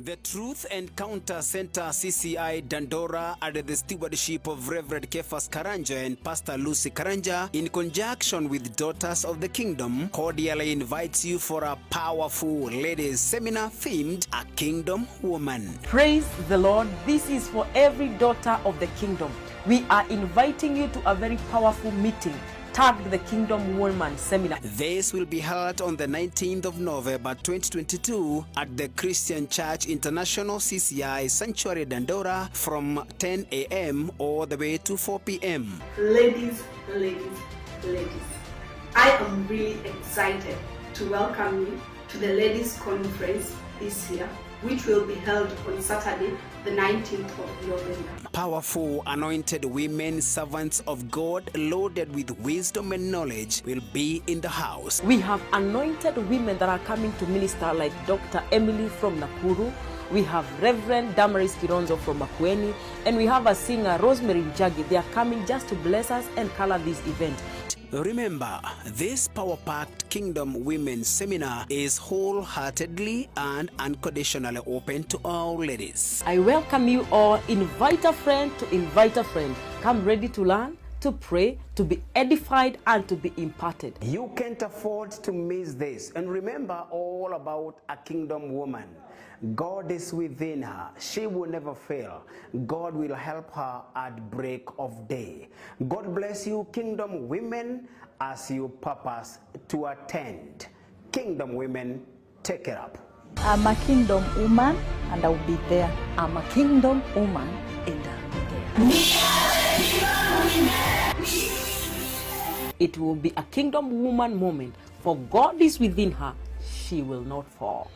The Truth Encounter Center CCI Dandora, under the stewardship of Reverend Kefas Karanja and Pastor Lucy Karanja, in conjunction with Daughters of the Kingdom, cordially invites you for a powerful ladies seminar themed A Kingdom Woman. Praise the Lord. This is for every daughter of the kingdom. We are inviting you to a very powerful meeting tagged the Kingdom Woman Seminar. This will be held on the 19th of November 2022 at the Christian Church International CCI Sanctuary Dandora from 10 a.m. all the way to 4 p.m. Ladies, ladies, ladies, I am really excited to welcome you to the Ladies Conference this year, which will be held on Saturday, the 19th of November. Powerful anointed women, servants of God, loaded with wisdom and knowledge, will be in the house. We have anointed women that are coming to minister, like Dr. Emily from Nakuru. We have Reverend Damaris Kironzo from Makueni, and we have a singer, Rosemary Njagi. They are coming just to bless us and color this event. Remember, this Power Packed Kingdom Women Seminar is wholeheartedly and unconditionally open to all ladies. I welcome you all. Invite a friend to invite a friend. Come ready to learn, to pray, to be edified, and to be imparted. You can't afford to miss this. And remember all about a kingdom woman. God is within her. She will never fail. God will help her at break of day. God bless you, kingdom women, as you purpose to attend. Kingdom women, take it up. I'm a kingdom woman and I'll be there. I'm a kingdom woman and I'll be there. It will be a kingdom woman moment, for God is within her. She will not fall.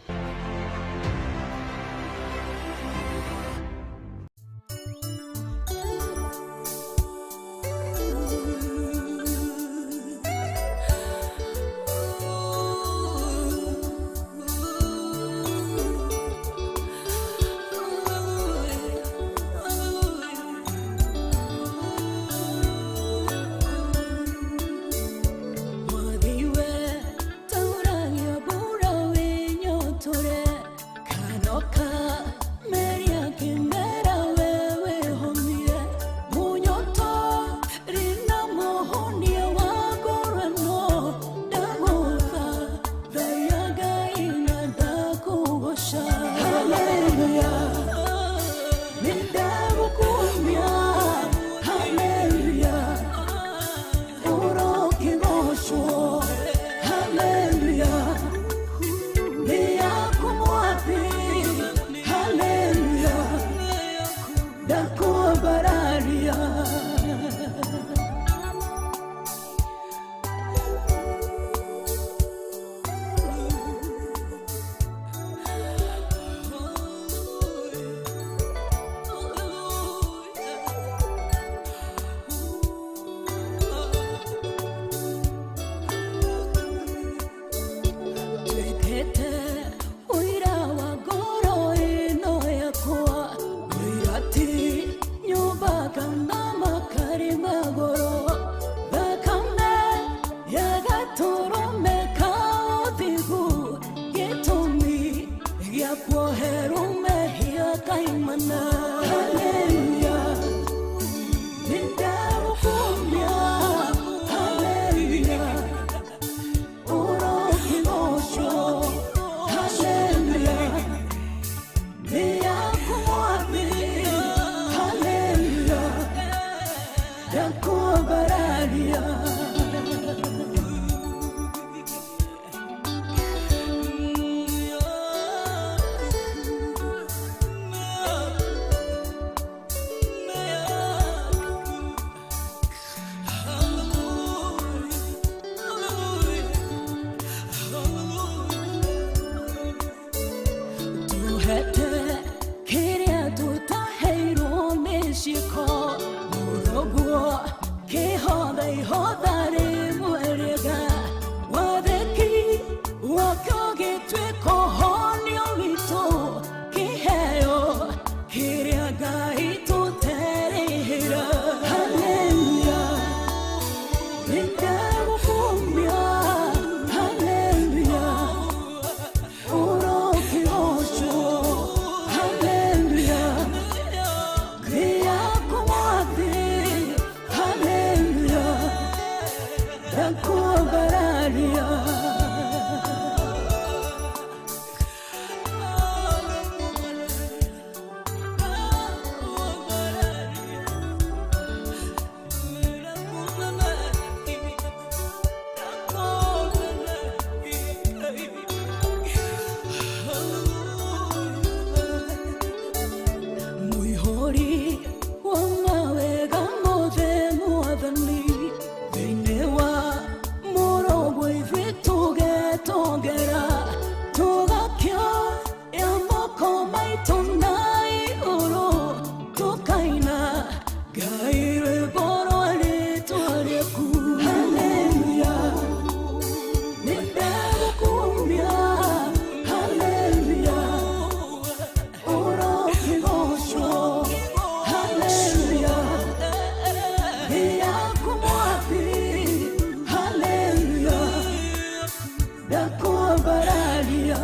Ndakwambararia.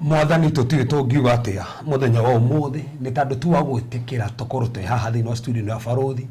Mwathani tũtirĩ tũngiuga atĩa mũthenya wa ũmũthĩ nĩ tondũ tu wa gwĩtĩkĩra tũkorwo twĩ haha thĩinĩ wa studio ya Barũthi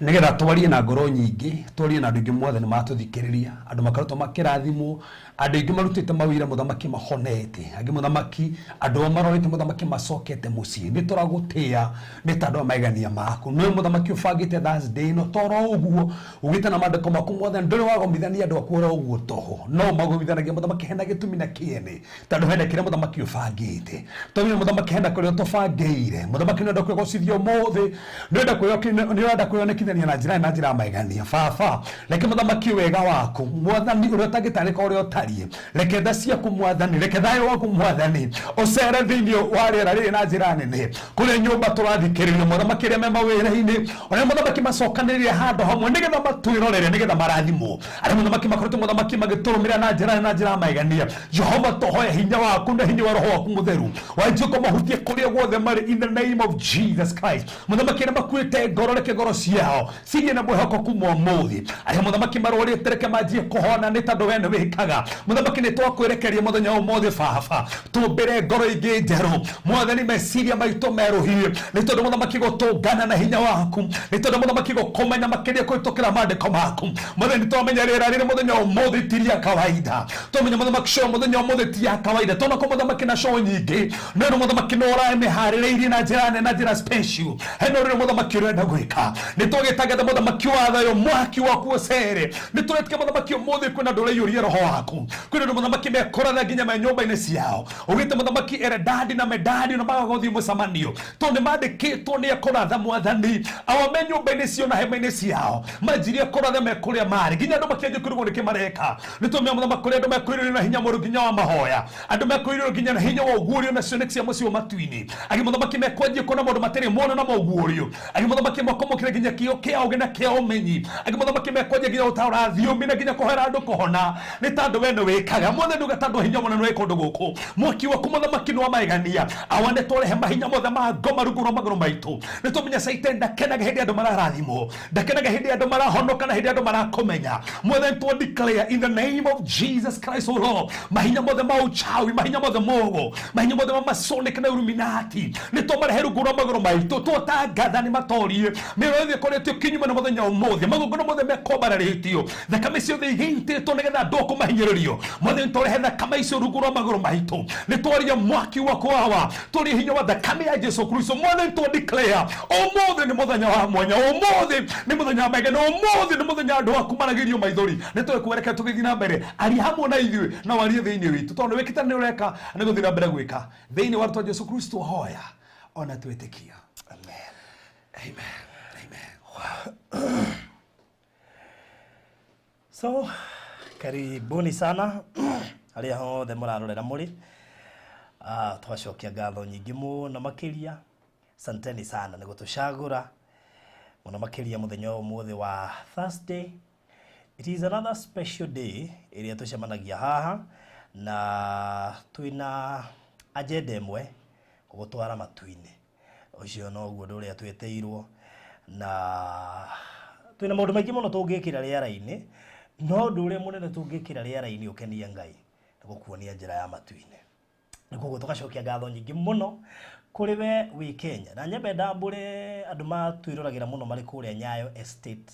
nĩgetha twarie na ngoro nyingĩ, twarie na andũ aingĩ mwathani matũthikĩrĩria, andũ makoretwo makĩrathimwo, andũ aingĩ marutĩte mawĩra mũthamaki mahonete, angĩ mũthamaki andũ ao marorete mũthamaki macokete mũciĩ. Nĩ tũragũtĩa nĩ tondũ wa maigania maku. Nĩwe mũthamaki ũbangĩte Thursday ĩno toro ũguo ugĩte na maandĩko maku mwathani ndũrĩ wagomithania andũ aku oro ũguo toho, no magomithanagia mũthamaki hena gĩtũmi na kĩene tondũ hena kĩrĩa mũthamaki ũbangĩte. Tondũ mũthamaki hena kũrĩa tũbangĩire, mũthamaki nĩũrenda kwĩgocithia ũmũthĩ, nĩũrenda kwĩyonekithania na njĩra na njĩra ya maigania. Baba, reke mũthamaki wega waku mwathani ũrĩa ũtangĩtarĩka ũrĩa ũtariĩ, reke tha ciaku mwathani, reke thayũ waku mwathani ũcere thĩinĩ wa rĩera rĩrĩ na njĩra nene kũrĩa nyũmba tũrathikĩrĩria mũthamaki arĩa me mawĩra-inĩ, arĩa mũthamaki macokanĩrĩire handũ hamwe nĩgetha matwĩrorere nĩgetha marathimwo, arĩa mũthamaki makoretwo mũthamaki magĩtũrũmĩrĩra na njĩra na njĩra ya maigania. Jehova tũhoe hinya waku na hinya wa roho waku mũtheru wanjie kũmahutia kũrĩa guothe marĩ in the name of Jesus Christ. Mũthamaki arĩa makuĩte ngoro, reke ngoro ciao cigĩe na mwĩhoko kuma ũmũthĩ. Arĩa mũthamaki marwarĩte, reke manjie kũhona nĩ tondũ we nĩ wĩkaga. Mũthamaki nĩ twakwĩrekeria mũthenya wa ũmũthĩ baba, tũmbĩre ngoro ingĩ njerũ mwathani, meciria maitũ merũhie nĩ tondũ mũthamaki gũtũngana na hinya waku, nĩ tondũ mũthamaki gũkũmenya makĩria kũhĩtũkĩra maandĩko maku. Mwathani twamenya rĩera rĩrĩ mũthenya wa ũmũthĩ ti rĩa kawaida, twamenya mũthamaki show mũthenya wa ũmũthĩ ti ya kawaida, tonako mũthamaki na show nyingĩ no nĩ mũthamaki nĩ ũramĩharĩrĩirie na njĩra nene na njĩra special. Hena ũrĩa mũthamaki ũrenda gwĩka, nĩ tũgĩtangatha mũthamaki wa thayũ mwaki waku ũcere, nĩ tũretĩkia mũthamaki ũmũthĩ kwĩna andũ ũraiyũria roho waku, kwĩna andũ mũthamaki mekoratha nginya me nyũmba-inĩ ciao, ũgĩte mũthamaki Eredadi na Medadi na maga gũthiĩ mũcemanio tondũ nĩ mandĩkĩtwo nĩ ekũratha mwathani awa me nyũmba-inĩ ciao na hema-inĩ ciao manjirie kũratha me kũrĩa marĩ nginya andũ makĩanjia kũrigwo nĩkĩ mareka. Nĩ tũmenya mũthamaki kũrĩa andũ mekũirĩrio na hinya mũru nginya wa mahoya, andũ mekũirĩrio nginya na hinya wa ũguũrio na cioneki cia mũciĩ wa matu-inĩ, angĩ mũthamaki mekwanjia kuona maũndũ matarĩ mona na maũguũrio, angĩ mũthamaki makomokĩra nginya kĩo kĩa ũũgĩ na kĩa ũmenyi, angĩ mũthamaki mekwanjia nginya gũtaũra thiomi na nginya kũhera andũ kũhona nĩ tondũ we nĩ wĩkaga. Mwathani nduga tondũ hinya mũnene wĩ kũndũ gũkũ, mwaki waku mũthamaki nĩ wa maigania awa nĩ twarehe mahinya mothe ma ngoma rungu rwa magũrũ maitũ. Nĩ tũmenya Caitani ndakenaga hĩndĩ andũ mararathimwo, ndakenaga hĩndĩ andũ marahonoka na hĩndĩ andũ marakũmenya. Mwathani twa declare in the name of Jesus Christ o Lord, mahinya mothe ma ũchawi, mahinya mothe mogo, mahinya mothe ma masonic na Illuminati nĩ twamarehe rungu rwa magũrũ maitũ, twatangatha nĩ matorie mĩroho yothe ĩkoretwo kinyume na mũthenya ũmũthĩ, magongona mothe mekwambararĩtio, thakame ciothe igĩitĩtwo nĩgetha andũ kũmahinyĩrĩrio. Mwathani twarehe thakame icio rungu rwa magũrũ maitũ, nĩ twaria mwaki waku awa, twaria hinya wa thakame ya Jesu Kristo. Mwathani twa declare ũmũthĩ nĩ mũthenya wa mwanya, ũmũthĩ nĩ mũthenya wa maigana, ũmũthĩ nĩ mũthenya andũ aku maragĩrio maithori. Nĩ twekwereka tũgĩthiĩ na mbere, aria hamwe na ithuĩ na warie thĩinĩ witũ tondũ wĩkĩte nĩ ũreka nĩ gũthiĩ na mbere gwĩka thĩinĩ wa rĩtwa Jesu Kristo hoya ona twĩtĩkia. Amen. Amen. Amen. So karibuni sana arĩa othe mũrarorera mũrĩ, twacokia ngatho nyingĩ mũno makĩria, santeni sana nĩ gũtũcagũra mũno makĩria mũthenya wa ũmũthĩ wa Thursday. It is another special day ĩrĩa tũcemanagia haha na twĩna agenda ĩmwe, gũgũtwara matu-inĩ. Ũcio noguo ũndũ ũrĩa twĩtĩirwo na twĩna maũndũ maingĩ mũno tũngĩkĩra rĩera-inĩ, no ũndũ ũrĩa mũnene tũngĩkĩra rĩera-inĩ ũkenie Ngai nĩ gũkuonia njĩra ya matu-inĩ. Nĩ koguo tũgacokia ngatho nyingĩ mũno kũrĩ we wĩ Kenya, na nyambe ndambũre andũ matwĩroragĩra mũno marĩ kũrĩa Nyayo Estate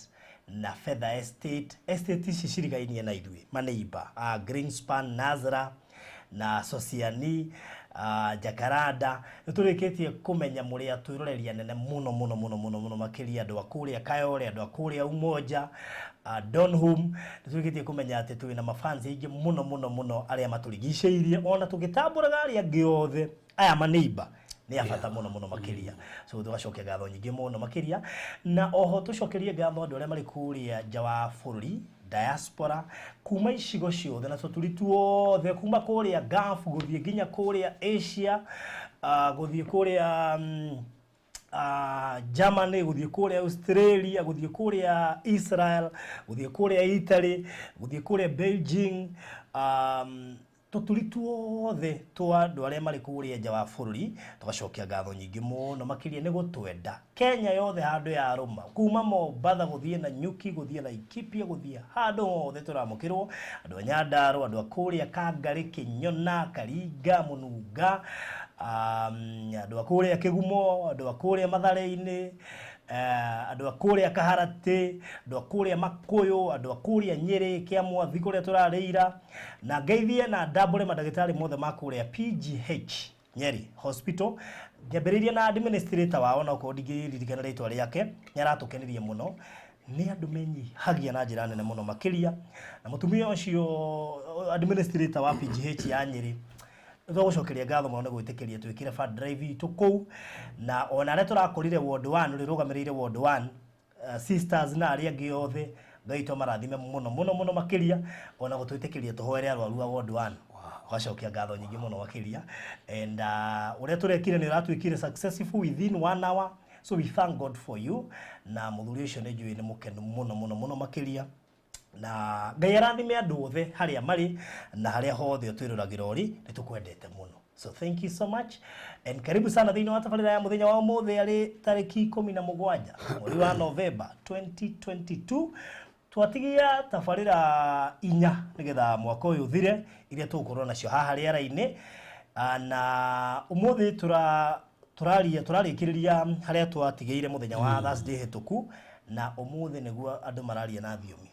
na Fedha Estate. Estate ici cirigainie na ithuĩ maneiba, Greenspan, Nazra na Sosiani, Jacaranda. Nĩ tũrĩkĩtie kũmenya mũrĩ atwĩroreria nene mũno mũno mũno mũno mũno makĩria andũ a kũrĩa Kayole, andũ a kũrĩa Umoja, Donholm. Nĩ tũrĩkĩtie kũmenya atĩ twĩna mafans aingĩ mũno mũno mũno arĩa matũrigicĩirie ona tũgĩtambũraga arĩa angĩ othe aya maneiba nĩ a bata mũno mũno makĩria. So tũgacokia ngatho nyingĩ mũno makĩria, na oho tũcokerie ngatho andũ arĩa marĩ kũrĩa nja wa bũrũri, diaspora, kuma icigo ciothe na tũturi tuothe, kuma kũrĩa Gulf gũthiĩ nginya kũrĩa Asia, Gũthiĩ kũrĩa Germany, gũthiĩ kũrĩa Australia, gũthiĩ kũrĩa Israel, gũthiĩ kũrĩa Italy, gũthiĩ kũrĩa Beijing, tũturi tuothe twa andũ arĩa marĩ kũrĩa nja wa bũrũri, tũgacokia ngatho nyingĩ mũno makĩria nĩ gũtwenda. Kenya yothe handũ ya rũma, kuma Mombatha gũthiĩ Nanyuki, gũthiĩ Laikipia, gũthiĩ handũ hothe tũramũkĩrwo, andũ a Nyandarũa, andũ a kũrĩa Kangarĩ, Kĩnyona, Karinga, Mũnunga, andũ a kũrĩa Kĩgumo, andũ a kũrĩa Mathare-inĩ, andũ a kũrĩa Kaharatĩ, andũ a kũrĩa Makũyũ, andũ a kũrĩa Nyĩrĩ, Kĩamwathi kũrĩa tũrarĩira, na ngeithie na ndambũre mandagĩtarĩ mothe ma kũrĩa PGH Nyeri Hospital. Nyambĩrĩirie na administrator wao, na okorwo ndingĩririkana rĩtwa rĩake, nĩ aratũkenirie mũno. Nĩ andũ menyihagia na njĩra nene mũno makĩria, na mũtumia ũcio administrator wa PGH ya Nyeri, tũgũcokeria ngatho mũno nĩ gwĩtĩkĩria twĩkĩre fund drive itũ kũu, na ona arĩa tũrakorire ward 1 ũrĩa ũrũgamĩrĩire ward 1, sisters na arĩa angĩ othe, Ngai witũ amarathime mũno mũno mũno makĩria, ona gũtwĩtĩkĩria tũhoere arwaru a ward 1. Ũgacokia ngatho nyingĩ mũno makĩria. And ũrĩa tũrekire nĩ ũratuĩkire successful within 1 hour, so we thank God for you. Na mũthuri ũcio nĩ njũĩ nĩ mũkenu mũno mũno mũno makĩria, na Ngai arathime andũ othe harĩa marĩ na harĩa hothe ũtwĩroragĩra ũrĩ, nĩ tũkwendete mũno. So thank you so much and karibu sana thĩinĩ wa tabarĩra ya mũthenya wa ũmũthĩ, arĩ tarĩki 17 mweri wa November 2022. Twatigia tabarĩra inya nĩgetha mwaka ũyũ ũthire, iria tũgũkorwo nacio haha rĩera-inĩ. Na ũmũthĩ tũraria tũrarĩkĩrĩria harĩa twatigĩire mũthenya wa Thursday hĩtũku, na ũmũthĩ nĩguo andũ mararia na thiomi.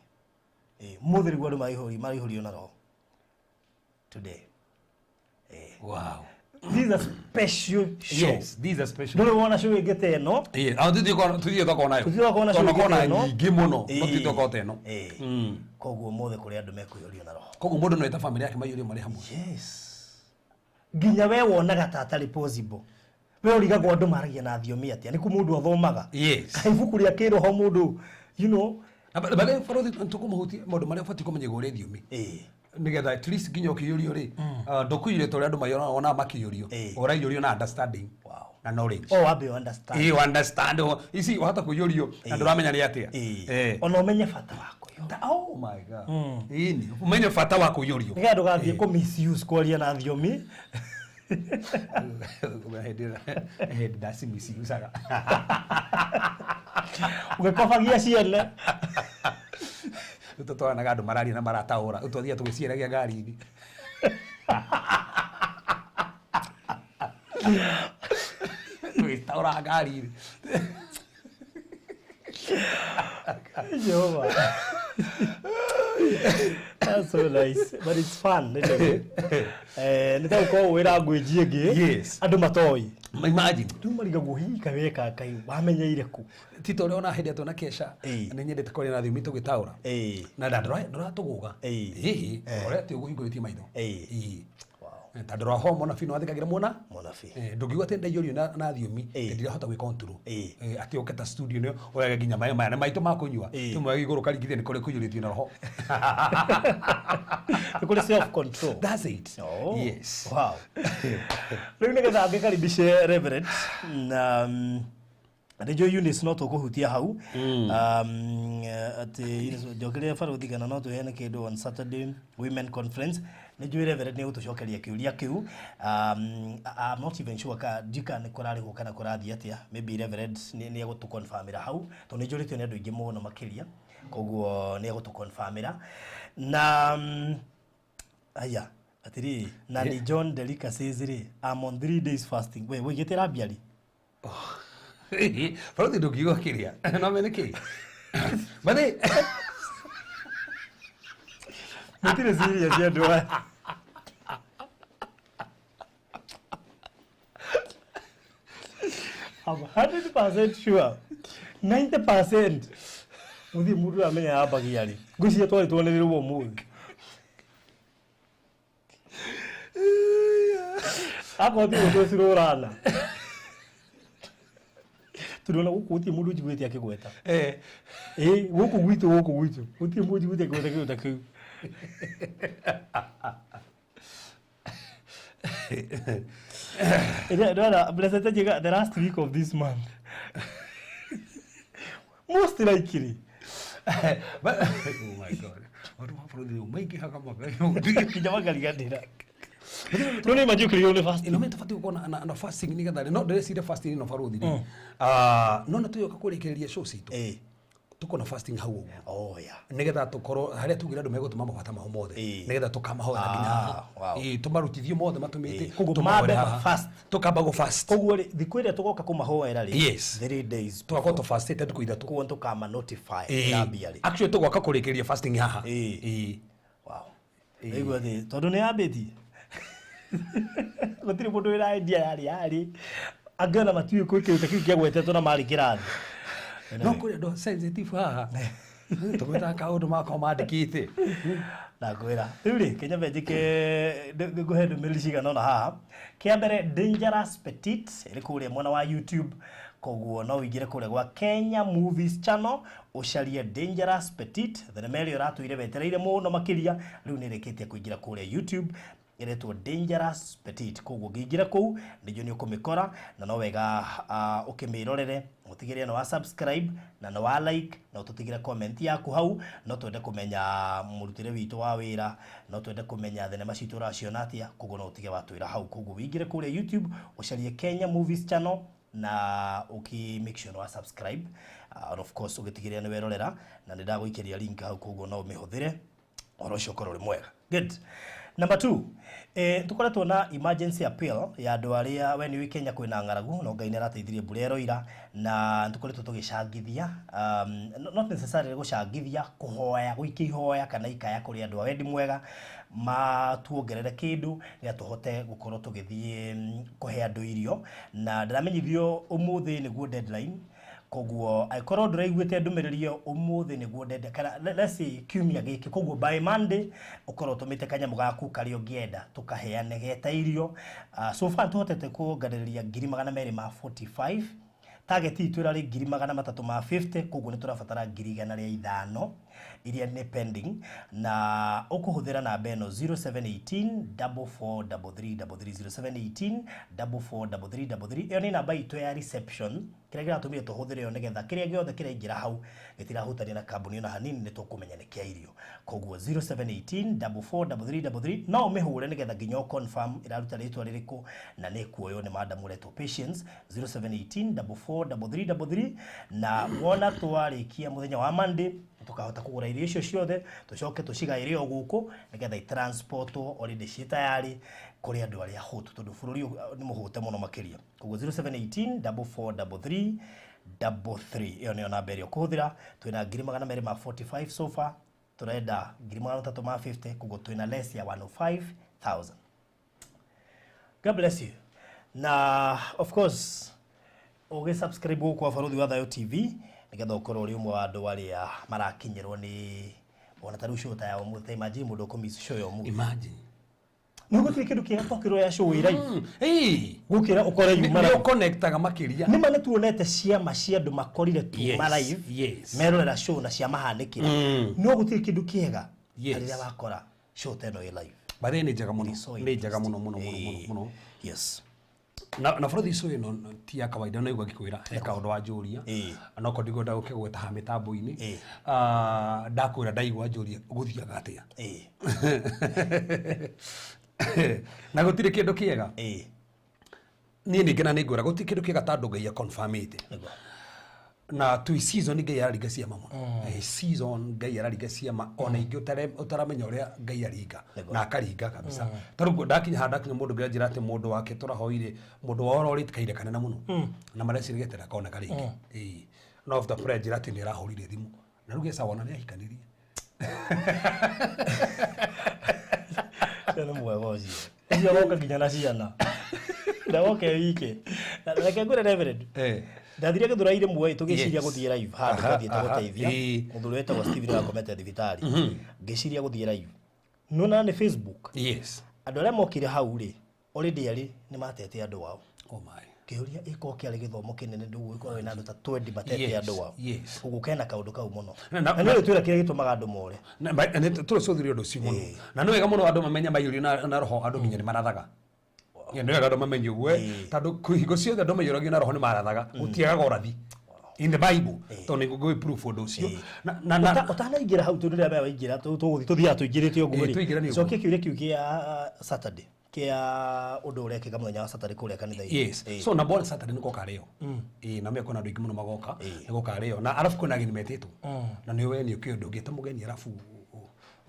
Mũthĩ nĩguo andũ maraihũrio na roho today. Wow. This is a special show. Yes, this is a special. Ndũrĩ wona show ĩngĩ ta ĩno. Tũthiĩ tũkona yo. Tũthiĩ tũkona show ĩngĩ ta ĩno. Nyingĩ mũno, no tũthiĩ tũkona ta ĩno. Koguo ũmũthĩ kũrĩ andũ mekũihũrio na roho. Koguo mũndũ no eta family yake maihũrio marĩ hamwe. Yes. Nginya we wonaga ta atarĩ possible. We ũrigagwo andũ maragia na thiomi atĩa, nĩ kũ mũndũ athomaga. Yes. Kaĩ ibuku rĩa kĩroho mũndũ, you know. Na baadaye barothi tũkũmũhutia maũndũ marĩa ũbatiĩ kũmenya igũrũ rĩa thiomi. Nĩgetha at least nginya ũkĩiyũrio rĩ, ndũkũiyũrio ta ũrĩa andũ onaga makĩiyũrio, ũraiyũrio na understanding na knowledge. Oh, wambe understand. Understand. Ici wahota kũiyũrio na ndũramenya nĩ atĩa. Ona ũmenye bata wa kũiyũrio. Oh my God. Ĩni, ũmenye bata wa kũiyũrio. Nĩgetha ndũgathiĩ kũ misuse kwaria na thiomi. Hĩndĩ ndacimisiusaga. Ũgĩkobagia ciene. Tũtwaranaga andũ mararia na marataũra, tũthiaga tũgĩciaragia ngari-inĩ. Tũgĩtaũra ngari-inĩ. Jehova. That's so nice, but it's fun. Nĩ ta gũkorwo wĩ language ĩngĩ. Yes. Andũ matoĩ. Imagine. Rĩu marigagwo hihi kaweka kaĩ wamenyeire kũ? Ti ta ũrĩa ona hĩndĩ ĩrĩa twĩna kesha, nĩ nyendete kwaria na thiomi tũgĩtaũra. Na ndũratũgũga. Ũrĩa atĩ ũkũhingũrĩtie maitho. Ta ndũrahoa mũnabii nĩ wathĩkagĩra mũna? Mũnabii. Ndũngiuga atĩ ndaiyũrio na thiomi, ndirahota gwĩ control. Atĩ ũke ta studio nĩ ũrege nginya maĩ maya nĩ maitũ ma kũnyua. Tũmwe igũrũ karingithia nĩ kũrĩ kũiyũrĩtio na roho. Nĩ kũrĩ self control. That's it. Oh. Yes. Wow. Rĩu nĩgetha ngĩkaribishe Reverend na Nĩnjũĩ Eunice no tũkũhutia hau. Atĩ Eunice njokeria barothi kana no tũheane kĩndũ on Saturday Women Conference. Nĩnjũĩ Reverend nĩ egũtũcokeria kĩũria kĩu. I'm not even sure ka ndika nĩ kũrarĩhwo kana kũrathiĩ atĩa. Maybe Reverend nĩ egũtũconfirmĩra hau, tondũ nĩ njũrĩtio nĩ andũ aingĩ mũno makĩria. Koguo nĩ egũtũconfirmĩra. Na aya atĩrĩrĩ, na nĩ John Delicacies rĩ, I'm on 3 days fasting. We wĩigĩte rabia rĩ? Barothi ndũngiuga kĩrĩa. No mene kĩ? Bathi Mũtirĩ serious andũ aya. I'm 100% sure. 90% Mũthiĩ mũndũ amenya yambagia rĩ. Ngwĩciria twarĩ tuonereirwo ũmũthĩ. Akorwo ti gũtũ cirũrana. Tondũ ona gũkũ gũtirĩ mũndũ njiguĩte akĩgweta. Gũkũ gwitũ gũtirĩ mũndũ njiguĩte akĩgweta kĩndũ ta kĩu. Ndona Blessed Njiga the last week of this month. Most likely. But, oh my God. Andũ ma bũrũri rĩu maingĩhaga Nginya makariganĩra. No nĩ manjũkĩrĩirwo nĩ fasting. Ĩno tũbatiĩ gũkorwo na fasting nĩgetha no ndĩreciria fasting ĩno barũthi rĩ. Ah, no na tũgĩũka kũrĩkĩrĩria show citũ. Tũkorwo na fasting hau ũguo. Oh yeah. Nĩgetha tũkorwo harĩa tugire andũ megũtũma mabata mao mothe. Nĩgetha tũkamahoera nginya haha. Ĩĩ, tũmarutithie mothe matũmĩte. Koguo tũmahoere mambe haha. fast. Tũkamba gũ fast. Koguo rĩ, thikũ ĩrĩa tũgoka kũmahoera rĩ. Yes. 3 days. Tũgakorwo tũfastĩte thikũ ithatũ. Koguo tũkama notify Ĩĩ. ĩrambia rĩ. Actually tũgoka kũrĩkĩrĩria fasting haha. Ĩĩ. Ĩĩ. Wow. Ndaigua atĩ tondũ nĩ yambĩtie. Gũtirĩ mũndũ wĩra idea yarĩ yarĩ. Angĩ ona matiũĩ kwĩ kĩndũ ta kĩu kĩagwetetwo na marĩ kĩrathi. No kũrĩ andũ sensitive haha. Tũgwĩtaga kaũndũ makwa mandĩkĩte. Ndakwĩra. Rĩu rĩ, kĩnyambe njĩke ngũhe ndũmĩrĩri cigana ũna haha. Kĩa mbere Dangerous Petit ĩrĩ kũrĩa mwena wa YouTube. Koguo no ũingĩre kũrĩa gwa Kenya Movies Channel ũcarie Dangerous Petit, thenema ĩrĩa ũratũire wetereire mũno makĩria, rĩu nĩ ĩrĩkĩtie kũingĩra kũrĩa YouTube ĩretwo Dangerous Petit. Koguo ũngĩingĩra kũu nĩguo nĩ ũkũmĩkora, na no wega ũkĩmĩrorere, ũtigĩrĩre nĩ wa subscribe na nĩ wa like na ũtũtigĩre comment yaku hau. No twende kũmenya mũrutĩre witũ wa wĩra, no twende kũmenya thenema citũ ũraciona atĩa, koguo no ũtige watwĩra hau. Koguo ũingĩre kũrĩa YouTube ũcarie Kenya Movies Channel na ũkĩ make sure nĩ wa subscribe, and of course ũgĩtigĩrĩra nĩ werorera, na nĩ ndagũikĩria link hau, koguo no ũmĩhũthĩre ũhoro ũcio ũkorwo ũrĩ mwega. Good. Number 2, tukoretwo na emergency appeal ya andũ arĩa we nĩ Kenya kwĩna ng'aragu, no Ngai nĩ arateithirie mbura ĩroira, na tukoretwo tũgĩcangithia, not necessarily gũcangithia, kũhoya, gũikia ihoya kana ikaya kũrĩ andũ a wendi mwega matuongerere kĩndũ nĩgetha tũhote gũkorwo tũgĩthiĩ kũhe andũ irio. Na ndĩramenyithio ũmũthĩ nĩguo deadline, koguo angĩkorwo ndũraiguĩte ndũmĩrĩri ĩyo ũmũthĩ nĩguo deadline, kana let's say kiumia gĩkĩ, koguo by Monday ũkorwo ũtũmĩte kanyamũ gaku karĩa ũngĩenda tũkaheane geta irio. So far tũhotete kuonganĩrĩria 245,000, target itũ ĩrarĩ 350,000, koguo nĩ tũrabatara 105,000 iria nĩ pending, na ũkũhũthĩra namba ĩno 0718 4433 33 0718 4433 33. Ĩyo nĩ namba itũ ya reception. Kĩrĩa kĩratũmire tũhũthĩre ĩyo nĩgetha kĩrĩa gĩothe kĩraingĩra hau gĩtirahutania na kambuni ona hanini, nĩ tũkũmenya nĩ kĩa irio. Koguo 0718 4433 33 no ũmĩhũre nĩgetha nginya confirm ĩraruta rĩtwa rĩrĩkũ na nĩ kuoywo nĩ madam ũretwo Patience. 0718 4433 33. Na wona twarĩkia mũthenya wa Monday tukahota kũgũra irio icio ciothe, tũcoke tũcigaĩre o gũkũ nĩgetha itransportwo already ciĩ tayari kũrĩ andũ arĩa ahũtu, tondũ bũrũri ũyũ nĩ mũhũte mũno makĩria. Koguo 0718 4433 33 ĩyo nĩyo namba ĩrĩa ũkũhũthĩra. Twĩna 245,000 so far, tũrenda 350,000, koguo twĩna less ya 105,000. God bless you. Na of course ũgĩ subscribe gũkũ kwa Barũthi wa Thayũ TV nĩgetha ũkorwo ũrĩ ũmwe wa andũ arĩa marakinyĩrwo nĩ ona ta rĩu show ta ya ũmũthĩ. Ta imagine mũndũ ũkũmiss show ya ũmũthĩ. Imagine. Nĩ gũtirĩ kĩndũ kĩega tokĩrwo ya show ĩ live. Gũkĩra ũkore yuma Nĩ live. ũconnectaga makĩria. Nĩ ma nĩ tuonete ciama cia andũ makorire tuma live. Merorera show na ciamahanĩkĩra. No gũtirĩ kĩndũ kĩega ta rĩrĩa wakora show ta ĩno ĩ live. Barĩ nĩ njega mũno. It is so Nĩ njega mũno, mũno, mũno, mũno, interesting. mũno. Yes. Na bũrũri ũcio ĩno ti ya kawaida, no igua ngĩkwĩra he kaũndũ wanjũria. No korwo ndigwenda gũkĩgweta haha mĩtambo-inĩ. Ndakwĩra ndaigua njũria gũthiaga atĩa. Na gũtirĩ kĩndũ kĩega. Niĩ ningĩ na nĩngwĩra gũtirĩ kĩndũ kĩega ta andũ Ngai aconfirmĩte. Na twi season Ngai araringa ciama mũno. Season Ngai araringa ciama ona ingĩ ũtaramenya ũrĩa Ngai aringa. Na akaringa kabisa. Ta rĩu ndakinya handũ ndakinya mũndũ ngĩra njĩra atĩ mũndũ wake tũrahoire, mũndũ wao ũrorĩte kahinda kanene mũno. Na mareciria gĩtarĩ akoneka rĩngĩ. No after prayer njĩra atĩ nĩ arahũrire thimũ. Na rĩu gĩcawa ona nĩ ahikanĩrie. Ũcio nĩ mwega ũcio. Ũcio agoka nginya na ciana. Ndagoka e wike. Na reke ngwĩre Reverend. Ndathire Gĩthũrai rĩmwe tũgĩciria gũthiĩ live handũ twathiĩte gũteithia. Mũthuri wetagwo Steven wakomete thibitarĩ. Ngĩciria gũthiĩ live. Nĩwona nĩ Facebook. Andũ arĩa mokire hau rĩ, already erĩ nĩ matete andũ ao. Oh my. Kĩũria ĩkorwo kĩarĩ gĩthomo kĩnene ndũgũgĩkorwo wĩna andũ ta 20 matete andũ ao. Ũguo kena kaũndũ kau mũno. Na nĩ ũrĩ twĩra kĩrĩa gĩtũmaga andũ more. Na nĩ tũrũcũthĩrĩria ũndũ ũcio mũno. Na nĩ wega mũno andũ mamenye maiyũrio na roho andũ nginya nĩ marathaga. Nĩ wega andũ mamenye ũguo tondũ hingo ciothe andũ maiyũragio na roho nĩ marathaga gũtiagaga ũrathi in the Bible tondũ nĩ ngũgĩ proof ũndũ ũcio na ũtanaingĩra hau tondũ rĩrĩa waingĩra tũgũthiĩ tũthiaga tũingĩrĩte ũguo rĩ cokia kĩũria kĩu kĩa Saturday kĩa ũndũ ũrekĩka mũthenya wa Saturday kũrĩa kanitha-inĩ. Yes. So na bora Saturday nĩ gũkarĩo. Na mekona andũ aingĩ mũno magoka nĩ gũkarĩo na arabu kwĩna ageni metĩtwo na nĩ we nĩ ũkĩ ũndũ ũngĩ ta mũgeni arabu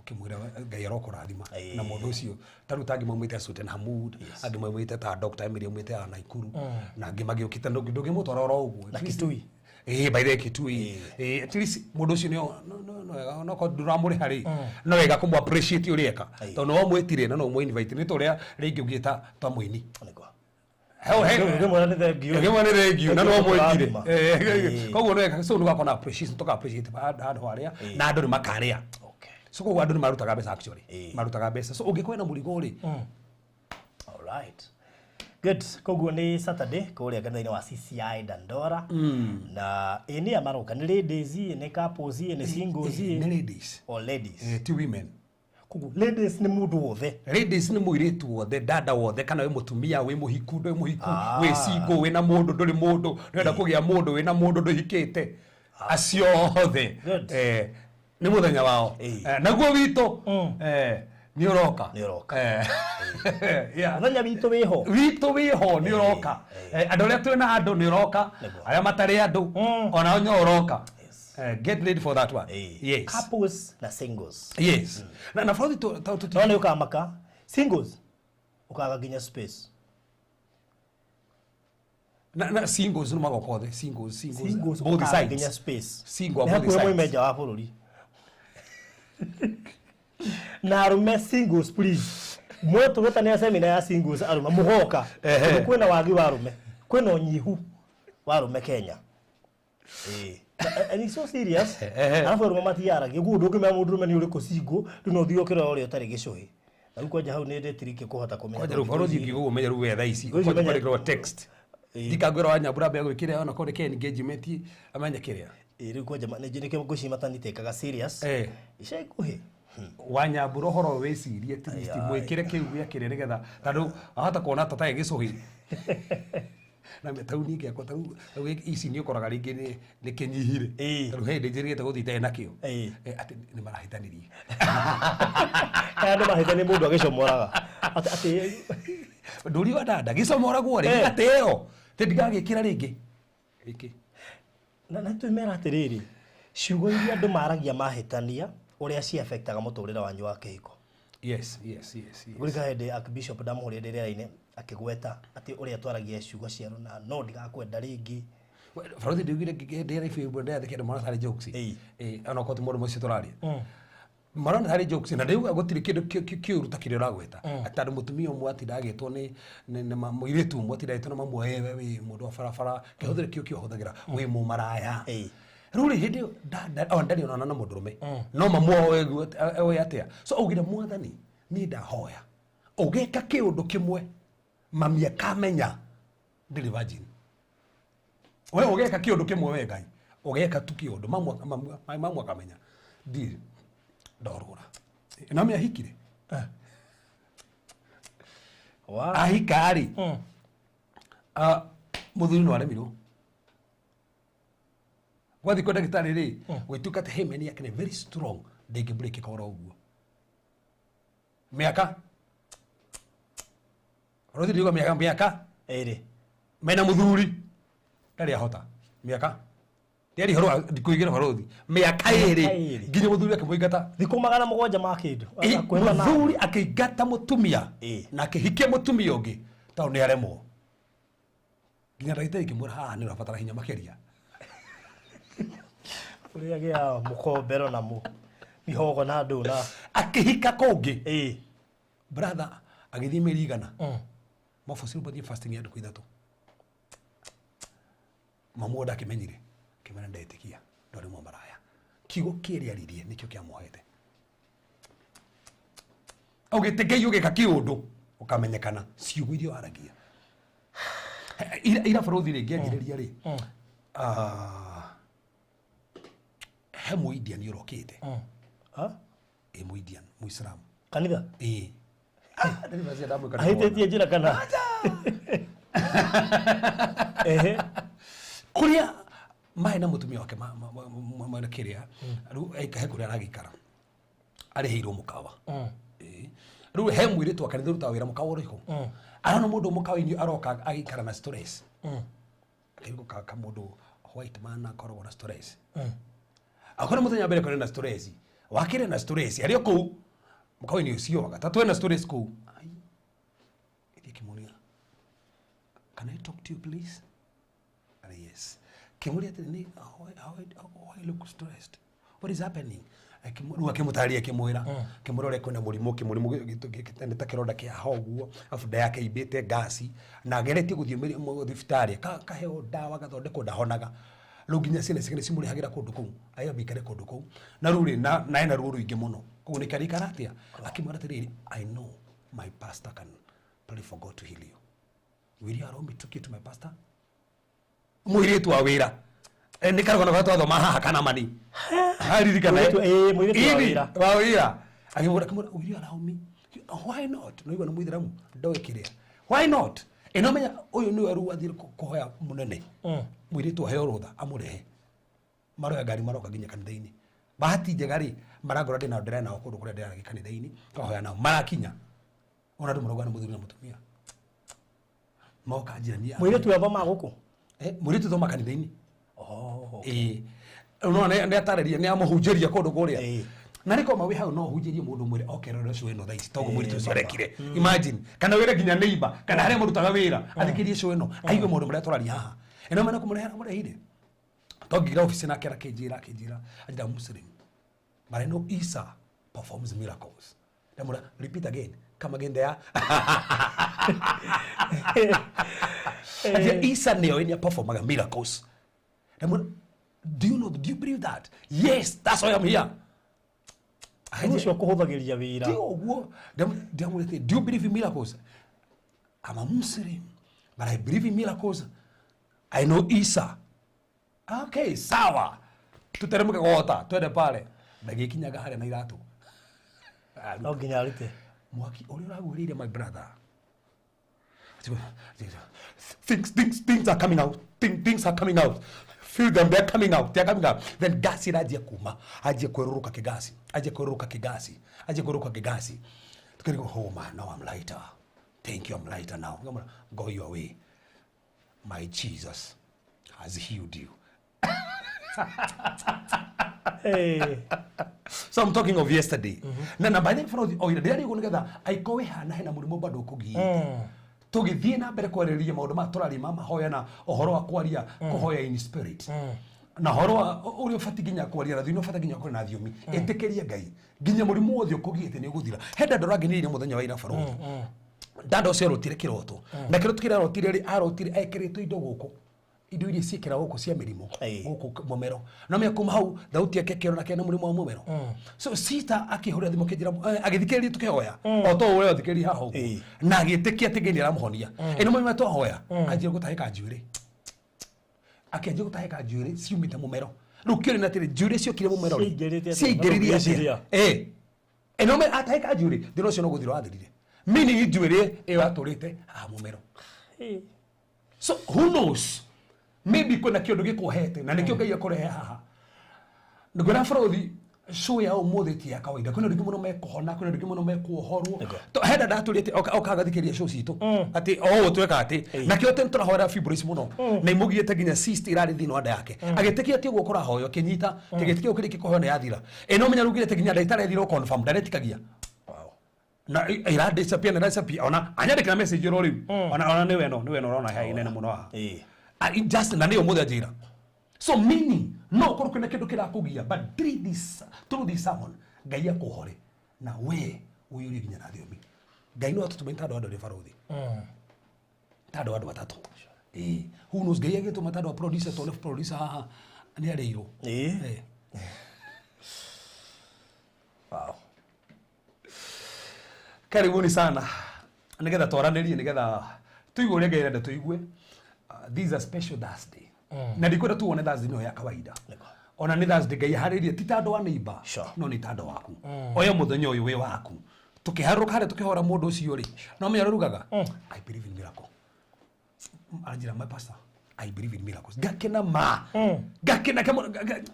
ũkĩmwĩra Ngai arokũrathima na mũndũ ũcio ta rĩu ta angĩ maumĩte Sultan Hamud angĩ maumĩte ta Dr. Emily aumĩte ya Nakuru na angĩ magĩũkĩte ndũngĩmũtwara oro ũguo na Kitui. By the way Kitui. At least mũndũ ũcio no no ko ndũramũrĩha rĩ no wega kũmũ appreciate ũrĩa eka tondũ no mwĩtire na no mũ invite nĩ ta ũrĩa rĩngĩ ũngĩta ta mũini. Ngĩmwĩra nĩ thank you. Ngĩmwĩra nĩ thank you na no mwĩtire. Koguo no wega so nĩ ũgakora appreciation tũka appreciate handũ harĩa na andũ nĩ makarĩa. So koguo andũ nĩ marutaga mbeca actually. Marutaga mbeca. So ũngĩkorwo na mũrigo rĩ. All right. Good. Koguo nĩ Saturday kũrĩa kanitha-inĩ wa CCI Dandora. Na ĩ nĩ amaroka nĩ ladies, nĩ couples, nĩ singles. Nĩ ladies. Or ladies. Ti women. Koguo ladies nĩ mũndũ wothe. Ladies nĩ mũirĩtu wothe, dada wothe kana wĩ mũtumia, wĩ mũhiku, ndũrĩ mũhiku, wĩ single, wĩna mũndũ, ndũrĩ mũndũ, ndũrenda kũgĩa mũndũ, wĩna mũndũ ndũhikĩte. Acio othe. Nĩ mũthenya wao. Naguo witũ nĩ ũroka. Nĩ ũroka. Mũthenya witũ wĩho. Witũ wĩho nĩ ũroka. Andũ arĩa twĩna andũ nĩ ũroka. Arĩa matarĩ andũ onao nĩ ũroka. Get ready for that one. Yes. Couples na singles. Yes. Na for the no nĩ ũkamaka singles ũkaga nginya space. Na singles no magoka othe singles both sides. Nginya space. Single both sides. Nĩ hakuhĩ moime nja wa bũrũri. Na arume singles please. Mwetũgĩtania seminar ya singles arume mũgoka. Kwĩna wagi wa arume. Kwĩna ũnyihu wa arume Kenya. And it's so serious. Arabu arume matiaragia. Guo ndũngĩmenya mũndũrũme nĩ ũrĩkũ single, rĩu no ũthiĩ ũkĩrora ũrĩa ũtarĩ gĩcũhĩ. Na rĩu kwanja hau nĩ ndĩtirike kũhota kũmenya. Kwanja rĩu barũthi ũngĩgũgũ ũmenye rĩu we thaa ici. Kwanja kwandĩkĩrwo text. Ndikangwĩra wa Nyambura ambe agwĩkĩre ona korwo nĩ engagement amenye kĩrĩa. Rĩu kwanja nĩkĩo ngwĩciria matanitĩkaga serious. Ica ikuhĩ. Wa Nyambura ũhoro wĩcirie at least mwĩkĩre kĩu gĩakĩre nĩgetha tondũ ahota kuona ta tarĩ gĩcũhĩ. Na tauni gĩakwa tarĩu ici nĩ ũkoraga rĩngĩ nĩ kĩnyihire. Tarĩu he hĩndĩ njĩrĩgĩte gũthiĩ itarĩ nakĩo. Atĩ nĩ marahĩtanirie. Kana andũ mahĩtania mũndũ agĩcomoraga. Atĩ ndũri wa dada gĩcomoragwo rĩ gĩgateo. Atĩ ndigagĩkĩra rĩngĩ. Gĩkĩ. Na twĩmera atĩrĩrĩ, ciugo iria andũ maragia mahĩtania ũrĩa ci affectaga mũtũrĩre wanyu wa kĩhiko. Yes. Ngũrika hĩndĩ Archbishop ndamũhũrire rĩera-inĩ akĩgweta atĩ ũrĩa twaragia ciugo cia rũnano no ndigakwenda rĩngĩ. Barothi ndiugire ndĩra ibu ndathĩkĩra andũ marona tarĩ jokes. Ona korwo ti mũndũ mũcio tũraria. Marona tarĩ jokes na ndĩuga gũtirĩ kĩndũ kĩũru ta kĩrĩa ũragweta. Atĩ andũ mũtumia ũmwe atinda agĩtwo nĩ mũirĩtu ũmwe atinda agĩtwo na mamu wewe wĩ mũndũ wa barabara kĩhũthĩre kĩu kĩhũthagĩra wĩ mũmaraya. Rĩu rĩ hĩndĩ ĩyo ndarĩ onana na mũndũrũme no mamu oĩ atĩa. So augire mwathani niĩ ndahoya ũgĩka kĩũndũ kĩmwe mami akamenya ndĩrĩ virgin. We ũgeka kĩũndũ kĩmwe we Ngai ũgeka tu kĩũndũ mamu akamenya ndirĩ ndorũra. Na mami ahikire. Ahika rĩ mũthuri no aremirwo. Gwathi kwa ndagĩtarĩ rĩ gwĩtuĩka atĩ hymen yake nĩ very strong ndĩngĩbreakĩka oro ũguo. Mĩaka Rothi ndiuga mĩaka ĩrĩ mena mũthuri ndarĩ ahota mĩaka ndĩarĩ horo ndikũigĩra barothi mĩaka ĩrĩ nginya mũthuri akĩmũingata thikũ 700 ma kĩndũ. Mũthuri akĩingata mũtumia na akĩhikia mũtumia ũngĩ tondũ nĩ aremwo. Nginya ndagĩtarĩ ikĩmwĩra haha nĩ ũrabatara hinya makĩria. Ũrĩa gĩa mũkombero na mihogo na ndũ na akĩhika kũngĩ. Brother agĩthiĩ mĩeri igana. Mabocirwo mathiĩ fasting ya ndukũ 3. Mamu ndakĩmenyire akĩmera ndetĩkia ndwarĩ mũmaraya. Kiugo kĩrĩa aririe nĩkĩo kĩamuohete. Augĩte Ngai ũgĩka kĩũndũ ũkamenyekana ciugo iria waragia. Ira barothi rĩ ngĩanjĩrĩria rĩ he mũindian ũrokĩte. Ĩ mũindian mũislamu. Kanitha? Ĩ. Ahĩtĩtie njĩra kana ehe kuria mai na mutumia wake ma kiria riu he kuria aragikara arĩhĩirwo mũkawa. Riu he mũirĩtu wa kanitha ũrutaga wĩra mũkawa ũrĩkũ arona mũndũ mũkawa-inĩ aroka agĩikara na stress akĩrigwo ka mũndũ white man akoragwo na stress akona mũthenya mbere kore na stress wakire na stress arĩ o kũu mũkawa-inĩ ũcio wa gatatũ ena stress kũu ai ĩthiĩ kĩmũria, can I talk to you please? Yes. Kimuria atĩ why look stressed? What is happening? Rĩu akĩmũtarĩria akĩmwĩra akĩmwĩra ũrĩa kwĩna mũrimũ kĩmũrimũ nĩ ta kĩronda kĩa haha ũguo arabu nda yake imbĩte ngasi na ageretie gũthiĩ thibitarĩ akaheo ndawa agathondekwo ndahonaga rĩu nginya ciana ciake nĩcimũrĩhagĩra kũndũ kũu ayamba ikare kũndũ kũu na rĩu rĩ na ena ruo rũingĩ mũno koguo nĩkĩo araikara atĩa akĩmwĩra atĩrĩrĩ, I know my pastor can pray for God to heal you. Will you allow me to take you to my pastor? Mũirĩtu wa wĩra nĩ karũgano karĩa twathoma haha kana mani aririkana Mũirĩtu wa wĩra wa wĩra akĩmwĩra will you allow me? Why not? No igua nĩ mũithĩramu ndoĩ kĩrĩa why not? Ĩno menya ũyũ nĩwe rĩu athiĩ kũhoya mũnene mũirĩtu aheo rũtha amũrehe maroya ngari maroka nginya kanitha-inĩ bahati njega rĩ marangora ndĩ nao ndĩra nao kũndũ kũrĩa ndĩrathiĩ kanitha-inĩ twahoya nao marakinya ona andũ marauga nĩ mũthuri na mũtumia moka njĩra niĩ mũirĩtu athoma gũkũ mũirĩtu thoma kanitha-inĩ. No nĩ atarĩria nĩ amũhunjĩria kũndũ kũrĩa na nĩ koma wĩ hau no ũhunjĩrie mũndũ mwĩre okerore ũcio ĩno thaa ici toguo mũirĩtu ũcio arekire imagine kana wĩre nginya neighbor kana harĩa mũrutaga wĩra athikĩrie ũcio ĩno aigue maũndũ marĩa tũraria haha ĩno mena kũmũrehera mũrehire tongĩra ofici nake akĩnjĩra anjĩra Muslim but I know Isa performs miracles. Ndamwĩra repeat again, come again there. Anjĩra Isa nĩoĩ nĩ performaga miracles. Ndamwĩra do you know, do you believe that? Yes, that's why I'm here. Ũcio kũhũthagĩria wĩra Ndio ũguo ndamwĩra do you believe in miracles? I'm a Muslim but I believe in miracles. I know Isa. Okay, sawa. Tuteremke gota twende pale. Ndagĩkinyaga harĩa na iratũ. No nginya arute mwaki ũrĩa ũragwĩrĩire my brother. Things are coming out. Things are coming out. Feel them, they're coming out. They're coming out. Then gas iranjia kuma. Anjia kwerũrũka kĩgasi. Anjia kwerũrũka kĩgasi. Anjia kwerũrũka kĩgasi. Tukĩrigwo, oh man, now I'm lighter. Thank you, I'm lighter now. Go your way. My Jesus has healed you. Hey. So I'm talking of yesterday. Na by the way, oira ndĩrarigwo nĩgetha aikorwo hana hena mũrimũ bado ũkũgiĩte tũgĩthiĩ na mbere kwarĩrĩria maũndũ maya tũraria ma mahoya na ũhoro wa kwaria kũhoya in spirit na ũhoro wa ũrĩa ũbatiĩ nginya kwaria na thiomi ũbatiĩ nginya kwaria na thiomi ĩtĩkĩria Ngai nginya mũrimũ wothe ũkũgiĩte nĩ ũgũthira. He ndanda ũrangenĩrĩire mũthenya wa ira barũthi ndanda ũcio arotire kĩroto na kĩroto kĩrĩa arotire rĩ arotire ekĩrĩtwo indo gũkũ indo iria ciĩkĩra gũkũ cia mĩrimũ gũkũ mũmero na mĩa kuma hau thauti yake kĩoro nake na mũrimũ wa mũmero so sita akĩhũrĩra thimũ akĩnjĩra agĩthikĩrĩria tũkĩhoya o to ũrĩa athikĩrĩria haha ũguo na agĩtĩkia atĩ Ngai nĩ aramũhonia ĩno mũrimũ twahoya anjĩra gũtahĩka njuĩrĩ akĩanjia gũtahĩka njuĩrĩ ciumĩte mũmero rĩu kĩũria nĩ atĩrĩ njuĩrĩ ciokire mũmero rĩ ciaingĩrĩire atĩa ĩno atahĩka njuĩrĩ thĩna ũcio no gũthira wathirire meaning njuĩrĩ ĩyo atũrĩte haha mũmero. So who knows, maybe kwĩna kĩũndũ gĩkũhete na nĩkĩo Ngai akũrehe haha ngwĩra bũrũri show ya ũmũthĩ ti ya kawaida kwĩna andũ aingĩ mũno mekũhona kwĩna andũ aingĩ mũno mekuohorwo he ndanda atũria atĩ oka agathikĩrĩria show citũ atĩ o ũũ tweka atĩ nakĩo atĩ nĩtũrahoera fibroids mũno na imũgiĩte nginya cyst ĩrarĩ thĩinĩ wa nda yake agĩtĩkia atĩ ũguo kũrahoywo akĩnyita kĩgĩtĩkia kĩrĩa kĩkũhoywo nĩ yathira ĩno menya rugire atĩ nginya ndagĩtarĩ ethirwo confirm ndaretĩkagia na ira disappear na disappear ona anyandĩkĩra message ĩro rĩu ona nĩ weno ũrona haha inene mũno haha just na nĩyo mũthĩ anjĩra. So meaning no ũkorwo kwĩna kĩndũ kĩrakũgia but through this sermon Ngai akũhore na we ũiyũrie nginya na thiomi. Ngai no atũtũme ta andũ andũ barũthi ta andũ andũ atatũ. Who knows Ngai agĩtũma ta andũ a producer tondũ producer haha nĩ arĩirwo. Wow. Karibuni sana nĩgetha twaranĩrie nĩgetha tuigue ũrĩa Ngai arenda tuigue. This is a special Thursday. Na ndikwenda tuone Thursday no ya kawaida. Ona nĩ Thursday Ngai aharĩrie ti ta andũ a neighbor no nĩ ta andũ waku. Oya mũthenya ũyũ wĩ waku. Tukiharũka harĩa tukĩhora mũndũ ũcio rĩ, no menya rugaga. I believe in miracle. Anjĩra, "My pastor, I believe in miracles." Ngakena ma. Ngakena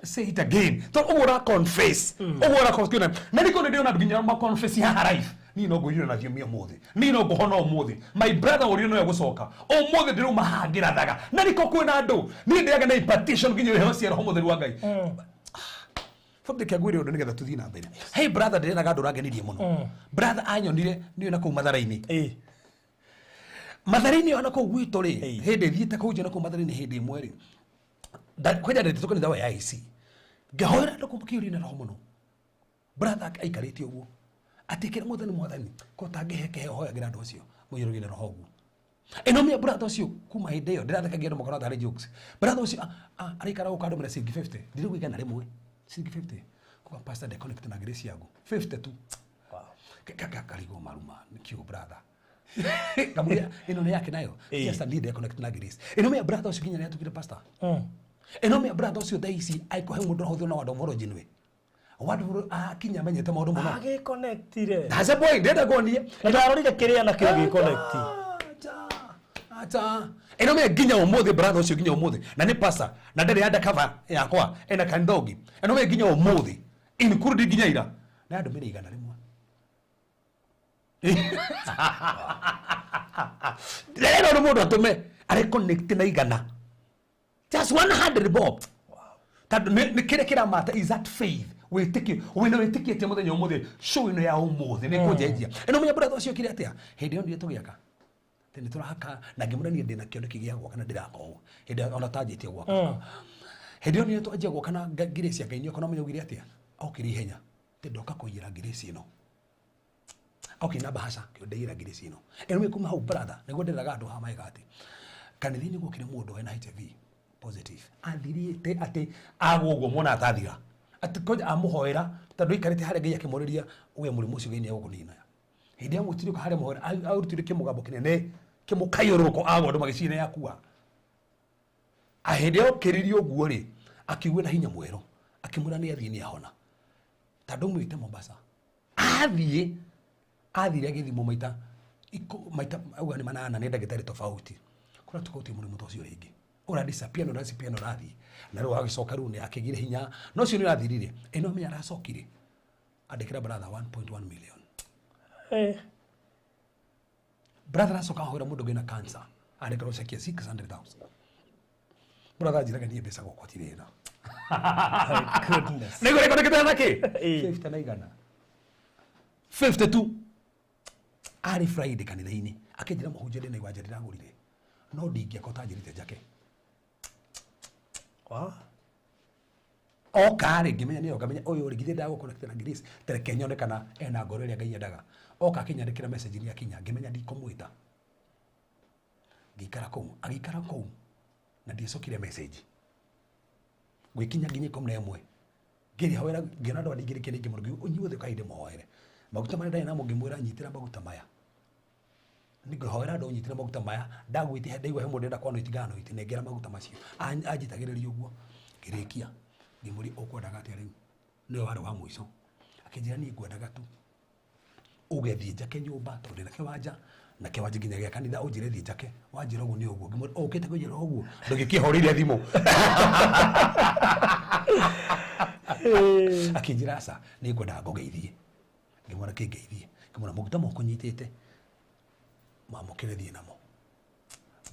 say it again. Tondũ ũguo ũra confess. Ũguo ũra confess. Na nĩkĩo nĩ ndĩrona nginya ma confess haha live. Niĩ no ngũiyũra na thiomi ũmũthĩ. Niĩ no ngũhona ũmũthĩ. My brother ũrĩa nowe gũcoka. Ũmũthĩ ndĩrauma haha ngĩrathaga. Na nĩkĩo kwĩna andũ. Niĩ ndĩaga na impartation nginya iheo cia Roho Mũtheru wa Ngai. Bũndĩ kĩangwĩre ũndũ nĩgetha tũthiĩ na mbere. Hey brother, ndĩrenaga andũ ũrangenirie mũno. Brother anyonire niĩ na kũu Mathare-inĩ. Mathare-inĩ ona kũu gwitũ rĩ, hĩndĩ thiĩte kũu na kũu Mathare-inĩ hĩndĩ ĩmwe rĩ, kwanja ndetĩtwo kanitha wa AIC. Ngĩhoera andũ kũu makĩiyũrio na roho mũno. Brother aikarĩte ũguo. Atĩ kĩrĩa mwathani mwathani, ko tangĩhe kĩheo hoyagĩra andũ acio mũiyũrwo na roho ũguo. Ĩno mĩa brother ũcio kuma hĩndĩ ĩyo ndĩrathekagia andũ makona tarĩ jokes. Brother ũcio araikara gũka andũmĩra ciringi 50. Ndirĩ igana rĩmwe. Ciringi 50. Kuga pastor nde connect na grace yaku. 50 tu. Karigwo maruma nĩkĩo brother. Ngamwĩra ĩno nĩ yake nayo. Just a need connect na grace. Ĩno mĩa brother ũcio nginya nĩatukire pastor. Ĩno mĩa brother ũcio thaa ici aikũhe mũndũ ũrahũthĩrwo na wandũ ũhoro njinwe. Wandũ akinya amenyete maũndũ mũno. Agĩconnectire. That's a point. Ndĩrenda kuonie. Na ndarorire kĩrĩa nakĩo gĩconnect. Acha. Ĩno mĩa nginya ũmũthĩ brother ũcio nginya ũmũthĩ na nĩ pastor na ndarĩ undercover yakwa ena kanitha ũngĩ. Ĩno mĩa nginya ũmũthĩ including nginya ira na andũmĩre 100. Ndĩrenda ũndũ mũndũ atũme arĩ connect na 100. Just 100 bob. Tondũ nĩ kĩrĩa kĩramata is that faith. Wĩtĩkio wĩna wĩtĩkĩtie mũthenya ũmũthĩ show ĩno ya ũmũthĩ nĩ kũnjenjia. Ĩno menya brother ũcio kĩrĩa atĩa hĩndĩ ĩyo ndiĩ tũgĩaka atĩ nĩ tũrahaka na ngĩmwĩra niĩ ndĩna kĩoneki gĩa gwaka na ndĩraka ũũ hĩndĩ ĩyo ona tanjĩtie gwaka hĩndĩ ĩyo niĩ twanjia gwaka na ngirĩci ya Ngai nĩoka no menya augire atĩa okire ihenya atĩ ndoka kũiyĩra ngirĩci ĩno okay na bahasha kĩo ndaiyĩra ngirĩci ĩno ĩno nĩ kuma hau brother nĩguo ndĩraga andũ haha maiga atĩ kanitha-inĩ gwokire mũndũ wena HIV positive athirĩte atĩ agwo ũguo mwana atathira atĩ koja amũhoera tondũ aikarĩte harĩa Ngai akĩmũrĩria we mũrimũ ũcio Ngai nĩegũkũnina hĩndĩ amwĩtire harĩa mũhoera arutire kĩmũgambo kĩnene kĩmũkayũrũrũko agwo andũ magĩciria nĩ akua hĩndĩ okĩririe ũguo rĩ akiugua na hinya mwerũ akĩmwĩra nĩ athiĩ nĩ ahona tondũ aumĩte Mombasa athiĩ athire agĩthimwo maita maita auga nĩ manana nĩ ndagĩtarĩ tofauti kũrĩa tofauti mũrimũ ta ũcio rĩngĩ ũra disappear na ũra disappear na ũrathiĩ na rĩu agĩcoka rĩu nĩ akĩgire hinya no ũcio nĩ ũrathirire ĩno menya aracokire andĩkĩra brother 1.1 million. Brother aracoka ahoera mũndũ wĩna cancer andĩkĩrwo ceki ya 600,000. Brother anjĩraga niĩ mbeca gwakwa ti thĩna. My goodness. Nĩguo rĩkonekete na kĩ 50 na igana 52 arĩ Friday kanitha-inĩ akĩnjĩra mũhunjia ndĩna iwanja ndĩragũrire no ndingĩaka ũtanjĩrĩte njake. Wow. Oka rĩ ngĩmenya nĩyo ngamenya ũyũ rĩ githĩ ndagũconnect na Grace tereke nyone kana ena ngoro ĩrĩa Ngai endaga. Oka akĩnyandĩkĩra message nĩ akinya ngĩmenya ndikũmwĩta ngĩikara kũu agĩikara kũu na ndiacokire message gwĩkinya nginya 11 ngĩrĩhoera ngĩona andũ andingĩrĩkia nĩ ngĩmũra inyuothe ũkai ndĩmũhoere maguta marĩa ndarĩ namo ngĩmwĩra nyitĩra maguta maya nĩngũhoera andũ nyitĩra maguta maya ndagwĩtia ndaigua he mũndũ ndĩrenda kwanũiti nganũiti nengera maguta macio anjitagĩrĩria ũguo ngĩrĩkia ngĩmũria ũkwendaga atĩa rĩu nĩwe warĩ wa mũico akĩnjĩra niĩ ngwendaga tu uge thiĩ njake nyũmba tondũ ndĩna kĩwanja na kĩwanja nginya gĩa kanitha ũnjĩre thiĩ njake wanjĩra ũguo nĩ ũguo ngĩmwĩra ũkĩte kũnjĩra ũguo ndũngĩkĩhũrĩire thimũ akĩnjĩra aca nĩ ngwendaga ngũgeithie ngĩmwĩra kĩngeithie ngĩmwĩra maguta moko nyitĩte mamũkĩre thiĩ namo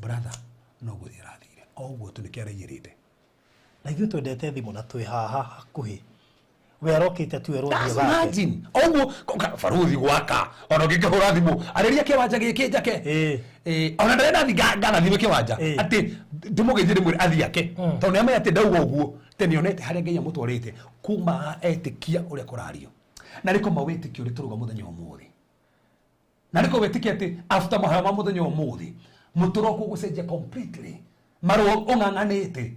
brother no gũthiĩ arathire o ũguo tu nĩkĩo araiyĩrĩte. Na ithuĩ twendete thimũ na twĩ haha hakuhĩ we arokĩte tu erwo That's thiĩ gake. imagine oguo baruthi gwaka ona ũngĩkĩhũra thimũ arĩria kĩwanja gĩkĩ njake. Ona ndarenda thi nganathime kĩwanja atĩ ndĩmũgeithie ndĩmwĩre athiĩ ake tondũ nĩamenya atĩ ndauga ũguo atĩ nĩonete harĩa Ngai amũtwarĩte kuma etĩkia ũrĩa kũrario na nĩko ma wĩtĩkio ũrĩa tũrauga mũthenya ũmũthĩ na nĩko wĩtĩkia atĩ after mahoya ma mũthenya ũmũthĩ mũtũro waku ũgũcenjia completely marũa ũng'ang'anĩte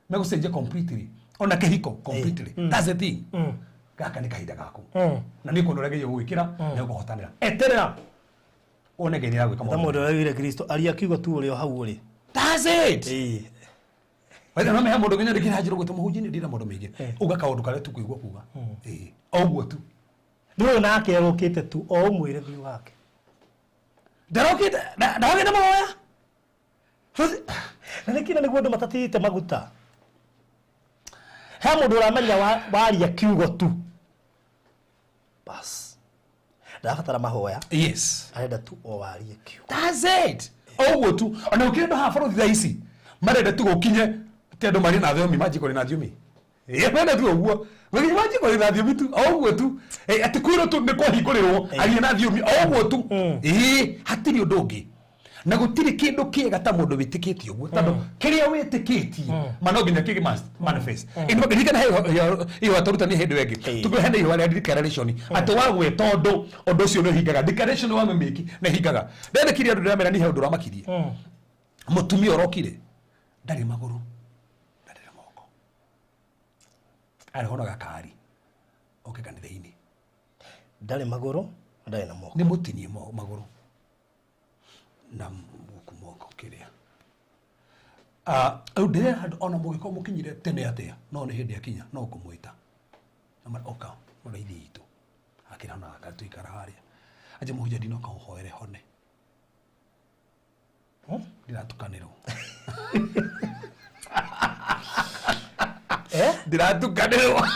megũcenjia completely ona kĩhiko completely. That's the thing. Gaka nĩ kahinda gaku na nĩ kuona ũrĩa Ngai egũgwĩkĩra na ũkũhotanĩra eterera wone Ngai nĩaragwĩka Ta maũndũ. mũndũ ũrĩa wĩre Kristo aria kiugo tu ũrĩ o hau ũrĩ. That's it. Wetha no mehe mũndũ nginya ndĩkĩra njĩra gwĩtwo mũhunjia nĩ ndĩra maũndũ maingĩ uga kaũndũ karĩa tu kũigua kuga o ũguo tu Ndũĩ nake egũkĩte tu o ũmwĩre thiĩ wake. Ndarokĩte ndagĩte mahoya. Na nĩkĩ na nĩguo andũ matatĩte maguta. He mũndũ ũramenya waria kiugo tu. Bas. Ndabatara mahoya. Yes. Arenda tu o warie kiugo. That's it. Oguo tu. Ona ũkĩenda haha bũrũri thaa ici marenda tu gũkinye ti andũ marĩ na thiomi manjikori na thiomi. Marenda tu ũguo. Manjikori na thiomi tu oguo tu. Atĩ kwĩrwo tu nĩ kwahingũrĩrwo arie na thiomi oguo tu. Hatirĩ ũndũ ũngĩ. Na gũtirĩ kĩndũ kĩega ta mũndũ wĩtĩkĩtie ũguo tondũ kĩrĩa wĩtĩkĩtie ma no nginya kĩgĩ manifest. Ririkana he atũrutani hĩndĩ ĩngĩ tũkĩhe hena ihũa rĩa declaration atĩ wagwĩta ũndũ ũndũ ũcio nĩ ũhingaga. Declaration wa mĩmĩki nĩ ĩhingaga. Ndendekire andũ ndĩramera nĩ he ũndũ ũramakirie. Mũtumia ũrokire ndarĩ magũrũ ndarĩ na moko arĩho na gakari oke kanitha-inĩ. Ndarĩ magũrũ ndarĩ na moko. Nĩ mũtinie magũrũ na guku moko kĩrĩa. Rĩu ndĩrera andũ ona mũgĩkorwo mũkinyire tene atĩa no nĩ hĩndĩ akinya no ngũmwĩta. Na oka mũraithi witũ akĩra na gakari tũikara harĩa. Anje mũhunjia ndinoka ũhoere hone. Ndĩratukanĩrwo. Ndĩratukanĩrwo.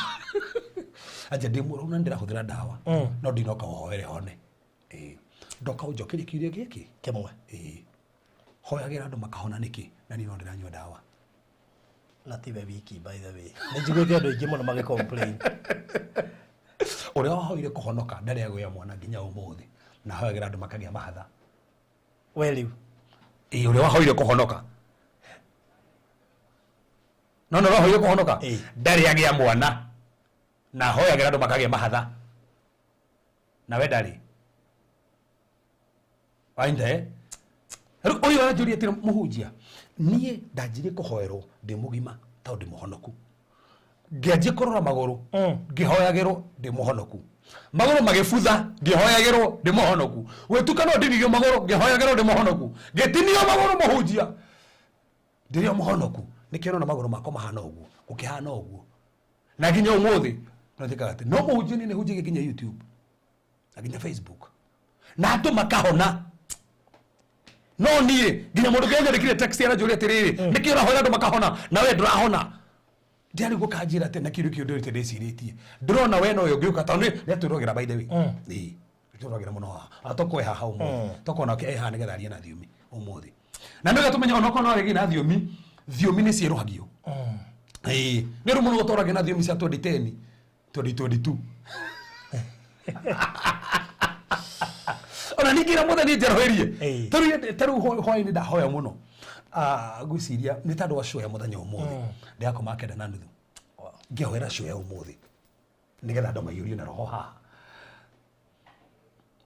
Anje ndĩ mũrwaru na ndĩrahũthĩra ndawa no ndinoka ũhoere hone. Ndoka ũnjokerie kĩũria gĩkĩ kĩmwe. Hoyagĩra andũ makahona nĩkĩ na niĩ no ndĩranyua ndawa. Na tiwe wiki by the way. Nĩ njiguĩte andũ aingĩ mũno magĩ complain. Ũrĩa wahoire kũhonoka ndarĩ agĩa mwana nginya ũmũthĩ na hoyagĩra andũ makagĩa mahatha. We rĩu. Ũrĩa wahoire kũhonoka. No no wahoire kũhonoka ndarĩ agĩa mwana na hoyagĩra andũ makagĩa mahatha. Na we ndarĩ. Wainde. Rĩu ũyũ aranjũria atĩrĩ mũhunjia niĩ ndanjirie kũhoerwo ndĩ mũgima tondũ ndĩ mũhonoku. Ngĩanjia kũrora magũrũ ngĩhoyagĩrwo ndĩ mũhonoku. Magũrũ magĩbutha ngĩhoyagĩrwo ndĩ mũhonoku. Gwĩtuka no ndinirio magũrũ ngĩhoyagĩrwo ndĩ mũhonoku. Ngĩtinio magũrũ mũhunjia ndĩrĩ o mũhonoku. Nĩkĩo ũrona magũrũ makwa mahana ũguo gũkĩhana ũguo. Na nginya ũmũthĩ no njĩkaga atĩ no mũhunjia niĩ nĩhunjagia nginya YouTube na nginya Facebook na andũ makahona. No niĩ nginya mũndũ kĩanyandĩkire text aranjũria atĩrĩrĩ nĩkĩ ũrahoera andũ makahona na we ndũrahona. Ndiarĩ gũkanjĩra atĩ na kĩndũ kĩu ndĩrĩte ndĩcirĩtie. Ndĩrona we na ũyũ ũngĩũka tondũ nĩ atwĩrogera by the way. Nĩatwĩrogera mũno haha. Atokwo e haha ũmũthĩ. Tokwo nake e haha nĩgetha arie na thiomi ũmũthĩ. Na nĩgetha tũmenye onokorwo no arĩgie na thiomi, thiomi nĩ ciĩrũhagio. Nĩ ũndũ mũno gũtwaragio na thiomi cia 2010, 2022. Ona ningĩ ira mwathani njeroherie. Tarĩu hwaĩ-inĩ ndahoya mũno. Ngwĩciria nĩ tondũ wa show ya mũthenya ũmũthĩ. Ndĩrakoma 9:30. Ngĩhoera show ya ũmũthĩ. Nĩgetha andũ maiyũrio na roho haha.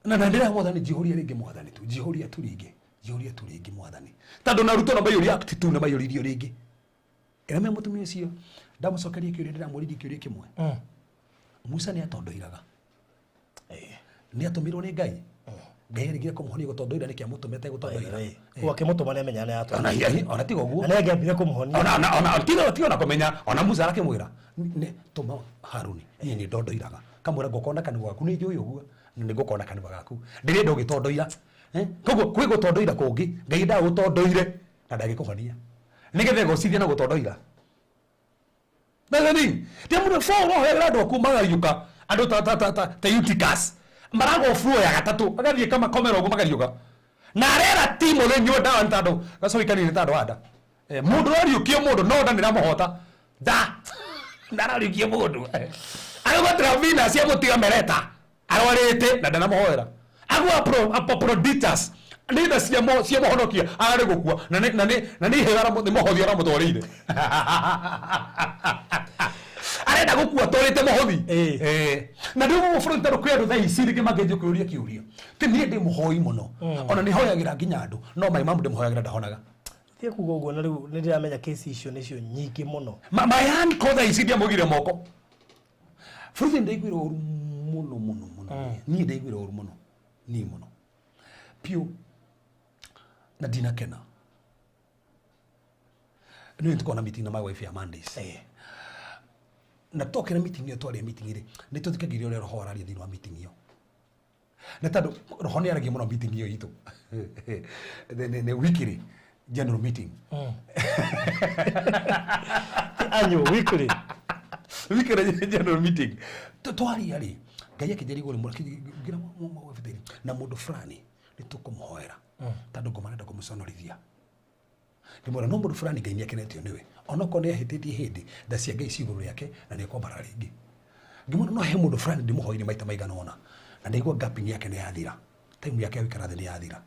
Na ndĩra mwathani njihũrie rĩngĩ mwathani tu, njihũrie tu rĩngĩ, njihũrie tu rĩngĩ mwathani. Tondũ na arutwo na maiyũria act tu na maiyũririo rĩngĩ. Ĩra me mũtumia ũcio ndamũcokeria kĩũria ndĩramũririe kĩũria kĩmwe. Musa nĩ atondoiraga. Nĩ atũmirwo nĩ Ngai. Ngai arĩgire kũmũhonia gũtondoira nĩkĩ amũtũmĩte gũtondoira. Akĩmũtũma nĩ amenya nĩ atũmĩte. Ona hihi ona tiga ũguo. Na nĩ angĩambire kũmũhonia. Ona tiga ona kũmenya ona Musa arakĩmwĩra nĩ tũma Haruni niĩ nĩ ndondoiraga. Kamwĩra ngũkona kanua gaku nĩ njũĩ ũguo na nĩ ngũkona kanua gaku. Ndĩrenda ũgĩtondoira. Koguo kwĩ gũtondoira kũngĩ Ngai endaga ũtondoire na ndangĩkũhonia. Nĩgetha ĩgocithie na gũtondoira. Nathani, ti mũndũ fo ũrohoera andũ aku magariũka andũ ta Eutychus maragwo floor ya gatatũ magathiĩ kamakomera ũguo makariũka. Na arera ti mũthenya ndawa nĩ tondũ gacoi kanini nĩ tondũ wa nda. Mũndũ ũrariũkio mũndũ no nda nĩramũhota. Nda ndarariũkie mũndũ. Agwa Travina cia mũtiga mereta arwarĩte na ndanamũhoera. Agwa Epaphroditus nĩ tha cia mũhonokia ararĩ gũkua na nĩ iheo nĩ mũhothi aramũtwarĩire. Arenda gũkua atwarĩte mũhothi. Na rĩu gũkũ bũrũri tondũ kwĩ andũ thaa ici rĩngĩ mangĩanjia kũũria kĩũria. Ti niĩ ndĩ mũhoi mũno. Ona nĩ hoyagĩra nginya andũ no my mom ndĩmũhoyagĩra ndahonaga. Thiĩ kuga ũguo na rĩu nĩ ndĩramenya kesi icio nĩcio nyingĩ mũno. My uncle thaa ici ndiamũigire moko. Bũrũri ndaiguire ũru mũno mũno mũno. Niĩ ndaiguire ũru mũno. Niĩ mũno. Piũ na ndinakena. Nĩ tũkorwo na meeting na my wife ya Mondays. Na twokĩra meeting ĩyo twaria meeting rĩ, nĩ tũthikagĩrĩria ũrĩa roho araria thĩinĩ wa meeting ĩyo. Na tondũ roho nĩ aragia mũno meeting ĩyo itũ. Nĩ weekly general meeting. Annual, weekly. Weekly general meeting. Twaria rĩ, Ngai akĩnjĩra igũrũ mũno, akĩnjĩra na mũndũ fulani nĩ tũkũmũhoera. Tondũ ngoma arenda kũmũconorithia. Ngĩmwĩra no mũndũ fulani Ngai nĩakenetio nĩwe. Onokorwo nĩ ahĩtĩtie hĩndĩ, tha cia Ngai ci igũrũ rĩake na nĩekwambara rĩngĩ. Ngĩmwĩra no he mũndũ fulani ndĩmũhoire maita maigana ũna. Na ndaigua gapping yake nĩ yathira. Time yake ya gũikara thĩ nĩ yathira.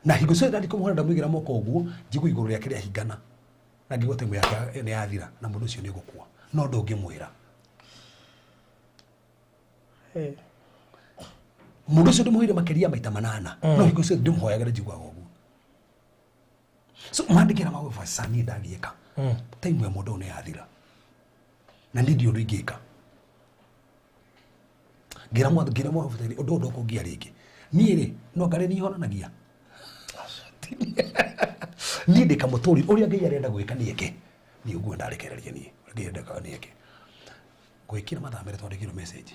Na hingo ciothe ndathiĩ kũmũhoera ndamũigĩra moko ũguo, njigua igũrũ rĩake rĩahingana. Na ngĩigua time yake nĩ yathira na mũndũ ũcio nĩ ũgũkua. No ndũngĩmwĩra. Mũndũ ũcio ndĩmũhoire makĩria maita manana. No hingo ciothe ndĩmũhoyagĩra njiguaga ũguo. So mandĩkĩra magwĩba niĩ ndangĩka. Time ya mũndũ ũyũ nĩ yathira. Na niĩ ndirĩ ũndũ ingĩka. Ngĩra mwathi, ngĩra mwathi, ũndũ ũyũ ndũkũngia rĩngĩ. Niĩ rĩ, no ngarĩ niĩ honanagia. Niĩ ndĩ kamũtũri, ũrĩa Ngai arenda gwĩka nĩ eke. Niĩ ũguo ndarekereria niĩ, ũrĩa Ngai arenda gwĩka nĩ eke. Gwĩkĩra mathaa merĩ twandĩkĩirwo message.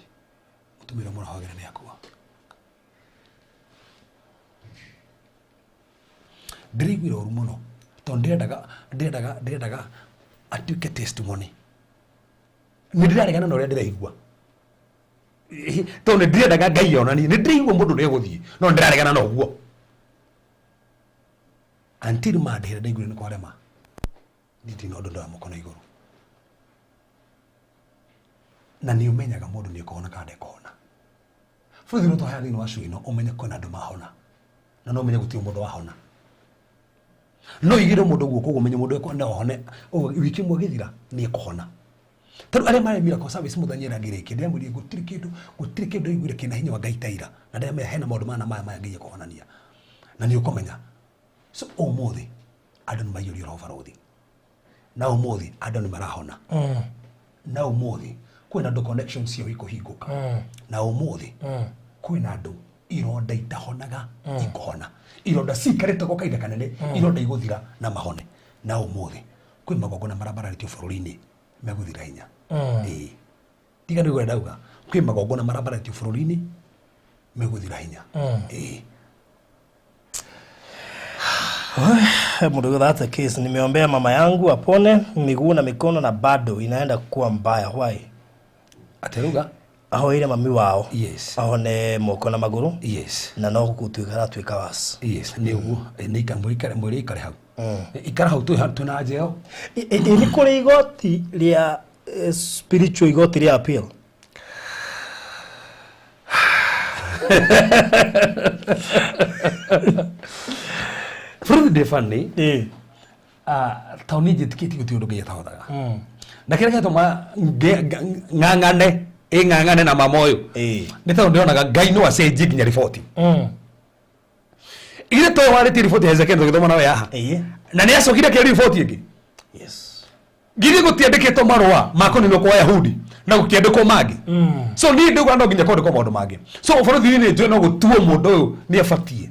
Mũtumia ũrĩa mũrahoyagĩra nĩ akua. Ndĩraiguire ũru mũno, tondũ ndĩrendaga atuĩke testimony. Nĩ ndĩraregana na ũrĩa ndĩraigua. Tondũ nĩ ndĩrendaga Ngai onanie, nĩ ndĩraigua mũndũ nĩ egũthiĩ, no nĩ ndĩraregana na ũguo. Until mandĩhĩra ndaiguire nĩ kwarema. Niĩ ndirĩ na ũndũ ndoya mũkono igũrũ. Na nĩ ũmenyaga mũndũ nĩ ekũhona kana ndekũhona. Bũrũri ũyũ twaheana thĩinĩ wa show ĩno, ũmenye kwĩna andũ mahona. Na no ũmenye gũtirĩ mũndũ wahona. No igĩrĩ mũndũ guoko ũguo ũmenye mũndũ ekũhona, no ahone. Ũguo wiki ĩmwe ĩgĩthira, nĩ ekũhona. Tondũ arĩa marĩ miracle service mũthenya ĩrĩa ngĩrĩkia, ndĩramwĩrire gũtirĩ kĩndũ, gũtirĩ kĩndũ ndaiguire kĩna hinya wa Ngai ta ira. Na ndĩramwĩra hena maũndũ mana maya maya Ngai ekũhonania. Na nĩ ũkũmenya. So ũmũthĩ andũ nĩ maiyũrio roho barũthi. Na ũmũthĩ andũ nĩ marahona. Na ũmũthĩ kwĩna andũ connection ciao ikũhingũka. Na ũmũthĩ kwĩna andũ ironda itahonaga ikũhona. Ironda ciikarĩte gwa kahinda kanene, ironda igũthira na mahone. Na ũmũthĩ kwĩ magongona marambararĩtio bũrũri-inĩ megũthira hinya. Ĩĩ. Tiga nĩguo ndauga, kwĩ magongona marambararĩtio bũrũri-inĩ megũthira hinya. Ĩĩ. Mũndũ that's a case. Nimeombea mama yangu apone miguu na mikono na bado inaenda kuwa mbaya. Why? Ateruga? Ahoire mami wao. Yes. Ahone moko na magũrũ. Yes. Na no gũtuĩka aratuĩka worse. Yes, nĩ ũguo. Nĩ ikara mwĩrĩ ikare hau. Ikara hau twĩ na njeo. Nĩ kũrĩ igoti rĩa spiritual igoti rĩa appeal. Bũrũri ndĩ funny. Tondũ niĩ njĩtĩkĩtie gũtirĩ ũndũ Ngai atahotaga. Na kĩrĩa gĩatũma ng'ang'ane, ĩng'ang'ane na mama ũyũ. Nĩ tondũ ndĩronaga Ngai no acenjie nginya riboti. Ithe to warĩtie riboti ya Hezekia tũgĩthoma nawe haha. Na nĩ acokire akĩaria riboti ĩngĩ. Yes. Githĩ gũtiandĩkĩtwo marũa ma kũninwo kwa Ayahudi na gũkĩandĩkwo mangĩ. So niĩ ndauga no nginya kwandĩkwo maũndũ mangĩ. So bũrũri-inĩ nĩ njũĩ no gũtuo mũndũ ũyũ nĩ abatiĩ.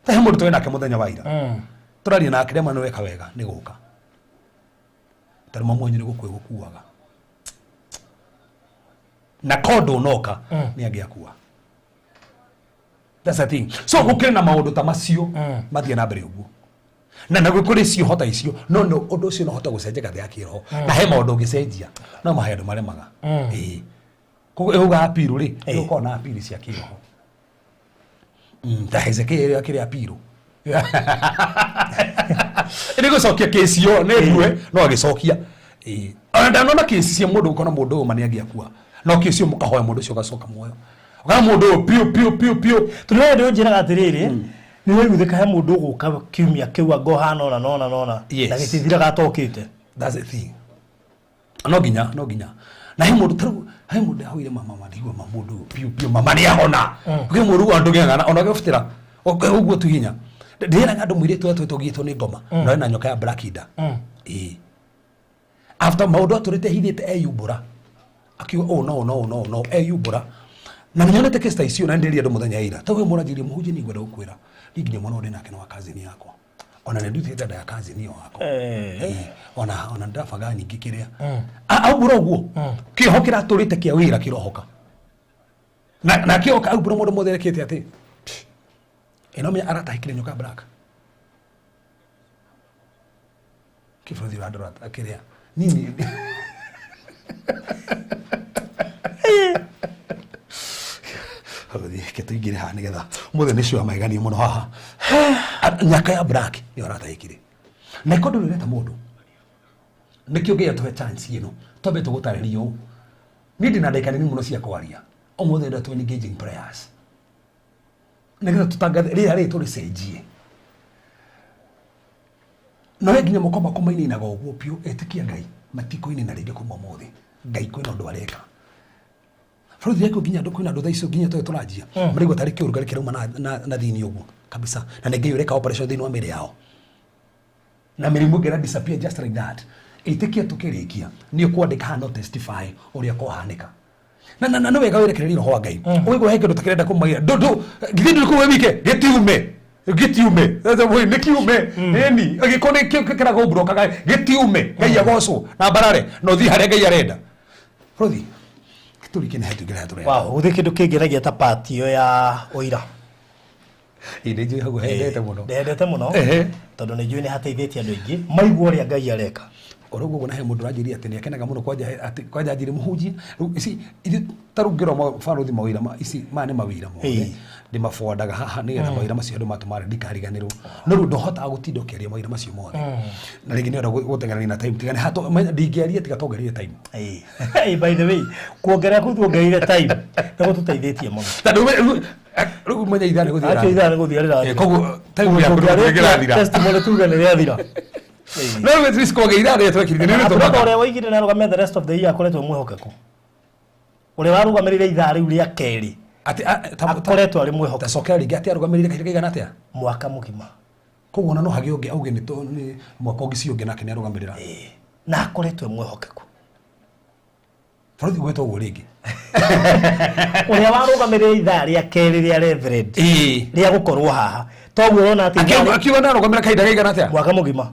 Ta he mũndũ tũrĩ nake mũthenya wa ira. Tũraria nake rĩmwe nĩ weka wega nĩ gũka. Tondũ mamu wanyu nĩ gũkua gũkuaga. Na ko ndũnoka nĩ angĩakua. That's the thing. So gũkĩrĩ na maũndũ ta macio mathiĩ na mbere ũguo. Na naguo kũrĩ cioho ta icio, no no ũndũ ũcio no ũhote gũcenjia ngathĩ ya kĩroho. Na he maũndũ ũngĩcenjia, no mahe andũ maremaga. Ĩĩ. Koguo ĩuga appeal rĩ, nĩ ũkoragwo na appeal cia kĩroho. Ta Hezekia ĩrĩa akĩrĩ appeal. Nĩ gũcokia kesi ĩyo, nĩ ndue, no agĩcokia. Ĩĩ. Ona ndanona kesi cia mũndũ ũkona mũndũ ũyũ ma nĩ angĩakua. No kesi ĩyo mũkahoya mũndũ ũcio ũgacoka muoyo. Ũkona mũndũ ũyũ piũ, piũ, piũ, piũ. Tondũ we nĩ ũnjĩraga atĩrĩrĩ, nĩ waiguithĩka he mũndũ ũgũka kiumia kĩu anga ũhana ũna na ũna na ũna. Yes. Na gĩtithiraga atokĩte. That's the thing. No nginya, no nginya. Na he mũndũ tarĩu, he mũndũ ahoire mama, mama, ndigua mama mũndũ ũyũ piũ, piũ, mama nĩ ahona. Kwĩ mũndũ ũguo andũ ng'ang'ana, ona ũgĩbutĩra, ũguo tu hinya. Ndĩraga andũ mũirĩtu ũrĩa twetwo nĩ ngoma, na ena nyoka ya black ida. Ĩĩ. After maũndũ atũrĩte hithĩte eyumbũra. Akiuga, oh, no, no, no, no, eyumbũra. Na nĩ nyonete case ta icio, na nĩ ndĩrire andũ mũthenya ira. Tondũ we mũranjĩrĩria mũhunjia nĩ ngwenda gũkwĩra. Niĩ nginya mwana ũyũ ndĩ nake nĩ wa cousin yakwa. Ona nĩ ndutĩte nda ya cousin ĩyo wakwa. Ona ndabaga nyingĩ kĩrĩa aumbũra ũguo kĩoho kĩratũrĩte kĩa wĩra kĩrohoka na kĩoka aumbũra mũndũ mothe ekĩte atĩ ĩno menya aratahĩkire nyoka black kĩbũrũthi wa ndora kĩrĩa nini Hau ke tũingĩre haha nĩgetha ũmũthĩ nĩ cio magegania mũno haha. Nyaka ya black nĩyo aratahĩkire na iko ndũrĩ ũreta mũndũ nĩkĩo Ngai atũhe chance ĩno twambe tũgũtarĩria ũũ. Niĩ ndĩna ndagĩka nini mũno cia kwaria ũmũthĩ ndĩrenda tũ engaging prayers nĩgetha tũtangathe rĩera rĩrĩ tũrĩcenjie. No he nginya moko makwa maininaga ũguo biũ ĩtĩkia Ngai matikũinina rĩngĩ kuma ũmũthĩ. Ngai kwĩna ũndũ areka. Bũrũri yake nginya andũ kwĩna andũ thaa icio nginya tũrĩ tũranjia maraigua tarĩ kĩũrugarĩ kĩrauma na thĩinĩ ũguo kabisa na nĩ Ngai ũreka operation thĩinĩ wa mĩĩrĩ yao na mĩrimũ ĩngĩ ĩra disappear just like that. Ĩtĩkia tũkĩrĩkia nĩ ũkwandĩka haha no testify ũrĩa kũhanĩka na na nĩ wega wĩrekererie roho wa Ngai ũigua he kĩndũ takĩrenda kũmagia ndũ githĩ ndũrĩ kũu wĩ wike gĩtiume gĩtiume nĩ kiume ĩni angĩkorwo nĩ kĩragũmburokaga gĩtiume Ngai agocwo na mbarare na ũthiĩ harĩa Ngai arenda. Bũrũthi tũrike nĩ hatũingĩra hatũrenda. Wow, gũtirĩ kĩndũ kĩngenagia ta part ĩyo ya ũira. Ĩ nĩ njũĩ hau hendete mũno. Ndendete mũno tondũ nĩ njũĩ nĩ hateithĩtie andũ aingĩ maigua ũrĩa Ngai areka. Oro ũguo na he mũndũ ũranjĩria atĩ nĩ akenaga mũno kwanja atĩ kwanja anjĩrie mũhunjia rĩu ici ithuĩ ta rĩu ngĩrora barũthi mawĩra ma ici maya nĩ mawĩra mothe ndĩmaboandaga haha nĩgetha mawĩra macio andũ matũmare ndikariganĩrwo no rĩu ndohotaga gũtinda ũkĩaria mawĩra macio mothe na rĩngĩ nĩenda gũteng'erania na time tiga nĩ hato ndingĩaria tiga tongerire time. By the way, kuongerera kũu tuongereire time nĩ gũtũteithĩtie mũno. Tondũ rĩu menya ithaa nĩ gũthiĩ Acio ithaa nĩ gũthiĩ rĩrathira. Koguo time yaku nĩ ĩrathira. Testimony tuge nĩ rĩathira. No rĩu at least kuongerera ithaa rĩrĩa twekĩrire nĩ Brother rĩtũmaga. ũrĩa waigire na arũgame the rest of the year akoretwo mwĩhokeku. Ũrĩa warũgamĩrĩire ithaa rĩu rĩa kerĩ Atĩ akoretwo arĩ mwĩhokeku. Tacokera rĩngĩ atĩ arũgamĩrĩire kahinda kaigana atĩa? Mwaka mũgima. Koguo ona no hagĩe ũngĩ auge nĩ mwaka ũngĩ cio ũngĩ nake nĩ arũgamĩrĩra. Na akoretwo mwĩhokeku. Bũrũri gwetwo ũguo rĩngĩ. Ũrĩa warũgamĩrĩire ithaa rĩa kerĩ rĩa Reverend rĩa gũkorwo haha. Toguo ũrona atĩ Akiuga nĩ arũgamĩra kahinda kaigana atĩa? Mwaka mũgima.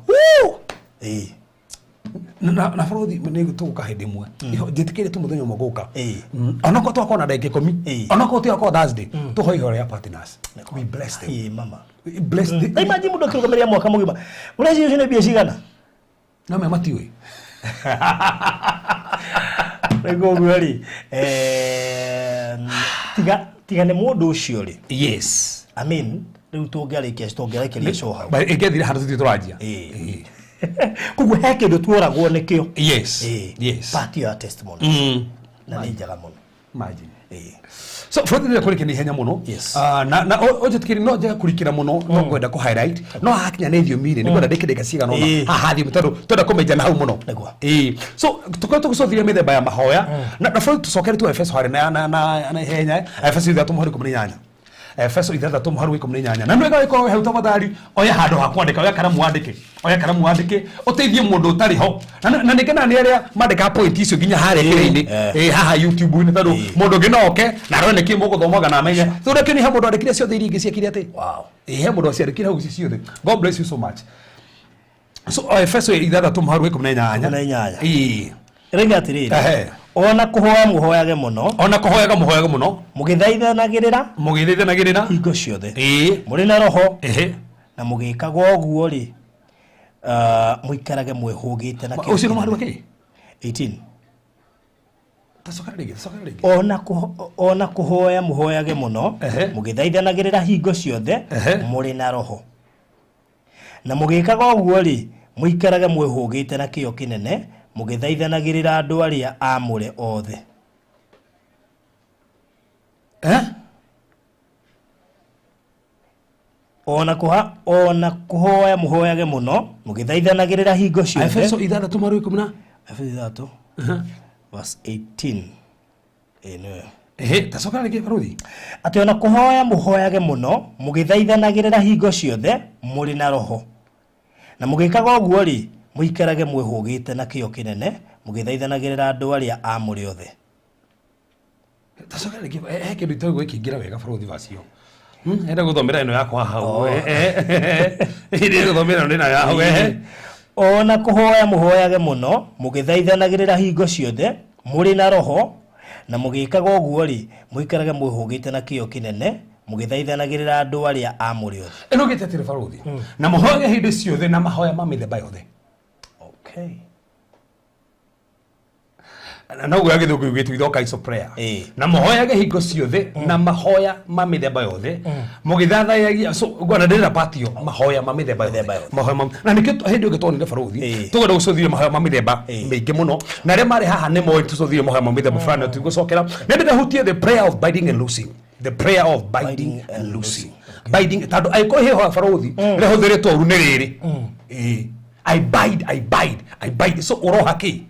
Na bũrũri nĩ tũgũka hĩndĩ ĩmwe. Njĩtĩkĩrie tu mũthenya ũmwe gũka. Onokorwo twakorwo na ndagĩka 10, onokorwo tũgakorwo Thursday, tũhoe ihoya rĩa partners. We bless them. Mama. We bless them. Ta imagine mũndũ akĩrũgamĩrĩra mwaka mũgima. Ũreciria ũcio nĩ mbia cigana? No me matiũĩ. Rĩu ũguo rĩ, tiga nĩ mũndũ ũcio rĩ. Yes. I mean, rĩu tũngĩarĩkia tũngĩarekeria show hau. Ĩngĩathire handũ tũthiĩ tũranjia. Koguo he kĩndũ tuoragwo nĩkĩo. Yes. Yes. Part ya testimony. Na nĩ njega mũno. Imagine. So bũrũri nĩ kũrĩkia nĩ ihenya mũno. Yes. Na ũnjĩtĩkĩrie no njega kũrikĩra mũno no ngwenda kũ highlight no hakinya nĩ thiomi rĩ nĩ ngwenda ndĩke ndagĩka cigana ũna haha thiomi tondũ twenda kũmenja na hau mũno. So tũkorwo tũgĩcothiria mĩthemba ya mahoya na bũrũri tũcokere tu Efeso harĩ na ihenya Efeso 6:18. Efeso 6:18. Na nĩ wega wĩkorwo hau tafadhali oya handũ ha kwandĩka oya karamu wandĩke oya karamu wandĩke ũteithie mũndũ ũtarĩ ho na nĩ ngenaga nĩ arĩa mandĩkaga point icio nginya harĩa kĩrĩa-inĩ haha YouTube-inĩ tondũ mũndũ ũngĩ no oke na arore nĩkĩ mũgũthomaga na amenye tondũ kĩo nĩ he mũndũ andĩkire ciothe iria ingĩ ciekire atĩ he mũndũ aciandĩkire hau ici ciothe. God bless you so much. So Efeso 6:18. Rĩngĩ atĩrĩrĩ ona kũhoya mũhoyage mũno ona kũhoyaga mũhoyage mũno mũgĩthaithanagĩrĩra mũgĩthaithanagĩrĩra hingo ciothe mũrĩ na roho na mũgĩkaga ũguo rĩ mũikarage mwĩhũgĩte na ũcio nĩ mũhari wa kĩ 18. Tacokera rĩngĩ tacokera rĩngĩ. Ona kũhoya mũhoyage mũno mũgĩthaithanagĩrĩra hingo ciothe mũrĩ na roho na mũgĩkaga ũguo rĩ mũikarage mwĩhũgĩte na kĩyo kĩnene mũgĩthaithanagĩrĩra andũ arĩa aamũre othe. Ona kũhoya mũhoyage mũno mũgĩthaithanagĩrĩra hingo ciothe. Efeso 6:10. Efeso 6 verse 18. Nĩyo. Tacokera rĩngĩ barũthi. Atĩ ona kũhoya mũhoyage mũno mũgĩthaithanagĩrĩra hingo ciothe mũrĩ na roho na mũgĩkaga ũguo rĩ mũikarage mwĩhũgĩte na kĩyo kĩnene mũgĩthaithanagĩrĩra andũ arĩa aamũre othe. Tacokera rĩngĩ he kĩndũ itoĩ gwĩkĩingĩra wega barũthi wacio. Enda gũthomera ĩno yakwa hau. Ĩrĩ gũthomera ĩno ndĩnayo hau. Ona kũhoya mũhoyage mũno mũgĩthaithanagĩrĩra hingo ciothe mũrĩ na roho na mũgĩkaga ũguo rĩ mũikarage mwĩhũgĩte na kĩyo kĩnene mũgĩthaithanagĩrĩra andũ arĩa amũre othe. Ĩno gĩte atĩrĩ barũthi, na mũhoyage hĩndĩ ciothe na mahoya ma mĩthemba yothe. Okay. Na noguo ya gĩthũngũ yugĩte with all kinds of prayer. Na mũhoyage hingo ciothe na mahoya ma mĩthemba yothe mũgĩthathayagia. So ngona ndĩrenda part ĩyo, mahoya ma mĩthemba yothe, mahoya ma, na nĩkĩo hĩndĩ ĩngĩ tuonire barũthi tũgenda gũcũthire mahoya ma mĩthemba mĩingĩ mũno, na arĩa marĩ haha nĩ moĩ tũcũthire mahoya ma mĩthemba fulani na tũgũcokera. Na ndĩrahutie the prayer of binding and loosing, the prayer of binding and loosing. Binding, tondũ angĩkorwo he hoya barũthi rĩhũthĩrĩtwo ũru nĩ rĩrĩ. I bind, I bind, I bind. So ũroha kĩ?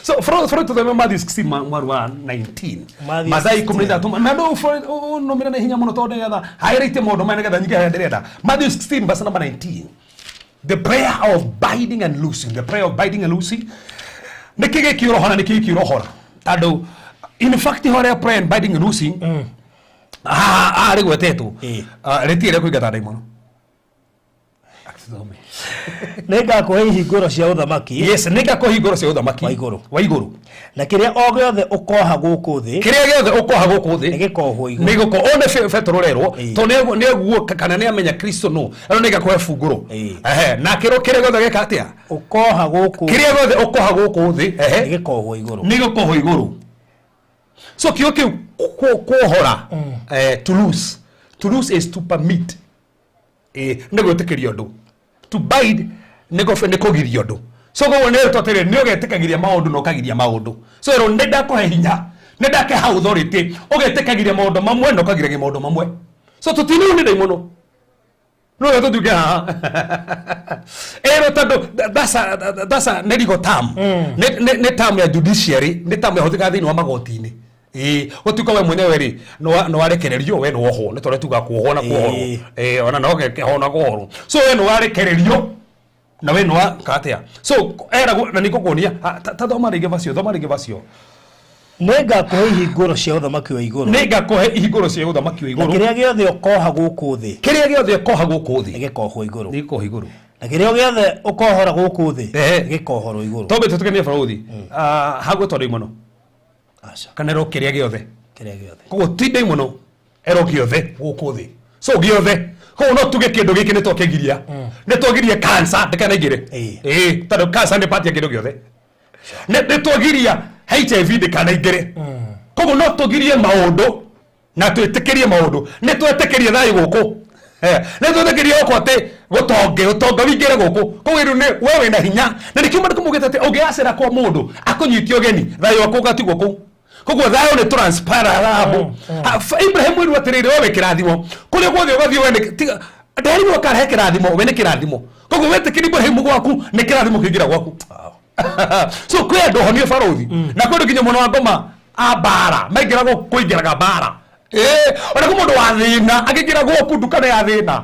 So for to the Matthew 16 mwaru wa 19. Matthew. Mathai 13 na no no mira na hinya muno tondu nĩgetha haĩrĩte maũndũ maya nĩgetha nyingĩ harĩa ndĩrenda. Matthew 16 verse number 19, the prayer of binding and loosing, the prayer of binding and loosing. Nĩkĩ gĩkĩ ũrohora? Nĩkĩ gĩkĩ ũrohora? Tondũ in fact horea prayer and binding and loosing haha rĩgwetetwo rĩtirĩ rĩa kũingata ndaimono. Akithome. Nĩngakũhe ihingũro cia ũthamaki. Yes, nĩngakũhe hingũro cia ũthamaki wa igũrũ. Wa igũrũ. Na kĩrĩa o gĩothe ũkoha gũkũ thĩ, kĩrĩa gĩothe ũkoha gũkũ thĩ nĩgĩkohwo igũrũ. Nĩgũko o nĩ Petero rerwo tondũ nĩaguo kana nĩamenya Kristo no ĩno nĩngakũhe bungũro. Ehe, na kĩrĩa kĩrĩa gĩothe gĩka atĩa? Ũkoha gũkũ. Kĩrĩa gĩothe ũkoha gũkũ thĩ, ehe, nĩgĩkohwo igũrũ. Nĩgĩkohwo igũrũ. So kĩo kĩu kuohora, to loose, to loose is to permit, nĩ gwĩtĩkĩria ũndũ. To bind nĩ kũgiria ũndũ. So koguo nĩ ĩrĩtwo atĩrĩrĩ, nĩ ũgetĩkagĩria maũndũ na ũkagiria maũndũ. So ĩrwo nĩ ndakũhe hinya, nĩ ndake hau authority, ũgetĩkagĩria maũndũ mamwe na ũkagiragia maũndũ mamwe. So tũtinĩu nĩ ndaimono no wega tũtuĩke haha ĩrwo tondũ that's a nĩ legal term, nĩ term ya judiciary, nĩ term yahũthĩkaga thĩinĩ wa magoti-inĩ. Ĩĩ, gũtuĩka we mwenyewe rĩ nĩ warekererio, we nĩ wohwo, nĩ tondũ tuga kuohwo na kuohorwo. Ĩĩ, ona no gekehwo na kuohorwo. So we nĩ warekererio na we nĩ wa katia. So eragwo na nĩngũkuonia ta thoma rĩngĩ vacio, thoma rĩngĩ vacio. Nĩngakũhe ihingũro cia ũthamaki wa igũrũ. Nĩngakũhe ihingũro cia ũthamaki wa na igũrũ. Kĩrĩa gĩothe ũkoha gũkũ thĩ, kĩrĩa gĩothe ũkoha gũkũ thĩ, nĩgĩkohwo igũrũ. Nĩgĩkohwo igũrũ. Na kĩrĩa gĩothe ũkohora gũkũ thĩ, nĩgĩkohorwo igũrũ. Tombe tũtukanie barũthi hagwĩtwo ndaimono Aca. kana ero kĩrĩa gĩothe? Kĩrĩa gĩothe. Koguo ti ndaimono, ero gĩothe gũkũ thĩ. So gĩothe, koguo no tuge kĩndũ gĩkĩ nĩ twakĩgiria, nĩ twagiria cancer ndĩkanaingĩre. Ĩĩ, tondũ cancer nĩ part ya kĩndũ gĩothe. Nĩ twagiria HIV ndĩkanaingĩre. Koguo no tũgirie maũndũ na twĩtĩkĩrie maũndũ. Nĩ twetĩkĩrie thayũ gũkũ, nĩ twetĩkĩrie gũkũ atĩ gũtonge ũtonga wingĩre gũkũ. Koguo rĩu nĩ we wĩna hinya na nĩkĩo maandĩko maugĩte atĩ ũngĩgacĩra kwa mũndũ akũnyitie ũgeni, thayũ waku ũgatigwo kũu. Koguo thayũ nĩ transferable. Ibrahim mwĩrwo atĩrĩrĩ, we wĩ kĩrathimo kũrĩa guothe ũgathiĩ, we nĩ tiga ndeheri ũkarehe kĩrathimo, we nĩ kĩrathimo. Koguo wetĩkĩria Ibrahim gwaku, nĩ kĩrathimo kĩingĩra gwaku. So kwĩ andũ honio barũthi na kwĩ andũ nginya mwena wa ngoma a mbara maingĩra gũkũ kũingĩraga mbara. Ĩĩ, ona kwĩ mũndũ wa thĩna akĩingĩra gwaku nduka nĩ ya thĩna.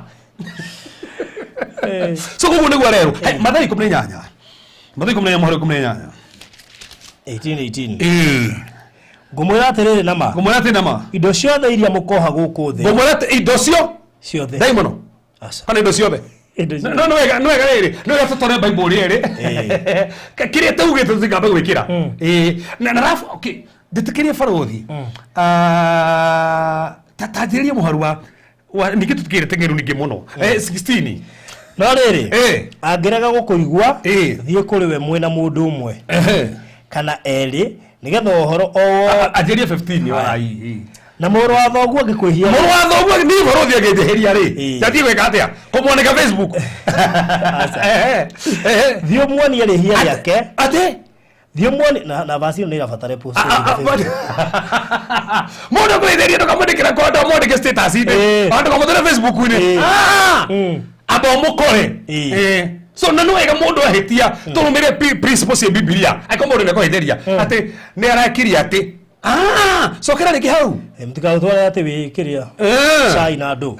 So koguo nĩguo arerwo. Hey, Mathayo 18, Mathayo 18 mũhari 18. 18 18. Ĩĩ. Ngũmwĩra atĩrĩrĩ na ma, Ngũmwĩra atĩ na ma, indo ciothe iria mũkoha gũkũ thĩ, ngũmwĩra atĩ indo cio ciothe ndaimono Aca. kana indo ciothe? Indo ciothe. No nĩ wega rĩrĩ, nĩ wega tũtore Bible rĩrĩ kĩrĩa taugĩte tũtikambe gwĩkĩra. Ĩĩ, na rafu, okay, ndĩtĩkĩrie barũthi. Ah, ta tanjĩrĩria mũharu wa ningĩ tũtikĩrĩ teng'eru ningĩ mũno. 16. No rĩrĩ, angĩrega gũkũigua, thiĩ kũrĩ we mwĩna mũndũ ũmwe kana erĩ nĩgetha ũhoro o wothe. Anjĩrie 15 wa ai. Na mũrũ wa thoguo angĩkwĩhia, Mũrũ wa thoguo ni barũthi angĩnjĩhĩria rĩ, ndathiĩ gwĩka atĩa? Kũmwandĩka Facebook? Ehe. Thiĩ ũmuonie rĩhia rĩake. Atĩ thiĩ ũmuonie na vaci ĩyo nĩ ĩrabatara post. Mũndũ kwĩthĩria ndũkamwandĩkĩra kwa ndũkamwandĩke status-inĩ, ona ndũkamũtũre Facebook-inĩ. Ah! Amba ũmũkore. So na nĩ wega mũndũ ahĩtia tũrũmĩrĩre principles cia Bibilia. Angĩkorwo mũndũ nĩekũhĩtĩria atĩ nĩ arakirie atĩ, ah, cokera rĩngĩ hau. Mũtigaũtware atĩ wĩ kĩrĩa cai na andũ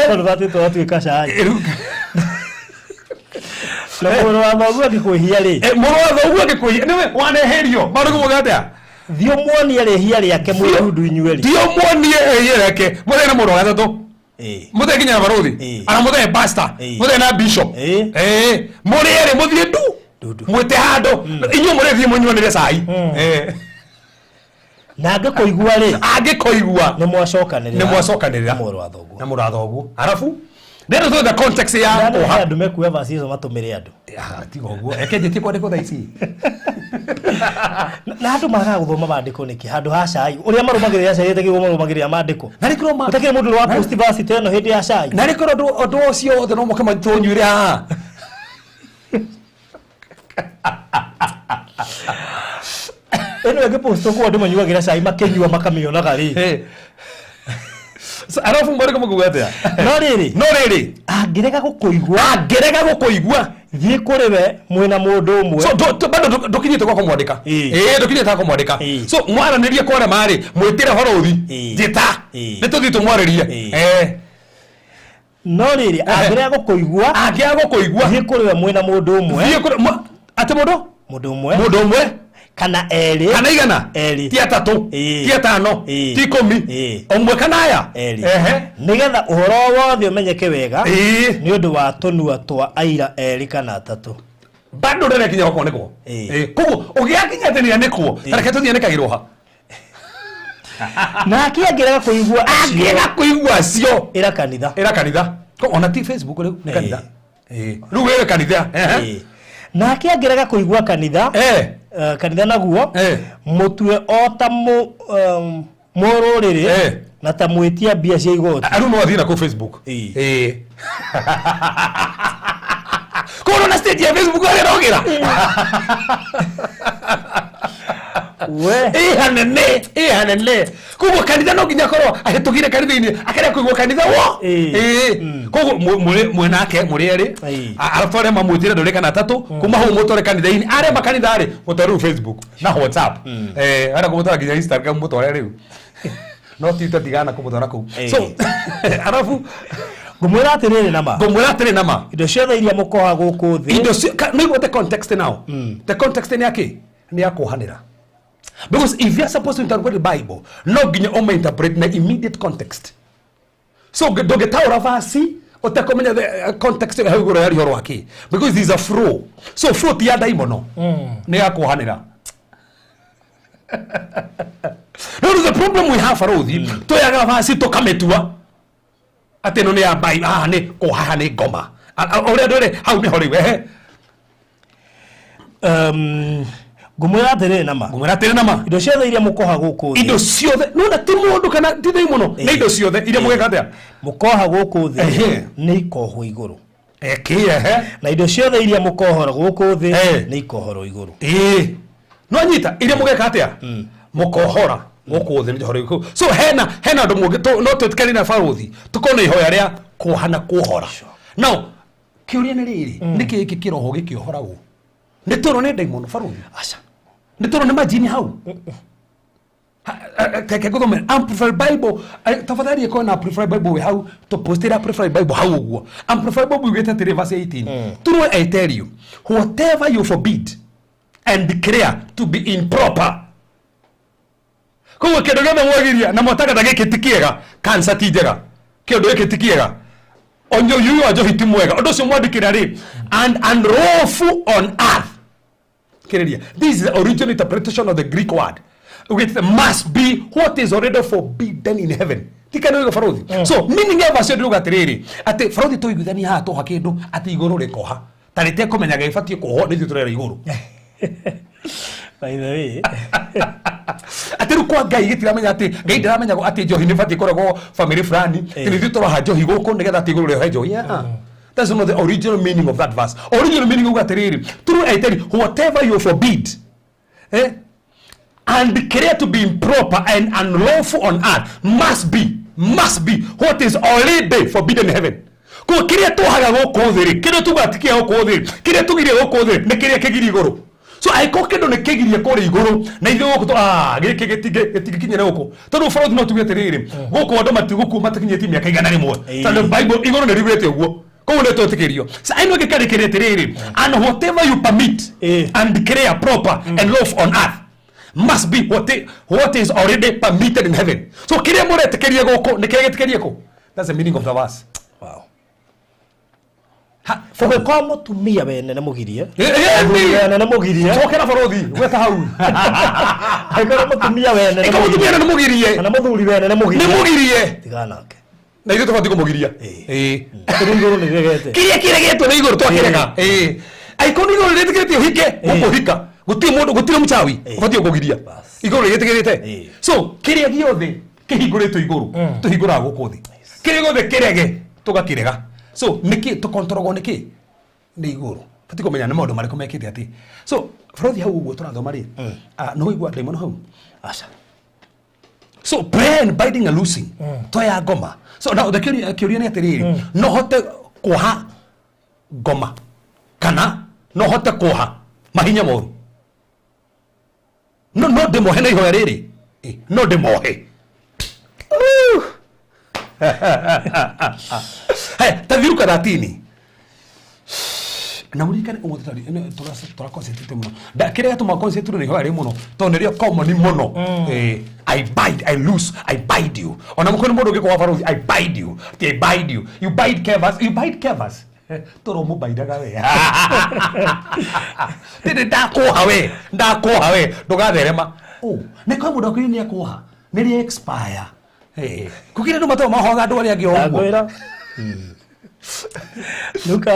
tondũ batĩ twatuĩka cai. Na mũrũ wa thoguo angĩkwĩhia rĩ, Mũrũ wa thoguo angĩkwĩhia nĩwe waneherio maũndũ kũmũga atĩa? Thiĩ ũmuonie rĩhia rĩake mwĩ ndundu inyuerĩ. Thiĩ ũmuonie rĩhia rĩake mũthee na mũndũ wa gatatũ. Mũthee nginya na barũthi. Ana mũthee pastor. Mũthee na bishop. Mũrĩ erĩ mũthiĩ ndu. Ndundu. Mwĩte handũ. Inyuĩ mũrĩthiĩ mũnyuanĩre cai. Na angĩkũigua rĩ, Angĩkũigua nĩ mwacokanĩrĩra. nĩ mwacokanĩrĩra. Na mũrũ wa thoguo. Na mũrũ wa thoguo. Arabu rĩrĩ tũthe context ya Yaani kũha. andũ mekuoya verse icio matũmĩre andũ. Ah, tiga ũguo. Reke njĩtie kwandĩkwo thaa ici. Na andũ magaga gũthoma maandĩko nĩkĩ handũ ha cai ũrĩa marũmagĩrĩra cai ĩtagĩrwo marũmagĩrĩra maandĩko. Na rĩ korwo ma- Gũtakĩrĩ mũndũ ũrĩa wa post verse ta ĩno hĩndĩ ya cai. Na rĩ korwo ũndũ ũcio wothe no moke matũnyuĩre haha. Ĩno ĩngĩ post kũu andũ manyuagĩra cai makĩnyua makamĩonaga rĩ. So, arabu marĩkũ makuga atĩa? No rĩrĩ, No rĩrĩ, angĩrega gũkũigua, angĩrega gũkũigua, thiĩ kũrĩ we mwĩna mũndũ ũmwe. so bado ndũkinyĩte gwa kũmwandĩka. Ndũkinyĩte gwa kũmwandĩka. So mwaranĩrie kwarema rĩ, mwĩtĩre balothi, njĩta, nĩ tũthiĩ tũmwarĩrie. No rĩrĩ, angĩrega gũkũigua, Angĩaga gũkũigua, thiĩ kũrĩ we mwĩna mũndũ ũmwe. thiĩ kũrĩ atĩ mũndũ? Mũndũ ũmwe. Mũndũ ũmwe. Kana erĩ. Kana igana. Erĩ. Ti atatũ. Ti atano. Ti ikũmi. Ũmwe kana aya. Erĩ. Nĩgetha ũhoro wothe ũmenyeke wega. Nĩ ũndũ wa tũnua twa aira erĩ kana atatũ. Bado ndĩrekinya gwa kwanĩkwo. Koguo ũgĩakinya atĩ nĩanĩkwo, ta reke tũthiĩ anĩkagĩrwo ha. Nake angĩrega kũigua acio. Angĩrega kũigua acio. Ĩra kanitha. Ĩra kanitha. Ko ona ti Facebook rĩu, nĩ kanitha. Rĩu wĩre kanitha. Nake angĩrega kũigua kanitha, kanitha naguo, mũtue o ta mũrũrĩrĩ na ta mwĩtia mbia cia igoti. Rĩu no athiĩ na kũu Facebook. Koguo na stage ya Facebook arĩa rogera. We. Hanene, hanene. Koguo kanitha no nginya akorwo ahĩtũkire kanitha-inĩ akarega kũigua kanitha wo. Koguo mwĩ nake mũrĩ erĩ, arabu arĩa mamwĩtire ndũrĩ kana atatũ, kuma hau mũtware kanitha-inĩ, arĩa makanitha rĩ, mũtware rĩu Facebook na WhatsApp. Arĩa kũmũtwara nginya Instagram mũtware rĩu. No ti tũtigana kũmũtwara kũu. So arabu ngũmwĩra atĩrĩrĩ na ma. Ngũmwĩra atĩrĩ na ma. Indo ciothe iria mũkoha gũkũ thĩ. Indo no the context now. The context nĩ akĩ? Nĩ ya kuohanĩra. Because if you are supposed to interpret the Bible, no nginya ũme interpret na immediate context. So ndũngĩtaũra verse ũtekũmenya the context ĩyo hau igũrũ yaria ũhoro wa kĩ. Because there is a flow. So flow ti ya ndaimono. Nĩ ya kuohanĩra. No, the problem we have Farothi, tũyaga verse tũkamĩtua atĩ ĩno nĩ ya Bible, haha nĩ kũhaha nĩ ngoma. Ũrĩa ndũrĩ hau nĩho rĩu, ehe. Ngũmwĩra atĩrĩrĩ na ma. Ngũmwĩra atĩrĩ na ma. Indo ciothe iria mũkoha gũkũ thĩ. Indo ciothe, nona ti mũndũ kana ti ndaimono, nĩ indo ciothe iria mũgeka atĩa? Mũkoha gũkũ thĩ nĩ ikohwo igũrũ. Eki, ehe. Na indo ciothe iria mũkohora gũkũ thĩ nĩ ikohorwo igũrũ. No nyita iria mũgeka atĩa? Mũkohora gũkũ thĩ nĩ njohoro igũrũ. So hena andũ mũngĩ no twĩtĩkanie na barothi tũkorwo na ihoya rĩa kuoha na kuohora. Now kĩũria nĩ rĩrĩ, nĩkĩ gĩkĩ kĩroho gĩkĩohoragwo? Nĩ tũrwo nĩ ndaimono barothi? Aca. Nĩ tũrwo nĩ majini hau? Reke ngũthomere Amplified Bible, tafadhali ĩkorwo na Amplified Bible wĩ hau, tũpostĩre Amplified Bible hau ũguo. Amplified Bible yugĩte atĩrĩ verse 18. Truly I tell you, whatever you forbid and declare to be improper. Koguo kĩndũ gĩothe mwagiria na mwatangata gĩkĩ ti kĩega, cancer ti njega, kĩndũ gĩkĩ ti kĩega, ũnyui wa njohi ti mwega, ũndũ ũcio mwandĩkĩra rĩ, and unlawful on earth. Kĩrĩria, this is the original interpretation of the Greek word. Ugĩte must be what is already forbidden in heaven. Ti kana ũiga barothi. So meaning ya verse ĩyo ndĩrauga atĩrĩrĩ, atĩ barothi tũiguithanie haha twoha kĩndũ atĩ igũrũ rĩkoha. Ta rĩtekũmenyaga ĩbatiĩ kuohwo nĩ ithuĩ tũrera igũrũ. By the way. Atĩ rĩu kwa Ngai gĩtiramenya atĩ Ngai ndaramenya atĩ njohi nĩ ĩbatiĩ kũregwo family fulani, atĩ nĩ ithuĩ tũroha njohi gũkũ nĩgetha atĩ igũrũ rĩohe njohi. Yeah. That's not the original meaning of that verse. Original meaning uga atĩrĩrĩ, truly I tell you, whatever you forbid, and declare to be improper and unlawful on earth must be what is already forbidden in heaven. Koguo kĩrĩa twohaga gũkũ thĩ rĩ, kĩrĩa tugaga ti kĩa gũkũ thĩ rĩ, kĩrĩa tũgirie gũkũ thĩ rĩ, nĩ kĩrĩa kĩgirie igũrũ. So angĩkorwo kĩndũ nĩ kĩgirie kũrĩa igũrũ, na ithuĩ gũkũ gĩkĩ gĩtingĩkinyĩra gũkũ. Tondũ barothi no tuge atĩrĩrĩ, gũkũ andũ matigũkua matakinyĩtie mĩaka 100. Tondũ Bible igũrũ nĩ riugĩte ũguo. Koguo nĩ twĩtĩkĩrio. So ĩno ĩngĩkarĩkĩria atĩrĩrĩ, and whatever you permit and declare proper and lawful on earth must be what is already permitted in heaven. So kĩrĩa mũretĩkĩria gũkũ nĩ kĩrĩa gĩtĩkĩrie kũ. That's the meaning of the verse. Wow. Ũngĩkorwo mũtumia wene nĩ mũgirie. Mũthuri wene nĩ mũgirie. Cokera borothi gweta hau. Angĩkorwo mũtumia wene nĩ Ĩkorwo mũtumia wene nĩ mũgirie. Kana mũthuri wene nĩ mũgirie. Nĩ mũgirie. Tigana nake. Na ithuĩ tũbatiĩ kũmũgiria. Ĩĩ. Kĩrĩa igũrũ nĩ rĩregete. Kĩrĩa kĩregetwo nĩ igũrũ twakĩrega. Ĩĩ. Angĩkorwo nĩ igũrũ rĩtĩkĩrĩtie ũhike, ũkũhika. Gũtirĩ mũndũ, gũtirĩ mũchawi ũbatiĩ kũgiria. Igũrũ rĩgĩtĩkĩrĩte. So kĩrĩa gĩothe kĩhingũrĩtwo igũrũ, tũhingũraga gũkũ thĩ. Kĩrĩa gĩothe kĩrege, tũgakĩrega. So nĩkĩ tũkontrolagwo nĩkĩ? Nĩ igũrũ. Batiĩ kũmenya nĩ maũndũ marĩkũ mekĩte atĩ. So bũrũri hau ũguo tũrathoma rĩ, nĩ waigua ndaimono hau? Aca. So prayer and binding and loosing. Toya ngoma. So now the kĩũria nĩ atĩrĩrĩ, no hote kuoha ngoma kana no hote kuoha mahinya moru? No no ndĩmohe na ihoya rĩrĩ. No ndĩmohe. Hey, tathiũka 13. Na ũririkane ũmũthĩ tũra concentrate mũno. Kĩrĩa gĩatũma concentrate nĩ ihoya rĩ mũno, tondũ nĩrĩo common mũno. I bind, I loose, I bind you. Ona mũkũrũ mũndũ ũngĩkũha barothi, I bind you. Ti I bind you. You bind Kevas, you bind Kevas. Toro mũbaindaga we. Tĩndĩ ndakuoha we, ndakuoha we, ndũgatherema. Oh, nĩ kwa mũndũ akwĩrire nĩ akuoha. Nĩ rĩ expire. Kũkĩrĩ andũ matoo mahoga andũ arĩa angĩ o ũguo. Ndakwĩra. Luka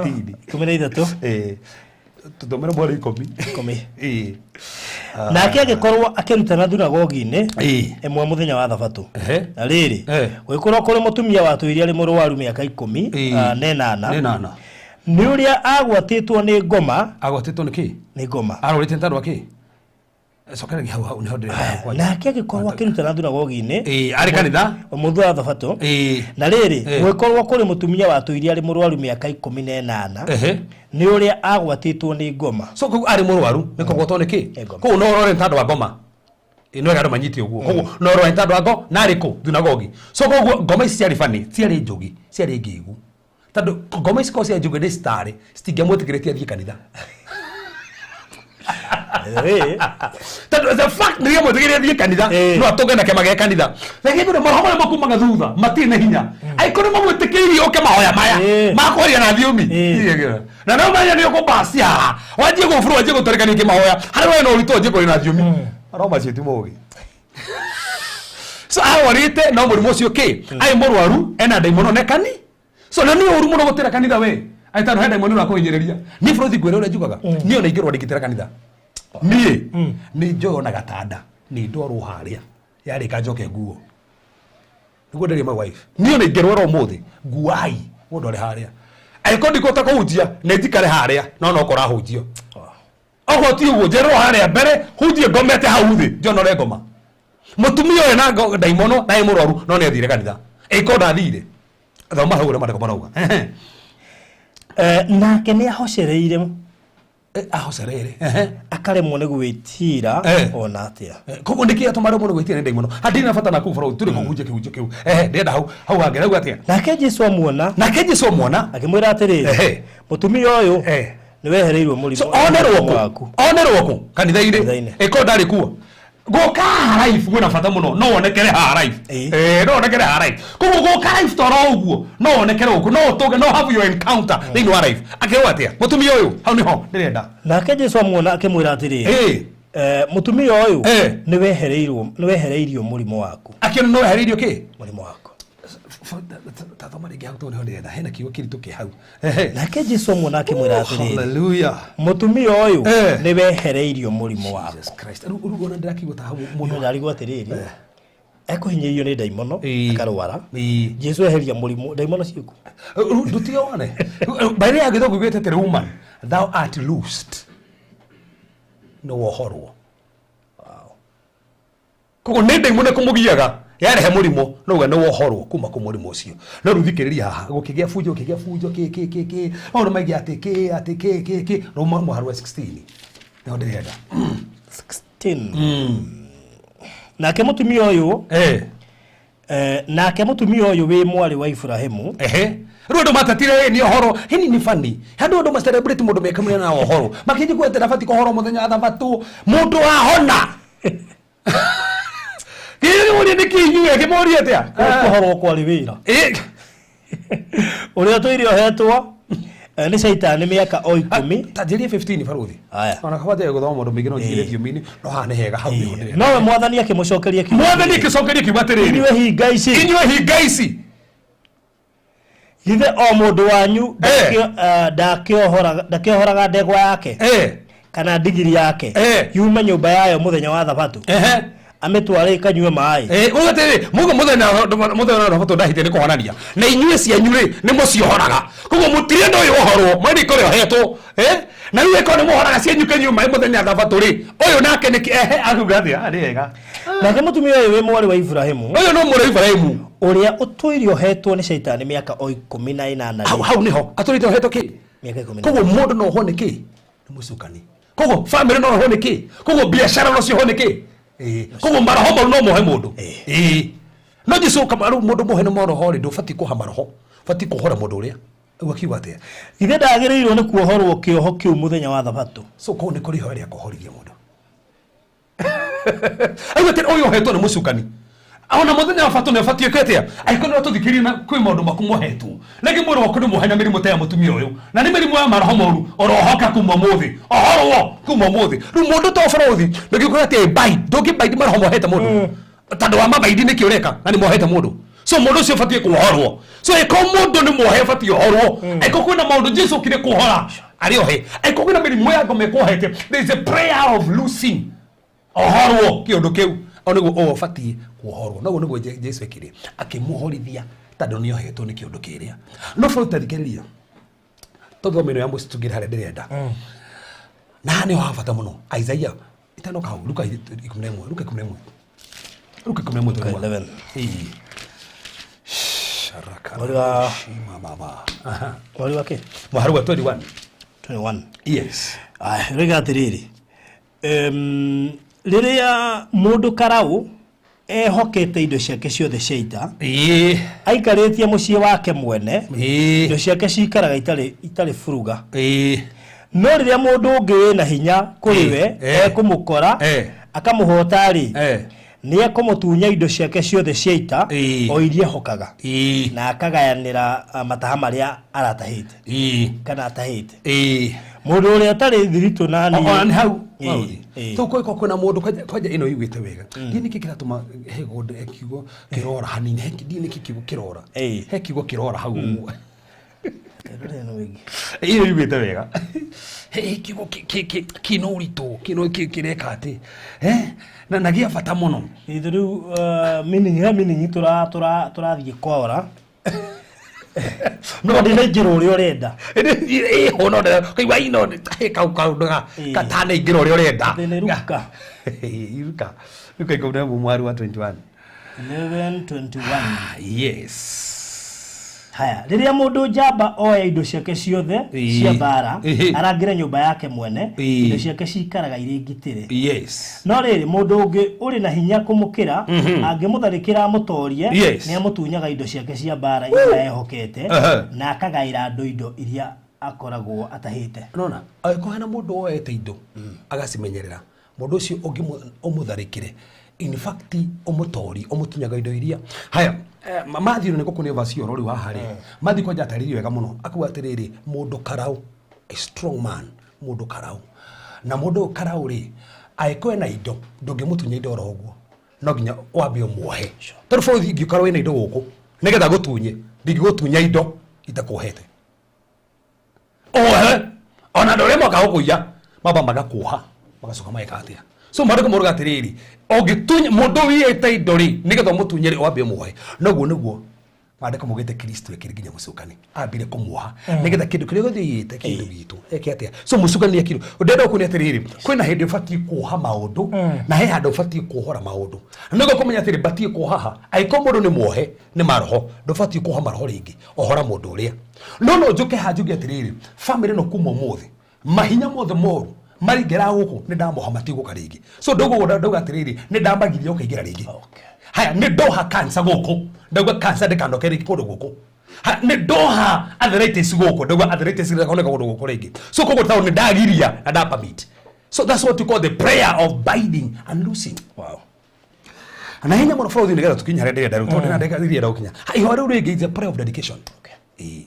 13. 13. Tũthomere mweri 10. 10. Nake agĩkorwo akĩrutana thunagogi-inĩ ĩmwe mũthenya wa Thabatũ. Na rĩrĩ, gũgĩkorwo kũrĩ mũtumia watũire arĩ mũrwaru mĩaka 18. Nĩ ũrĩa agwatĩtwo nĩ ngoma. Agwatĩtwo nĩ kĩ? Nĩ ngoma. Arwarĩte nĩ tondũ wa kĩ? Cokera hau hau nĩho ndĩrenda. Nake agĩkorwo akĩrutana thunagogi-inĩ arĩ kanitha mũthenya wa Thabatũ. Na rĩrĩ, gũgĩkorwo kũrĩ mũtumia watũire arĩ mũrwaru mĩaka 18. Nĩ ũrĩa agwatĩtwo nĩ ngoma. So koguo arĩ mũrwaru nĩ kũgwatwo nĩ kĩ? Koguo no ũrore nĩ tondũ wa ngoma. Nĩ wega andũ manyite ũguo. Koguo no ũrore nĩ tondũ wa ngoma na arĩ kũ? Thunagogi. So koguo ngoma ici ciarĩ bani, ciarĩ njũgi, ciarĩ ngĩgu. Tondũ ngoma ici korwo ciarĩ njũgi nĩ citarĩ, citingĩamwĩtĩkĩrĩtie athiĩ kanitha. Tondũ the fact nĩ rĩamwĩtĩkĩrĩtie athiĩ kanitha, no atũnge na kĩama gĩa kanitha. Reke ngwĩre maroho marĩa makumaga thutha matirĩ na hinya. Angĩkorwo nĩ mamwĩtĩkĩirie ũke mahoya maya makwaria na thiomi. Na no manya nĩ ũkũmbacia haha. Wanjie gũburu, wanjie gũtũrĩkania kĩmahoya. Harĩa we no ũritũ wanjie kwaria na thiomi. Maroho macio ti mogi. So arwarĩte no mũrimũ ũcio kĩ? Arĩ mũrwaru, ena ndaimono nekani. So na nĩ ũru mũno gũtĩra kanitha we. Aĩ tondũ he ndaimono ĩrakũhinyĩrĩria. Niĩ bũrũri ngwĩra ũrĩa njugaga. Niĩ ona ingĩrwara ndingĩtĩra kanitha. Niĩ nĩ njoyo na gatanda, nĩ ndwarwo harĩa. Yarĩka njoke nguo. Nĩguo nderie my wife. Niĩ ona ingĩrwara ũmũthĩ, nguai mũndũ arĩ harĩa. Angĩkorwo ndikũhota kũhunjia, nĩ njikare harĩa, no no kũrahunjio. Okorwo ti ũguo, njerwo harĩa mbere, hunjie ngomete hau thĩ, njonore ngoma. Mũtumia ũyũ na ndaimono na ĩ mũrwaru, no nĩ athire kanitha. Ĩkorwo ndathire. Thoma hau ũrĩa maandĩko marauga. Nake nĩ ahocereire. Ahocereire. Akaremwo nĩ gwĩtira ona atĩa. Koguo nĩkĩ atũma aremwo nĩ gwĩtira nĩ ndaimono. Hatirĩ na bata na kũu bũrũri, tũrĩ kũhunjia kĩhunjio kĩu. Ndĩrenda hau hau hangĩ rauga atĩa? Nake Jesũ amuona. Nake Jesũ amuona. Akĩmwĩra atĩrĩrĩ, mũtumia ũyũ nĩ wehereirwo mũrimũ. So onerwo kũ? Onerwo kũ? Kanitha-inĩ. Ĩkorwo ndarĩ kuo. Gũka haha life kwĩna bata mũno, no wonekere haha life. No wonekere haha life. Koguo gũka life toro ũguo, no wonekere gũkũ, no ũtũnge, no have your encounter thĩinĩ wa life. Akĩrwo atĩa? Mũtumia ũyũ, hau nĩho ndĩrenda. Nake Jesũ amuona akĩmwĩra atĩrĩrĩ, mũtumia ũyũ nĩ wehereirwo, nĩ wehereirio mũrimũ waku. Akĩona nĩ wehereirio kĩ? Mũrimũ waku. Tathoma rĩngĩ hau tondũ nĩho ndĩrenda. Hena kiugo kĩritũ kĩ hau. Nake Jesũ amuona akĩmwĩra atĩrĩrĩ, Hallelujah. mũtumia ũyũ nĩ wehereirio mũrimũ waku. Jesus Christ. Rĩu ona ndĩrakĩigua ta hau mũno. Ndarigwo atĩrĩrĩ, ekũhinyĩrĩrio nĩ ndaimono akarwara. Jesũ eheria mũrimũ, ndaimono ciĩkuo. Ndũtige wone. Mbere ya gĩthũngũ ugĩte atĩrĩ, woman, thou art loosed. Nĩ wohorwo. Koguo nĩ ndaimono ĩkũmũgiaga yarehe mũrimũ, no uga nĩ wohorwo kuma kũ mũrimũ ũcio. No rĩu thikĩrĩria haha, gũkĩgĩa bunjo, gũkĩgĩa bunjo, kĩ, kĩ, kĩ, kĩ. Maũndũ maingĩ atĩ kĩ, atĩ kĩ, kĩ, kĩ. Rĩu mũhari wa 16. Nĩho ndĩrenda. 16. Nake mũtumia ũyũ, nake mũtumia ũyũ wĩ mwarĩ wa Ibrahimu. Rĩu andũ matetire nĩ ũhoro hini nĩ funny handũ andũ ma celebrate mũndũ mekamũrĩa na ũhoro makĩnji gwetera bati kũhoro mũthenya wa thabatũ mũndũ ahona kĩũria nĩ kĩinyuĩ kĩmũrie atĩa Kũhorwo kwarĩ wĩra. Ĩ, Ũrĩa ũtũire ũhetwo nĩ caitani mĩaka o 10. Ta njĩrie 15 baruthi. Aya. Ona kaba njage gũthoma maũndũ maingĩ no njigire thiomi-inĩ no haha nĩ hega hau nĩho ndĩrenda. Nowe mwathani akĩmũcokeria kiugo Mwathani atĩrĩrĩ, akĩcokeria kiugo atĩrĩrĩ, inyuĩ hinga ici, inyuĩ hinga ici, githĩ o mũndũ wanyu ndakĩohoraga ndegwa yake kana ndigiri yake yume nyũmba yayo mũthenya wa thabatũ, amĩtware ĩkanyue maĩ? Uga atĩrĩrĩ, muga mũthenya mũthenya wa thabatũ ndahĩtie nĩ kũhonania na inyuĩ cianyu rĩ nĩ mũciohoraga, koguo mũtirenda ũyũ ũhorwo mwene ikore ohetwo, na rĩu ĩkorwo nĩ mũhoraga cianyu kanyue maĩ mũthenya wa thabatũ rĩ, ũyũ nake nĩkĩ ehe akuga atĩa? Ah, nĩ wega. Nake mũtumia ũyũ wĩ mwarĩ wa Iburahĩmu, ũyũ no mũrĩ wa Iburahĩmu, ũrĩa ũtũire ũhetwo nĩ caitani mĩaka o 18 hau rĩ, hau nĩho atũrĩte ohetwo kĩ? Mĩaka 18. Koguo mũndũ no ohwo nĩ kĩ? Nĩ mũcukani. Koguo famĩlĩ no ohwo nĩ kĩ? Koguo biacara no ciohwo nĩ kĩ? Koguo maroho mau no mohe mũndũ. No Jesu kama rĩu mũndũ mohe nĩ maroho rĩ, ndũbatiĩ kũha maroho, ũbatiĩ kũhora mũndũ ũrĩa. Rĩu akiuga atĩa? Githĩ ndagĩrĩirwo nĩ kuohorwo kĩoho kĩu mũthenya wa thabatũ? So koguo nĩ kũrĩ ihoya rĩa kũhorithia mũndũ. Auga atĩ ũyũ ohetwo nĩ mũcukani, ona mũthenya wa batũ nĩ ũbatiĩ ĩke atĩa? Angĩkorwo nĩ ũratũthikĩrĩria na kwĩ maũndũ maku mohetwo, rĩngĩ mwĩrĩ waku nĩ muohe na mĩrimũ ta ya mũtumia ũyũ, na nĩ mĩrimũ ya maroho moru, orohoka kuma ũmũthĩ, ohorwo kuma ũmũthĩ. Rĩu mũndũ ta ũbũrũthi ndũngĩkorwo atĩ bai ndũngĩbaidi maroho mohete mũndũ, tondũ wa mabaidi nĩkĩ ũreka na nĩ mohete mũndũ. So mũndũ ũcio ũbatiĩ kuohorwo. So ĩko mũndũ nĩ muohe ũbatiĩ ohorwo. Ĩko kwĩna maũndũ Jesu okire kuohora arĩ ohe, ĩko kwĩna mĩrimũ ya ngoma ĩkuohete, there is a prayer of loosing, ohorwo kĩũndũ kĩu. O nĩguo ũũ ũbatiĩ kuohorwo, noguo nĩguo Jesu ekire, akĩmuohorithia tondũ nĩ ohetwo nĩ kĩũndũ kĩrĩa. No bũrũri tathikĩrĩria tũthome ĩno ya mũciĩ tũngĩre harĩa ndĩrenda, na haha nĩho ha bata mũno. Isaiah itanoka hau, Luka 11, Luka 11, Luka 11, 11. Ĩĩ. Sharaka. Mweri wa- Shima mama. Aha. Mweri wa kĩ? Mweri wa 21. 21. Yes. Aya, rĩga atĩrĩrĩ, rĩrĩa mũndũ karaũ ehokete indo ciake ciothe cia ita, aikarĩtie mũciĩ wake mwene, indo ciake cikaraga itarĩ buruga. No rĩrĩa mũndũ ũngĩ wĩna hinya kũrĩ we ekũmũkora akamũhota rĩ, nĩ ekũmũtunya indo ciake ciothe cia ita o iria ehokaga, na akagayanĩra mataha marĩa aratahĩte kana atahĩte. Mũndũ ũrĩa ũtarĩ thiritũ na niĩ. Ona nĩ hau. Ĩĩ. To kwĩ kwĩna mũndũ kwanja ĩno ĩiguĩte wega, ndiĩ nĩkĩ kĩratũma he kiugo kĩrora hanini, ndiĩ nĩkĩ kiugo kĩrora, he kiugo kĩrora hau ũguo. Rĩrĩa nĩ wĩngĩ. Ĩyo ĩiguĩte wega, he kiugo kĩna ũritũ kĩno kĩreka atĩ na gĩa bata mũno. Ithu rĩu meaning he meaning tũrathiĩ kwora. No ndĩnaingĩra ũrĩa ũrenda. Ĩho no kaigua ino he kau kaũndũ katanaingĩra ũrĩa ũrenda. Atĩ nĩ Luka. Luka. Luka 11 mwari wa 21. 11:21. Yes. Haya, rĩrĩa mũndũ njamba oya indo ciake ciothe cia mbara, arangĩre nyũmba yake mwene, indo ciake cikaraga irĩ ngitĩre. Yes. No rĩrĩ, mũndũ ũngĩ ũrĩ na hinya kũmũkĩra angĩmũtharĩkĩra amũtorie, Yes. nĩ amũtunyaga indo ciake cia mbara iria ehokete, na akagaĩra andũ indo iria akoragwo atahĩte. Nona angĩkorwo hena mũndũ woete indo agacimenyerera, mũndũ ũcio ũmũtharĩkĩre, in fact ũmũtori ũmũtunyaga indo iria. Haya, Matthew nĩ gũkũ nĩ verse ũrori wa harĩ Matthew kwanja atarĩrie wega mũno, akuga atĩrĩrĩ, mũndũ karau, a strong man, mũndũ karau, na mũndũ ũyũ karau rĩ, angĩkorwo ena indo ndũngĩmũtunya indo oro ũguo, no nginya wambe ũmuohe. Tondũ bũrũri ingĩkorwo wĩna indo gũkũ nĩgetha ngũtunye, ndingĩgũtunya indo itakuohete. Ohe ona andũ arĩa moka gũkũiya mamba magakuoha magacoka mageka atĩa. So maandĩko moigaga atĩrĩrĩ, ũngĩtunya mũndũ wiyĩte indo rĩ, nĩgetha ũmũtunye rĩ, wambe ũmuohe. Noguo nĩguo maandĩko maugĩte Kristo ekĩre nginya mũcukani ambire kũmuoha nĩgetha kĩndũ kĩrĩa gĩothe aiyĩte kĩndũ gitũ eke atĩa. So mũcukani ekirwo ndĩrenda gũkuonia atĩrĩrĩ, kwĩna hĩndĩ ũbatiĩ kuoha maũndũ na he handũ ũbatiĩ kuohora maũndũ. Nĩguo kũmenya atĩrĩ, batiĩ kuoha ha, angĩkorwo mũndũ nĩ muohe nĩ maroho, ndũbatiĩ kuoha maroho rĩngĩ, ohora mũndũ ũrĩa. No no njũke haha njuge atĩrĩrĩ, famĩlĩ ĩno kuma ũmũthĩ mahinya mothe moru maringĩra gũkũ nĩ ndamoha matigũka rĩngĩ. So ndauga ndauga atĩrĩrĩ, nĩ ndamagiria ũkaingĩra rĩngĩ. Haya, nĩ ndoha cancer gũkũ, ndauga cancer ndĩkanoke rĩngĩ kũndũ gũkũ. Nĩ ndoha arthritis gũkũ, ndauga arthritis ĩgakoneka kũndũ gũkũ rĩngĩ. So koguo tondũ nĩ ndagiria na nda permit. So that's what you call the prayer of binding and loosing. Wow. Na hinya mũno bũrũri nĩgetha tũkinye harĩa ndĩrenda rĩu, tondũ ndĩna ndĩrenda gũkinya. Ihoya rĩu rĩngĩ is a prayer of dedication. Ĩĩ.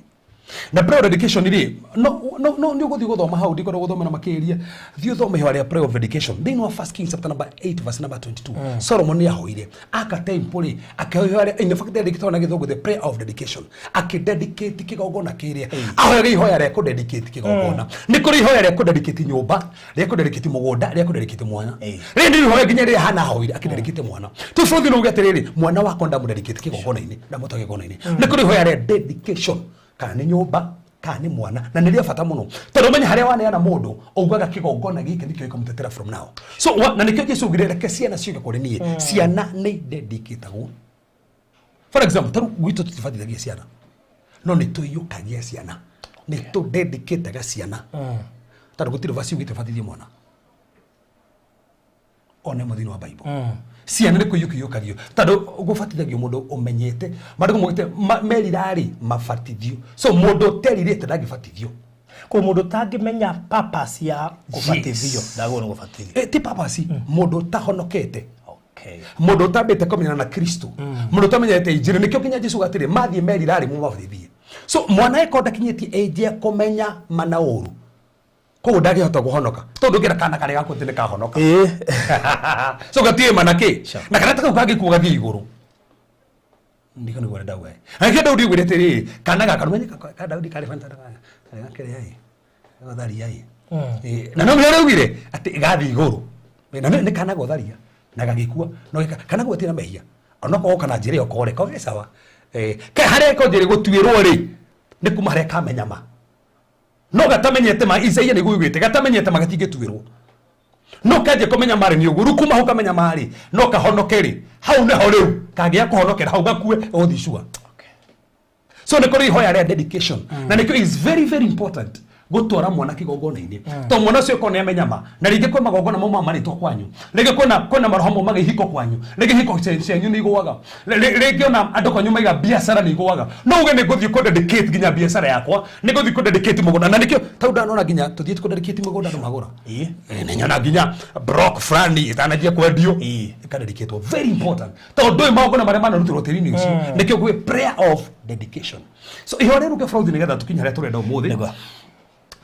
Na prayer of dedication rĩ, no no no nĩ ũgũthiĩ gũthoma hau, ndikwenda gũthomera makĩria. Thiĩ ũthome ihoya rĩa prayer of dedication thĩinĩ wa First Kings chapter number 8 verse number 22. Solomon nĩ ahoire aka temple rĩ, akĩhoya ihoya rĩa, in fact rĩandĩkĩtwo na gĩthũngũ, the prayer of dedication, akĩdedicate kĩgongona kĩrĩa ahoyaga ihoya rĩa kũdedicate kĩgongona. Nĩ kũrĩ ihoya rĩa kũdedicate nyũmba, rĩa kũdedicate mũgũnda, rĩa kũdedicate mwana. Rĩrĩ nĩ ihoya nginya rĩrĩa Hana ahoire akĩdedicate mwana. Tu bũrũri no uge atĩrĩrĩ, mwana wakwa ndamũdedicate kĩgongona-inĩ, ndamũtwara kĩgongona-inĩ. Nĩ kũrĩ ihoya rĩa dedication, kana nĩ nyũmba kana nĩ mwana, na nĩ rĩa bata mũno tondũ ũmenye harĩa waneana mũndũ ugaga kĩgongona gĩkĩ nĩkĩo gĩkũmũtetera from now. So na nĩkĩo Jesu augire reke ciana ciũke kũrĩ niĩ. Ciana nĩ dedicatagwo. For example, tarĩu gwitũ tũtibatithagia ciana, no nĩ tũiyũkagia ciana, nĩ tũdedicataga ciana, tondũ gũtirĩ verse yugĩte batithie mwana one ĩmwe thĩinĩ wa Bible. Ciana nĩ kũiyũkiyũkagio, tondũ gũbatithagio mũndũ ũmenyete maandĩko maugĩte merira-rĩ mabatithio. So mũndũ ũterirĩte ndangĩbatithio. Koguo mũndũ ũtangĩmenya purpose ya kũbatithio ndagĩrĩirwo nĩ gũbatithio. Ti purpose, mũndũ ũtahonokete. Okay. Mũndũ ũtambĩte kũmenyana na Kristo, mũndũ ũtamenyete injiri. Nĩkĩo nginya Jesu atĩrĩ mathiĩ merira-rĩ mũmabatithie. So mwana eko ndakinyĩtie age ya kũmenya mana ũru, koguo ndangĩhota kũhonoka, tondũ ndũngĩra kana karĩa gaku atĩ nĩ kahonoka. So gatiĩ mana kĩ. Na kana ta kau kangĩkua gathiĩ igũrũ. Ndiko nĩguo ndauga. Angĩkĩ Daudi augire atĩrĩrĩ, kana gaka nĩmenye ka Daudi karĩ bata karĩ gakĩrĩa ĩ, gotharia ĩ. Na no nĩ augire atĩ gathiĩ igũrũ. Na nĩ kana gotharia na gagĩkua, no gĩka kana gwatirĩ na mehia. Onokorwo kana njĩra ĩyo kore, ko sawa. Ke harĩa ko njĩra gũtuĩrwo rĩ, nĩ kuma harĩa kamenya ma. No gatamenyete ma, Isaia nĩguo augĩte, gatamenyete ma gatingĩtuĩrwo. No kanjia kũmenya marĩ nĩ ũguo, rĩu kuma hau kamenya marĩ, no kahonoke rĩ, hau nĩho rĩu kangĩaga kũhonokera hau gakue gũthiĩ cua. So nĩ kũrĩ ihoya rĩa dedication. Na nĩkĩo is very very important gũtwara mwana kĩgongona-inĩ. Tondũ mwana ũcio okorwo nĩ amenya ma, na rĩngĩ kwĩ magongona mauma marĩtwo kwanyu, rĩngĩ kwĩna maroho maumaga ihiko kwanyu, rĩngĩ ihiko cianyu nĩ igũaga, rĩngĩ ona andũ kwanyu maiga biacara nĩ igũaga. No uge nĩ ngũthiĩ kũ dedicate nginya biacara yakwa, nĩ ngũthiĩ kũ dedicate mũgũnda. Na nĩkĩo tau ndanona nginya tũthiĩte kũ dedicate mũgũnda andũ magũra. Nĩ nyona nginya block fulani ĩtananjia kwendio. Ĩkadedicatwo. Very important. Tondũ ndũĩ magongona marĩa manarutĩrwo tĩri-inĩ ũcio. Nĩkĩo gwĩ prayer of dedication. So ihoya rĩu rĩũke bũrũri nĩgetha tũkinye harĩa tũrenda ũmũthĩ. Nĩguo.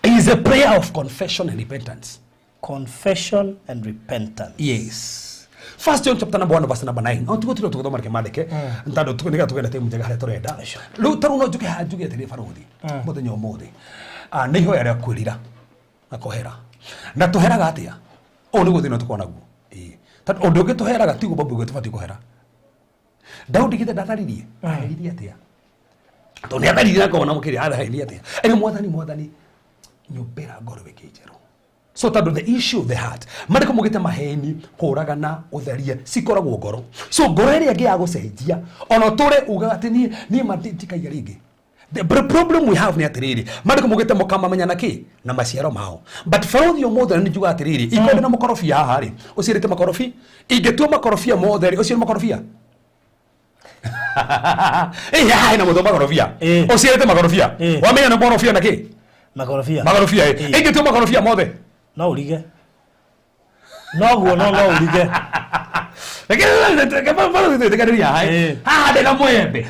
Is a prayer of confession and repentance. Confession and repentance. Yes. First John chapter number 1 verse number 9. No tugo tiro tugothoma reke mandĩke. Tondũ nĩgetha tũgende time njega harĩa tũrenda. Rĩu tarĩu no njuke haha njuge atĩrĩ barũthi. Mũthenya ũmũthĩ. Nĩ ihoya rĩa kwĩrira na kũhera. Na tũheraga atĩa? Ũũ nĩguo thĩna tũkoragwo naguo. Ĩĩ. Tondũ ũndũ ũngĩ tũheraga tiguo Babu ũguo tũbatiĩ kũhera. Daudi githĩ ndatharirie? Atharirie atĩa? Tondũ nĩ atharirie na ngona mũkĩria, atharirie atĩa? Ĩĩ Mwathani, Mwathani, nyũmbĩra ngoro ĩngĩ njerũ. So tondũ the issue of the heart, marĩkũ mugĩte maheni, kũragana, ũtharia, cikoragwo ngoro. So ngoro ĩrĩa ĩngĩ ya gũcenjia, ona ũtũre ugaga atĩ niĩ ma ndikaiya rĩngĩ. The problem we have nĩ atĩrĩrĩ, marĩkũ mugĩte mũkamamenya na kĩ? Na maciaro mao. But barũthi ũmũthĩ nĩ njugaga atĩrĩrĩ, ikonde na mũkorobia haha rĩ, ũciarĩte makorobi, ingĩtua makorobia mothe rĩ, ũciare makorobia? Haha hena mũthemba makorobia. Ũciarĩte makorobia. Wamenya nĩ makorobia na kĩ? Makorobia. Makorobia, ĩ. Ingĩtua makorobia mothe. No ũrige. Noguo, no ũrige. Reke barũthi twĩtĩkanĩrie haha, ĩ. Haha ndĩna mwembe.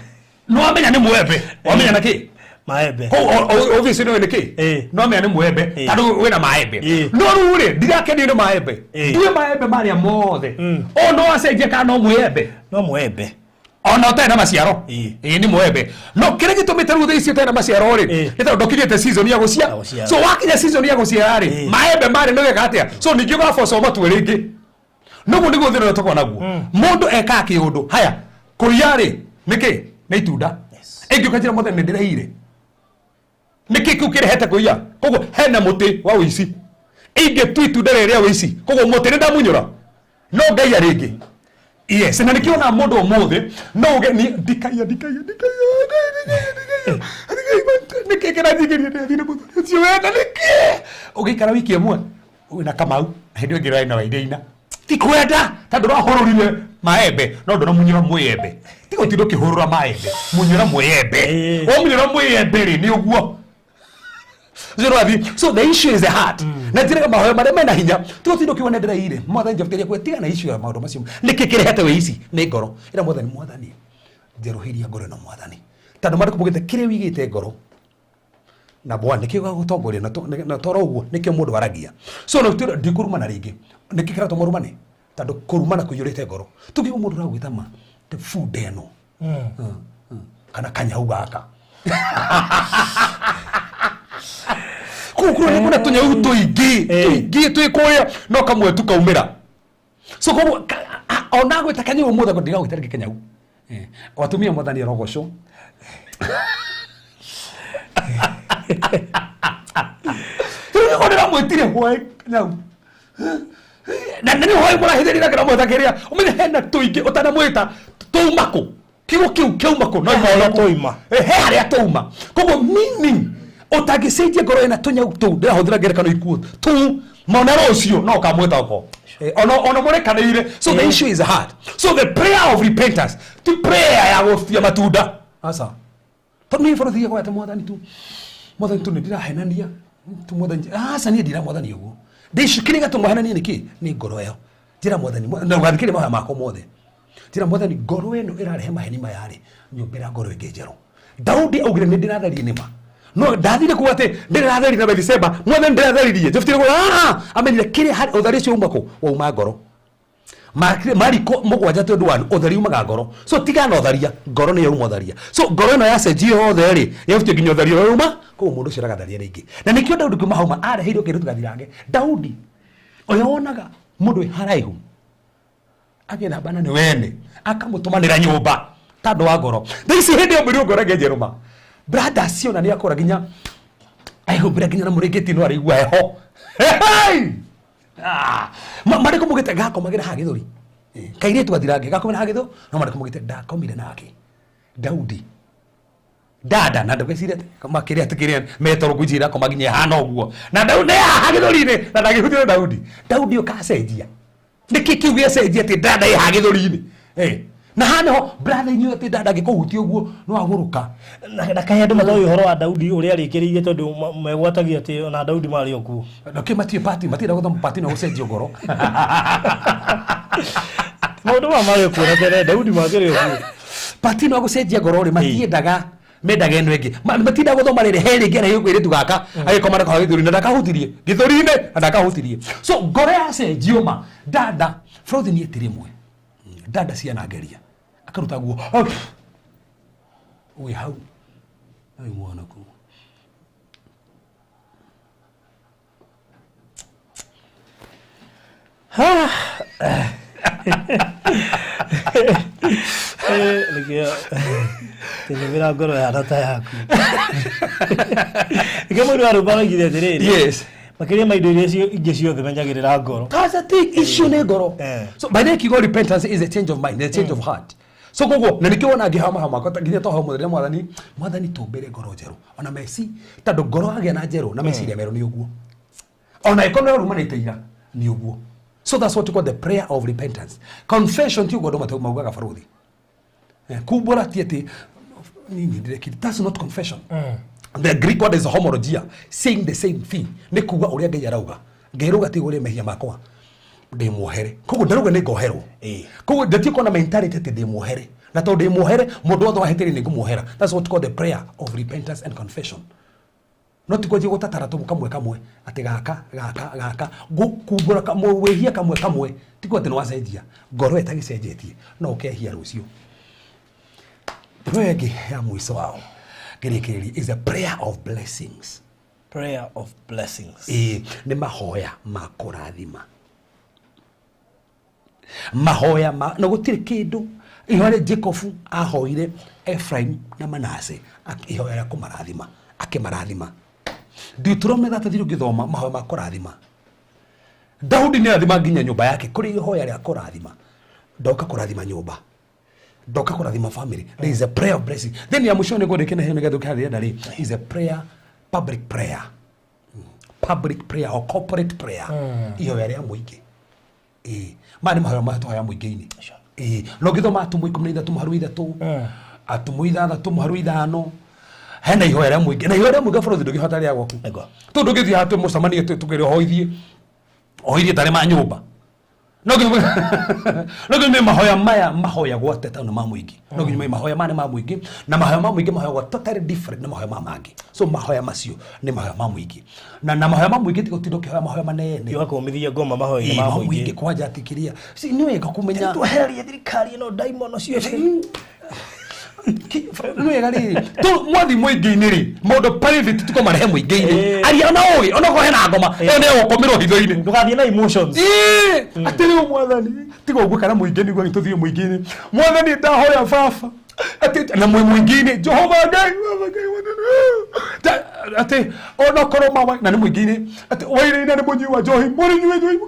No wamenya nĩ mwembe. Wamenya na kĩ? Maembe. Kũu, obviously nĩ kĩ? No wamenya nĩ mwembe, tondũ wĩna maembe. No rĩu rĩ, ndirakenio nĩ maembe. Ndue maembe marĩa mothe. O no acenjie kana no mwembe? No mwembe. Ona ũtarĩ na maciaro. Ĩĩ nĩ mwembe. No kĩrĩa gĩtũmĩte rĩu thaa ici ũtarĩ na maciaro rĩ, nĩ tondũ ndũkinyĩte season ya gũcia. Ya gũciara. So wakinya season ya gũciara rĩ, maembe marĩ nĩ weka atĩa? So ningĩ ũgaboco matue rĩngĩ. Noguo nĩguo thĩna ũrĩa tũkoragwo naguo. Mũndũ ekaga kĩũndũ. Haya, kũiya rĩ, nĩ kĩ? Nĩ itunda. Ĩngĩ ũkanjĩra mwathani nĩ ndĩraiyire. Nĩ kĩ kĩu kĩrehete kũiya? Koguo hena mũtĩ wa ũici. Ingĩtua itunda rĩrĩa rĩa ũici, koguo mũtĩ nĩ ndamunyũra. No ngaiya rĩngĩ. Yes, na nĩkĩo ona mũndũ ũmũthĩ no uge ni ndikaiya, ndikaiya, ndikaiya, ndikaiya, ndikaiya, ndikaiya, nĩkĩ kĩranjingĩria ndĩrathiĩ na mũthuri ũcio wenda nĩkĩ? Ũgĩikara wiki ĩmwe wĩna Kamau, hĩndĩ ĩyo ĩngĩ ũrarĩ na Wainaina. Ti kwenda tondũ ũrahũrũrire maembe no ndũramunyĩra mwĩembe. Ti gũtinda ũkĩhũrũra maembe, munyĩra mwĩembe. Wamunyĩra mwĩembe rĩ nĩ ũguo. So the issue is the heart. Na njĩraga mahoya marĩa mena hinya ti gũtinda ũkiuga nĩ ndĩraiyire. Mwathani njabutĩria kwe tiga na issue ya maũndũ macio. Nĩkĩ kĩrehete wĩici? Nĩ ngoro. Ĩra mwathani, mwathani njerũhĩria ngoro ĩno mwathani. Tondũ maandĩko maugĩte kĩrĩa wĩigĩte ngoro na bwana nĩkĩo gĩgũtongoria na toro ũguo nĩkĩo mũndũ aragia. So no ndikũrumana rĩngĩ. Nĩkĩ kĩratũma ũrumane? Tondũ kũrumana kũiyũrĩte ngoro. Tũngĩigua mũndũ ũragwĩta ma te bunda ĩno. Kana kanyau gaka. Kũu kũroneka kwĩna tũnyau tũingĩ tũingĩ twĩ kũrĩa no kamwe tu kaumĩra. So koguo ona gwĩta kanyau ũmũthĩ ndigagwĩta rĩngĩ kanyau. Atumia mwathani arogocwo. Rĩu nĩguo ndĩramwĩtire hwaĩ kanyau. Na nĩ hwaĩ mũrahithĩrĩra kĩramwĩta kĩrĩa ũmenye hena tũingĩ ũtanamwĩta tũuma kũ? Kiugo kĩu kĩauma kũ? No He harĩa tũima. He harĩa tũuma. Koguo meaning ũtangĩcenjia ngoro ĩna tũnyau tũu ndĩrahũthĩra ngerekano ikuũ tũu mona rũciũ no ũkamwĩta ũko. Ono mũrekanĩire. So the issue is heart. So the prayer of repentance ti prayer ya gũbia matunda. Aca. Tondũ niĩ bũrũri gwete mwathani tu. Mwathani tu nĩ ndĩrahenania. Tu mwathani. Aca niĩ ndira mwathani ũguo. Ndĩcio kĩrĩa gĩatũma henanie nĩ kĩ? Nĩ ngoro ĩyo. Njĩra mwathani, na ũgathikĩrĩria mahoya makwa mothe. Njĩra mwathani ngoro ĩno ĩrarehe maheni maya rĩ, nyũmbĩra ngoro ĩngĩ njerũ. Daudi augire nĩ ndĩratherie nĩma. No ndathire kuga atĩ ndĩratherie na Bathsheba, mwathani ndĩratheririe. Njĩbutire kuga, amenyire kĩrĩa harĩ ũtheri ũcio uma kũ? Wauma ngoro. Mariko mũgwanja tondũ wa ũtheri umaga ngoro. So tiga na ũtharia, ngoro nĩyo uma ũtharia. So ngoro ĩno yacenjio yothe rĩ, yahutio nginya ũtheri ũrĩa uma, koguo mũndũ ũcio ndagatharia rĩngĩ. Na nĩkĩo Daudi kuma hau areheirwo kĩndũ gathirange. Daudi ũrĩa wonaga mũndũ wĩ haraihu agĩthamba na nĩ wene akamũtũmanĩra nyũmba tondũ wa ngoro. Thaa ici hĩndĩ ĩyo ngoro ĩngĩ njerũma. Brother ciona nĩ akũra nginya aihumbĩra nginya na mũrĩngĩti no araigua heho. Hey! Marĩkũ mugĩte gakomagĩra haha gĩthũri. Kairĩtu gathirange gakomagĩra haha gĩthũri no marĩkũ mugĩte ndakomire nake. Daudi dada na ndũgecire makĩria atĩ kĩrĩa metoro ngwĩciria akoma nginya ĩhana ũguo. Na Daudi nĩ haha gĩthũri-inĩ na ndangĩhutio Daudi. Daudi ũkacenjia. Nĩkĩ kĩu gĩacenjia atĩ dada ĩ haha gĩthũri-inĩ? Na haha nĩho brother inyuĩ atĩ dada angĩkũhutia ũguo no agũrũka. Na kaĩ andũ matoĩ ũhoro wa Daudi ũrĩa arĩkĩrĩirie tondũ megwatagia atĩ ona Daudi marĩ o kuo. Nake matirĩ party, matirĩ gũthoma party no gũcenjio ngoro. Maũndũ maya marĩ o kuo na tene Daudi makĩrĩ o kuo. Party no gũcenjia ngoro rĩ, matiendaga mendaga ĩno ĩngĩ. Matindaga gũthoma rĩrĩ, he rĩngĩ arĩa kairĩtu gaka agĩkoma nako gĩthũri na ndakahutirie gĩthũri-inĩ na ndakahutirie. So ngoro yacenjio ma dada Frothi niĩ ti rĩmwe dada cianangeria akaruta guo wĩ hau wĩ mwana kuu. Nĩkĩo tĩnyumĩra ngoro ya ta yaku. Nĩkĩo mũndũ wa rũmba aroigire atĩrĩrĩ. Yes. Makĩria ma indo iria ingĩ ciothe menyagĩrĩra ngoro. That's the thing, issue nĩ ngoro. So by the way, repentance is a change of mind, a change of heart. So koguo na nĩkĩo wona ngĩhama hama makwa nginya toho mũthenya mwathani, mwathani tũmbĩre ngoro njerũ. Ona meci tondũ ngoro agĩa na njerũ na meciria merũ nĩ ũguo. Ona ĩkorwo nĩ ũrumanĩte ira nĩ ũguo. So that's what you call the prayer of repentance. Confession ti ũguo andũ maugaga baruthi. Kumbũra ti atĩ nini ndirekire. That's not confession. The Greek word is homologia, saying the same thing. Nĩ kuga ũrĩa Ngai arauga. Ngai arauga ti ũrĩa mehia makwa ndĩ muohere. Koguo ndarauga nĩ ngoherwo. Koguo ndatiĩ kuona mentality atĩ ndĩ muohere. Na tondũ ndĩ muohere, mũndũ wothe wahĩtĩria nĩ ngũmuohera. That's what called the prayer of repentance and confession. No ti kwanjia gũtatara tũmũ kamwe kamwe atĩ gaka gaka gaka kumbũra wĩhia kamwe kamwe ti kuga atĩ nĩ wacenjia. Ngoro ĩtagĩcenjetie no ũkehia rũciũ. Prayer ĩngĩ ya mũico wao ngĩrĩkĩrĩria is a prayer of blessings. Prayer of blessings. Nĩ mahoya ma kũrathima. Mahoya ma na gũtirĩ kĩndũ ihoya rĩa Jacob ahoire Ephraim na Manasseh ihoya rĩa kũmarathima akĩmarathima. Deuteronomy 33 ũngĩthoma mahoya ma kũrathima. Daudi nĩ arathima nginya nyũmba yake kũrĩ ihoya rĩa kũrathima. Ndoka kũrathima nyũmba. Ndoka kũrathima family. There is a prayer of blessing. Then ya mũico nĩ ngũrĩkia na hĩndĩ nĩgetha ũkĩharĩria ndarĩ is a prayer, public prayer. Public prayer or corporate prayer. Ihoya rĩa mũingĩ. Maya nĩ mahoya maya tũhoya mũingĩ-inĩ. No ngĩthoma Atũmwo 13 mũharu 3, Atũmwo 6 mũharu 5, hena ihoya rĩa mũingĩ, na ihoya rĩa mũingĩ bũrũri ndũngĩhota rĩa gwaku. Tondũ ndũngĩthiĩ haha mũcemanio tũkĩre hoithie oithie tarĩ ma nyũmba. No nginya mahoya maya mahoyagwo atĩ tondũ ma mũingĩ. No nginya mahoya maya nĩ ma mũingĩ, na mahoya ma mũingĩ mahoyagwo totally different na mahoya ma mangĩ. So mahoya macio nĩ mahoya ma mũingĩ. Na mahoya ma mũingĩ ti gũtinda ũkĩhoya mahoya manene. Tiga kũmithia ngoma mahoya ma mũingĩ. Kwanja atĩ kĩrĩa. Si nĩ wega kũmenya. Twehererie thirikari ĩno ndaimono ciothe. Nĩ wega rĩrĩ. Tu mwathi mũingĩ-inĩ rĩ, maũndũ private tuko marehe mũingĩ-inĩ. Aria ona ũgĩ, ona okorwo hena ngoma, ĩyo nĩ ĩgũkũmĩrwo hitho-inĩ. Ndũgathiĩ na emotions. Atĩ rĩu mwathani, tiga ũguo kana mũingĩ nĩguo tũthiĩ mũingĩ-inĩ. Mwathani ndahoya baba. Atĩ na mũingĩ-inĩ, Jehova Ngai, Baba Ngai, atĩ ona korwo mama na nĩ mũingĩ-inĩ, atĩ wairĩina nĩ mũnyui wa njohi, mũrĩnyue njohi,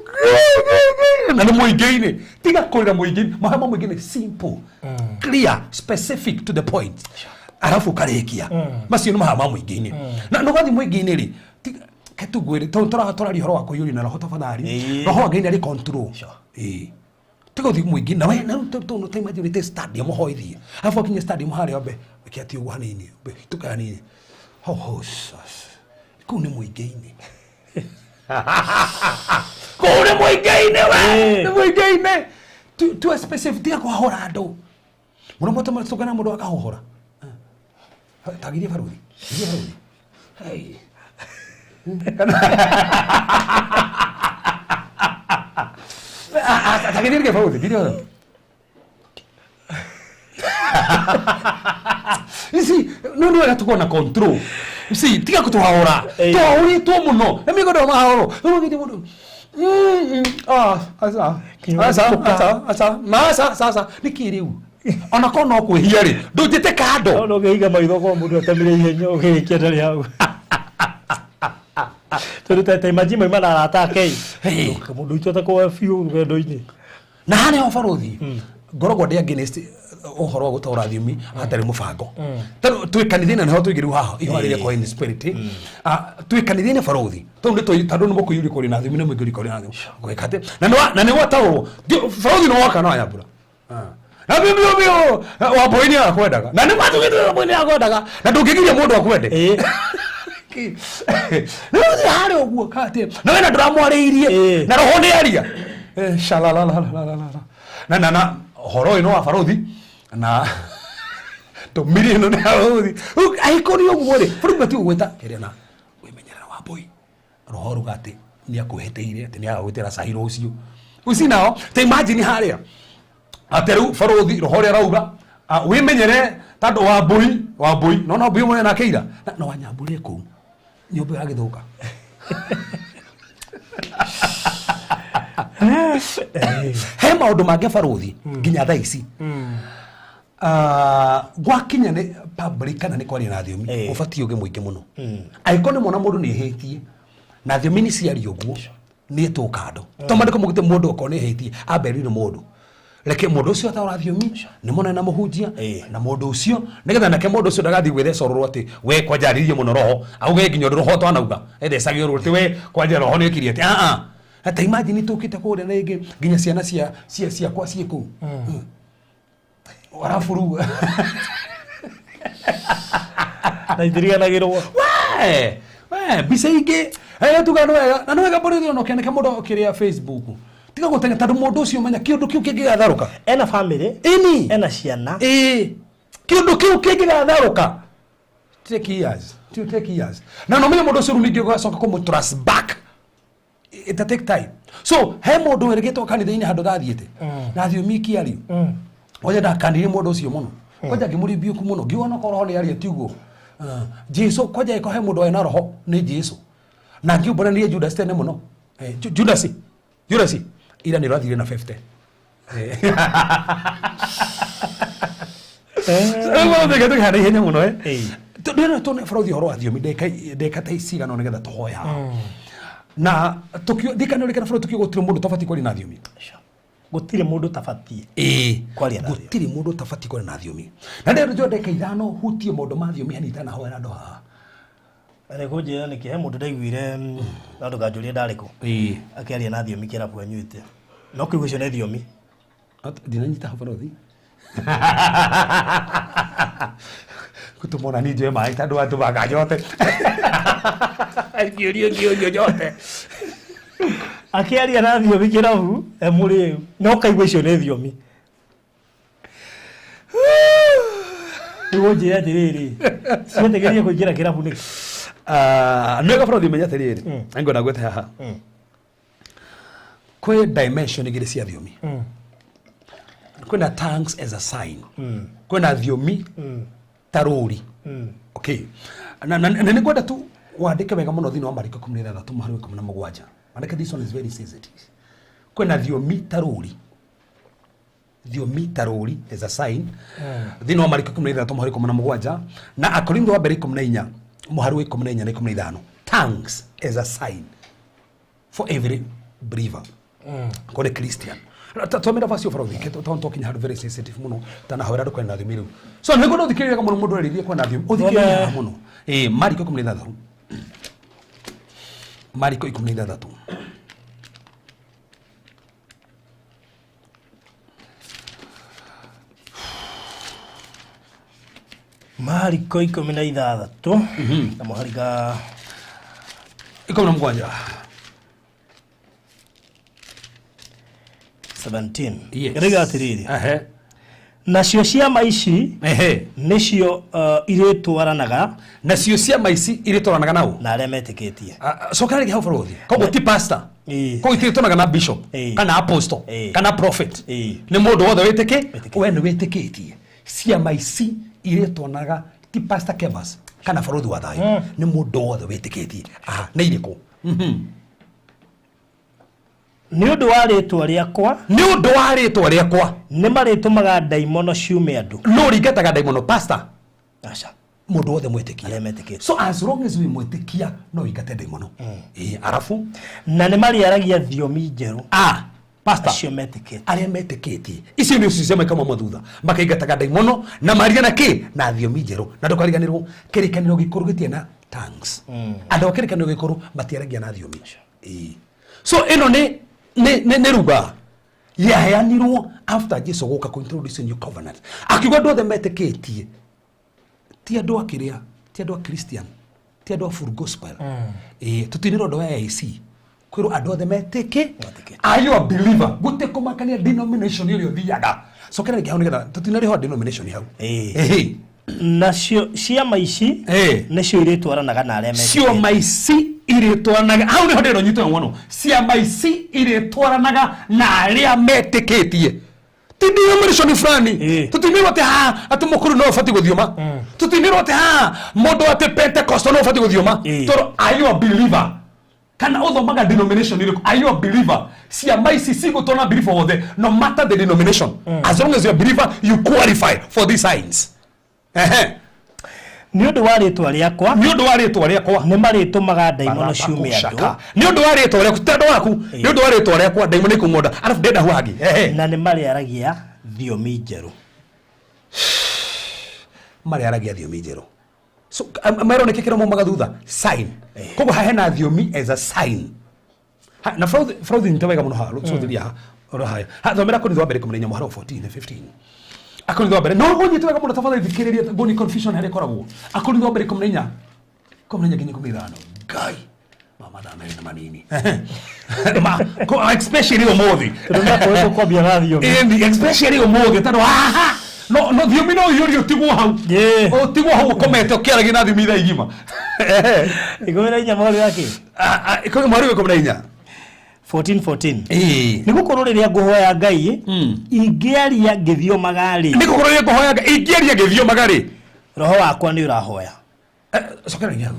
na nĩ mũingĩ-inĩ. Tiga kũrĩra mũingĩ-inĩ, mahoya ma mũingĩ nĩ simple. Clear, specific to the point. Arafu ũkarĩkia. Macio nĩ mahoya ma mũingĩ-inĩ. Na ndũgathiĩ mũingĩ-inĩ rĩ, ketugwĩre tondũ tũraria ũhoro wa kũiyũrio na roho tafadhali. Roho wa Ngai nĩ arĩ control. Tiga ũthiĩ mũingĩ na we na rĩu tondũ ta imagine ũrĩte stadium ũhoithie. Arabu wakinya stadium harĩa wambe wĩke atĩ ũguo hanini, wambe hĩtũke hanini. Ho ho kũu nĩ mũingĩ-inĩ. Kũu nĩ mũingĩ-inĩ we, nĩ mũingĩ-inĩ. Tu specific tiga kũhahũra andũ. Mũno mũtũ tũkana mũndũ akahũhũra. Tagirie baruthi. Girie baruthi. Hey. Tagirie baruthi, girie baruthi. You see, no no wega tukorwo na control. You see, tiga kũtũhahũra. Tũhahũrĩtwo mũno. Na mĩgondo mahahũrwo. Rĩu ũgĩthiĩ mũndũ. Aca, ma aca, aca, nĩkĩ rĩu? Ona korwo no kwĩhia rĩ, ndũnjĩte kando. No ũkĩhinga maitho korwo mũndũ atemire ihenya ũkĩrĩkia ndarĩ hau. Tondũ ta imagine mauma na arata ake ĩ. Mũndũ witũ atakorwo biũ rũgendo-inĩ. Na harĩa ho barothi, ngoragwo ndĩ against ũhoro wa gũtaũra thiomi hatarĩ mũbango. Tondũ twĩ kanitha-inĩ nĩho tũigĩrĩirwo haha, ihoya rĩrĩa kwa in spirit. Twĩ kanitha-inĩ barothi, tondũ nĩ tondũ nĩ mũkũiyũrio kũrĩ na thiomi, nĩ mũingĩrio kũrĩ na thiomi. Gwĩka atĩ, na nĩ wataũrwo. Barothi nĩ woka no anyambũra. Na biũ biũ biũ, Wambũi nĩ akwendaga. Na nĩ matugĩte Wambũi nĩ akwendaga. Na ndũngĩgiria mũndũ akwende. Nĩ ũthiĩ harĩa ũguo atĩ, na we na ndũramwarĩirie, na roho nĩ aria. Shalalalalala. Na na ũhoro ũyũ nĩ wa barothi, na tũmiri ĩno nĩ ya barothi. Angĩkorwo nĩ ũguo rĩ, bũrũri matiĩ gũgwĩta kĩrĩa na wĩmenyerere Wambũi. Roho ruga atĩ nĩ akwĩhĩtĩire atĩ nĩ agagwĩtĩra cahi rũciũ. Ũci nao, ta imagine harĩa. Atĩ rĩu barothi roho ũrĩa arauga, wĩmenyere tondũ Wambũi, Wambũi, no Wambũi ũmwe nake ira. Na Wanyambũrĩ kũu. Nyũmba ĩyo yagĩthũka. He maũndũ mangĩ barothi nginya thaa ici. Gwakinya nĩ public kana nĩ kwaria na thiomi, ũbatiĩ ũgĩ mũingĩ mũno. Angĩkorwo nĩ mwana mũndũ nĩ ehĩtie, na thiomi nĩ ciario ũguo, nĩ ĩtwo kando. Tondũ maandĩko maugĩte mũndũ okorwo nĩ ehĩtie, ambe erire mũndũ. Reke mũndũ ũcio ataũra thiomi, nĩ mũnene na mũhunjia, na mũndũ ũcio, nĩgetha nake mũndũ ũcio ndagathiĩ gwĩtheca ũrũrũ atĩ we kwanja arĩrie mũno roho, auge nginya ũndũ roho ũtanauga, ethecage ũrũrũ atĩ we kwanja roho nĩ ĩkirie atĩ, aa. Ta imagine tũkĩte kũrĩa na rĩngĩ nginya ciana ciakwa ciĩ kũu. Arabu rĩu. Na itiriganagĩrwo. We, we, mbica ingĩ. Tuga nĩ wega, na nĩ wega bũrũri ona ũkĩandĩka mũndũ ũkĩrĩa Facebook. Tiga gũteng'era tondũ mũndũ ũcio menya kĩũndũ kĩu kĩngĩgatharũka. Ena family. Ĩni. Ena ciana. Ĩĩ. Kĩũndũ kĩu kĩngĩgatharũka. Take years. To take years. Na no menye mũndũ ũcio rĩu ningĩ ũgacoka kũmũ trust back. It take time. So, he mũndũ wĩrĩgĩtwo kanitha-inĩ handũ ndathiĩte. Na thiomi ikĩario. Oja ndakanirie mũndũ ũcio mũno. Kwanja ngĩmũrebuke mũno. Ngiuga no korwo nĩ aria ti ũguo. Jesu, kwanja ĩko he mũndũ wena roho nĩ Jesu. Na ngiumbũra niĩ Judas tene mũno. Judas. Judas. Ira nĩ ũrathire na 50. Rĩu ihenya mũno, Ndĩrona tuone barothi ũhoro wa thiomi ndeka ta icigano nĩgetha tũhoe haha. Na tukio ndikana ũrĩkana barothi tukiuga gũtirĩ mũndũ ũtabatiĩ kwaria na thiomi. Gũtirĩ mũndũ ũtabatiĩ kwaria na thiomi. Gũtirĩ mũndũ ũtabatiĩ kwaria na thiomi. Na ndĩrona njũa ndeka ithano hutie maũndũ ma thiomi hanini itanahoera andũ haha. Na nĩ kũnjĩra nĩkĩ he mũndũ ndaiguire, no ndũkanjũrie ndarĩ kũ. Akĩaria na thiomi kĩrabu anyuĩte. No kĩguo icio nĩ thiomi. Ndinanyita hau barothi gũtũmona ni njoe maĩ tondũ atũmaga nyote ngĩũrio ngĩũrio nyote. Akĩaria na thiomi kĩrabu e mũrĩu no kaigua icio nĩ thiomi. Nĩguo njĩre atĩrĩrĩ, cietĩkĩrie kũingĩra kĩrabu nĩkĩ? Nĩwega barothi ũmenye atĩrĩrĩ, ngwenda gwĩte haha kwĩ dimension igĩrĩ cia thiomi. Kwĩna tongues as a sign, kwĩna thiomi ta rũri. Okay, na nĩ ngwenda tu wandĩke wega mũno thĩinĩ wa Mariko 16 mũhari wa 17. Andĩke, this one is very sensitive. Kwĩna thiomi ta rũri, thiomi ta rũri as a sign thĩinĩ wa Mariko 16 mũhari 17 na Akorintho wa mbere 14 mũhari wa 14 na 15. Tongues as a sign for every believer, kore Christian. Twamĩra vacio barothi tondũ twakinya handũ very sensitive mũno tanahoera andũ kwena thiomi rĩu. So nĩguo ũthikĩrĩria mũno mũndũ erithie kwena thiomi, ũthikĩrĩrie haha mũno. Ĩ Mariko 16, Mariko 16. Mariko 16 na mũhari ga 17. 17. Yes. Rĩga atĩrĩrĩ, nacio ciama ici nĩcio irĩtwaranaga. Nacio ciama ici irĩtwaranaga nao na arĩa metĩkĩtie. Cokera rĩngĩ hau barothi. Koguo ti pastor, koguo itirĩtwaranaga na bishop kana apostle kana prophet. Nĩ mũndũ wothe wĩtĩkĩ we nĩ wĩtĩkĩtie. Ciama ici irĩtwaranaga ti pastor Kevas kana barothi wa thayũ, nĩ mũndũ wothe wĩtĩkĩtie. Aha, nĩ irĩkũ? Nĩ ũndũ wa rĩtwa rĩakwa, nĩ ũndũ wa rĩtwa rĩakwa, nĩ marĩtũmaga ndaimono ciume andũ. No ringataga ndaimono, pastor? Aca. Mũndũ wothe mwĩtĩkia. Arĩa metĩkĩtie. So as long as wĩ mwĩtĩkia no wĩingate ndaimono. Ĩ arabu na nĩ marĩaragia thiomi njerũ. Ah, pastor? Acio metĩkĩtie. Arĩa metĩkĩtie, icio nĩ cio ciama ikamama thutha makaingataga ndaimono na maria na kĩ na thiomi njerũ. Na ndũkariganĩrwo kĩrĩkanĩro gĩkũrũ gĩtirĩ na tongues. Andũ a kĩrĩkanĩro gĩkũrũ matiaragia na thiomi. Ĩ so ĩno nĩ ruga yaheanirwo after Jesu gũka kũ introduce new covenant, akiuga andũ othe metĩkĩtie, ti andũ a kĩrĩa, ti andũ a Christian, ti andũ a full gospel. Ĩ tũtinĩrwo andũ a AIC, kwĩrwo andũ othe metĩkĩ. Are you a believer? Gũtĩ kũmakania denomination ĩrĩa ũthiaga. Cokera rĩngĩ hau nĩgetha tũtinarĩho denomination hau. Ĩhĩ. Nacio ciama ici nĩcio irĩtwaranaga na arĩa metĩkĩtie. Ciama ici irĩtwaranaga, hau nĩho ndĩrenda ũnyite mũno. Ciama ici irĩtwaranaga na arĩa metĩkĩtie, ti denomination fulani. Tũtinĩrwo atĩ ha atĩ mũkũrũ no ũbatiĩ gũthiũma, tũtinĩrwo atĩ ha mũndũ atĩ Pentecostal no ũbatiĩ gũthiũma. Tondũ are you a believer kana ũthomaga denomination ĩrĩkũ? Are you a believer? Ciama ici cigũtwarana believer wothe, no matter the denomination. As long as you're a believer, you qualify for these signs. Ehe. Nĩ ũndũ wa rĩtwa rĩakwa, nĩ ũndũ wa rĩtwa rĩakwa, nĩ marĩtũmaga ndaimono ciume andũ. Nĩ ũndũ wa rĩtwa rĩaku, ti andũ aku, nĩ ũndũ wa rĩtwa rĩakwa ndaimono ikũng'onda. Arabu ndenda hau hangĩ. Ehe. Na nĩ marĩaragia thiomi njerũ. Marĩaragia thiomi njerũ. So merwo nĩkĩ kĩrĩa maumaga thutha sign. Koguo haha hena thiomi as a sign. Na Frauthi nyita wega mũno haha, cũthĩria haha, ora haya. Ha, thomera Korintho wa mbere 14 mũhari wa 14 na 15. Akorintho wa mbere, no ũnyite wega mũno tafadhali, thikĩrĩria ngoni confusion harĩa ĩkoragwo. Akorintho wa mbere 14, 14 nginya 15. Ngai mama thaa merĩ na manini. Especially ũmũthĩ. Tondũ no kwambia na thiomi. Ĩni, especially ũmũthĩ tondũ haha no thiomi no ũiyũrie ũtigwo hau. Ũtigwo hau ũkomete ũkĩaragia na thiomi thaa igima. 14 mũhari wa kĩ? Mũhari wa 14. 14 14. Nĩ gũkorwo rĩrĩa ngũhoya Ngai ingĩaria ngĩthiomaga rĩ, nĩ gũkorwo rĩrĩa ngũhoya Ngai ingĩaria ngĩthiomaga rĩ, roho wakwa nĩ ũrahoya. Cokera rĩngĩ hau.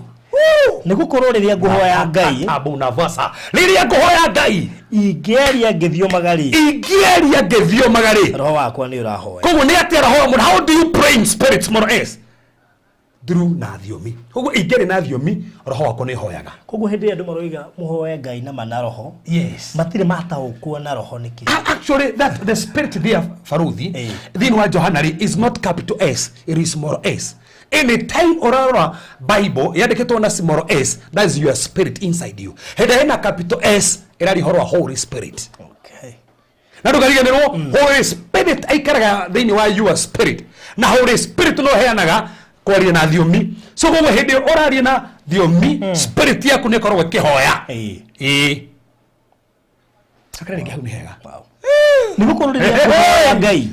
Nĩ gũkorwo rĩrĩa ngũhoya Ngai, Abu na vasa, rĩrĩa ngũhoya Ngai ingĩaria ngĩthiomaga rĩ, ingĩaria ngĩthiomaga rĩ, roho wakwa nĩ ũrahoya. Koguo nĩ atĩa roho wa mũndũ? How do you pray in spirit more s through na thiomi? Koguo ingĩaria na thiomi roho wakwa nĩ hoyaga. Koguo hĩndĩ ĩrĩa andũ maroiga mũhoe Ngai na ma na roho, matirĩ mataũkwo na roho nĩkĩ. Actually that the spirit there, Faruthi, thĩinĩ wa Johana rĩ, is not capital S, it is small s. Anytime ũrarora Bible yandĩkĩtwo na small s, that's your spirit inside you. Hĩndĩ ĩrĩa ĩna capital S, ĩraria ũhoro wa Holy Spirit. Okay. Na ndũkariganĩrwo Holy Spirit aikaraga thĩinĩ wa your spirit, na Holy Spirit no heanaga kwaria na thiomi. So koguo hĩndĩ ĩyo ũraria na thiomi, spirit yaku nĩ ĩkoragwo ĩkĩhoya. Ĩĩ, cokera rĩngĩ hau, nĩ hega. Nĩ gũkorwo rĩrĩa ngũhoya Ngai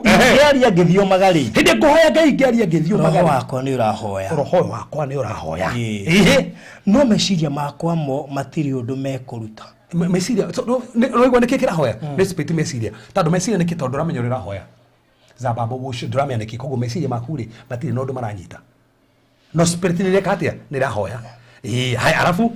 ngĩaria ngĩthiomaga rĩ, Hĩndĩ ngũhoya Ngai ngĩaria ngĩthiomaga, roho wakwa nĩ ũrahoya. Roho wakwa nĩ ũrahoya. Ĩĩ. No meciria makwa mo matirĩ ũndũ mekũruta. Meciria, so, ũraigua nĩkĩ kĩrahoya nĩ spirit, meciria, tondũ meciria nĩkĩ? Tondũ ndũramenya ũrĩa ũrahoya zababo ũcio, ndũramenya nĩkĩ. Koguo meciria maku rĩ, matirĩ na ũndũ maranyita, no spirit nĩ ĩreka atĩa? Nĩ ĩrahoya. Ĩĩ, haya, arabu?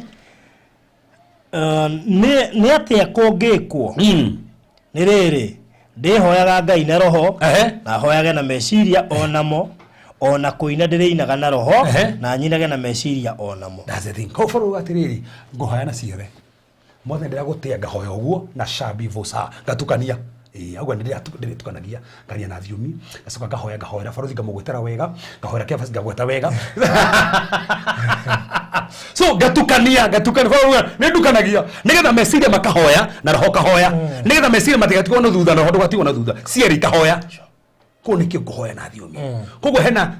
Nĩ atĩa kũngĩkwo? Nĩ rĩrĩ, ndĩhoyaga Ngai na roho, na hoyage na meciria onamo, ona kũina ndĩrĩinaga na roho, na nyinage na meciria onamo. That's the thing. Kau bũrũri atĩrĩrĩ, ngũhoya na ciothe mothe, ndĩragũtĩa, ngahoya ũguo na shabi vosa, ngatukania. Ĩĩ, auga ndĩrĩtukanagia, ngaria na thiomi, ngacoka ngahoya, ngahoera barothi, ngamũgwetera wega, ngahoera kĩabasi, ngagweta wega. So ngatukania, ngatukania, bũrũri nĩ ndukanagia nĩgetha meciria makahoya na roho kahoya, nĩgetha meciria matigatigwo na thutha na roho ndũgatigwo na thutha, cierĩ ikahoya. Kũu nĩkĩo ngũhoya na thiomi. Koguo hena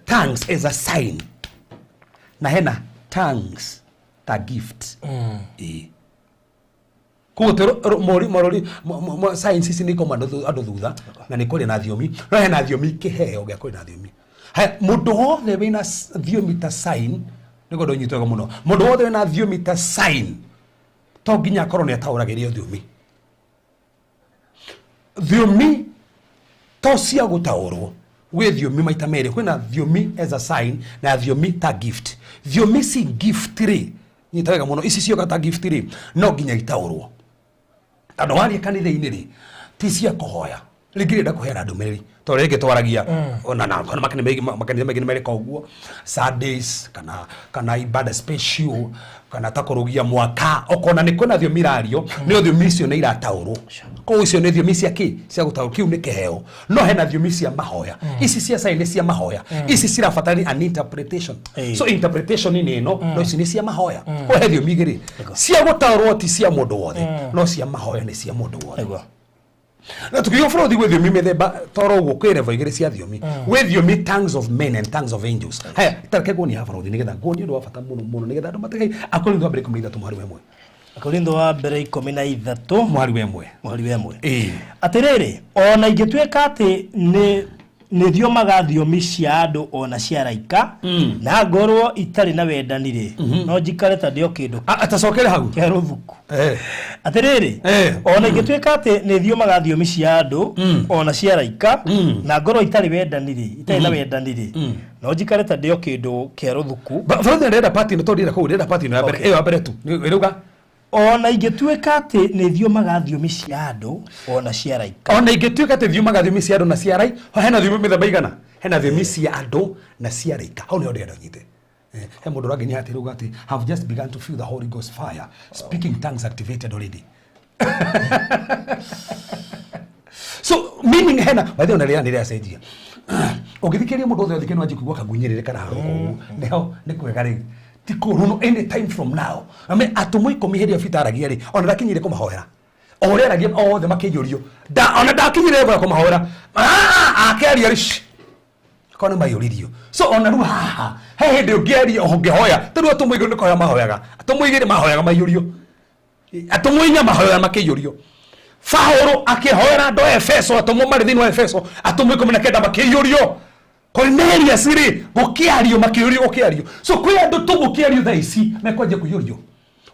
tongues as a sign na hena tongues ta gift. Ĩĩ, koguo mori marori science ici nĩ ikoma andũ thutha na nĩ kũrĩ na thiomi, no hena thiomi kĩheo gĩa kũrĩ na thiomi. Haya, mũndũ wothe wĩna thiomi ta sign, nĩguo ndũnyitwo wega mũno, mũndũ wothe wĩna thiomi ta sign to nginya akorwo nĩ ataũragĩrio thiomi. Thiomi to cia gũtaũrwo. Gwĩ thiomi maita merĩ, kwĩna thiomi as a sign na thiomi ta gift. Thiomi ci gift rĩ, nyita wega mũno, ici cioka ta gift rĩ, no nginya itaũrwo, tondũ waria kanitha-inĩ rĩ, ti cia kũhoya rĩngĩ rĩenda kũheana ndũmĩrĩri, tondũ rĩngĩ twaragia ona na kana makanitha maingĩ, makanitha maingĩ nĩ mareka ũguo, Sundays kana ibada special kana ta kũrũgia mwaka, ũkona nĩ kwĩna thiomi irario, nĩ thiomi icio nĩ irataũrwo. Koguo icio nĩ thiomi cia kĩ? Cia gũtaũrwo, kĩu nĩ kĩheo. No hena thiomi cia mahoya, ici cia sign nĩ cia mahoya, ici cirabatara an interpretation. So interpretation nĩ ĩno, no ici nĩ cia mahoya. Koguo he thiomi igĩrĩ, cia gũtaũrwo ti cia mũndũ wothe, no cia mahoya nĩ cia mũndũ wothe. Na tukiuga bũrũri gwĩ thiomi mĩthemba toro ũguo, kwĩ level igĩrĩ cia thiomi, gwĩ thiomi tongues of men and tongues of angels. Haya, tareke nguonie haha bũrũri, nĩgetha nguonie ũndũ wa bata mũno mũno, nĩgetha andũ matigai. Akorintho wa mbere 13 mũhari wa 1. Akorintho wa mbere 13 mũhari wa 1. Mũhari wa 1. Ĩĩ. Atĩrĩrĩ, ona ingĩtuĩka atĩ nĩ thiomaga thiomi cia andũ ona cia araika, na ngorwo itarĩ na wendani rĩ, no njikare ta ndĩ o kĩndũ Atacokere hau. kĩa rũthuku. Atĩrĩrĩ, ona ingĩtuĩka atĩ nĩ thiomaga thiomi cia andũ ona cia araika, na ngorwo itarĩ wendani rĩ, itarĩ na wendani rĩ, no njikare ta ndĩ o kĩndũ kĩa rũthuku. Bũrũri ndĩrenda part ĩno, tondũ ndĩrenda kũu, ndĩrenda part ĩno ya mbere, ĩyo ya mbere tu. Ĩrauga Ona ingĩtuĩka atĩ nĩ thiomaga thiomi cia andũ ona cia araika. Ona ingĩtuĩka atĩ thiomaga thiomi cia andũ na cia arai, hena thiomi mĩthemba igana? Hena thiomi cia andũ na cia araika. Hau nĩho ndĩrenda ũnyite. He mũndũ ũrangenia atĩ rĩu atĩ have just begun to feel the Holy Ghost fire, speaking tongues activated already. So meaning hena by the way, ona rĩrĩa nĩ rĩacenjia, ũngĩthikĩrĩria mũndũ othe ũthike, no anjie kũigua kagunyĩrĩre kana haroko ũguo, nĩho nĩ kwega rĩu, ti kũũru. No any time from now, I mean, atũmwo 10 hĩndĩ ĩyo Peter aragia rĩ, ona ndakinyire kũmahoera, o ũrĩa aragia othe makĩiyũrio. Ona ndakinyire level ya kũmahoera. Ah, akĩaria rĩ, shh, korwo nĩ maiyũririo. So ona rĩu haha he hĩndĩ ũngĩaria ũngĩhoya, tarĩu atũmwo 2 nĩ kũhoya mahoyaga, atũmwo 2 mahoyaga maiyũrio, atũmwo 4 mahoyaga makĩiyũrio. Paulo akĩhoera andũ a Efeso, atũmwo marĩ thĩinĩ wa Efeso, atũmwo 19 makĩiyũrio. Cornelius rĩ, gũkĩario makĩiyũrio, gũkĩario. So kwĩ andũ tu gũkĩario thaa ici mekwanjia kũiyũrio,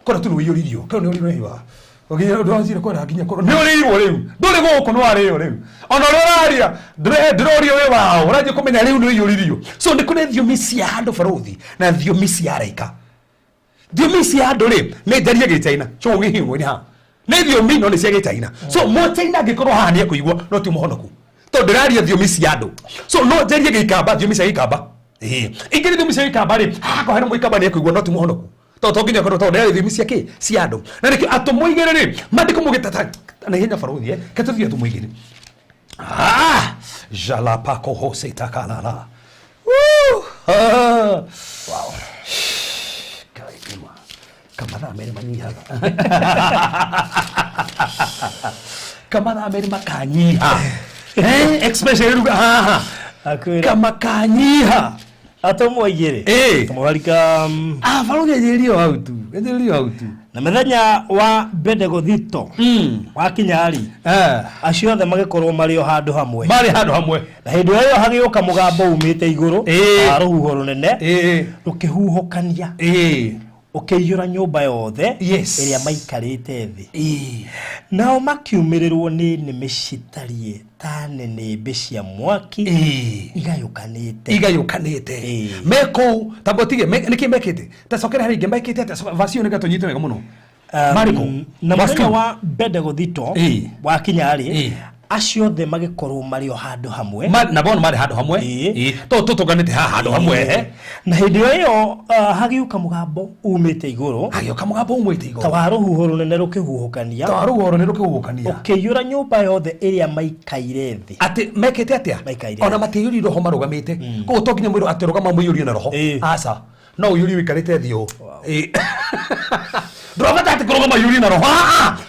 kora tu nĩ ũiyũririo, kĩo nĩ ũrĩirwo ũgĩra ũndũ wanjire kwara nginya korwo nĩ ũrĩirwo rĩu, ndũrĩ gũkũ, nĩ warĩo rĩu, ona ũrĩa ũraria ndĩrorio wĩ wao, ũranjia kũmenya rĩu nĩ ũiyũririo. So nĩ kũrĩ thiomi cia andũ barũthi na thiomi cia araika. Thiomi cia andũ rĩ, nĩ njarie gĩchaina cũgĩhiũĩ nĩ haha, nĩ thiomi no nĩ cia gĩchaina. So mũchaina angĩkorwo haha nĩ ekũigua, no ti mũhonoku, tondũ ndĩraria thiomi cia andũ. So no njarie gĩikamba, thiomi cia gĩikamba, ĩĩ, ingĩ thiomi cia gĩikamba rĩ, haha korwo hena mũikamba nĩ ekũigua, no ti mũhonoku, tondũ to nginya korwo, tondũ ndĩraria thiomi cia kĩ? Cia andũ. Na nĩkĩo atũmwo 2 rĩ, maandĩko mũgĩtata na ihenya barũthi, ke tũthiĩ atũmwo 2. Ah, jalapako hose takalala. Woo! Ah. Wow. Ngai, nĩma. Kamathaa merĩ manyihaga. Kamathaa merĩ makanyiha. Expression ĩruga haha. Akwĩra Kamakanyiha. Atũmwo 2. Kamũhari Ah, barũthi anjĩrĩrie o hau tu. Anjĩrĩrie o hau tu. Na mũthenya wa Bendegothito wakinya rĩ, acio othe magĩkorwo marĩ o handũ hamwe. Marĩ handũ hamwe. Na hĩndĩ ĩyo hagĩũka mũgambo umĩte igũrũ wa rũhuho rũnene rũkĩhuhũkania ũkĩiyũra nyũmba yothe ĩrĩa maikarĩte thĩ. Nao makiumĩrĩrwo nĩ nĩmĩ citariĩ ta nĩnĩmbĩ cia mwaki igayũkanĩte. Igayũkanĩte. Me kũu tamba ũtige nĩkĩ mekĩte? Ta cokera harĩa ingĩ mekĩte atĩa? Verse ĩyo nĩgetha tũnyite wega mũno. Marĩ kũ? Na Verse mũthenya 2. wa Bendegothito wakinya rĩ, acio othe magĩkorwo marĩ o handũ hamwe. Na bono marĩ handũ hamwe. To tũtũnganĩte haha handũ hamwe. Na hĩndĩ ĩyo hagĩũka mũgambo umĩte igũrũ. Hagĩũka mũgambo umĩte igũrũ. Ta wa rũhuho rũnene rũkĩhuhũkania. Ta wa rũhuho rũnene rũkĩhuhũkania. Ũkĩiyũra nyũmba yothe ĩrĩa maikaire thĩ. Atĩ mekĩte atĩa? Maikaire. Ona matiaiyũrire roho marũgamĩte. Koguo to nginya mwĩrwo atĩ rũgama mũiyũrie na roho. Aca. No ũiyũrie ũikarĩte thĩ ũũ. Ndũrabata atĩ kũrũgama ũiyũrie na roho.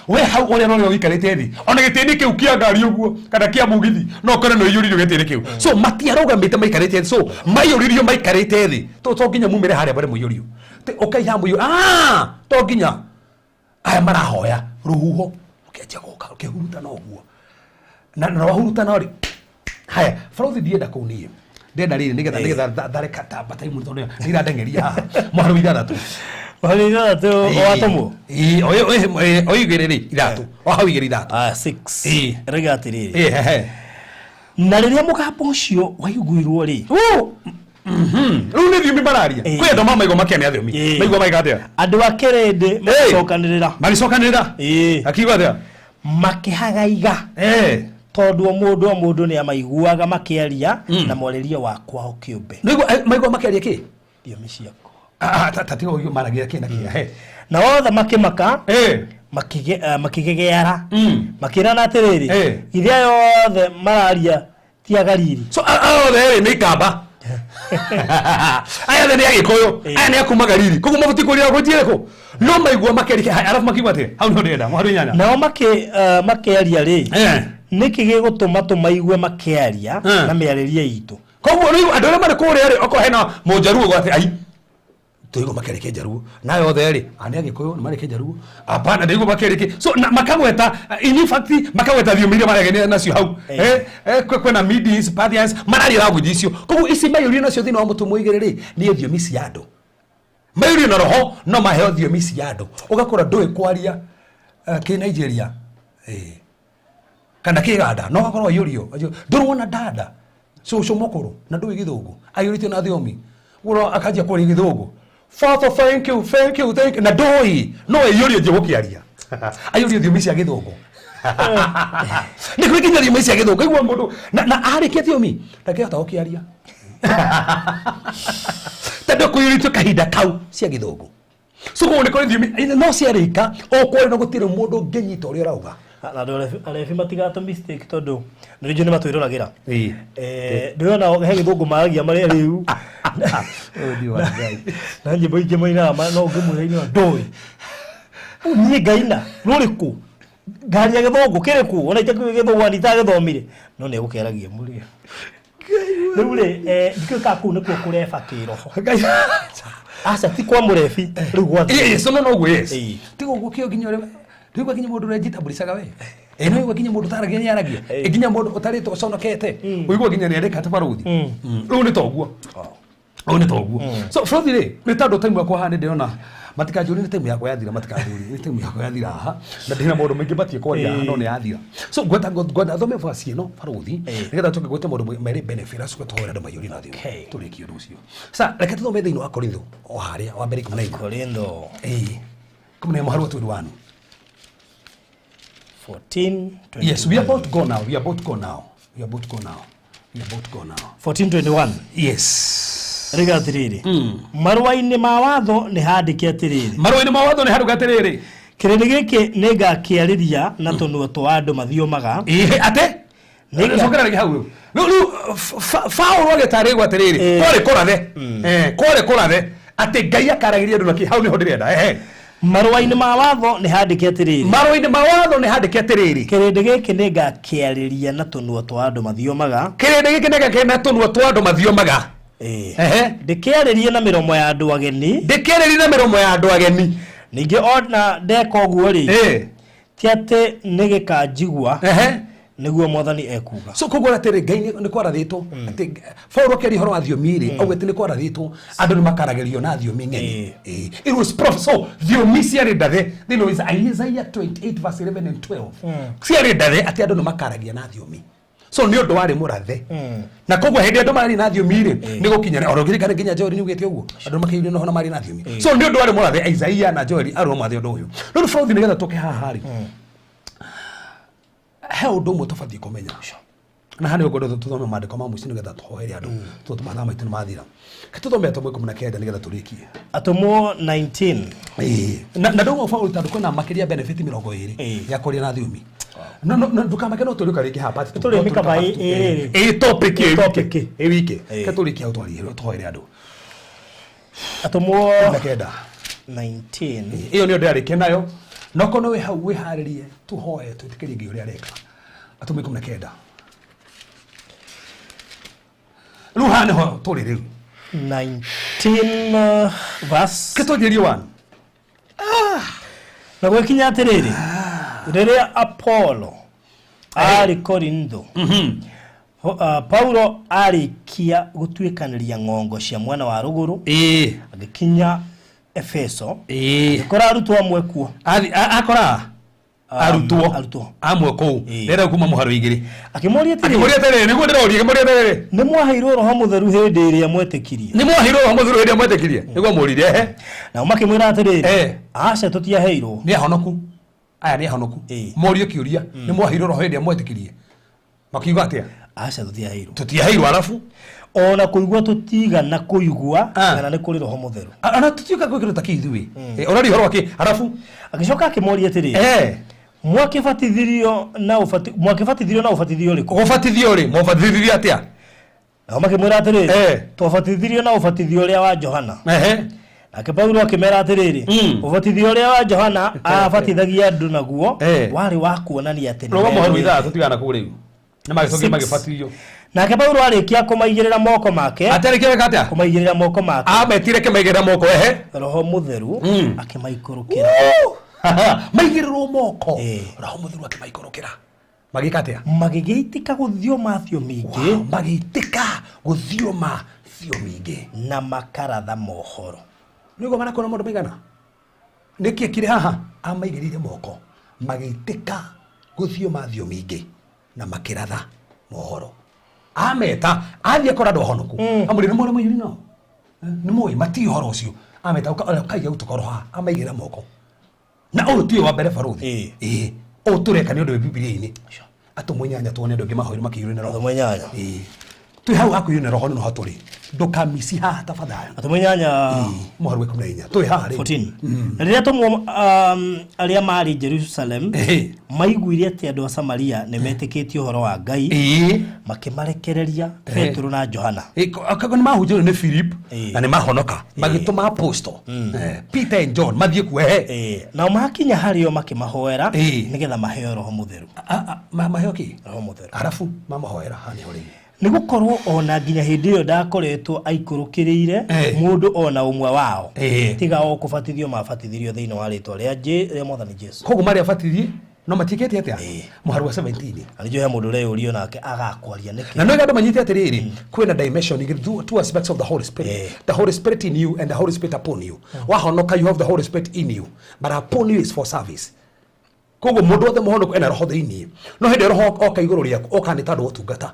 We hau ũrĩa na ũrĩa ũikarĩte thĩ. Ona gĩtĩ-inĩ kĩu kĩa ngari ũguo kana kĩa mũgithi no ũkore nĩ ũiyũririo gĩtĩ-inĩ kĩu. So matiarũgamĩte maikarĩte thĩ. So maiyũririo maikarĩte thĩ. To nginya mumĩre harĩa mbere mũiyũrio. Ũkai haha mũiyũrio. To nginya. Aya marahoya rũhuho rũkĩanjia gũka rũkĩhurutana ũguo. Na rwahurutana rĩ. Haya, barũthi ndienda kũu niĩ. Ndenda rĩrĩ nĩgetha thare katamba ta imwe tondũ nĩ irandengeria haha. Mũhari wa 6. Mũhari wa 6 watũmwo? Ĩĩ, o igĩrĩ rĩ, 6. O hau igĩrĩ 6. 6. Rĩga atĩrĩrĩ. Hehe. Na rĩrĩa mũgambo ũcio waiguirwo rĩ. Rĩu nĩ thiomi mararia. Kwĩ andũ mamaigua makĩania thiomi. Maigua maika atĩa? Andũ a kĩrĩndĩ magĩcokanĩrĩra. Magĩcokanĩrĩra? Akiuga atĩa? Makĩhagaiga. Tondũ o mũndũ o mũndũ nĩ amaiguaga makĩaria na mwarĩrie wa kwao kĩũmbe. Nĩguo maigua makĩaria kĩ? Thiomi ciakwa. Ta tiga ũguo maragia kĩ na kĩ. He. Na othe makĩmaka. Makĩgegeara. Makĩrana atĩrĩrĩ. Githĩ aya othe mararia ti a Galili. So aya othe rĩ nĩ ikamba. Aya othe nĩ Agĩkũyũ. Aya nĩ a kuma Galili. Koguo mabatiĩ kũria gũthiĩ kũ? No maigua makĩaria arabu makiuga atĩa? Hau nĩho ndĩrenda. Mũhari wa 8. Nao makĩaria rĩ. Nĩkĩ gĩgũtũma tũmaigue makĩaria na mĩarĩrie itũ? Koguo rĩu andũ arĩa marĩ kũrĩa rĩ, okorwo hena mũnjaruo ũguo atĩ ai tũigua makĩaria kĩnjaruo. Na aya othe rĩ, aya nĩ Agĩkũyũ, nĩ marĩ kĩnjaruo. Hapana, ndaigua makĩaria kĩ. So na makagweta, in fact makagweta thiomi iria maragia nacio hau. Kwĩna Medes, Parthians, mararia language icio. Koguo ici maiyũrio nacio thĩinĩ wa mũtũmwo igĩrĩ rĩ, nĩ thiomi cia andũ. Maiyũrio na roho no maheo thiomi cia andũ. Ũgakora ndũĩ kwaria kĩ Nigeria. Kana kĩganda, no ũgakorwo aiyũrio. Ndũrona dada. Cũcũ mũkũrũ na ndũĩ gĩthũngũ. Aiyũrĩtio na thiomi. Ũguo akanjia kwaria gĩthũngũ. Father, thank you, thank you, thank you. Na ndũĩ, no aiyũrio njĩ gũkĩaria. Aiyũrio thiomi cia gĩthũngũ. Nĩ kũrĩ nginya thiomi cia gĩthũngũ. Igua mũndũ, na arĩkia thiomi, ndangĩhota gũkĩaria. Tondũ kũiyũrĩtio kahinda kau cia gĩthũngũ. So koguo nĩ kũrĩ thiomi, no ciarĩka, ũkwaria na gũtirĩ mũndũ ũngĩnyita ũrĩa ũrauga. Na andũ arebi matigatũ mistake tondũ nĩ rĩngĩ nĩ matwĩroragĩra. Ndĩrona he gĩthũngũ maragia marĩa rĩu. Na nyĩmbo ingĩ mainaga no ũngĩmwĩra inĩ ndũĩ. Niĩ ngaina rũrĩkũ? Ngaria gĩthũngũ kĩrĩkũ? Ona itakĩũĩ gĩthũngũ na itagĩthomire. No nĩ egũkĩaragia mũrĩ. Rĩu rĩ, ndikĩũĩ kana kũu nĩkuo kũreba kĩroho. Aca ti kwa mũrebi, rĩu gwa So no no yes. Tiga ũguo kĩo nginya ũrĩa rĩu nginya mũndũ ũrĩa we. No igua nginya mũndũ ũtaragia nĩ aragia. Nginya mũndũ ũtarĩtwo ũconokete. Ũigua nginya nĩ arĩka ta barũthi. Rĩu nĩ toguo. Rĩu nĩ toguo. So barũthi rĩ, nĩ tondũ time yakwa haha nĩ ndĩrona matikanjũrie nĩ time yakwa yathira, matikanjũrie nĩ time yakwa yathira haha. Na ndĩna maũndũ maingĩ batiĩ kwaria haha no nĩ yathira. So ngwenda thome verse ĩno barũthi nĩgetha tũke gwĩte maũndũ merĩ benefit acoke tũhoere andũ maiyũrie na thiomi. Tũrĩkie ũndũ ũcio. Sa reke tũthome thĩinĩ wa Korintho o harĩa wa mbere 14. Korintho. 14 mũhari wa 21. 14, Yes, we are about to go now. We are about to go now. We are about to go now. We are about to go now. 14:21. Yes. Rĩga atĩrĩrĩ. Marũa-inĩ ma watho nĩ handĩke atĩrĩrĩ. Marũa-inĩ ma watho nĩ handĩke atĩrĩrĩ. Kĩrĩndĩ gĩkĩ nĩngakĩarĩria na tũnua twa andũ mathiomaga. Atĩ? Cokera rĩngĩ hau. Rĩu Paũlũ agĩtarĩrio atĩrĩrĩ, kwarĩ kũrathe. Kwarĩ kũrathe atĩ Ngai akaragĩria andũ na kĩ, hau nĩho ndĩrenda. Marũa-inĩ ma watho nĩ handĩke atĩrĩrĩ. Marũa-inĩ ma watho nĩ handĩke atĩrĩrĩ. Kĩrĩndĩ gĩkĩ nĩ ngakĩarĩria na tũnua twa andũ mathiomaga. Kĩrĩndĩ gĩkĩ nĩ ngakĩarĩria na tũnua twa andũ mathiomaga. Ehe. Ndĩkĩarĩrie na mĩromo ya andũ ageni. Ndĩkĩarĩrie na mĩromo ya andũ ageni. Ningĩ ona ndeka ũguo rĩ, ti atĩ nĩ gĩkanjigua, nĩguo Mwathani ekuuga. So koguo atĩrĩ, Ngai nĩ kwarathĩtwo atĩ Paulo akĩaria ũhoro wa thiomi rĩ, augĩte nĩ kwarathĩtwo andũ nĩ makaragĩrio na thiomi ng'eni. It was so thiomi ciarĩ ndathe thĩinĩ wa Isaiah 28 verse 11 and 12, ciarĩ ndathe atĩ andũ nĩ makaragia na thiomi. So nĩ ũndũ warĩ mũrathe, na koguo hĩndĩ andũ mararia na thiomi rĩ, nĩ gũkinyana oro ngirikane nginya Joel nĩ ugĩte ũguo, andũ makĩiyũrio na ũhoro marĩ na thiomi. So nĩ ũndũ warĩ mũrathe, Isaiah na Joel arĩ mũrathe ũndũ ũyũ. Rĩu bũrũri, nĩgetha tũke haha rĩ, he ũndũ ũmwe tũbatiĩ kũmenya, na haha nĩho ngwenda tũthome maandĩko ma mũico nĩgetha tũhoere andũ, tondũ mathaa maitũ nĩ mathira. Ke tũthome Atũmwo 19 nĩgetha tũrĩkie. Atũmwo 19. Ĩĩ. Na ndauga Paul, tondũ kwĩna makĩria benefit 20 ya kwaria na thiomi. No ndũkamake, no tũrĩũka rĩngĩ haha part two. Tũrĩmĩkaba. No tũrĩũka part two. Ĩ, Ĩ topic ĩ Topic. wiki. Ĩ wiki. Ke tũrĩkie hau, twarie tũhoere andũ. Atũmwo 19. 19. Ĩyo nĩyo ndĩrarĩkia nayo, no korwo wĩ hau wĩharĩrie tũhoe twĩtĩkĩrie Ngai ũrĩa areka. Atũmwo 19. Rĩu haha nĩho tũrĩ rĩu. 19 verse. Ke twanjĩrie 1. Na gwĩkinya atĩrĩrĩ, rĩrĩa Apolo arĩ Korintho, Paulo arĩkia gũtuĩkanĩria ng'ongo cia mwena wa rũgũrũ, agĩkinya Efeso, agĩkora arutwo amwe kuo. Akora arutwo Arutwo amwe kũu rĩrĩa kuma mũharo 2. Akĩmoria atĩrĩrĩ. Akĩmoria atĩrĩrĩ, nĩguo ndĩroria, akĩmoria atĩrĩrĩ, nĩ mwaheirwo Roho Mũtheru hĩndĩ ĩrĩa mwetĩkirie? Nĩ mwaheirwo Roho Mũtheru hĩndĩ ĩrĩa mwetĩkirie? Nĩguo mũririe, ehe. Nao makĩmwĩra atĩrĩrĩ, aca, tũtiaheirwo. Nĩ ahonoku aya, nĩ ahonoku morio kĩũria, nĩ mwaheirwo Roho hĩndĩ ĩrĩa mwetĩkirie? Makiuga atĩa? Aca, tũtiaheirwo. Tũtiaheirwo. Arabu? Ona kũigua tũtigana kũigua kana nĩ kũrĩ Roho Mũtheru. Ona tũtiũka gwĩkĩrwo ta kĩ ithuĩ. Ũraria ũhoro wa kĩ? Arabu? Agĩcoka akĩmoria atĩrĩrĩ, mwakĩbatithirio na ũbatithio ũrĩkũ? Gũbatithio rĩ, mwabatithirio atĩa? Nao makĩmwĩra atĩrĩrĩ, twabatithirio na ũbatithio ũrĩa wa Johana. Nake Paulo akĩmera atĩrĩrĩ, ũbatithio ũrĩa wa Johana abatithagia andũ naguo warĩ wa kuonania atĩ Rũgama mũharo nĩmerirĩte. 6, tũtigana kũu rĩu. Nĩ magĩcokire Six. magĩbatithio. Nake Paulo arĩkia kũmaigĩrĩra moko make. Atarĩkia gwĩka atĩa? Kũmaigĩrĩra moko make. Ametire kĩmaigĩrĩra moko, ehe. Roho Mũtheru akĩmaikũrũkĩra. Maigĩrĩrwo moko, Roho Mũtheru akĩmaikũrũkĩra. Magĩka atĩa? Magĩgĩitĩka gũthioma thiomi ingĩ. Magĩitĩka gũthioma thiomi ingĩ. Na makaratha mohoro. Nĩguo marakora maũndũ maigana nĩkĩ kĩrĩ haha, amaigĩrĩire moko, magĩitĩka gũthioma thiomi ingĩ na makĩratha mohoro. Ameta athiĩ akora andũ ahonoku, amũrĩ nĩ mwana mũiyũri nao nĩ moĩ matiĩ ũhoro ũcio. Ameta, kaiga tũkorwo haha, amaigĩrĩra moko. Na ũyũ tiwe wa mbere, barũthi. Ĩĩ, ũyũ tũreka nĩ ũndũ wĩ Bibilia-inĩ, Atũmwo 8, tuone andũ angĩ mahoire makĩiyũrio nĩ Roho. Atũmwo 8. Ĩĩ, twĩ hau hakũiyũrio nĩ Roho, nĩho tũrĩ, ndũkamici haha tafadhali. Atũmwo 8. Mũhari wa 14 twĩ haha rĩu. 14. Na rĩrĩa atũmwo arĩa maarĩ Jerusalem maiguire atĩ andũ a Samaria nĩ metĩkĩtie ũhoro wa Ngai, makĩmarekereria Petero na Johana. Akago nĩ mahunjĩrio nĩ Philip na nĩ mahonoka, magĩtũma apostle Peter and John mathiĩ kuo, ehe. Nao makinya harĩo makĩmahoera nĩgetha maheo Roho Mũtheru. Maheo kĩ? Roho Mũtheru. Arabu mamahoera haha nĩho rĩu. Nĩ gũkorwo ona nginya hĩndĩ ĩyo ndakoretwo aikũrũkĩrĩire mũndũ ona ũmwe wao, tiga o kũbatithio mabatithirio thĩinĩ wa rĩtwa rĩa Mwathani Jesu. Koguo marĩ abatithie no matiĩkĩte atĩa? Mũhari wa 17. Na nĩnjũĩ he mũndũ ũreyũria nake agakwaria nĩkĩ. Na no andũ manyite atĩrĩrĩ, kwĩna dimension igĩrĩ, two aspects of the Holy Spirit: the Holy Spirit in you and the Holy Spirit upon you. Wahonoka, you have the Holy Spirit in you, but upon you is for service. Koguo mũndũ wothe mũhonoku ena Roho thĩinĩ, no hĩndĩ ĩrĩa Roho oka igũrũ rĩaku, oka nĩ tondũ wa ũtungata.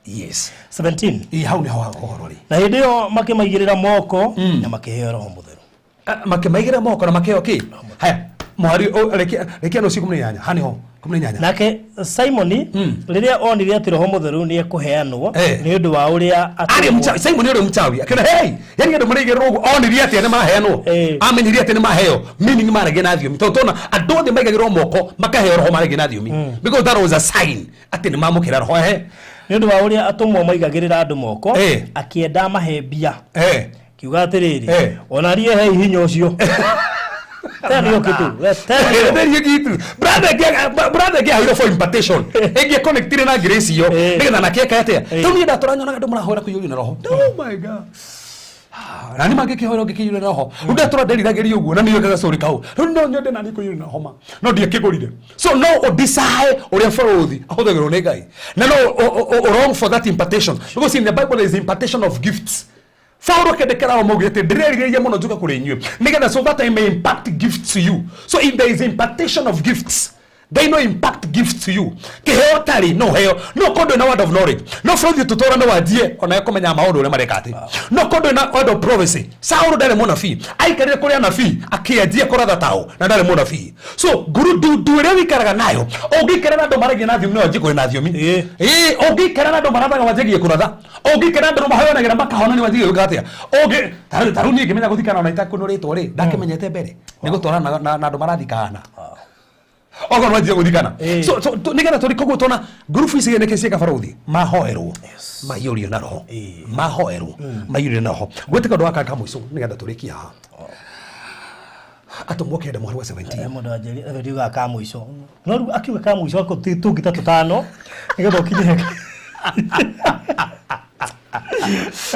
Yes. 17. Ĩ, hau nĩho ũhoro rĩ. Na hĩndĩ ĩyo makĩmaigĩrĩra moko na makĩheo Roho Mũtheru. Makĩmaigĩrĩra moko na makĩheo kĩ? Haya, mũhari rekia no 18, haha nĩho 18. Nake Simoni rĩrĩa onire atĩ Roho Mũtheru nĩ ekũheanwo nĩ ũndũ wa ũrĩa arĩ Simon ũrĩa mũchawi akĩona, hey, yani andũ marĩigĩrĩrwo ũguo, onirie atĩa nĩ maheanwo? Amenyire atĩ nĩ maheo, meaning maragia na thiomi, tondũ tona andũ othe maigagĩrwo moko makaheo Roho maragia na thiomi, because that was a sign atĩ nĩ mamũkĩra Roho, ehe. Nĩ ũndũ wa ũrĩa atũmwo maigagĩrĩra andũ moko, akĩenda amahe mbia, kiuga atĩrĩrĩ, ona niĩ hei hinya ũcio. Tell you kitu. Tell you. Tell you kitu. Brother ngĩaheirwo for impartation. Ĩngĩ connectire na grace iyo. Nĩgetha nake eke atĩa? Rĩu niĩ ndatũra nyonaga andũ marahoera kũiyũrio na roho. Oh my God. Na nĩ mangĩkĩhoera ũngĩkĩiyũrio na roho. Rĩu ndatũra nderiragĩria ũguo na nĩyo gacũrĩ kau. Rĩu no nyende nani kũiyũrio na roho ma. No ndiakĩgũrire. So no ũdesire ũrĩa barũthi ahũthagĩrwo nĩ Ngai. Na no wrong for that impartation. Because in the Bible there is impartation of gifts. Paulo akĩandĩkĩra o maugire atĩ ndĩrerirĩria mũno njuke kũrĩ inyuĩ nĩgetha so that I may impact gifts to you. So if there is impartation of gifts, Ngai no impact gifts to you. Kĩheo tarĩ no heo no korwo ndwĩ na word of knowledge no bũrũri tũtũra no wanjie onawe kũmenya maũndũ ũrĩa mareka atĩ no korwo ndwĩ na word of prophecy. Saũlũ ndarĩ mũnabii, aikarire kũrĩ anabii akĩanjia kũratha tao na ndarĩ mũnabii. So ngurundu ĩrĩa wĩikaraga nayo ũngĩikara na andũ maragia na thiomi no wanjie kũrĩ na thiomi. Ĩĩ, ũngĩikara na andũ marathaga wanjagie kũratha, ũngĩikara na andũ mahoyanagĩra makahona nĩ wanjagie gwĩka atĩa. Ũngĩ ta rĩu niĩ ngĩmenya gũthikana ona itakũnũrĩtwo rĩ, ndakĩmenyete mbere nĩ gũtwarana na andũ marathikana okorwo wanjie gũthikana. So nĩgetha tũrĩ koguo tona ngurubu ici nĩkĩ ciĩka barũthi mahoerwo maiyũrio na roho, mahoerwo maiyũrio na roho. Gwĩtĩka ũndũ wa ka mũico nĩgetha tũrĩkie haha. Atũmwo kenda mweri wa 17. Mũndũ wanjĩrire, rĩu ndiugaga ka mũico. No rĩu akiuga ka mũico ako tũngĩ ta tũtano nĩgetha ũkinye.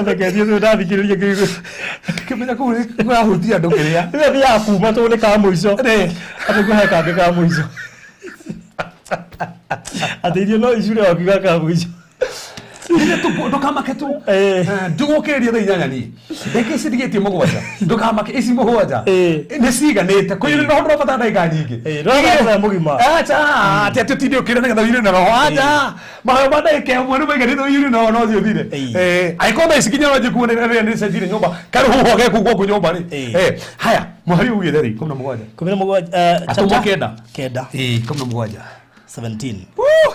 Reke thiĩ ndathikĩrĩria ngĩigua. Kĩmenya kũu nĩ kũrahutia andũ kĩrĩa. Rĩrĩa thiaga kuma tondũ nĩ ka mũico. Atĩ ngũhe kangĩ ka mũico. Atĩ irio no icure wakiuga ka mũico. Ndũkamake tu. Ndũgũkĩrĩria thaa inyanya niĩ. Ndagĩka ici ndigĩtie mũgwanja. Ndũkamake ici mũgwanja. Nĩ ciiganĩte. Kũiyũria roho ndũrabatara ndagĩka nyingĩ. Ndũrabatara mathaa mũgima. Acha, atĩ atĩ ũtinde ũkĩrĩa nĩgetha ũiyũrio na roho. Acha. Mahoya ma ndagĩka ĩmwe nĩ maiganĩte ũiyũrio na roho no ũthiĩ ũthire. Angĩkorwo thaa ici nginya no njikuo nĩ rĩrĩa nĩcenjirie nyũmba, karũhuho geku gwaku nyũmba rĩ. Haya, mũhari ugĩte rĩ, 17. 17, Atũmwo chapter kenda. Kenda. 17. 17. Woo!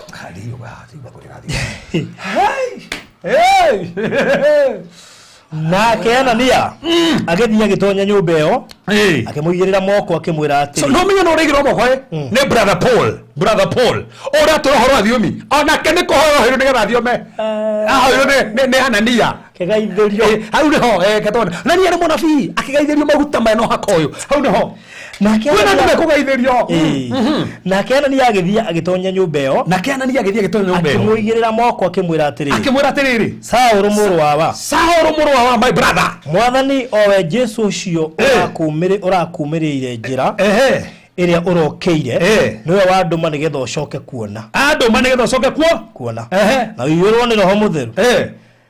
Hey! Hey! Nake Anania agĩthiĩ agĩtonya nyũmba ĩyo, akĩmũigĩrĩra moko akĩmwĩra atĩrĩ. So no menye no ũraigĩrwo moko ĩ? Nĩ brother Paul, brother Paul. Ũrĩa atũra ũhoro wa thiomi. Onake nĩ kũhoya ahoirwo nĩgetha athiome. Ahoirwo nĩ Anania. Kĩgaithĩrio. Hau nĩho, ketone. Na niĩ nĩ mũnabii, akĩgaithĩrio maguta mena ũhaka ũyũ. Hau nĩho. Nake Kwĩna andũ Anania mekũgaithĩrio. Nake Anania agĩthiĩ agĩtonya nyũmba ĩyo. Nake Anania agĩthiĩ agĩtonya nyũmba ĩyo. Akĩmũigĩrĩra moko akĩmwĩra atĩrĩ. Akĩmwĩra atĩrĩrĩ. Saũlũ mũrũ wa wa. Saũlũ mũrũ wa wa, my brother. Mwathani owe Jesũ ũcio ũrakumĩrĩire njĩra ĩrĩa ũrokĩire, nĩwe wandũma nĩgetha ũcoke kuona. Andũma nĩgetha ũcoke kuo? Kuona. Na ũiyũrwo nĩ Roho Mũtheru.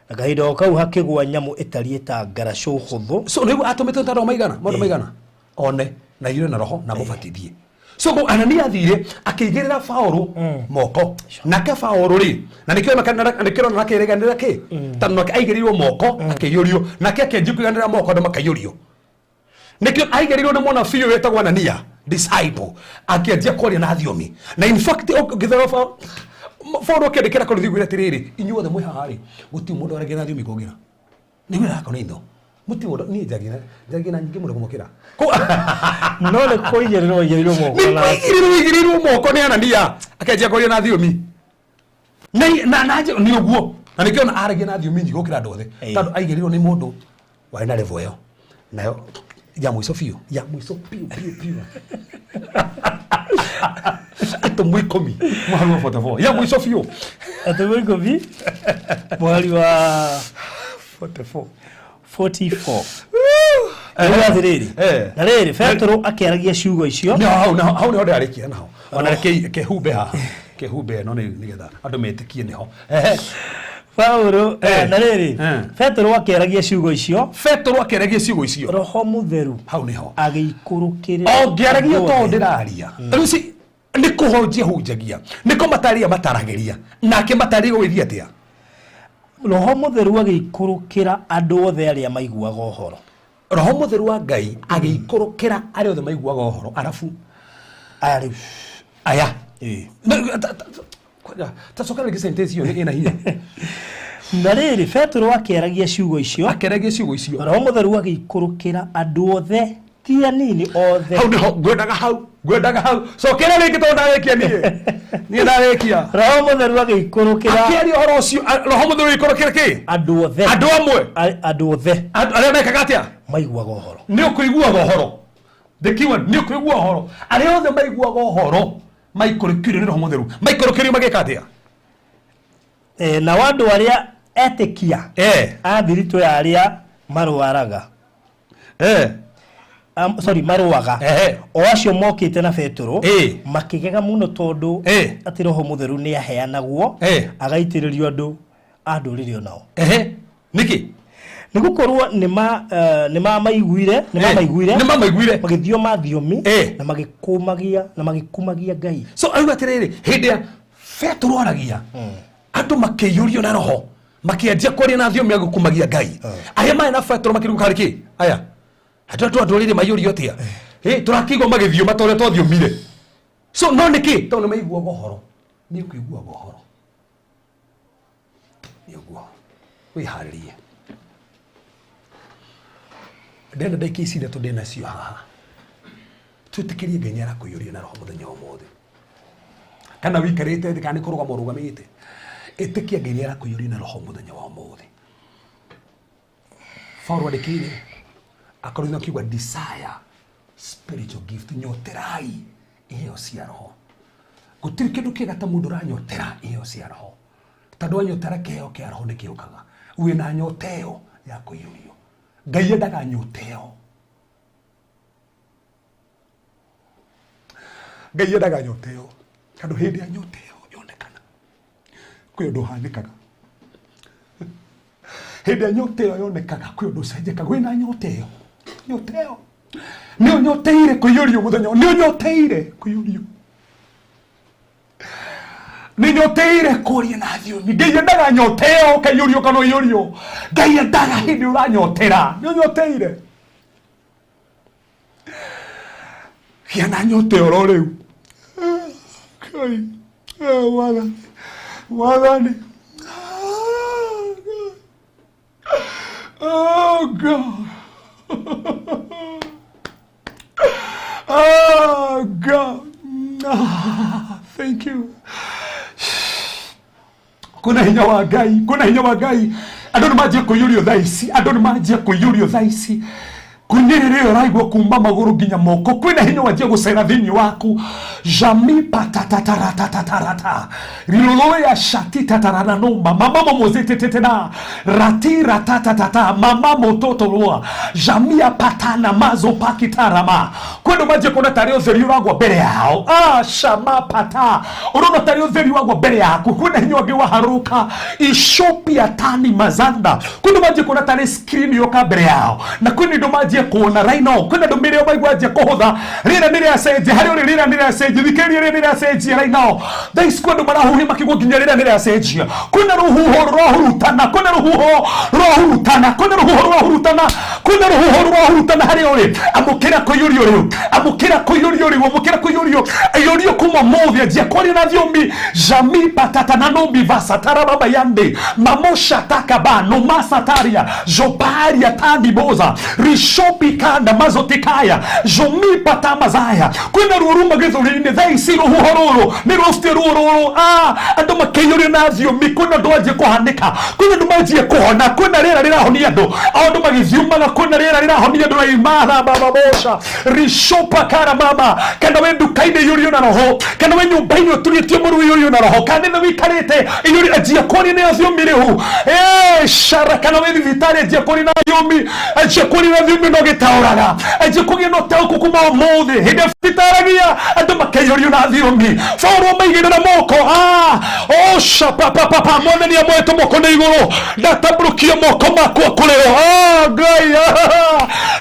Na kahinda o kau hakĩgũa nyamũ ĩtariĩ ta ngaracũ hũthũ. So nĩguo atũmĩtwo ta roho maigana, maũndũ maigana. One na iyũrwo na roho na mũbatithie. So Anania athire akĩigĩrĩra Paũlũ moko. Nake Paũlũ rĩ, na nĩkĩo nĩkĩo na akĩreganĩra kĩ? Tondũ nake aigĩrĩirwo moko akĩiyũrio, nake akĩanjia kũiganĩra moko andũ makaiyũrio. Nĩkĩo aigĩrĩirwo nĩ mũnabii ũyũ wĩtagwo Anania, disciple, akĩanjia kwaria na thiomi. Na in fact ũngĩthoma Paũlũ akĩandĩkĩra Korinthi gwĩra atĩrĩrĩ, inyuothe mwĩ haha rĩ, gũtirĩ mũndũ waragia na thiomi kũngĩra. Nĩ wĩra wa Korintho. Mũtirĩ mũndũ, niĩ njagia na nyingĩ mũno kũmũkĩra. No nĩ kũigĩrĩrwo aigĩrĩirwo moko Nĩ na- kũigĩrĩrwo aigĩrĩirwo moko nĩ Anania, akĩanjia kwaria na thiomi. Na na na nĩ ũguo. Na nĩkĩo ona aragia na thiomi nyingĩ gũkĩra andũ othe. Tondũ aigĩrĩirwo nĩ mũndũ warĩ na level ĩyo. Nayo ya mũico biũ, ya mũico biũ biũ biũ. Atũmwo ikũmi, mũhari wa 44. Ya mũico biũ. Atũmwo ikũmi, mũhari wa 44. 44. Rĩu atĩrĩrĩ, na rĩrĩ, Petero akĩaragia ciugo icio. Nĩ hau, nĩho, hau nĩho ndĩrarĩkia naho. Ona reke kehumbe haha. Kehumbe ĩno nĩgetha andũ metĩkie nĩho. Paulo, na rĩrĩ, Petero akĩaragia ciugo icio. Petero akĩaragia ciugo icio. Roho Mũtheru hau nĩho agĩikũrũkĩrĩra. Ongĩaragia andũ to othe. ndĩraria. Rĩu ci nĩ kũhunjia hunjagia, nĩ kũmatarĩria mataragĩria, nake matarĩria gũgĩthiĩ atĩa? Roho Mũtheru agĩikũrũkĩra andũ othe arĩa maiguaga ũhoro. Roho Mũtheru wa Ngai agĩikũrũkĩra arĩa othe maiguaga ũhoro. Arabu aya rĩu aya. Ta coka rĩngĩ sentence ĩyo ĩna hinya. Na rĩrĩ, Petero akĩaragia ciugo icio. Akĩaragia ciugo icio. Roho Mũtheru agĩikũrũkĩra andũ othe, ti anini, othe. Hau nĩho ngwendaga hau, ngwendaga hau. Cokera rĩngĩ tondũ ndarĩkia niĩ. Niĩ ndarĩkia. Roho Mũtheru agĩikũrũkĩra. Akĩaria ũhoro ũcio, Roho Mũtheru agĩikũrũkĩra kĩ? Andũ othe. Andũ amwe. Andũ othe. Andũ arĩa mekaga atĩa? Maiguaga ũhoro. Nĩ ũkũiguaga ũhoro. The keyword nĩ ũkũigua ũhoro. Arĩa othe maiguaga ũhoro maikũrũkĩrio nĩ Roho Mũtheru. Maikũrũkĩrio magĩka atĩa? Nao andũ arĩa etĩkia a thiritũ ya arĩa marwaraga, sorry, marũaga, o acio mokĩte na Petũrũ, makĩgega mũno tondũ atĩ Roho Mũtheru nĩ aheanagwo agaitĩrĩrio andũ a ndũrĩrĩ onao. Nĩkĩ? Nĩ gũkorwo nĩ mamaiguire Nĩ mamaiguire. Magĩthioma thiomi na magĩkũmagia na magĩkumagia Ngai. So auga atĩrĩrĩ, hĩndĩ ya Petũrũ aragia, andũ makĩiyũrio na Roho, makĩanjia kwaria na thiomi agĩkumagia Ngai. Arĩa marĩ na Petũrũ makĩrigwo karĩ kĩ? Aya, andũ andũ a ndũrĩrĩ maiyũrio atĩa? Tũrakĩigua magĩthioma ta ũrĩa twathiomire. So no nĩkĩ? Tondũ nĩ maiguaga ũhoro. Nĩ ũkũiguaga ũhoro. Nĩ ũguo. Wĩharĩrie. Ndĩrenda ndagĩka ici ithatũ ndĩ nacio haha. Twĩtĩkĩrie Ngai nĩ arakũiyũria na Roho mũthenya wa ũmũthĩ. Kana wĩikarĩte thĩ, kana nĩ kũrũgama ũrũgamĩte. Ĩtĩkia Ngai nĩ arakũiyũria na Roho mũthenya wa ũmũthĩ. Paulo andĩkĩire akorwo akiuga desire spiritual gift, nyoterai iheo cia Roho. Gũtirĩ kĩndũ kĩega ta mũndũ ũranyotera iheo cia Roho. Tondũ wanyotera kĩheo kĩa Roho nĩ kĩũkaga. Wĩna nyota ĩyo ya kũiyũrio. Ngai endaga nyota ĩyo. Ngai endaga nyota ĩyo. Tondũ hĩndĩ ya nyota ĩyo yonekana, kwĩ ũndũ ũhanĩkaga. Hĩndĩ ya nyota ĩyo yonekaga, kwĩ ũndũ ũcenjekaga. Wĩna nyota ĩyo. Nyota ĩyo. Nĩ ũnyoteire kũiyũrio mũthenya ũyũ. Nĩ ũnyoteire kũiyũrio. Nĩ nyoteire kũria na thiomi. Ngai endaga nyota ĩyo ũkaiyũrio kana ũiyũrio. Ngai endaga hĩndĩ ũranyotera. Nĩ ũnyoteire. Gĩa na nyota ĩyo oro rĩu. Ngai, Mwathani, Mwathani. Oh God. Oh God. Thank you. Kuna hinya wa Ngai, kuna hinya wa Ngai. Andũ nĩ manjia kũiyũrio thaa ici, andũ nĩ manjia kũiyũrio thaa ici. Kwĩnyĩrĩra ĩyo ũraigua kuma magũrũ nginya moko, kwĩna hinya wanjia gũcera thĩinĩ waku. Jami patatataratatata. Riloloya shati tatarana no mama mama mozetetetena. Rati ratatatata mama mototoloa. Jamia patana mazo pakitarama. Kwĩna manjia kuona tarĩ ũtheri ũragwa mbere yao. Shama pata. Ũrona tarĩ ũtheri wagwa mbere yaku. Kwĩna hinya ũngĩ waharũka. Ishopia tani mazanda. Kwĩna manjia kuona tarĩ screen yoka mbere yao. Na kwĩna indo manjia kuona right now. Kwĩna ndũmĩrĩri ĩyo maigua anjia kũhũtha. Rĩera nĩ rĩacenjia. Harĩa ũrĩ rĩera nĩ rĩacenjia. Thikĩrĩria rĩera nĩ rĩacenjia right now. Thaa ici kwĩ andũ marahuhia makĩigua nginya rĩera nĩ rĩacenjia. Kwĩna rũhuho rũrahurutana. Kwĩna rũhuho rũrahurutana. Kwĩna rũhuho rũrahurutana. Kwĩna rũhuho rũrahurutana harĩa ũrĩ. Amũkĩra kũiyũrio rĩu. Amũkĩra kũiyũrio rĩu. Amũkĩra kũiyũrio. Iyũrio kuma ũmũthĩ. Anjia kwaria na thiomi. Jami patata na nomi vasatara baba yande. Mamosha takaba nomasataria. Joparia tandi boza. Rishopi kanda mazotikaya. Jomi patamazaya. Kwĩna ruo ruma gĩthũri-inĩ. Thaa ici rũhuho rũrũ nĩ rũbutie ruo rũrũ. Andũ makĩiyũrio na thiomi. Kwĩna ũndũ wanjia kũhanĩka. Kwĩna andũ manjia kũhona. Kwĩna rĩera rĩrahonia andũ. Andũ magĩthiũmaga. Kwĩna rĩera rĩrahonia andũ. Raimara baba bosha. Rishopa kara mama. Kana wĩ nduka-inĩ iyũrio na roho. Kana wĩ nyũmba-inĩ ũturĩtie mũru iyũrio na roho. Kana nĩ wĩikarĩte iyũrio anjia kwaria na thiomi rĩu. Shara. Kana wĩ thibitarĩ anjia kwaria na thiomi. Anjia kwaria na thiomi no gĩtaũraga. Anjia kũgĩa na ũtaũku kuma ũmũthĩ. Hĩndĩ ĩrĩa itaragia andũ makĩiyũrio na thiomi. Saũlũ amaigĩrĩra moko. Osha pa pa pa pa. Mwathani amoete moko na igũrũ. Ndatambũrũkia moko makwa kũrĩ o. Ngai.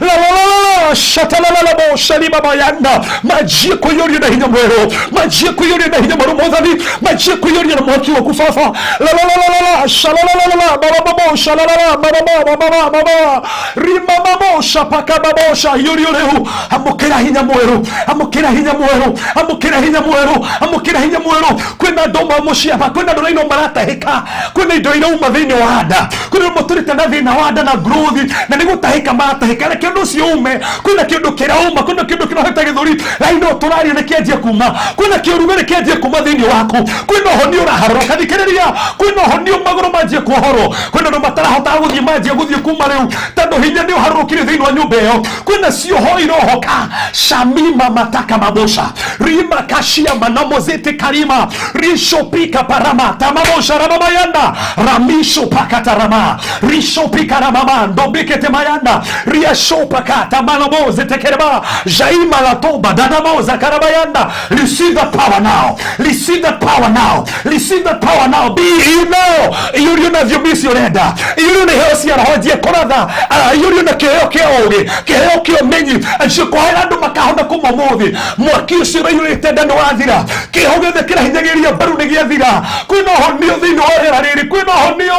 La la la la la. Shata la la la bo. Shali baba yanda. Manjie kũiyũrio na hinya mwerũ. Manjie kũiyũrio na hinya mwerũ Mwathani. Manjie kũiyũrio na mwaki waku Baba. La la la la la la. Shala la la la la. Baba babo. Shala la la. Baba baba baba baba. Rima babo. Shapaka babo. Shayũrio rĩu. Amũkĩra hinya mwerũ. Amũkĩra hinya mwerũ. Amũkĩra hinya mwerũ. Amũkĩra hinya mwerũ. Kwĩna andũ ma mũciĩ aba. Kwĩna andũ raino maratahĩka. Kwĩna indo irauma thĩinĩ wa nda. Kwĩna andũ matũrĩte na thĩna wa nda na growth. Na nĩ gũtahĩka maratahĩka. Reke ũndũ ũcio ume. Kwĩna kĩndũ kĩrauma. Kwĩna kĩndũ kĩrohete gĩthũri. Raino tũraria nĩ kĩanjie kuma. Kwĩna kĩũrugarĩ kĩanjie kuma thĩinĩ waku. Kwĩna ũhonio ũraharũrũka, thikĩrĩria. Kwĩna ũhonio magũrũ manjie kuohorwo. Kwĩna andũ matarahotaga gũthiĩ manjie gũthiĩ kuma rĩu tondũ hinya nĩ ũharũrũkire thĩinĩ wa nyũmba ĩyo. Kwĩna cioho irohoka. Shamima mataka mabosha rima kashia manamozete karima rishopika parama tamamosha ramamayanda ramisho pakatarama rishopika ramama ndobikete mayanda riashopaka tamanamoze tekereba jaima latoba danamoza karabayanda. Receive the power now, receive the power now, receive the power now. Be you now. Iyurio na thiomi urenda, iyurio na iheo cia roho njie kũratha, iyurio na kĩheo kĩa ũũgĩ, kĩheo kĩa ũmenyi, acio kwahera andũ makahona kuma ũmũthĩ. Mwaki ũcio ũraiyũrĩte nda nĩ wathira, kĩho gĩothe kĩrahinyagĩrĩria mbaru nĩ gĩathira. Kwĩna ũhonio thĩinĩ wa rĩera rĩrĩ, kwĩna ũhonio.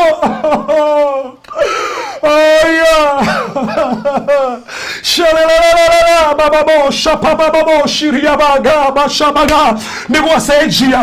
Aya. Shalala bababo shapababo shiriabaga bashabaga. Nĩgwacenjia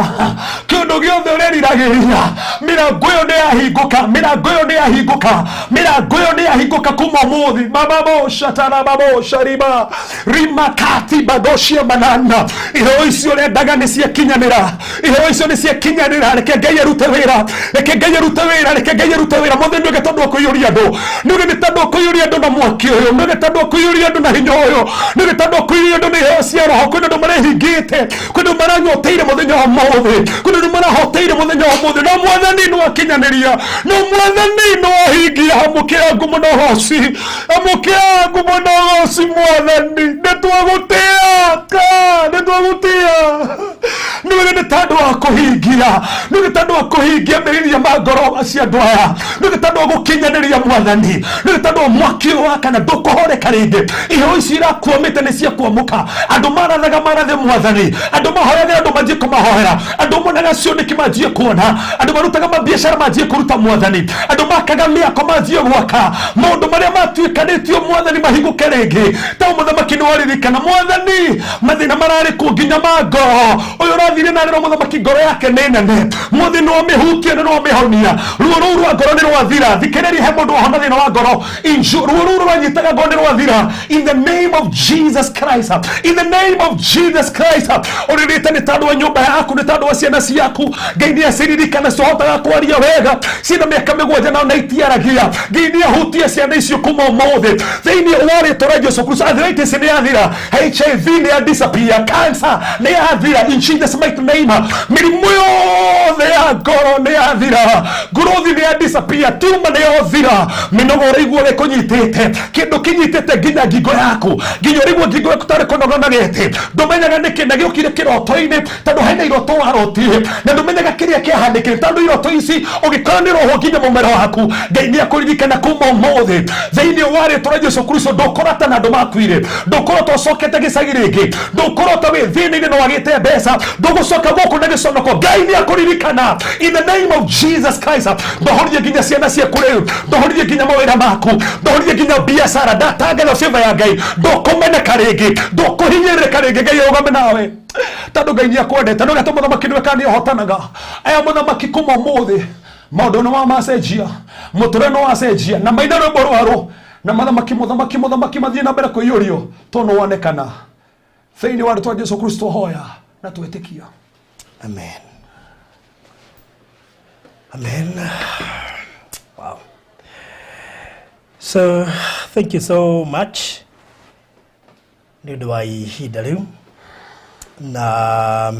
kĩũndũ gĩothe ũreriragĩria. Mĩrango ĩyo nĩ yahingũka, mĩrango ĩyo nĩ yahingũka, mĩrango ĩyo nĩ yahingũka kuma ũmũthĩ. Bababo shatarababo shariba rimakati bagoshia manana. Iheo icio ũrendaga nĩ ciakinyanĩra, iheo icio nĩ ciakinyanĩra. Reke Ngai arute wĩra, reke Ngai arute wĩra, reke Ngai arute wĩra. Mothe nĩ tondũ wa kũiyũria andũ, nĩ tondũ wa kũiyũria andũ na mwaki ũyũ, nĩ tondũ wa kũiyũria andũ na hinya ũyũ, nĩ tondũ wa kũiyũria andũ na iheo cia roho. Kwĩna andũ marehingĩte, kwĩna andũ maranyoteire mũthenya wa ũmũthĩ, kwĩna andũ marahoteire mũthenya wa ũmũthĩ. No mwathani nĩ wakinyanĩria, no mwathani nĩ wahingia. Amũkĩra ngumo na ũgoci, amũkĩra ngumo na ũgoci mwathani. Nĩ twagũtĩa, nĩ twagũtĩa. Nĩ nĩ tondũ wa kũhingia, nĩ tondũ wa kũhingia mĩrĩria ma ngoro cia andũ aya, nĩ tondũ wa gũkinyanĩria mwathani, nĩ tondũ wa mwaki ũyũ wa kana ndũkũhoreka rĩngĩ. Iheo ici irakuamĩte nĩ ciakuamũka. Andũ marathaga marathe mwathani, andũ mahoyagĩra andũ manjie kũmahoera, andũ monaga cioneki manjie kuona, andũ marutaga mabiacara manjie kũruta mwathani, andũ makaga mĩako manjie gwaka. Maũndũ marĩa matuĩkanĩtio mwathani mahingũke rĩngĩ. Ta mũthamaki nĩ waririkana mwathani mathĩna mararĩ kuo nginya ma ngoro. Ũyũ ũrathire na rĩro mũthamaki ngoro yake nĩ nene, mwathani nĩ wamĩhutia na nĩ wamĩhonia. Ruo rũu rwa ngoro nĩ rwathira. Thikĩrĩria, he mũndũ wahona thĩna wa ngoro. Ruo rũu rũranyitaga ngoro nĩ rwathira. In the name of Jesus Christ, in the name of Jesus Christ. Ũrĩrĩte nĩ tondũ wa nyũmba yaku, nĩ tondũ wa ciana ciaku. Ngai nĩ aciririkana, cihotaga kwaria wega, ciĩna mĩaka mĩgwanja nao na itiaragia. Ngai nĩ ahutie ciana icio kuma ũmũthĩ thĩinĩ wa rĩtwa rĩa Jesu Kristo. Arthritis nĩ yathira, HIV nĩ ya disappear, cancer nĩ yathira in Jesus mighty name. Mĩrimũ yothe ya ngoro nĩ yathira, ngũrũthi nĩ ya disappear, tumor nĩ yothira. Mĩnogo ũraigua ũrĩa ĩkũnyitĩte, kĩndũ kĩnyitĩte nginya ngingo yaku, nginya ũraigua ngingo yaku tarĩ kũnogonagĩte, ndũmenyaga nĩkĩ na gĩũkire kĩroto-inĩ, tondũ hena iroto warotire na ndũmenyaga kĩrĩa kĩahanĩkire, tondũ iroto ici ũgĩkora nĩ roho nginya mũmero waku. Ngai nĩ akũririkana kuma ũmũthĩ thĩinĩ wa rĩtwa rĩa Jesu Kristo. Ndũkũrota na andũ makuire, ndũkũrota ũcokete gĩcagi rĩngĩ, ndũkũrota wĩ thĩna-inĩ na wagĩte mbeca, ndũgũcoka gũkũ na gĩconoko. Ngai nĩ akũririkana in the name of Jesus Christ. Ndohorire nginya ciana ciaku rĩu, ndohorire nginya mawĩra maku, ndohorire nginya biacara. Ndatangatha favor ya Ngai, ndũkũmeneka rĩngĩ, ndũkũhinyĩrĩrĩka rĩngĩ. Ngai arũgame nawe tondũ Ngai nĩ akwendete. No gatũ mũthamaki nĩwe kana nĩ ahotanaga. Aya mũthamaki kuma ũmũthĩ maũndũ nĩ macenjia, mũtũrĩre nĩ wacenjia, na maina rwĩmbo rwarũ na mathamaki mũthamaki mũthamaki mathiĩ na mbere kũiyũrio tondũ nĩ wonekana thĩinĩ wa rĩtwa Jesu Kristo. Hoya na twĩtĩkia. Amen. Amen. Wow. So, thank you so much. Nĩ ũndũ wa ihinda rĩu na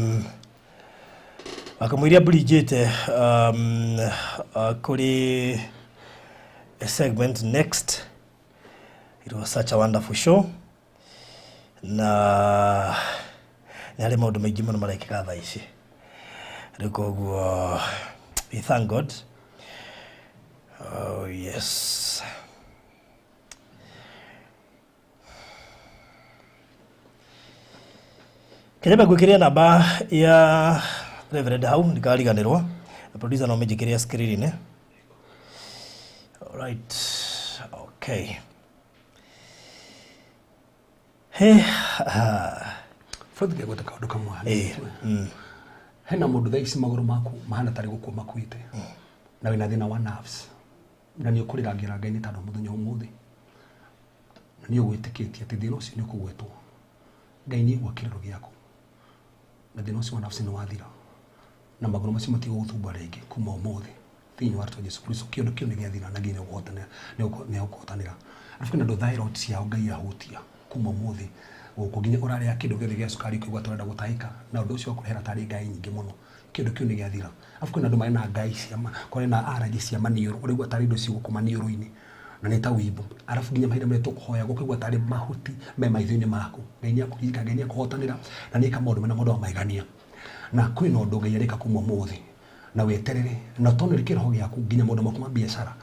wakamũiria mbũrinjĩte kũrĩ a segment next. It was such a wonderful show na nĩ harĩ maũndũ maingĩ mũno marekĩka thaa ici. Rĩu koguo we thank God. Oh yes. Kenya ngwĩkĩria namba ya Reverend hau ndikariganĩrwo, na producer no mĩnjĩkĩrie screen-inĩ. Alright, okay. Hey, Fred, ngegweta kaũndũ kamwe. Eh. Hena mũndũ thaa ici magũrũ maku mahana tarĩ gũkua makuĩte na wĩna thĩna wa nerves na nĩ ũkũrĩra Ngai nĩ tondũ mũthenya ũmũthĩ na nĩ ũgwĩtĩkĩtie atĩ thĩna ũcio nĩ ũkũgwetwo. Ngai nĩ aigua kĩrĩro gĩaku na thĩna ũcio wa nafsi nĩ wathira na magũrũ macio matigũgũthumbũra rĩngĩ kuma ũmũthĩ thĩinĩ wa rĩtwa Jesu Kristo. Kĩũndũ kĩu nĩ gĩathira na Ngai nĩ egũkũhotanĩra. Arabu kwĩna andũ thyroid ciao Ngai ahutia kuma ũmũthĩ gũkũ, nginya ũrarĩa kĩndũ gĩothe gĩa cukari ũkaigua ta ũrenda gũtahĩka, na ũndũ ũcio wakũrehera tarĩ ngai nyingĩ mũno. Kĩndũ kĩu nĩ gĩathira. Arabu kwĩna andũ marĩ na ngai cia kũrĩ na allergy cia maniũrũ, ũraigua tarĩ indo cigũkũ maniũrũ-inĩ na nĩ ta wimbo. Arabu nginya mahinda marĩa tũkũhoya gũkaigua tarĩ mahuti me maitho-inĩ maku. Ngai nĩ akũririkana, Ngai nĩ akũhotanĩra na nĩ eka maũndũ mena maũndũ ma magegania. Na kwĩna ũndũ Ngai areka kuma ũmũthĩ na weterere na tondũ kĩroho gĩaku, nginya maũndũ maku ma biacara,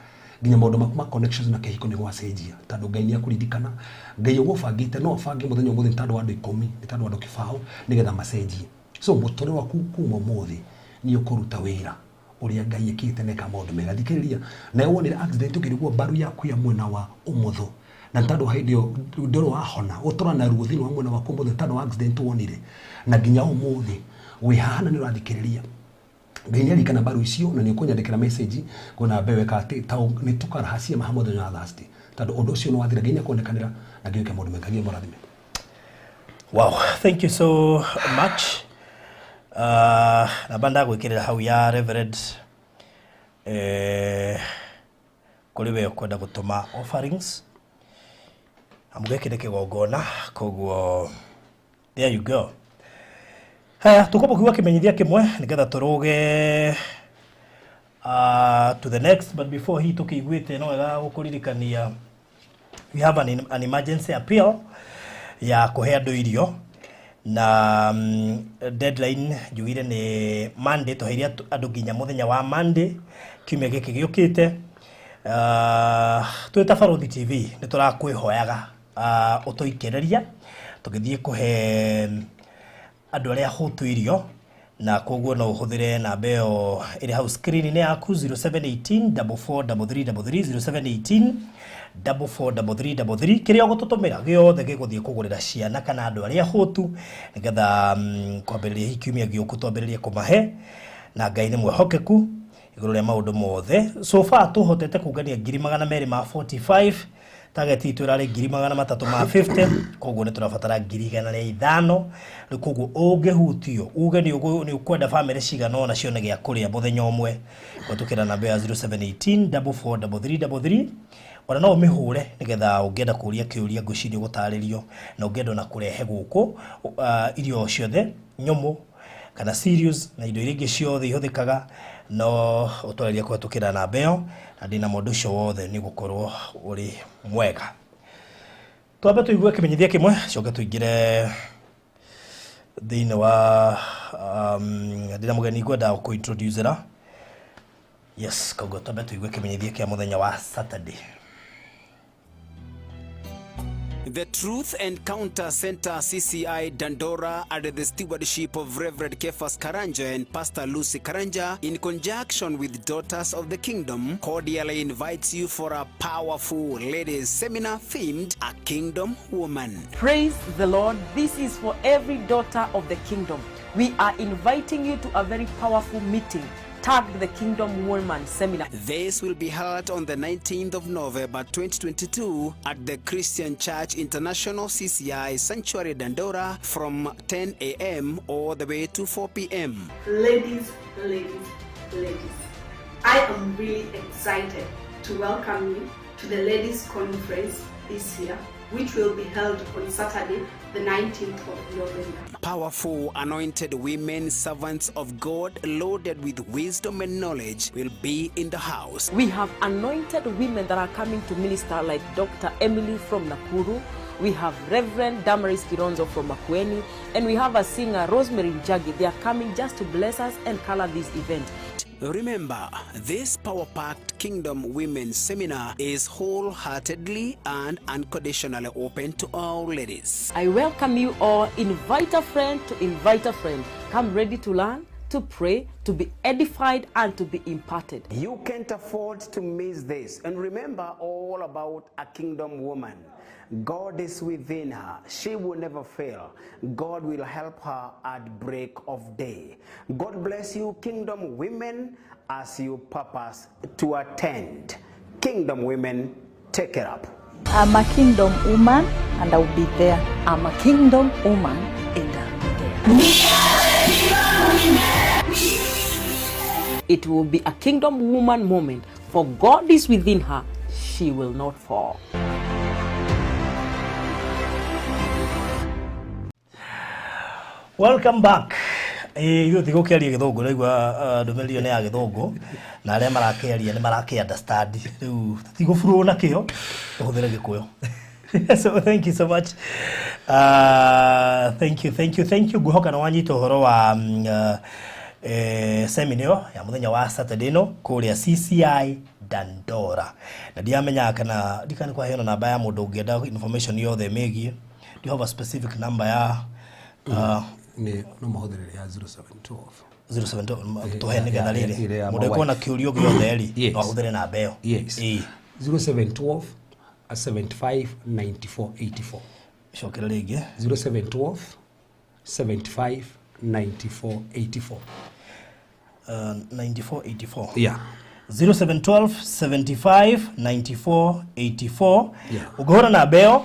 nginya maũndũ maku ma connections na kĩhiko nĩ gwacenjia, tondũ Ngai nĩ akũririkana. Ngai ũguo ũbangĩte no abange mũthenya ũmũthĩ nĩ tondũ wa andũ 10, nĩ tondũ wa andũ 0 nĩgetha macenjie. So mũtũrĩre waku kuma ũmũthĩ nĩ ũkũruta wĩra ũrĩa Ngai ĩkĩte na eka maũndũ mega. Thikĩrĩria, nawe wonire accident ũkĩrigwo mbaru yaku ya mwena wa ũmotho, na nĩ tondũ hĩndĩ ĩyo ndũrĩ wahona, ũtũra na ruo thĩinĩ wa mwena waku ũmũthĩ tondũ wa accident wonire, na nginya ũmũthĩ wĩ haha na nĩ ũrathikĩrĩria. Ngai nĩ arikana mbaru icio na nĩ ũkũnyandĩkĩra message kwĩna mbeũ ĩka atĩ ta nĩ tũkaraha ciama hamwe mũthenya wa Thursday, tondũ ũndũ ũcio nĩ wathira. Ngai nĩ akuonekanĩra na Ngai ĩke maũndũ mega. Ngai amũrathime. Wow, thank you so much. Namba ndagwĩkĩrĩra hau ya Reverend, kũrĩ we ũkwenda gũtũma offerings, amu gĩkĩ nĩ kĩgongona, koguo there you go. Haya, tũkwamba kiuga kĩmenyithia kĩmwe nĩgetha tũrũge to the next, but before hi tũkĩiguĩte no wega gũkũririkania we have an emergency appeal ya kũhe andũ irio na deadline njugire nĩ Monday. Tũheire andũ nginya mũthenya wa Monday kiumia gĩkĩ gĩũkĩte. Twĩ ta Barothi TV nĩ tũrakwĩhoyaga ũtũikĩrĩria tũgĩthiĩ kũhe andũ arĩa hũtu irio, na koguo no ũhũthĩre namba ĩyo ĩrĩ hau screen-inĩ yaku, 0718 443333, 0718 443333. Kĩrĩa ũgũtũtũmĩra gĩothe gĩgũthiĩ kũgũrĩra ciana kana andũ arĩa hũtu, nĩgetha kwambĩrĩria hihi kiumia gĩũku twambĩrĩrie kũmahe. Na Ngai nĩ mwĩhokeku igũrũ rĩa maũndũ mothe. So far tũhotete kũngania 245,000. Target itũ ĩrarĩ 350,000, koguo nĩ tũrabatara 105,000 rĩu. Koguo ũngĩhutio uge nĩ ũkwenda bamĩrĩ cigana ũna cione gĩa kũrĩa mũthenya ũmwe, kũhetũkĩra namba ya 0718 443333, ona no ũmĩhũre nĩgetha ũngĩenda kũria kĩũria, ngwĩciria ũgũtarĩrio, na ũngĩenda ona kũrehe gũkũ irio ciothe nyũmũ kana cereals na indo iria ingĩ ciothe ihũthĩkaga, no ũtwarĩrie kũhetũkĩra namba ĩyo, na ndĩna mũndũ ũcio wothe nĩ gũkorwo ũrĩ mwega. Twambe tũigue kĩmenyithia kĩmwe, coke tũingĩre thĩinĩ wa ndĩna mũgeni ngwenda kũ-introducera. Yes, koguo twambe tũigue kĩmenyithia kĩa mũthenya wa Saturday. The Truth Encounter Center CCI Dandora, under the stewardship of Reverend Kefas Karanja and Pastor Lucy Karanja, in conjunction with Daughters of the Kingdom, cordially invites you for a powerful ladies seminar themed A Kingdom Woman. Praise the Lord. This is for every daughter of the kingdom. We are inviting you to a very powerful meeting tagged the Kingdom Woman Seminar. This will be held on the 19th of November 2022 at the Christian Church International CCI Sanctuary Dandora from 10 a.m. all the way to 4 p.m. Ladies, ladies, ladies, I am really excited to welcome you to the Ladies Conference this year, which will be held on Saturday, the 19th of November. Powerful anointed women, servants of God, loaded with wisdom and knowledge, will be in the house. We have anointed women that are coming to minister, like Dr. Emily from Nakuru. We have Reverend Damaris Kironzo from Makueni, and we have a singer, Rosemary Njagi. They are coming just to bless us and color this event. Remember, this Power Packed Kingdom Women Seminar is wholeheartedly and unconditionally open to all ladies. I welcome you all. Invite a friend to invite a friend. Come ready to learn, to pray, to be edified, and to be imparted. You can't afford to miss this. And remember all about a kingdom woman. God is within her. She will never fail. God will help her at break of day. God bless you, kingdom women, as you purpose to attend. Kingdom women, take it up. I'm a kingdom woman and I'll be there. I'm a kingdom woman and I'll be there. It will be a kingdom woman moment, for God is within her. She will not fall. Welcome back. Ithuĩ ti gũkĩaria Gĩthũngũ, raigua ndũmĩrĩri ĩyo nĩ ya Gĩthũngũ na arĩa marakĩaria nĩ marakĩ understand. Rĩu tũtigũburwo nakĩo, tũhũthĩre Gĩkũyũ. So thank you so much. Thank you, thank you, thank you. Ngwĩhoka nĩ wanyita ũhoro wa seminar ĩyo ya mũthenya wa Saturday ĩno kũrĩa CCI Dandora. Na ndiamenyaga kana ndikana kwaheana namba ya mũndũ ũngĩenda information yothe ĩmĩgiĩ. Do you have a specific number ya Nĩ no mahũthĩre ya 0712. 07 tũhe nĩgetha rĩrĩ Ĩrĩa ya mũndũ my ekuona wife. kĩũrio gĩothe rĩ, Yes. no ahũthĩre namba ĩyo. Yes. Ĩĩ. 0712 75 94 84. Cokera rĩngĩ. 0712 75 94 84. 9484. Yeah. 0712 75 94 84. Yeah. Ũngĩhũra namba ĩyo,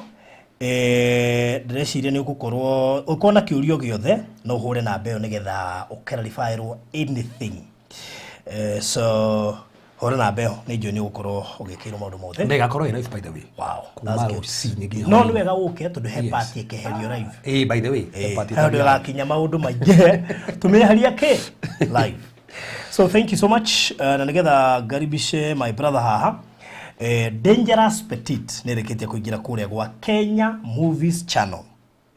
ndĩreciria nĩ ũgũkorwo ũkona kĩũrio gĩothe no ũhũre namba ĩyo nĩgetha ũclarifyĩrwo anything. So hũra namba ĩyo, nĩ njũĩ nĩ ũgũkorwo ũgĩkĩrwo maũndũ mothe. Na ĩgakorwo ĩ live, by the way. Wow, Kuma that's good. rũcinĩ nginya No hwaĩ-inĩ. nĩ wega ũke tondũ he Yes. party ĩkeherio live. By the way, he party He ũndũ ĩtathiaga. ĩgakinya maũndũ maingĩ tũmĩeheria kĩ live. So thank you so much. Na nĩgetha ngaribishe my brother haha, Dangerous Petit nĩ ĩrĩkĩtie kũingĩra kũrĩa gwa Kenya Movies Channel.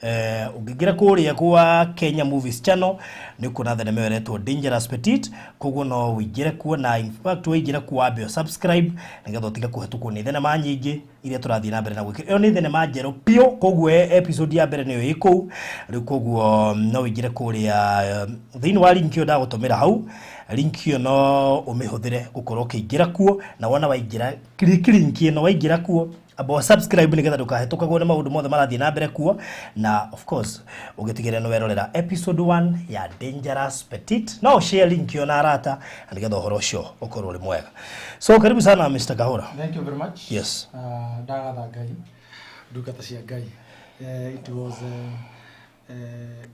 Ũngĩingĩra kũrĩa gwa Kenya Movies Channel nĩ ũkuona thenema ĩyo ĩretwo Dangerous Petit, koguo no ũingĩre kuo, na in fact waingĩra kuo wambe ũ subscribe nĩgetha ũtige kũhetũkwo nĩ thenema nyingĩ iria tũrathiĩ na mbere na gwĩkĩra. Ĩyo nĩ thenema njerũ biũ, koguo episode ya mbere nĩyo ĩ kũu rĩu, koguo no ũingĩre kũrĩa thĩinĩ wa link ĩyo ndagũtũmĩra hau. Link ĩyo no ũmĩhũthĩre gũkorwo ũkĩingĩra kuo, na wona waingĩra, click link ĩno, waingĩra kuo amba subscribe nĩgetha ndũkahetũkagwo nĩ maũndũ mothe marathiĩ na mbere kuo, na of course ũgĩtigĩrĩra nĩ werorera episode 1 ya Dangerous Petit. No share link ĩyo na arata na nĩgetha ũhoro ũcio ũkorwo ũrĩ mwega. So karibu sana, Mr. Kahora. Thank you very much. Yes. Ndagatha Ngai, ndungata cia Ngai. It was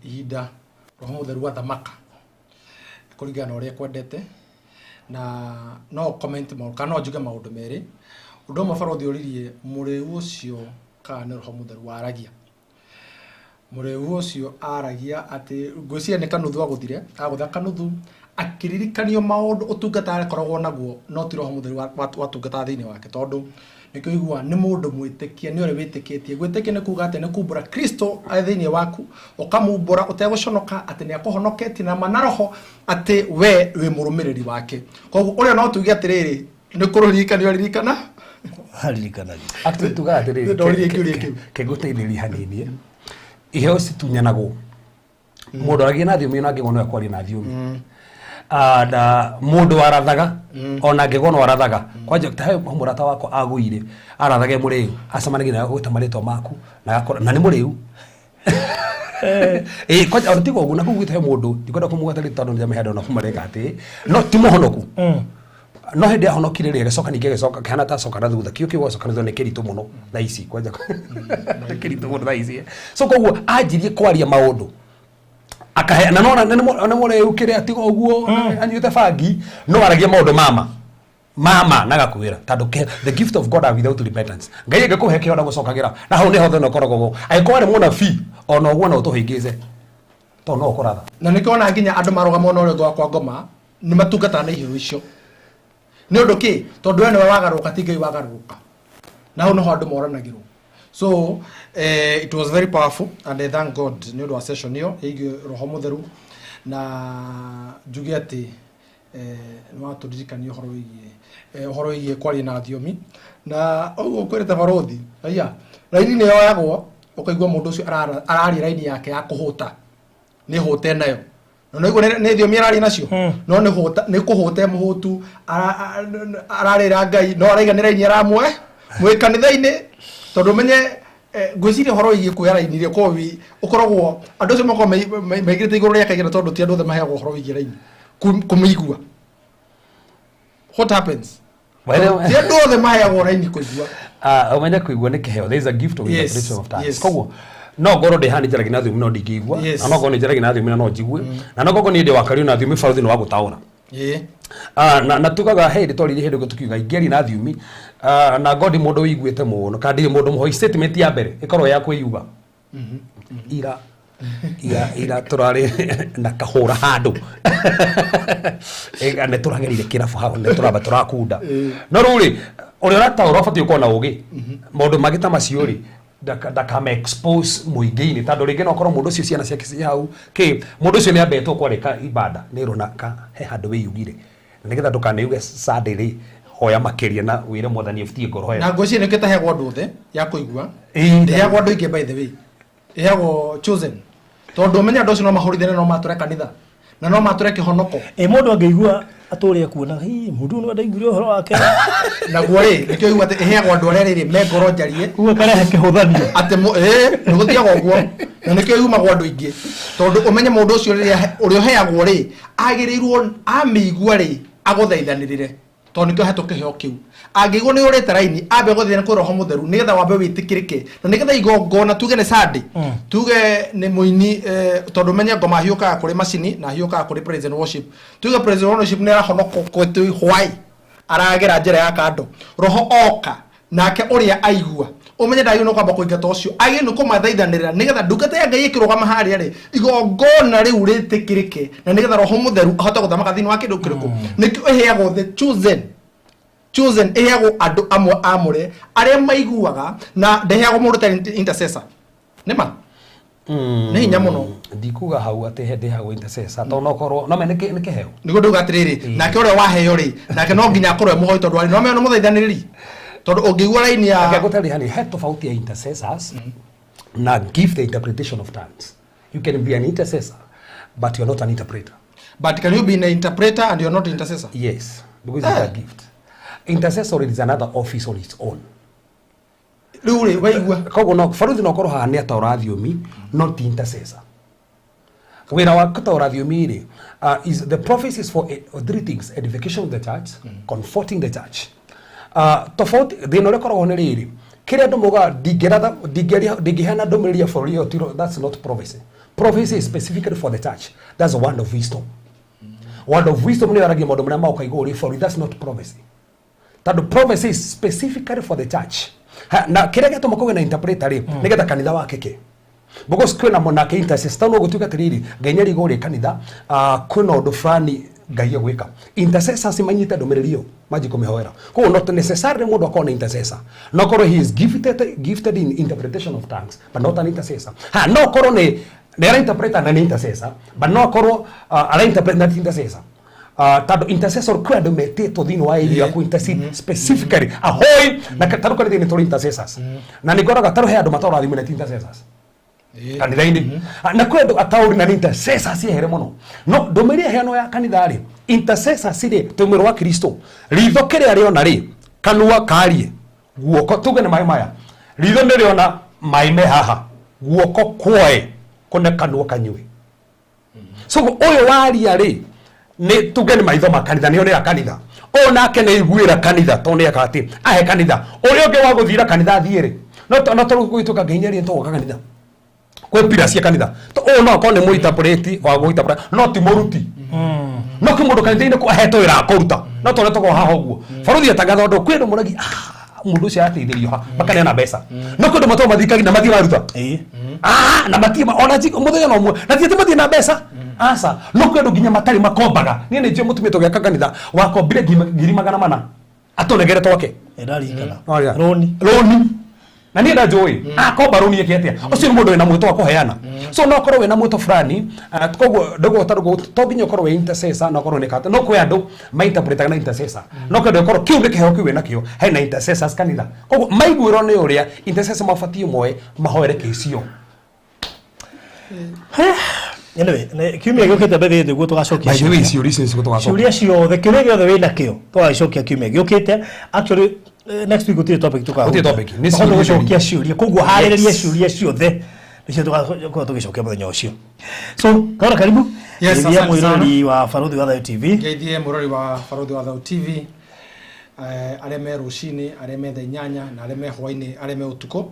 ihinda Roho Mũtheru athamaka kũringana na ũrĩa kwendete, na no comment maũndũ kana no njuge maũndũ merĩ. Ũndũ ũmwe, barothi ũririe mũrĩu ũcio kana nĩ Roho Mũtheru waragia. Mũrĩu ũcio aragia atĩ ngwĩciria nĩ kanuthu agũthire, agũtha kanuthu akĩririkanio maũndũ ũtungata akoragwo naguo, no ti Roho Mũtheru watungataga thĩinĩ wake, tondũ nĩkĩo ũiguaga nĩ mũndũ mwĩtĩkia, nĩ ũrĩa wĩtĩkĩtie. Gwĩtĩkia nĩ kuga atĩ nĩ kumbũra Kristo arĩ thĩinĩ waku, ũkamumbũra ũtegũconoka atĩ nĩ akũhonoketie na ma na roho, atĩ we wĩ mũrũmĩrĩri wake. Koguo ũrĩa no tuge atĩrĩrĩ, nĩ kũrũririkanio aririkana. Haririkanagia. Actually tugaga atĩrĩrĩ, Ndoririe kĩũria kĩu. Kĩngũteithĩrĩria hanini, iheo citunyanagwo. Mũndũ aragia na thiomi ona angĩgwo no ekwaria na thiomi. Na mũndũ warathaga ona angĩgwo no arathaga. Kwanja ta he mũrata wakwa agũire arathage mũrĩu, acemanagia na gwĩta marĩtwa maku na agakora na nĩ mũrĩu. Kwanja ona tiga ũguo, na kũu gwitũ he mũndũ ndikwenda kũmũgweta rĩtwa tondũ nĩndĩramĩhe andũ ona mareka atĩ no ti mũhonoku, no hĩndĩ ahonokire rĩ, agĩcoka ningĩ agĩcoka kĩhana ta acoka na thutha. Kĩo kĩu acoka na thutha nĩ kĩritũ mũno thaa ici, kwanja nĩ kĩritũ mũno thaa ici. So koguo anjirie kwaria maũndũ akahe na nona nĩ mũrĩu kĩrĩa tiga ũguo anyuĩte bangi, no aragia maũndũ mama mama na gakwĩra tondũ the gift of God are without repentance. Ngai angĩkũhe kĩo ndagũcokagĩra, na hau nĩho thĩna ũkoragwo. Angĩkorwo arĩ mũnabii ona ũguo no ũtũhĩngĩce tondũ no ũkũratha. Na nĩkĩo ona nginya andũ marũgama ona ũrĩa ũngĩ wa kwa ngoma nĩ matungataga na iheo icio. Nĩ ũndũ kĩ? Tondũ we nĩwe wagarũrũka, ti Ngai wagarũrũka. Na hau nĩho andũ moranagĩrwo. So it was very powerful and I thank God nĩ ũndũ wa session ĩyo ĩgiĩ Roho Mũtheru, na njuge atĩ nĩ watũririkania ũhoro wĩgiĩ kwaria na thiomi, na ũguo kwĩrĩte barothi aya raini nĩ yoyagwo, ũkaigua mũndũ ũcio araria raini yake ya kũhũta, nĩ hũte nayo, na no nĩ thiomi araria nacio, no nĩ hũta, nĩ kũhũta mũhũtu ararĩra Ngai, no araiga nĩ raini aramwe mwĩ kanitha-inĩ, tondũ menye ngwĩciria ũhoro wĩgiĩ kuoya raini rĩ, ũkoragwo ũkoragwo andũ acio makoragwo maigĩrĩte igũrũ rĩa kaigana, tondũ ti andũ othe maheagwo ũhoro wĩgiĩ raini kũmĩigua. What happens? Ti andũ othe maheagwo raini kũigua. Ah, ũmenye kũigua nĩ kĩheo. There is a gift of interpretation of tongues. Koguo no ngorwo ndĩ haha nĩ njaragia na thiomi no ndingĩigua, na no ngorwo nĩ njaragia na thiomi na no njigue, na no ngorwo niĩ ndĩ wa kario na thiomi barothi nĩ wa gũtaũra. Ah, na tugaga he hĩndĩ twaririe hĩndĩ ĩngĩ tukiuga ingĩaria na thiomi, ah, na ngorwo ndi mũndũ wĩiguĩte mũno kana ndirĩ mũndũ mũhoi, statement ya mbere ĩkorwo ya kwĩyuga. Ira ira ira tũrarĩ na kahũra handũ. Nĩ tũragerire kĩrabu hau, nĩ tũramba tũrakunda. No rĩu rĩ, ũrĩa ũrataũra ũbatiĩ gũkorwo na ũgĩ. Maũndũ mangĩ ta macio rĩ, ndakame expose mũingĩ-inĩ, tondũ rĩngĩ no ũkorwo mũndũ ũcio ciana ciake ciĩ hau kĩ, mũndũ ũcio nĩ ambetwo kwarĩka ibanda nĩ ĩrwo na ka he handũ wĩyugire. Na nĩgetha ndũkaneyuge Sunday rĩ, hoya makĩria na wĩre Mwathani ebutie ngoro ĩyo. Na ngwĩciria nĩkĩo ĩtaheagwo andũ othe ya kũigua. Ndĩheagwo andũ aingĩ by the way. Ĩheagwo chosen. Tondũ ũmenye andũ acio no mahũrithane, no matũre kanitha na no matũre kĩhonoko. Ĩ mũndũ angĩigua atũre ekuona, "Hii, mũndũ ũyũ nĩwe ndaiguire ũhoro wake." Naguo rĩ, nĩkĩo igua atĩ ĩheagwo andũ arĩa rĩrĩ me ngoro njarie. Ũguo ĩkarehe kĩhũthanio. Atĩ nĩ gũthiaga ũguo. Na nĩkĩo yumagwo andũ aingĩ. Tondũ ũmenye mũndũ ũcio rĩrĩa ũrĩa ũheagwo rĩ, agĩrĩirwo amĩigua rĩ, agũthaithanĩrĩre. Tondũ nĩkĩo ahetwo kĩheo kĩu. Angĩigua nĩ ũrĩte raini, ambe agũthaithane kwĩ Roho Mũtheru, nĩgetha wambe wĩtĩkĩrĩke. Na nĩgetha igongona, tuge nĩ Sunday, tuge nĩ mũini, tondũ ũmenye ngoma hiũkaga kũrĩ macini na hiũkaga kũrĩ praise and worship. Tuge praise and worship nĩ arahonokwo kwĩ hwaĩ, aragera njĩra ya kando. Roho oka, nake ũrĩa aigua, ũmenye ndagĩrĩirwo nĩ kwamba kũingata ũcio, agĩrĩirwo nĩ kũmathaithanĩrĩra nĩgetha ndungata ya Ngai ĩkĩrũgama harĩa rĩ, igongona rĩu rĩtĩkĩrĩke, na nĩgetha Roho Mũtheru ahote gũthamaka thĩinĩ wa kĩndũ kĩrĩkũ. Nĩkĩo ĩheagwo the chosen. Chosen ĩheagwo andũ amwe amũre arĩa maiguaga, na ndĩheagwo mũndũ ta intercessor. Nĩ ma? Nĩ hinya mũno. Ndikuga hau atĩ he ndĩheagwo intercessor, tondũ no korwo, no me nĩ kĩheo. Nĩguo ndauga atĩrĩrĩ, nake ũrĩa waheo rĩ, nake no nginya akorwo e mũhoi, tondũ arĩ no me nĩ mũthaithanĩrĩri. Tondũ ũngĩigua raini ya Reke ngũtarĩrie hanini, he tofauti ya intercessors na give the interpretation of tongues. You can be an intercessor, but you're not an interpreter. But can you be an interpreter and you're not intercessor? Yes, because it's a gift. Intercessor is another office on its own. Rĩu rĩ, waigua. Koguo no baruthi no korwo haha nĩ ataũra thiomi, no ti intercessor. Wĩra wa gũtaũra thiomi rĩ, is the prophecy is for three things: edification of the church, comforting the church. Tofauti thĩna ũrĩa ũkoragwo nĩ rĩrĩ, kĩrĩa andũ maugaga ndingĩratha, ndingĩaria, ndingĩheana ndũmĩrĩri ya bũrũri ĩyo, tiro, that's not prophecy. Prophecy is specifically for the church. That's a word of wisdom. Word of wisdom nĩ yaragia maũndũ marĩa magoka igũrũ rĩ bũrũri, that's not prophecy. Tondũ prophecy is specifically for the church. Ha, na kĩrĩa gĩatũma kũgĩe na interpreter rĩ, nĩgetha kanitha wakĩke. Because kwĩna monake intercessor, no gũtuĩka atĩrĩrĩ, Ngai nĩ arigwo rĩ kanitha, kwĩna ũndũ fulani Ngai egwĩka. Intercessors manyite ndũmĩrĩri ĩyo, manjie kũmĩhoera. Koguo not necessarily mũndũ akorwo nĩ intercessor. No korwo he is gifted in interpretation of tongues, but not an intercessor. Ha, no korwo nĩ ara interpreter na nĩ intercessor, but no akorwo, ara interpret na ti intercessor. Tondũ intercessor kwĩ andũ metĩtwo thĩinĩ wa area ku intercede specifically ahoi, na tarũ kanitha-inĩ tũrĩ intercessors. Na nĩ ngoraga tarũ he andũ mataũra thimũ na ti intercessors kanitha-inĩ. Na kwĩ andũ ataũri na nĩ intercessors ehere mũno. No ndũmĩrĩri ĩheanwo ya kanitha rĩ, intercessors rĩ, twĩ mwĩrĩ wa Kristo. Ritho kĩrĩa rĩona rĩ, kanua karie, guoko tuge nĩ maĩ maya, ritho nĩ rĩona maĩ me haha, guoko kuoe kũne kanua kanyue. So ũyũ waria rĩ, nĩ tuge nĩ maitho ma kanitha, nĩ onera kanitha. Ũyũ nake nĩ aiguĩra kanitha, tondũ nĩ eka atĩ ahe kanitha. Ũrĩa ũngĩ wa gũthiĩra kanitha athiĩ rĩ, no no tondũ gũgĩtuĩka Ngai nĩ arĩ tũgoka kanitha. Kwĩ pira cia kanitha. To ũyũ no akorwo nĩ mũinterpreti wa gũinterpret, no ti mũruti. No kwĩ mũndũ kanitha-inĩ ahetwo wĩra wa kũruta. No tondũ tũkoragwo haha ũguo. Baruthi atangatha ũndũ, kwĩ andũ moragia, mũndũ ũcio arateithĩrĩrio ha, makaneana mbeca. No kwĩ andũ matũraga mathirikari na mathiĩ maruta. Na mathiĩ ona mũthenya na ũmwe, na ti atĩ mathiĩ na mbeca. Aca, no kwĩ andũ nginya matarĩ makombaga. Niĩ nĩ njũĩ mũtumia tũgĩaka kanitha, wakombire ngiri magana mana, atũnegere twake. Ndarikana. Oya. Rũni. Rũni. Na niĩ ndanjũĩ, akomba rũni ĩke atĩa? Ũcio nĩ mũndũ wĩna mwĩto wa kũheana. So no ũkorwo wĩna mwĩto fulani, koguo ndũgũhota to nginya ũkorwo wĩ intercessor, no ũkorwo nĩ kata. No kwĩ andũ ma-interpretaga na intercessor. No kwĩ andũ ĩkorwo kĩu nĩ kĩheo kĩu wĩnakĩo, hena intercessors kanitha. Koguo maiguĩrwo nĩ ũrĩa intercessor mabatiĩ moe mahoere kĩcio. Anyway, kiumia gĩũkĩte mbere nĩguo tũgacokia By the way, ciũria. ciũria icio nĩcio tũgacokia. Ciũria ciothe, kĩũria gĩothe wĩna kĩo, tũgagĩcokia kiumia gĩũkĩte. Actually, next week gũtirĩ topic tũkahutia. Gũtirĩ topic, nĩ Tũkahota ciũria gũcokia ciũria. Koguo harĩrĩria Yes. ciũria ciothe. Nĩcio tũgakorwo tũgĩcokia mũthenya ũcio. So, Kaura, karibu. Yes, Ngeithia asante sana. mwĩroreri wa Baruthi wa Thayu TV. Ngeithie mũrori wa Baruthi wa Thayu TV. Arĩa me rũcinĩ, arĩa me thaa 8, na arĩa me hwainĩ, arĩa me ũtukũ,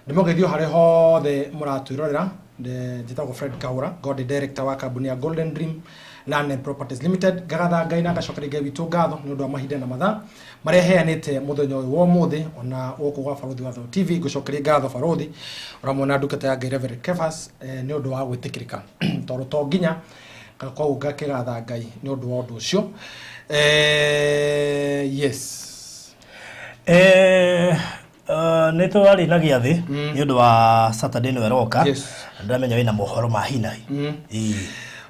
ndĩmũgeithio harĩa hothe mũratwĩrorera. Njĩtagwo Fred Kahũra, God director wa kambuni ya Golden Dream Land and Properties Limited. Ngagatha Ngai na ngacokeria Ngai witũ ngatho nĩ ũndũ wa mahinda na mathaa marĩa heanĩte mũthenya ũyũ wa ũmũthĩ, ona gũkũ gwa Barũthi wa Thayũ TV. Ngũcokeria ngatho Barũthi ũramwona ndungata ya Ngai Reverend Kefas, nĩ ũndũ wa gwĩtĩkĩrĩka, tondũ to nginya koguo ngakĩgatha Ngai nĩ ũndũ wa ũndũ ũcio. Yes. Nĩ twarĩ na gĩathĩ nĩ ũndũ wa Saturday ĩno ĩroka. Yes. Ndĩramenya wĩna mohoro ma hinahi. Ĩĩ.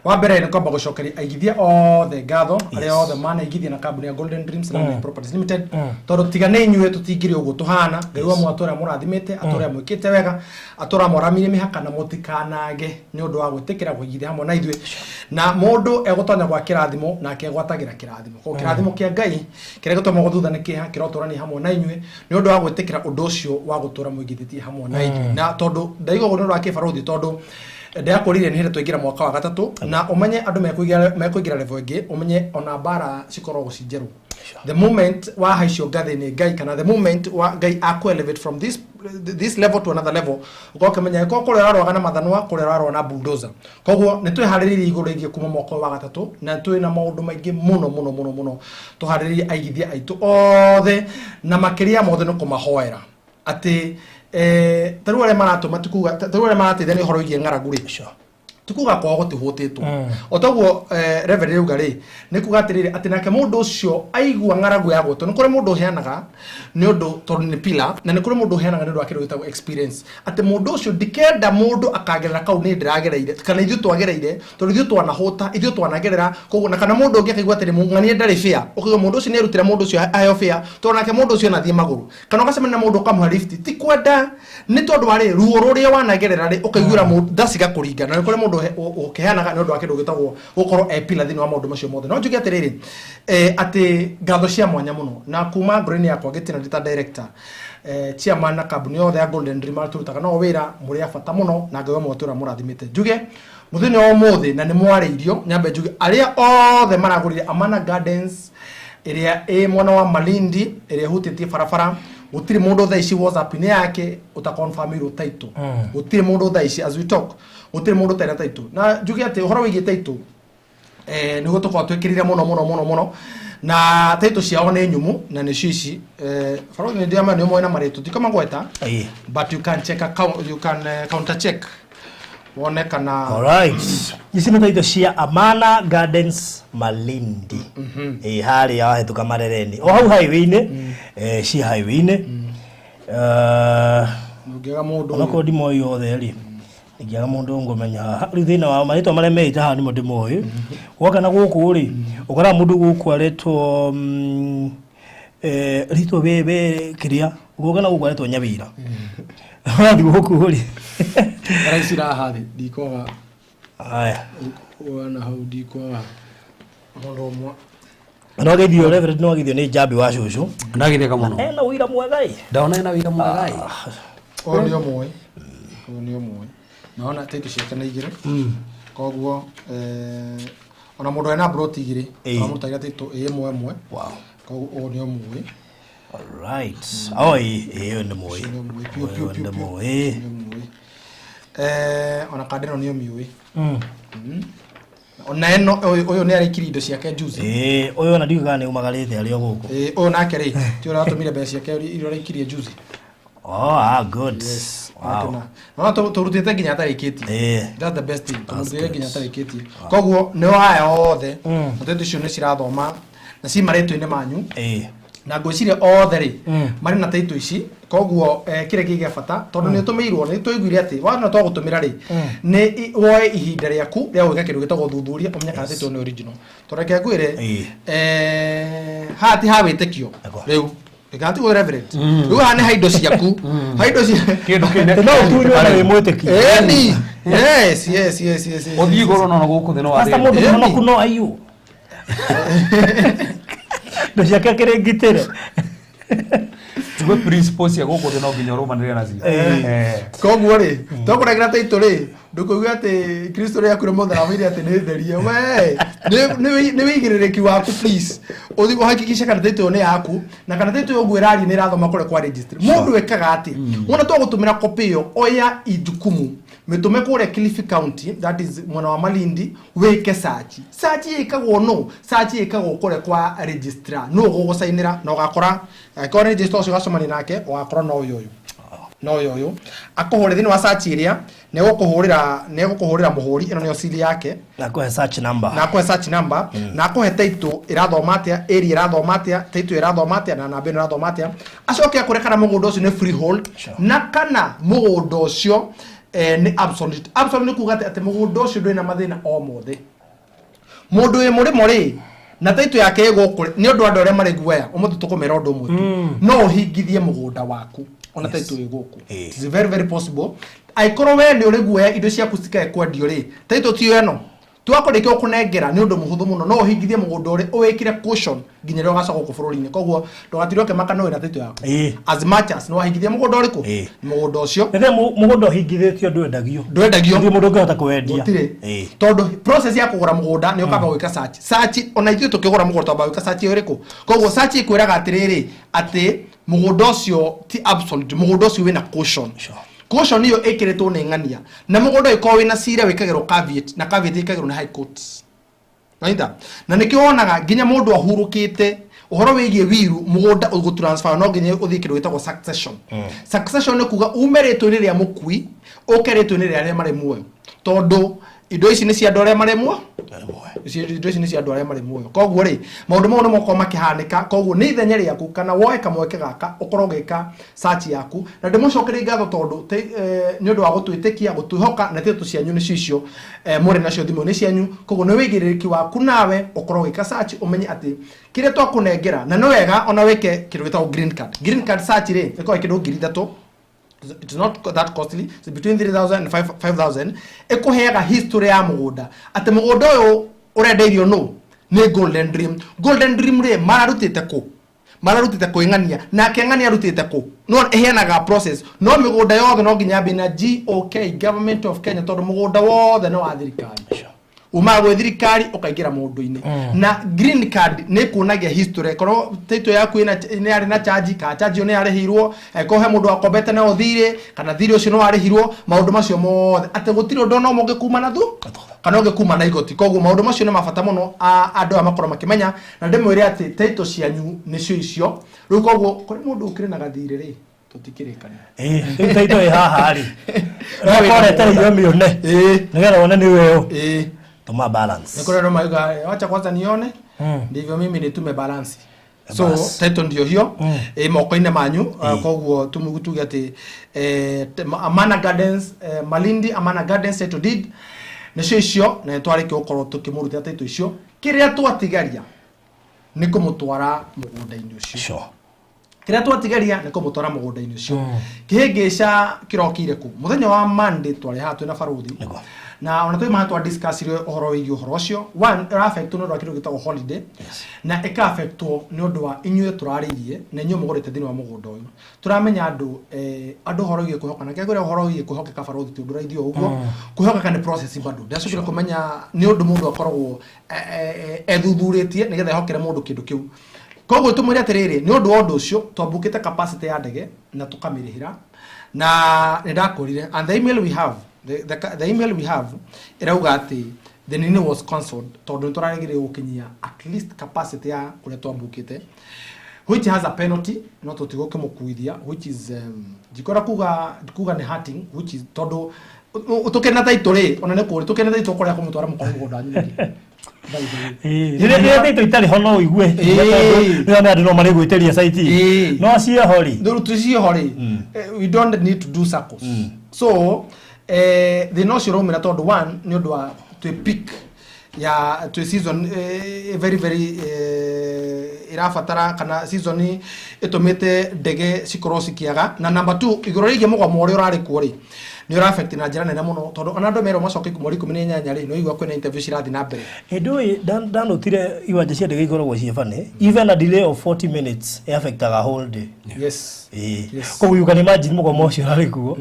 Wa mbere nĩ kwamba gũcokeria aigithia othe ngatho, arĩa othe manaigithia na kambuni ya Golden Dreams Land and Properties Limited, tondũ tiga nĩ inyuĩ tũtingĩrĩ ũguo tũhana. Ngai wa mwatũra mũrathimĩte, atũra mwĩkĩte wega, atũra mwaramire mĩhaka, na mũtikanage nĩ ũndũ wa gwĩtĩkĩra kũigithia hamwe na ithuĩ. Na mũndũ egũtonya gwa kĩrathimo nake egwatagĩra kĩrathimo. Koguo kĩrathimo kĩa Ngai kĩrĩa gĩtũmagwo thutha nĩ kĩeha kĩrotũrania hamwe na inyuĩ nĩ ũndũ wa gwĩtĩkĩra ũndũ ũcio wa gũtũra mũigithĩtie hamwe na ithuĩ. Na tondũ ndaiga ũguo nĩ ũndũ wa kĩbarũthi, tondũ ndĩrakũrire nĩ hĩndĩ twaingĩra mwaka wa gatatũ, na ũmenye andũ mekũingĩra level ĩngĩ, ũmenye ona mbara cikoragwo ci njerũ. The moment wahaicio ngathĩ nĩ Ngai, kana the moment wa Ngai aku elevate from this level to another level, ũkorwo ũkĩmenya ĩkorwo kũrĩa ũrarũaga na mathanwa, kũrĩa ũrarũa na bulldozer. Koguo nĩ twĩharĩrĩirie igũrũ rĩgiĩ kuma mwaka ũyũ wa gatatũ, na twĩ na maũndũ maingĩ mũno mũno mũno mũno tũharĩrĩirie aigithia aitũ othe, na makĩria mothe nĩ kũmahoera atĩ ta rĩu arĩa maratũma, ti kuga ta rĩu arĩa marateithia nĩ ũhoro wĩgiĩ ng'aragu rĩ, ti kuga kwao gũtihũtĩtwo. O toguo Reverend rauga rĩ, nĩ kuga atĩrĩrĩ, atĩ nake mũndũ ũcio aigua ng'aragu ya gwĩtwo, nĩ kũrĩ mũndũ ũheanaga nĩ ũndũ tondũ nĩ pillar, na nĩ kũrĩ mũndũ ũheanaga nĩ ũndũ wa kĩndũ gĩtagwo experience, atĩ mũndũ ũcio ndikenda mũndũ akagerera kau nĩ ndĩragereire, kana ithuĩ twagereire, tondũ ithuĩ twanahũta, ithuĩ twanagerera koguo, na kana mũndũ ũngĩ akaigua atĩrĩ ng'ania ndarĩ fair, ũkaigua mũndũ ũcio nĩ erutĩra mũndũ ũcio aheo fair, tondũ nake mũndũ ũcio anathiĩ magũrũ, kana ũgacemania na mũndũ ũkamũhe lift, ti kwenda, nĩ tondũ wa rĩ ruo rũrĩa wanagerera rĩ, ũkaiguĩra mũndũ tha cigakũringa. Na nĩ kũrĩ mũndũ ũkĩheanaga nĩ ũndũ wa kĩndũ gĩtagwo gũkorwo e pillar thĩinĩ wa maũndũ macio mothe. No njuge atĩrĩrĩ, atĩ ngatho cia mwanya mũno na kuma ngoro-inĩ yakwa gĩtina ndĩ ta director, chairman na kambuni yothe ya Golden Dream arĩa tũrutaga nao wĩra, mũrĩ a bata mũno, na Ngai wa mwatũra mũrathimĩte. Njuge mũthenya wa ũmũthĩ na nĩ mwarĩirio, nyambe njuge arĩa othe maragũrire Amana Gardens ĩrĩa ĩ mwena wa Malindi, ĩrĩa ĩhutĩtie barabara, gũtirĩ mũndũ thaa ici WhatsApp-inĩ yake ũtaconfirmĩirwo title. Gũtirĩ mũndũ thaa ici, as we talk, gũtirĩ mũndũ ũtarĩ na title. Na njuge atĩ ũhoro wĩgiĩ title, nĩguo tũkorwo twĩkĩrĩire mũno mũno mũno mũno, na title ciao nĩ nyumu na nĩcio ici. Barũthi nĩ ndĩramenya nĩ ũmoĩ na marĩtũ, ndikamagweta, but you can check account, you can counter check wone kana. Alright. Ici nĩ taito cia Amana Gardens Malindi. Ĩ harĩa wahĩtũka Marereni. O hau highway-inĩ, ci highway-inĩ. Ũngĩaga mũndũ Onakorwo ndimoĩ othe rĩ, ingĩaga mũndũ ngũmenya haha. Rĩu thĩna wa marĩtwa marĩa meĩta haha nĩmo ndĩmoĩ. Woka na gũkũ rĩ, ũkoraga mũndũ gũkũ aretwo rĩtwa we kĩrĩa, ũgoka na gũkũ aretwo Nyawira. Wathiĩ gũkũ rĩ. Ara ici raha thĩ ndikwaga. Aya. Wana hau ndikwaga mũndũ ũmwe. No geithio Reverend, no geithio nĩ Njambi wa cũcũ. Ndagitheka mũno. Ena ũira mwega ĩ. Ndona ena wĩra mwega ĩ. Ũyũ nĩ ũmwe, ũyũ nĩ ũmwe, naona title ciake nĩ igĩrĩ. Koguo ona mũndũ ena plot igĩrĩ amũrutagĩra title ĩ ĩmwe ĩmwe. Koguo ũyũ nĩ ũmwe. Alright. Oh, ĩ ĩ, ũyũ nĩ mũĩ. Nĩ ũmwe piũ piũ Ũyũ piũ nĩ piũ. mũĩ. Nĩ ũmwe. Ona kanda ĩno nĩ ũmĩũĩ. Ona ĩno, ũyũ nĩ arĩkirie indo ciake juzi. Ĩ, ũyũ ona ndiũĩ kana nĩ umagarĩte arĩ o gũkũ. Ũyũ nake rĩ, ti ũrĩa watũmire mbeca ciake iria araikirie juzi? Oh, ah, good. Wow. Naona tũrutĩte nginya atarĩkĩtie. That's the best thing. That's Tũrutĩte good. nginya atarĩkĩtie. Koguo nĩ aya othe, na tondũ icio nĩ cirathoma na ci marĩtwa-inĩ manyu, na ngwĩciria othe rĩ marĩ na taitũ ici. Koguo kĩrĩa kĩ gĩa bata, tondũ nĩ ũtũmĩirwo, nĩ twaiguire atĩ wana twagũtũmĩra rĩ, nĩ woe ihinda rĩaku rĩa gwĩka kĩndũ gĩtagwo ũthuthuria, ũmenye kana taitũ nĩ original. Tondũ reke ngwĩre, haha ti ha wĩtĩkio rĩu, kana tiguo Reverend? Rĩu haha nĩ ha indo ciaku, ha indo cia Kĩndũ kĩu No ũtunywo na wĩ mwĩtĩkia. Ĩni. Yes. Ũthiĩ igũrũ no gũkũ thĩ no Pastor, wathĩna. mũndũ mũhonoku no aiywo. Indo ciake akĩrĩ ngitĩre. Gwĩ principles cia gũkũ thĩ no nginya ũrũmanĩrĩre nacio. Koguo rĩ, twakũnengera taitũ rĩ, ndũkũigua atĩ Kristo rĩ akuire mũtharaba-inĩ atĩ nĩ therie we. Nĩ wĩigĩrĩrĩki waku, please ũthiĩ ũhakikice kana taitũ ĩyo nĩ yaku na kana taitũ ĩyo ũguo ĩraria nĩ ĩrathoma kũrĩa kwa registry. Mũndũ ĩkaga atĩ wona twagũtũmĩra copy ĩyo, oya ijukumu mĩtũme kũrĩa Kilifi County, that is mwena wa Malindi, wĩke search. Search ĩkagwo no search ĩkagwo kũrĩa kwa registrar, no ũgũgũcainĩra na ũgakora angĩkorwo registrar ũcio ũgacemania nake, ũgakora no ũyũ ũyũ no ũyũ ũyũ akũhũre thĩinĩ wa search ĩrĩa nĩegũkũhũrĩra mũhũri ĩno nĩyo seal yake. Na kũhe search number. Na akũhe search number na akũhe title ĩrathoma atĩa, area ĩrathoma atĩa, title ĩrathoma atĩa na namba ĩno ĩrathoma atĩa. Acoke akũre kana mũgũnda ũcio nĩ freehold na kana mũgũnda ũcio nĩ absolute. Absolute nĩ kuga atĩ mũgũnda ũcio ndũrĩ na mathĩna o mothe. Mũndũ wĩ mũrĩmo rĩ na title yake ĩ gũkũ rĩ, nĩ ũndũ andũ arĩa marĩ guoya ũmũthĩ tũkũmera ũndũ ũmwe tu, no ũhingithie mũgũnda waku ona title ĩ gũkũ. It is very very possible. Angĩkorwo we nĩ ũrĩ guoya indo ciaku citikae kwendio rĩ, title tiyo ĩno twakũrĩkia gũkũnengera nĩ ũndũ mũhũthũ mũno, no ũhingithie mũgũnda ũrĩ ũwĩkĩre caution nginya rĩrĩa ũgacoka gũkũ bũrũri-inĩ. Koguo ndũgatirwo ũkĩmaka no wĩna title yaku as much as nĩ wahingithia mũgũnda ũrĩkũ, mũgũnda ũcio. Rĩrĩa mũgũnda ũhingithĩtio ndwendagio. Ndwendagio. Gũtirĩ mũndũ ũngĩhota kũwendia. Gũtirĩ, tondũ process ya kũgũra mũgũnda nĩ ũkamba gwĩka search. Search, ona ithuĩ tũkĩgũra mũgũnda twamba gwĩka search ĩyo ĩrĩkũ. Koguo search ĩkwĩraga atĩrĩrĩ, atĩ mũgũnda ũcio ti absolute, mũgũnda ũcio wĩna caution. Caution ĩyo ĩkĩrĩtwo nĩ ng'ania na mũgũnda ũngĩkorwo wĩna cira wĩkagĩrwo caveat, na caveat ĩkagĩrwo nĩ high court. Waita? Na nĩkĩo wonaga nginya mũndũ ahurũkĩte ũhoro wĩgiĩ wiru mũgũnda ũgũtransfer no nginya ũthiĩ kĩndũ gĩtagwo succession. Succession nĩ kuga ume rĩtwa-inĩ rĩa mũkui ũke rĩtwa-inĩ rĩa arĩa marĩ muoyo, tondũ indo ici nĩ cia andũ arĩa marĩ muoyo. Indo ici nĩ cia andũ arĩa marĩ muoyo. Koguo rĩ, maũndũ mau nĩ makorwo makĩhanĩka. Koguo nĩ ithenya rĩaku kana woe kamweke gaka ũkorwo ũgĩka search yaku, na ndĩmũcokerie ngatho tondũ nĩ ũndũ wa gũtwĩtĩkia, gũtwĩhoka, na title cianyu nĩcio icio mũrĩ nacio thimũ-inĩ cianyu. Koguo nĩ wĩigĩrĩrĩki waku nawe ũkorwo ũgĩka search, ũmenye atĩ kĩrĩa twakũnengera, na nĩ wega ona wĩke kĩndũ gĩtagwo green card. Green card search rĩ, ĩkoragwo ĩ kĩndũ 3,000. It's not that costly. It's between 3,000 and 5,000. Ĩkũheaga history ya mũgũnda atĩ mũgũnda ũyũ ũrendeirio nũ, nĩ Golden Dream. Golden Dream rĩ, mararutĩte kũ, mararutĩte kwĩ ng'ania, nake ng'ania arutĩte kũ. No ĩheanaga process, no mĩgũnda yothe no nginya yambie na GOK, Government of Kenya, tondũ mũgũnda wothe nĩ wa thirikari, umaga gwĩ thirikari ũkaingĩra mũndũ-inĩ. Na green card nĩ kuonagia history korwo title yaku ĩna nĩ yarĩ na charge, kana charge ĩyo nĩ yarĩhirwo, angĩkorwo he mũndũ wakombete nayo thirĩ, kana thirĩ ũcio nĩ warĩhirwo, maũndũ macio mothe, atĩ gũtirĩ ũndũ ona ũmwe ũngĩkuma na thu kana ũngĩkuma na igoti. Koguo maũndũ macio nĩ ma bata mũno andũ aya makorwo makĩmenya, na ndĩmwĩre atĩ title cianyu nĩcio icio rĩu. Koguo kũrĩ mũndũ ũkĩrĩ na gathirĩ rĩ, tũtikĩrĩkania. Rĩu title ĩ haha rĩ, no ũkorwo mĩone nĩgetha wone nĩ weũ. Tũma balance. Nĩ kũrĩ andũ mauga, "Wacha kwanza nione ndivyo mimi nitume balance." So Bas. title ndio hiyo ĩ moko-inĩ manyu. Koguo tuge atĩ Amana Gardens, Malindi Amana Gardens title deed nĩcio icio, na nĩtwarĩkia gũkorwo tũkĩmũrutĩra title icio. Kĩrĩa twatigaria nĩ kũmũtwara mũgũnda-inĩ ũcio. Kĩrĩa twatigaria nĩ kũmũtwara mũgũnda-inĩ ũcio. Kĩhĩngĩca kĩrokire kũ mũthenya wa Monday twarĩ haha twĩna baruthi na ona twĩ maha twa discussire ũhoro wĩgiĩ ũhoro ũcio. One, ĩra-affectwo nĩ ũndũ wa kĩndũ gĩtagwo holiday, na ĩka-affectwo nĩ ũndũ wa inyuĩ tũrarĩirie na inyuĩ mũgũrĩte thĩinĩ wa mũgũnda ũyũ. Tũramenya andũ ũhoro wĩgiĩ kwĩhoka, na kĩngwĩra ũhoro wĩgiĩ kwĩhokeka, baruthi, ti ũndũ raithi o ũguo. Kwĩhokeka nĩ process bado ndacokire kũmenya nĩ ũndũ mũndũ akoragwo ethuthurĩtie nĩgetha ehokere mũndũ kĩndũ kĩu. Koguo tũmwĩre atĩrĩrĩ, nĩ ũndũ wa ũndũ ũcio twambukĩte capacity ya ndege na tũkamĩrĩhĩra, na nĩ ndakwĩrire, and the email we have ĩrauga atĩ the nini was cancelled tondũ nĩ tũraregire gũkinyia at least capacity ya kũrĩa twambukĩte, which has a penalty, no tũtigũkĩmũkuithia, which is njikora kuga nĩ hurting, which is tondũ tũkĩrĩ na title rĩ, ona nĩ kũrĩ tũkĩrĩ na title kũrĩa kũmũtwara mũkorwo mũgũnda wanyu rĩngĩ. By the way. Rĩrĩa title itarĩ ho no ũigue, rĩrĩa nĩ andũ no marĩgwĩtĩria site, no cieho rĩ. Rĩu tũcieho rĩ, we don't need to do circles. So thĩna ũcio ũraumĩra tondũ one, nĩ ũndũ wa twĩ peak ya twĩ season very very ĩrabatara kana season ĩtũmĩte ndege cikorwo cikĩaga. Na number two, igũrũ rĩgiĩ mũgomo ũrĩa ũrarĩ kuo rĩ, Nĩ ũra affect na njĩra nene mũno, tondũ ona andũ merwo macoke mweri 18 rĩ, nĩ ũigua kwĩna interview cirathiĩ na mbere. Hĩndĩ ũyũ ndanotire iwanja cia ndege ikoragwo ciĩ funny. Even a delay of 40 minutes affectaga whole day. Ĩĩ. Koguo you can imagine mũgomo ũcio ũrarĩ kuo.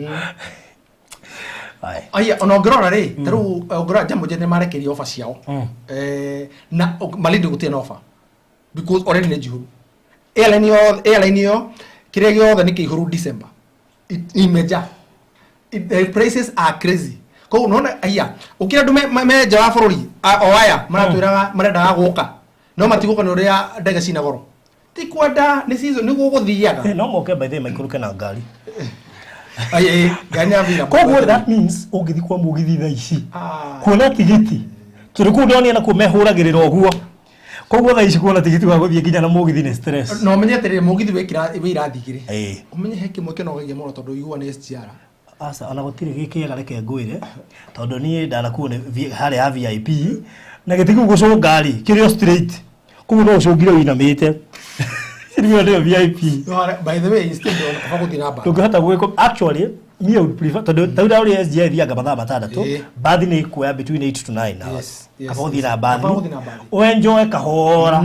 Aye. Aya, ona ũngĩrora rĩ, ta rĩu ũngĩrora Jambo Jet nĩ marekeria offer ciao. Na Malindi gũtirĩ na offer because already nĩ njihũru. Airline yothe, airline ĩyo, kĩrĩa gĩothe nĩ kĩihũru December. Imejaa. The prices are crazy. Koguo nona aya, ũkĩra andũ me nja wa bũrũri, o aya maratwĩraga marendaga gũka, no matigũka nĩ ũrĩa ndege cina goro. Ti kwenda, nĩ season, nĩguo gũthiaga. No moke by the way maikũrũke na ngari. Ai, ai, ngari nĩ available. Koguo that means ũngĩthiĩ kwa mũgithi thaa ici Ah. kuona tigiti, tondũ kũu ndonire nakuo mehũragĩrĩra ũguo, koguo thaa ici kuona tigiti wa gũthiĩ nginya na mũgithi nĩ stress. Na ũmenye atĩrĩrĩ, mũgithi wĩ irathi igĩrĩ. Ĩĩ. Ũmenye he kĩmwe kĩnogagia mũno tondũ ũiguaga nĩ SGR. Aca, ona gũtirĩ gĩkĩega, reke ngwĩre, tondũ niĩ ndanakuo nĩ harĩa ha VIP na gĩtĩ kĩu gũcũnga rĩ kĩrĩ o straight, koguo no ũcũngire ũinamĩte. Nĩyo nĩyo VIP. No, by the way, instead of gũthiĩ na mbathi. Ndũngĩhota gwĩko. Actually me, I would prefer, tondũ ta rĩu ũrĩa SGR ĩthianga mathaa 6, mbathi nĩ ĩkuoya between 8 to 9 hours. Kaba ũthiĩ na mbathi. Kaba ũthiĩ na mbathi. Ũenjoy kahora,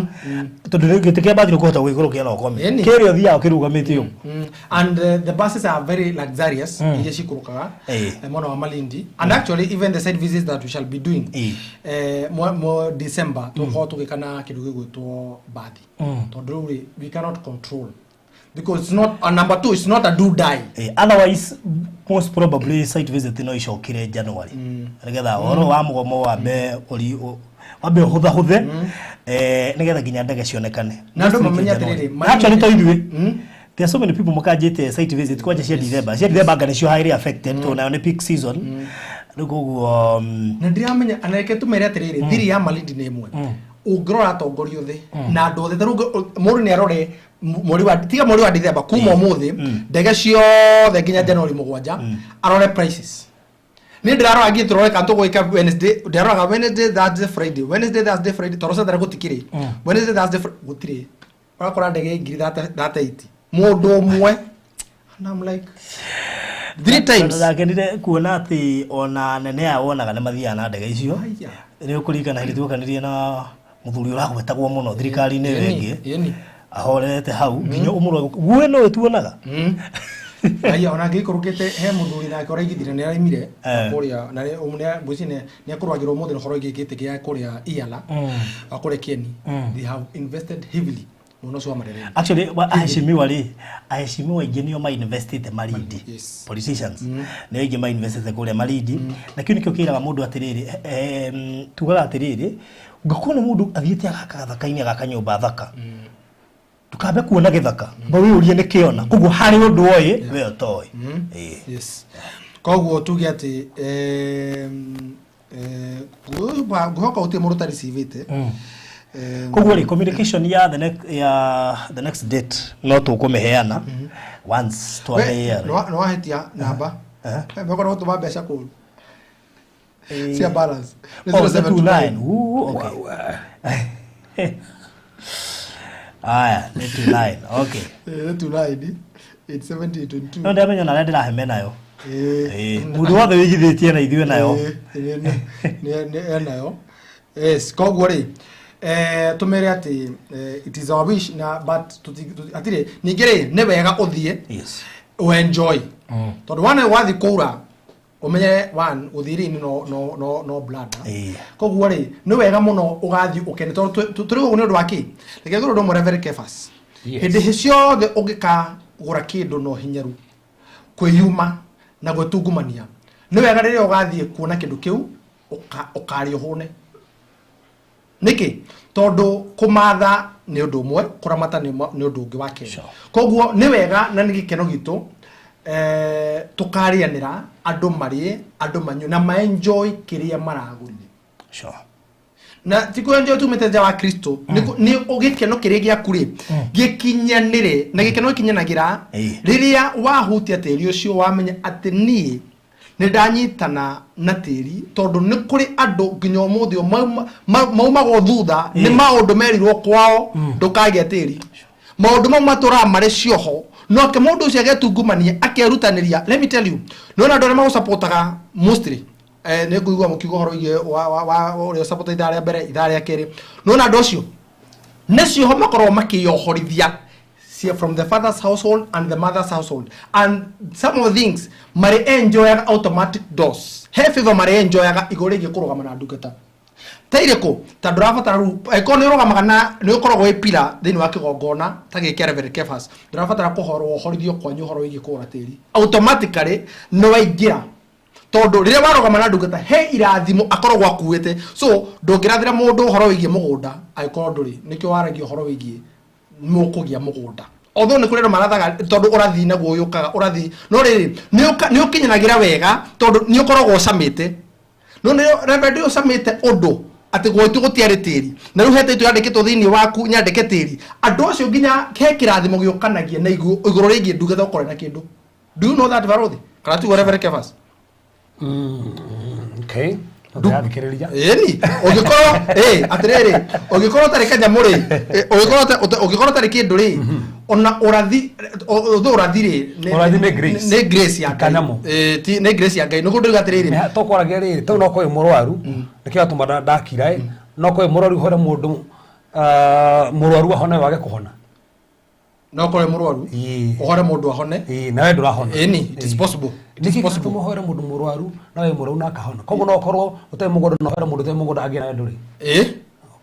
tondũ gĩtĩ kĩa mbathi nĩ ũkũhota gwĩkũrũkia na ũkome. Kĩrĩa ũthiaga ũkĩrũgamĩte ũguo. And the buses are very luxurious, iria cikũrũkaga mwena wa Malindi. And actually even the site visits that we shall be doing December, tũgũkorwo tũgĩka na kĩndũ gĩgwĩtwo mbathi, tondũ rĩu rĩ, we cannot control because it's not number two, it's not a do die. Otherwise most probably site visit no icokire January, nĩgetha ũhoro wa mũgomo wambe wambe ũhũthahũthe, nĩgetha nginya ndege cionekane. Na andũ Next week mamenye in January. atĩrĩrĩ, Malindi- Actually to ithuĩ there are so many people makanjĩte site visit kwanja cia December. Cia December anga nĩcio highly affected, tondũ nayo nĩ peak season rĩu, koguo Na ndiramenya, na reke tũmere atĩrĩrĩ, thiri ya Malindi nĩ ĩmwe ũngĩrora atongoria othe na andũ othe. Ta rĩu mũndũ nĩ arore mweri wa, tiga mweri wa December, kuma ũmũthĩ ndege ciothe nginya January 7, arore prices. Niĩ ndĩrarora nginya tũrore kana tũgwĩka Wednesday, ndĩraroraga Wednesday, Thursday, Friday, Wednesday, Thursday, Friday, tondũ Saturday gũtikĩrĩ. Wednesday, Thursday, Friday gũtirĩ, ũrakora ndege ngiri 38 mũndũ ũmwe, and I'm like, three times. Ndakenire kuona atĩ ona nene aya wonaga nĩ mathiaga na ndege icio. Aya. Nĩ ũkũririkana hĩndĩ tuokanirie na mũthuri ũragwetagwo mũno thirikari-inĩ ĩyo ĩngĩ, ahorete hau nginya ũmũrore guo no ĩtuonaga. Aya, ona ngĩikũrũkĩte he mũthuri nake ũraigithire nĩ araimire kũrĩa na ngwĩciria nĩ akũrwagĩrwo ũmũthĩ na ũhoro wĩgiĩ gĩtĩ gĩa kũrĩa Iala wa kũrĩa Kieni. They have invested heavily mwena ũcio wa Marereni. Actually aheshimiwa rĩ, aheshimiwa aingĩ nĩo mainvestĩte Malindi. Politicians nĩo aingĩ mainvestĩte kũrĩa Malindi, na kĩu nĩkĩo kĩraga mũndũ atĩrĩrĩ, tugaga atĩrĩrĩ, ũngĩkorwo nĩ mũndũ athiĩte agaka gathaka-inĩ, agaka nyũmba thaka, ndũkambe kuona gĩthaka ba wĩyũrie nĩ kĩona, koguo harĩ ũndũ oĩ we ũtoĩ. Ĩĩ. Yes, koguo tuge atĩ ngwĩhoka gũtirĩ mũndũ ũtaricivĩte. Koguo rĩ, communication ya the next, ya the next date no tũkũmĩheana once twamĩĩa. Nĩ wahĩtia namba, mekorwo gũtũma mbeca kũru cia balance. Nĩ Oh, 0729. 29. Ooh, okay. Aya, nĩ 29. Okay. Nĩ 29 870 22. No ndamenya na arĩa ndĩraheme nayo. Ĩĩ. Mũndũ wothe wĩigithĩtie na ithuĩ nayo. Nĩ enayo, yes. Koguo rĩ, tũmere atĩ it is our wish na but hatirĩ ningĩ rĩ, nĩ wega ũthiĩ ũenjoy, tondũ wana wathiĩ kũura ũmenye one ũthiri-inĩ no blanda. Koguo rĩ, nĩ wega mũno ũgathiĩ ũkene, tondũ tũrĩ gũkũ nĩ ũndũ wa kĩ? Reke ngũrwo ũndũ ũmwe, Reverend Kefas. Hĩndĩ ciothe ũngĩkagũra kĩndũ na ũhinyaru, kwĩyuma na gwĩtungumania, nĩ wega rĩrĩa ũgathiĩ kuona kĩndũ kĩu ũkarĩa ũhũne. Nĩkĩ? Tondũ kũmatha nĩ ũndũ ũmwe, kũramata nĩ ũndũ ũngĩ wa kerĩ. Koguo nĩ wega na nĩ gĩkeno gitũ, tũkarĩanĩra, andũ marĩe, andũ manyue na maenjoy kĩrĩa maragũrire. Na ti kũ-enjoy tumĩte nja wa Kristo, nĩ gĩkeno kĩrĩa gĩaku rĩ gĩkinyanĩre, na gĩkeno gĩkinyanagĩra rĩrĩa wahutia tĩri ũcio, wamenya atĩ niĩ nĩ ndanyitana na tĩri, tondũ nĩ kũrĩ andũ nginya ũmũthĩ ũyũ maumagwo thutha nĩ maũndũ merirwo kwao ndũkagĩa tĩri, maũndũ mau matũraga marĩ cioho. Noke mũndũ ũcio agetungumania akerutanĩria. Let me tell you, nĩwona andũ arĩa magũsupportaga mostly, nĩ ngũigua mũkiuga ũhoro wĩgiĩ wa ũrĩa ũsupporta ithaa rĩa mbere, ithaa rĩa kerĩ. Nĩwona andũ acio nĩcio makoragwo makĩyohorithia from the father's household and the mother's household, and some of the things marĩ enjoyaga automatic doors, he favor marĩ enjoyaga igũrũ rĩgiĩ kũrũgama na ndungata ta irĩkũ, ta ndũrabatara rĩu angĩkorwo nĩ ũrũgamaga na nĩ ũkoragwo wĩ pila thĩinĩ wa kĩgongona ta gĩkĩ kĩa Reverend Kefas, ndũrabatara kũhorwo ũhorithio kwanyu ũhoro wĩgiĩ kũgũra tĩri, automatically nĩ waingĩra, tondũ rĩrĩa warũgama na ndungata he irathimo akoragwo akuĩte. So ndũngĩrathĩra mũndũ ũhoro wĩgiĩ mũgũnda angĩkorwo ndũrĩ. Nĩkĩo waragia ũhoro wĩgiĩ mũkũgĩa mũgũnda, although nĩ kũrĩ andũ marathaga tondũ ũrathi naguo ũyũkaga ũrathi, no rĩrĩ nĩ ũkinyanagĩra wega tondũ nĩ ũkoragwo ũcamĩte. No nĩ Reverend ũcamĩte ũndũ atĩ gwitũ gũtiarĩ tĩri, na rĩu hete yandĩkĩtwo thĩinĩ waku nyandĩke tĩri, andũ acio nginya he kĩrathimo gĩũkanagia na igũrũ rĩgiĩ ndungata ũkorwo na kĩndũ. Do you know that, Barothi? Kana tiguo, Reverend Kefas? Okay, ndĩrathikĩrĩria. Ĩni ũngĩkorwo atĩrĩrĩ, ũngĩkorwo ũtarĩ kanyamũ rĩ, ũngĩkorwo ũtarĩ kĩndũ rĩ, ona ũrathi ũthũ ũrathi rĩ Ũrathi nĩ grace. Nĩ grace ya Ngai. Kanyamũ. Nĩ grace ya Ngai. Nĩguo ndĩruga atĩrĩrĩ, Tũkwaragia rĩrĩ tau no kwĩ mũrwaru nĩkĩo atũma ndakira ĩ no kwĩ mũrwaru hore mũndũ mũrwaru ahone wage kũhona. No korwo mũrwaru ũhore mũndũ ahone. Ĩĩ, nawe ndũrahona. Ĩni it is possible, it is nĩkĩ possible. gĩatũma ũhore mũndũ mũrwaru nawe mũrwaru na akahona? Koguo no ũkorwo ũtarĩ mũgũnda na ũhore mũndũ ũtarĩ mũgũnda agĩe nawe ndũrĩ.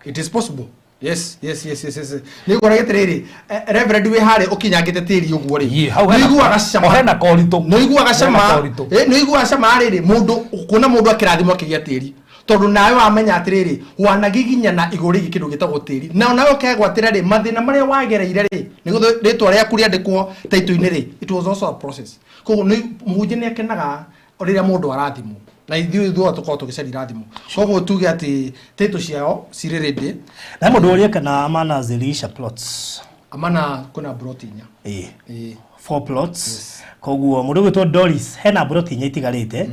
It is possible. Yes. Nĩ ngora gĩtĩrĩrĩ, Reverend wĩ harĩa ũkinyangĩte tĩri ũguo rĩ, hau hena- nĩ ũiguaga cama. o hena koritũ. Nĩ ũiguaga Hena cama. koritũ. Nĩ ũiguaga cama rĩrĩ mũndũ kuona mũndũ akĩrathimwo akĩgĩa tĩri, tondũ nawe wamenya atĩrĩrĩ wanagiginyana igũrũ rĩgiĩ kĩndũ gĩtagwo tĩri, na onawe ũkegwatĩra rĩ mathĩna marĩa wagereire rĩ nĩguo rĩtwa rĩaku rĩandĩkwo taitũ-inĩ rĩ, it was also a process. Koguo nĩ mũhunjia nĩ akenaga rĩrĩa mũndũ arathimwo, na ithuĩ ithuothe tũkoragwo tũgĩcaria irathimo. Koguo tuge atĩ taitũ ciao cirĩ ready. Na mũndũ ũrĩa kana Amana zilisha plots. Amana kwĩna broti 4. Ĩĩ, four plots. Koguo mũndũ ũgwĩtwo Doris, hena broti 4 itigarĩte,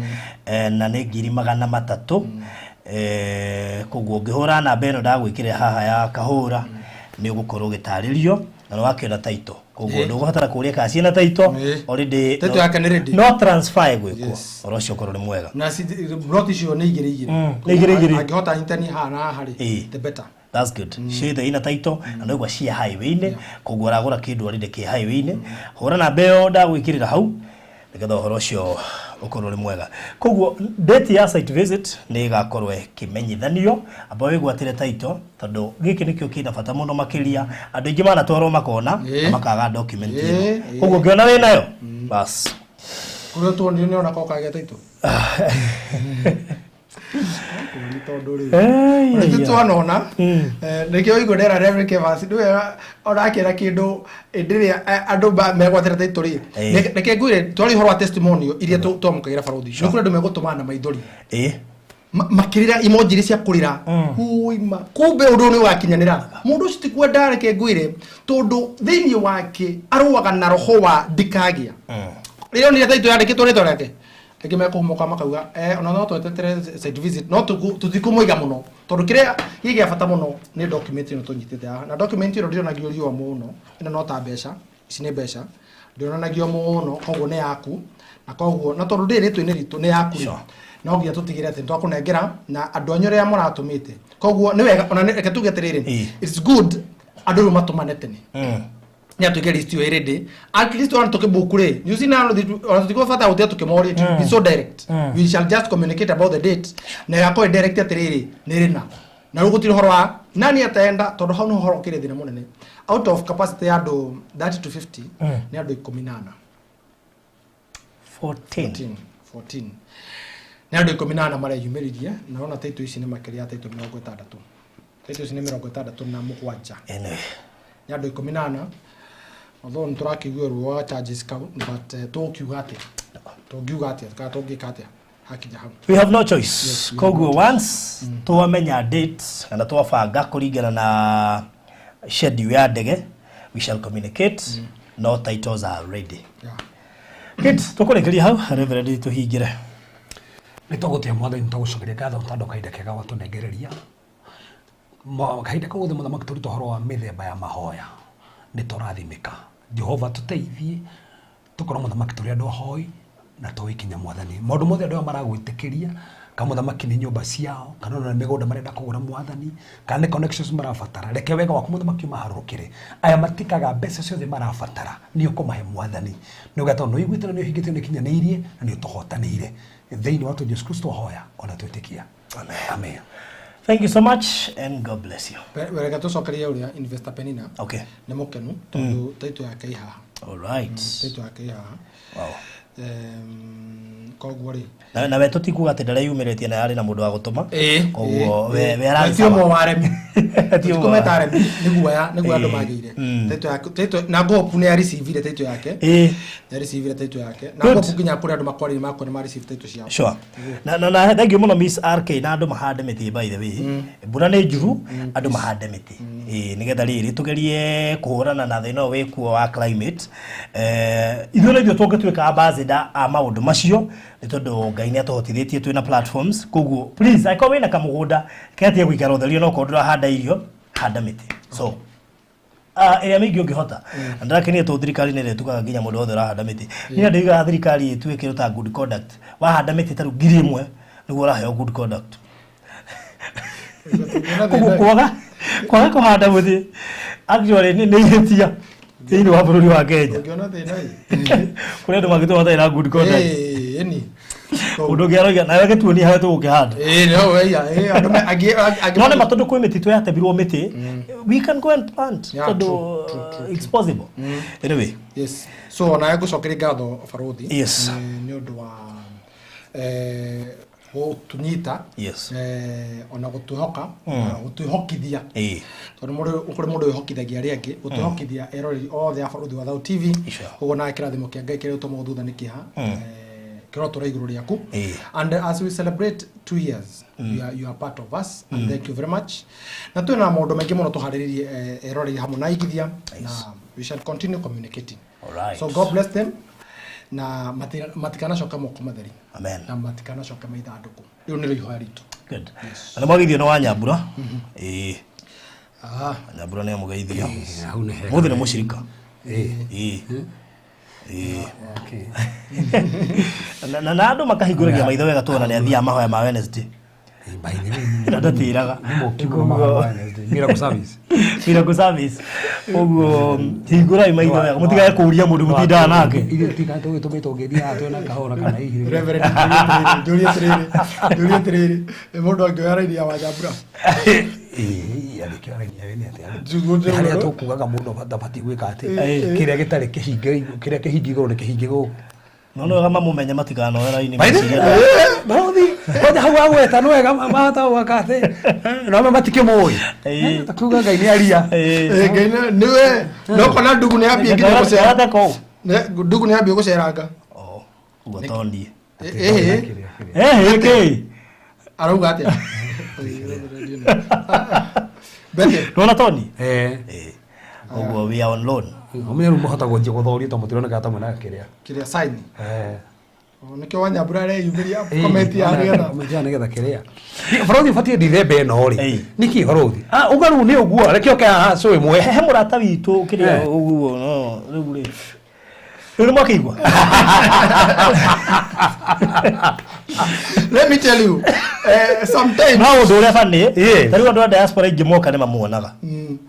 na nĩ 300,000. Koguo ũngĩhũra namba ĩno ndagwĩkĩrĩra haha ya kahũra, nĩ ũgũkorwo ũgĩtarĩrio na nĩ wakĩona taito. Koguo ndũgũbatara kũũria kana ciĩna taito already. Taito yake nĩ ready. No transfer ĩgwĩkwo ũhoro ũcio ũkorwo nĩ mwega. Na broti icio nĩ igĩrĩ igĩrĩ. Nĩ igĩrĩ igĩrĩ. Angĩhota anyitani haha na haha rĩ, the better. That's good. Ciothe ina taito na no igwa cia highway-inĩ. Koguo aragũra kĩndũ already kĩ highway-inĩ. Hũra namba ĩyo ndagwĩkĩrĩra hau nĩgetha ũhoro ũcio ũkorwo ũrĩ mwega. Koguo date ya site visit nĩ ĩgakorwo ĩkĩmenyithanio. Amba wĩgwatĩre taito tondũ gĩkĩ nĩkĩo kĩna bata mũno makĩria. Andũ aingĩ manatwarwo makona na makaga document ĩno. Koguo ũngĩona wĩnayo bas. Kũrĩa tuonire nĩ ona kokagĩa taito tondũ rĩ Ei, twanona nĩkĩo igua ndera Reverend Kefas nĩwe orakĩra kĩndũ ĩndĩ ĩrĩa andũ megwatĩra taitũ rĩ. Reke ngwĩre twari ũhoro wa testimonial iria twamũkagĩra barothi, nĩ kũrĩ andũ megũtũmana na maithori makĩrĩra emoji iria cia kũrĩra uima kumbe ũndũ ũyũ nĩ ũgakinyanĩra. Mũndũ ũcio ti kwenda, reke ngwĩre, tondũ thĩinĩ wake arũaga na roho wa ndikagĩa. Rĩrĩa onire taitũ yandĩkĩtwo rĩtwa rĩake, angĩ mekũhũmũka makauga ona no twetetere site visit, no tũtikũmũiga mũno tondũ kĩrĩa gĩ gĩa bata mũno nĩ document ĩno tũnyitĩte haha. Na document ĩno ndĩonagio riũa mũno, ĩno no ta mbeca, ici nĩ mbeca, ndĩonanagio mũno. Koguo nĩ yaku, na koguo na tondũ ndĩrĩ rĩtwa-inĩ ritũ nĩ yaku rĩ, no nginya tũtigĩre atĩ nĩtwakũnengera na andũ anyu arĩa mũratũmĩte. Koguo nĩ wega ona reke tuge atĩrĩrĩ, it's good andũ rĩu matũmane tene nĩ atuĩke list ĩyo ĩ ready, at least ona tũkĩbook rĩ, you see now ona tũtikũbata gũtinda tũkĩmoria. It's so direct. We shall just communicate about the date na ĩgakorwo ĩ direct atĩrĩrĩ nĩ rĩna, na rĩu gũtirĩ ũhoro wa nani ataenda, tondũ hau nĩho ũhoro ũkĩrĩ thĩna mũnene. Out of capacity ya andũ 30 to 50, nĩ andũ 14. 14. 14, nĩ andũ 14 mareyumĩririe, na ũrona taitũ ici nĩ makĩria ya taitũ 60. Taitũ ici nĩ 67. Anyway. Nĩ andũ 14, although nĩ tũrakĩigua ruo wa charges kau, but tũkiuga atĩa, tũngiuga atĩa kana tũngĩka atĩa hakinya hau? We have no choice. Koguo once twamenya date kana twabanga kũringana na schedule ya ndege, we shall communicate. No titles are ready. Good, tũkũrĩkĩria hau, Reverend, tũhingĩre. Nĩ tũgũtĩa mwathani, tũgũcokeria ngatho tondũ kahinda kega watũnengereria. Kahinda kau gothe mũthamaki tũruta ũhoro wa mĩthemba ya mahoya, nĩ tũrathimĩka. Jehova tũteithie tũkorwo mũthamaki tũrĩ andũ ahoi na tũĩ kinya mwathani maũndũ mothe andũ aya maragwĩtĩkĩria kana mũthamaki nĩ nyũmba ciao kana ona nĩ mĩgũnda marenda kũgũra mwathani kana nĩ connections marabatara reke wega waku mũthamaki ũmaharũrũkĩre aya matikaga mbeca ciothe marabatara nĩ ũkũmahe mwathani nĩ ũgatondũ nĩ ũiguĩte na nĩ ũhingĩtie nĩ ũkinyanĩirie na nĩ ũtũhotanĩire thĩinĩ wa Jesu Kristo hoya ona twĩtĩkia amen, amen. Thank you so much and God bless you. Reke tũcokerie ũrĩa Investor Penina Okay. nĩ mũkenu tondũ taitũ yake ĩ haha. All right. Taitũ yake ĩ haha. Wow. Koguo rĩ Na we tũtikuga atĩ ndareyumĩrĩtie na yarĩ na mũndũ wa gũtũma. Koguo we ararĩ ti ũmwe sawa. wa aremi. Ti ũmwe wa- Tũtikometa aremi nĩ guoya nĩ guoya andũ Ĩĩ. magĩire. Taitũ yake taitũ na Ngopu nĩ areceive taitũ yake. Ĩĩ. Nĩ areceive taitũ yake. Na Good. Ngopu nginya kũrĩ andũ makwarĩrie makwa nĩ mareceive taitũ ciao. Sure. Na thank you mũno Miss RK na andũ mahande mĩtĩ by the way. Mbura nĩ njuru andũ mahande mĩtĩ. Ĩĩ nĩgetha rĩrĩ tũgerie kũhũrana na thĩna ũyũ wĩkuo wa climate. Ithuĩ na ithuĩ tũngĩtuĩka ambassador a maũndũ macio nĩ tondũ Ngai nĩ atũhotithĩtie twĩna platforms koguo please angĩkorwo wĩna kamũgũnda ketie gũikara ũtherio no korwo ndũrahanda irio handa mĩtĩ. So ĩrĩa mĩingĩ ũngĩhota na ndĩrakenire tondũ thirikari nĩ ĩrĩtugaga nginya mũndũ wothe ũrahanda mĩtĩ niĩ ndĩigaga thirikari ĩtue kĩndũ ta good conduct wahanda mĩtĩ ta rĩu 1000 nĩguo ũraheo good conduct koguo kwaga kũhanda mũtĩ actually nĩ ihĩtia thĩinĩ wa bũrũri wa Kenya Ũngĩona thĩna ĩ. kũrĩ andũ mangĩtũma matarĩ na good conduct Ĩĩ, ĩni. Mũndũ ũngĩ aroiga nawe gĩtuonie harĩa tũgũkĩhanda Ĩĩ, no weia. Ĩĩ, andũ angĩ no nĩ ma tondũ kwĩ mĩtitũ yatemirwo mĩtĩ we can go and plant Yeah, tondũ true, true, true, it's possible anyway Yes. So onawe ngũcokeria ngatho barothi. Yes. Nĩ ũndũ wa gũtũnyita. Yes. Ona gũtwĩhoka na gũtwĩhokithia. Ĩĩ. Tondũ mũndũ kũrĩ mũndũ wĩhokithagia arĩa angĩ gũtwĩhokithia eroreri othe a Barothi wa Thau TV. Sure. Koguo nawe kĩrathimo kĩa Ngai kĩrĩa ũtũmagwo thutha nĩ kĩeha. Kĩrotũra igũrũ rĩaku. Ĩĩ. And as we celebrate 2 years, you are part of us and thank you very much. Na twĩna maũndũ maingĩ mũno tũharĩrĩirie eroreri hamwe na aigithia na we shall continue communicating. All right. So God bless them na matikanacoke moko matheri. Amen. Na matikanacoke maithandũkũ. Rĩu nĩrĩo ihoya ritũ. Good. Na nĩmwageithio nĩ Wanyambura. Ĩĩ. Ah. Wanyambura nĩ amũgeithia. Hau nĩ hega. Mũthĩ nĩ mũcirika. Ĩĩ. Ĩĩ. Ĩĩ. Okay. Na andũ makahingũragia maitho wega tuona nĩ athiaga mahoya ma Wednesday. By the way, Na ndatĩraga. nĩ mũki mũno mahoya ma Wednesday. Miracle service. Miracle service. Koguo hingũrai maitho wega mũtigae kũũria mũndũ mũtindaga nake. Ithuĩ tika tũgĩtũmĩtwo ngĩthiaga twĩna kahũra kana hihi. Reverend njũrie atĩrĩrĩ, njũrie atĩrĩrĩ, mũndũ angĩoya raini ya Wanyambura. Ĩĩ, angĩkĩoya raini ya wene atĩa? Njiguo Nĩ harĩa ndĩrona. tũkugaga mũndũ ndabatiĩ gwĩka atĩ kĩrĩa gĩtarĩ kĩhinge kĩrĩa kĩhinge igũrũ nĩ kĩhinge gũkũ. No nĩ wega mamũmenye matikanoe raini By the way, mecirie. barothi kwanja hau agweta nĩ wega mahota gwaka atĩ no amwe matikĩmũĩ. Ĩĩ. Ta kuga Ngai nĩ aria. Ĩĩ. Ĩĩ, Ngai nĩwe no kona ndugu nĩ ambie nginya gũcera. Gatagatĩ kau. Ndugu nĩ ambie gũceranga. Oh, ũguo to niĩ. Ĩĩ, Ĩĩ, arauga atĩa? Bethe. Nona Tony? Eh. Ĩĩ. Ũguo we are on loan. Ũmenye rĩu mũhota gũthiĩ gũthoria tondũ mũtironeka ta mwena kĩrĩa. Kĩrĩa sign. Eh. Nĩkĩo Wanyambura areyumĩria comment ya nĩgetha. Comment ya nĩgetha kĩrĩa. Barothi ũbatiĩ ndithemba ĩno rĩ. Ĩĩ. Nĩkĩ barothi? Ah, uga rĩu nĩ ũguo reke ũke haha cũ ĩmwe. He mũrata witũ kĩrĩa ũguo no rĩu rĩ. Rĩu nĩ mwakĩigua? Let me tell you, sometimes No ũndũ ũrĩa funny, Ĩĩ. ta rĩu andũ a diaspora aingĩ moka nĩ mamuonaga.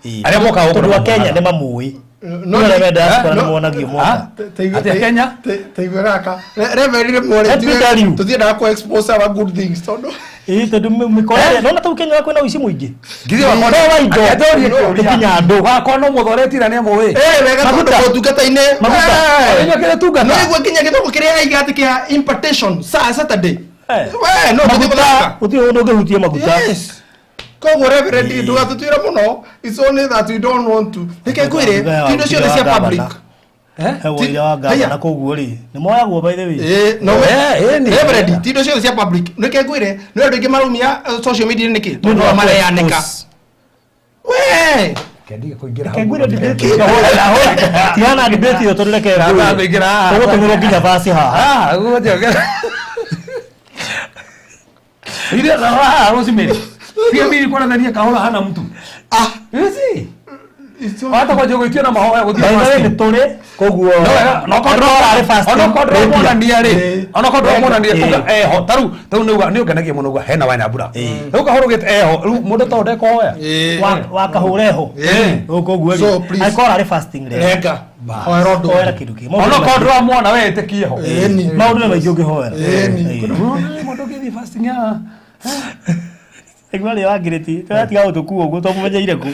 Ĩĩ. Arĩa mokaga gũkũ Tondũ nĩ a Kenya mamuonaga. nĩ mamũĩ. No, No arĩa me diaspora no. nĩ monagio moka. Atĩa Kenya? Taigua gaka. Reverend rĩmwe Let me tell you. tũtiendaga kũ expose our good things tondũ Ĩĩ tondũ mĩkora ĩrĩa nona tau Kenya kwĩna ũici mũingĩ. Ngithĩ wakwa No wa indo. Akĩnjũria kĩũria. Gũkinya andũ. Wakwa no mũthore tira nĩ amũĩ. Eh, wega tondũ Maguta. motungata-inĩ. Maguta. Eh. Inyuĩ kĩrĩa tungata. No igua nginya gĩthũngũ kĩrĩa aiga atĩ kĩa impartation sa Saturday. Eh. We no tũthiĩ gũthaka. Gũtirĩ ũndũ ũngĩhutia maguta. Yes. Koguo Reverend ndũgatũtuĩre mũno. It's only that we don't want to. Reke ngwĩre ti indo ciothe cia public. Eh? He woira wa gavana koguo rĩ nĩ moyagwo by the way. Eh, no Eh, eh, nĩ. Reverend ti indo ciothe cia public. Reke ngwĩre nĩ andũ aingĩ marumia social media nĩkĩ? Nĩ ũndũ Tondũ wa mareanĩka. expose. We. Kendiga kũingĩra hau. Reke ngwĩre debate ĩyo. Tigana na debate ĩyo tondũ reke Ngwĩre. ngwĩre. haha. Tũgũtũmĩrwo nginya basi haha. Ah, ũgũnjongera. Ile haha Rosemary. Pia mimi nilikuwa nadhania kahora hana mtu. Ah, Ezi. Wata kwanjia gwĩtio na mahoya gũthiĩ By the way, fasting. nĩ tũrĩ koguo No wega, no korwo arĩ fasting, onokorwo ndĩramuonania rĩ, Ĩĩ. onokorwo ndĩramuonania Ĩĩ. kuga eho, tarĩu tarĩu nĩ ũngenagia mũno uga hena Wanyambura. Rĩu kahũrũgĩte eho, rĩu mũndũ ta ũyũ ndekũhoya. Wakahũra eho. Ĩĩ. Koguo So, rĩ, please. angĩkorwo arĩ fasting rĩ, Renga. Hoera ũndũ. hoera kĩndũ kĩngĩ. Maũndũ nĩ Onokorwo maingĩ. ndũramuona we ĩtĩkie ho. Ĩni. Maũndũ nĩ maingĩ ũngĩhoera. Ĩni. Ĩĩ. Mũndũ ũngĩthiĩ fasting ya Igua rĩ wangirĩti, tũratiga gũtũkua ũguo tũmũmenyeire kũ.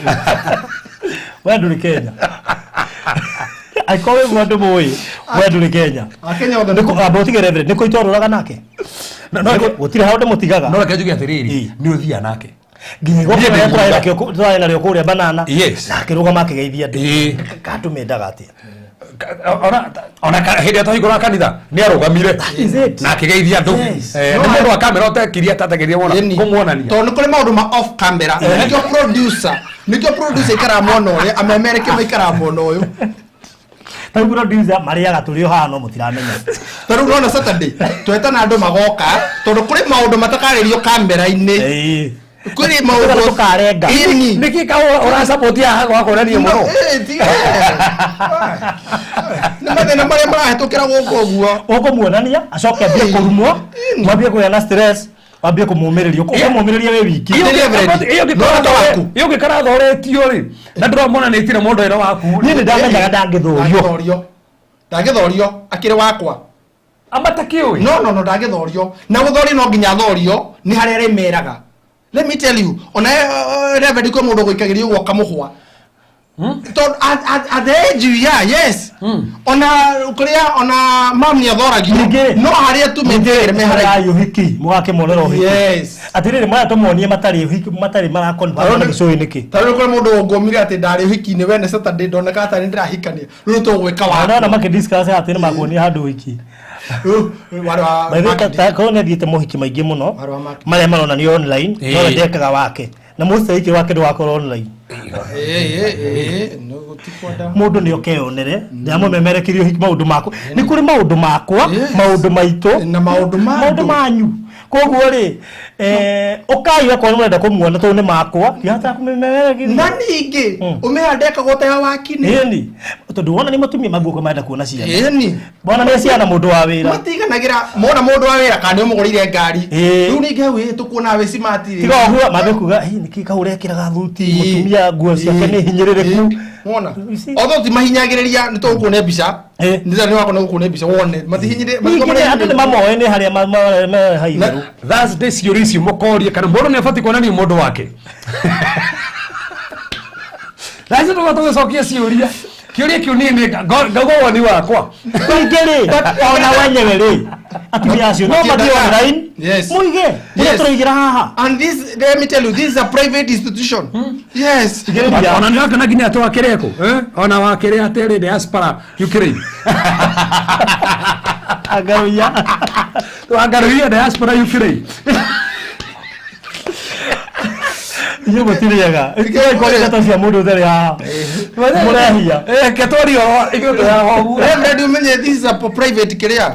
We ndũrĩ Kenya. Angĩkorwo wĩ guo ndũmũĩ, we ndũrĩ Kenya. Akenya othe Amba ũtige Reverend, nĩ kũ itwarũraga nake? No, no, Gũtirĩ handũ mũtigaga. no reke njuge atĩrĩrĩ, Ĩĩ. nĩ ũthiaga nake. Nginya igongona Niĩ rĩrĩa ndĩ tũrarĩ mũira. nakĩo- tũrarĩ narĩo kũrĩa banana Yes. na akĩrũgama akĩgeithia andũ. Ĩĩ. Katũmendaga atĩa? Ona hĩndĩ ĩrĩa twahingũraga kanitha nĩ arũgamire is it. na akĩgeithia andũ. Yes. Nĩ mũndũ wa kamera ũtekirie atategeria wona Ĩni. kũmuonania. Tondũ nĩ kũrĩ maũndũ ma off camera. Nĩkĩo producer aikaraga mwena ũrĩa, amemerekia maikaraga mwena ũyũ. Ta rĩu producer marĩaga tũrĩ o haha no mũtiramenya. Ta rĩu nona Saturday twetana andũ magoka tondũ kũrĩ maũndũ matakarĩrio kamera-inĩ. Ĩĩ. Kũrĩ maũndũ Tũkarenga. Ĩni. Nĩkĩ ka ũrasupport haha gwakonania mũno? No, tiga. Nĩ mathĩna marĩa marahĩtũkĩra gũkũ ũguo. Ũkũmuonania acoke ambie kũrumwo, mwambie kũgĩa na stress, wambie kũmũmĩrĩria. Ũkũmũmĩrĩria wĩ wiki. Ĩyo Reverend, Iyo no ta waku. ũngĩkara thoretio rĩ, na ndũramonanĩtie na mũndũ wĩra waku Niĩ rĩ. nĩ ndamenyaga ndangĩthũrio. Ndangĩthorio. Ndangĩthorio akĩrĩ wakwa. Amatakĩũĩ. No, ndangĩthorio. Na gũthorio no nginya athorio nĩ harĩa arĩmeraga. Let me tell you, ona Reverend kwĩ mũndũ gũikagĩria ũguo akamũhũa. Tondũ at the age you are, yes. Ona kũrĩa ona mam nĩ athoragio. Ningĩ- No harĩa tu metigĩre me haraihu. Mũgai ũhiki, mũgakĩmonera ũhiki. Yes. Atĩrĩrĩ, maya tũmonie matarĩ ũhiki, matarĩ marakonfirm na gĩcũĩ nĩkĩ? Ta rĩu kũrĩ mũndũ ũngũmire atĩ ndarĩ ũhiki-inĩ wene Saturday ndoneka atĩ nĩndĩrahikania. Rĩu tũgwĩka wa. Ona makĩdiscuss atĩ nĩ makuonia handũ ũhiki. Rĩu warĩ wa By the way, marketing. korwo nĩ athiĩte mohiki maingĩ mũno Warĩ wa marketing. marĩa maronanio online, Ĩĩ. no we ndekaga wake na most aingĩ wake ndũgakorwo online. Ĩĩ, no gũtikwenda. Mũndũ nĩ okeyonere ndamũmemerekerie ũhiki maũndũ makwa nĩ kũrĩ maũndũ makwa, Yes. maũndũ maitũ Na maũndũ ma maũndũ andũ. manyu. Koguo rĩ, ũkai okorwo nĩ mũrenda kũmuona tondũ nĩ makwa ndihotaga kũmĩmemerekeria. Na ningĩ ũmĩha ndekagwo ta ya wakinĩ. Ĩni tondũ wona nĩ mũtumia maguoko marenda kuona ciana. Ĩni. Wona nĩ ciana mũndũ wa wĩra. Matiganagĩra mona mũndũ wa wĩra kana nĩ ũmũgũrĩire ngari. Ĩĩ. Rĩu ningĩ hau ĩ tũkuona wĩ smart rĩ. Tiga ũguo mambe kuga, "Ĩ, nĩkĩ kau ũrekĩraga thuti? Ĩĩ. Mũtumia nguo ciake nĩ hinyĩrĩrĩku." Wona. You see? Although ti mahinyagĩrĩria nĩ tũgũkuonia mbica. Ĩĩ. Nĩ nĩ wakwa nĩ gũkuonia mbica wone. Matihinyĩrĩ Ningĩ nĩ- andũ nĩ mamoĩ nĩ harĩa ha igũrũ. Thursday ciũria icio mũkorie kana mũndũ nĩ abatiĩ kuonania mũndũ wake. Thursday tũgoka tũgĩcokia ciũria. Kĩũria kĩu niĩ nĩ ngauga woni wakwa. Ningĩ rĩ, ona wenyewe rĩ, atumia acio no mathiĩ online. Yes. Muige ũrĩa Yes. tũraigĩra haha. And this, let me tell you, this is a private institution. Yes. Tigĩrĩria. Ona nĩ wakena nginya atĩ wakĩrĩ kũ? Ona wakĩrĩ atĩrĩ diaspora Ukraine. Angaruia. Wangaruia diaspora Ukraine. Inyuĩ mũtirĩaga. Ĩkorwo ndeto cia mũndũ ũtarĩ haha. Mũrehia. Ketwaria ithuĩ twĩ haha ũguo. Reverend umenye this is a private kĩrĩa.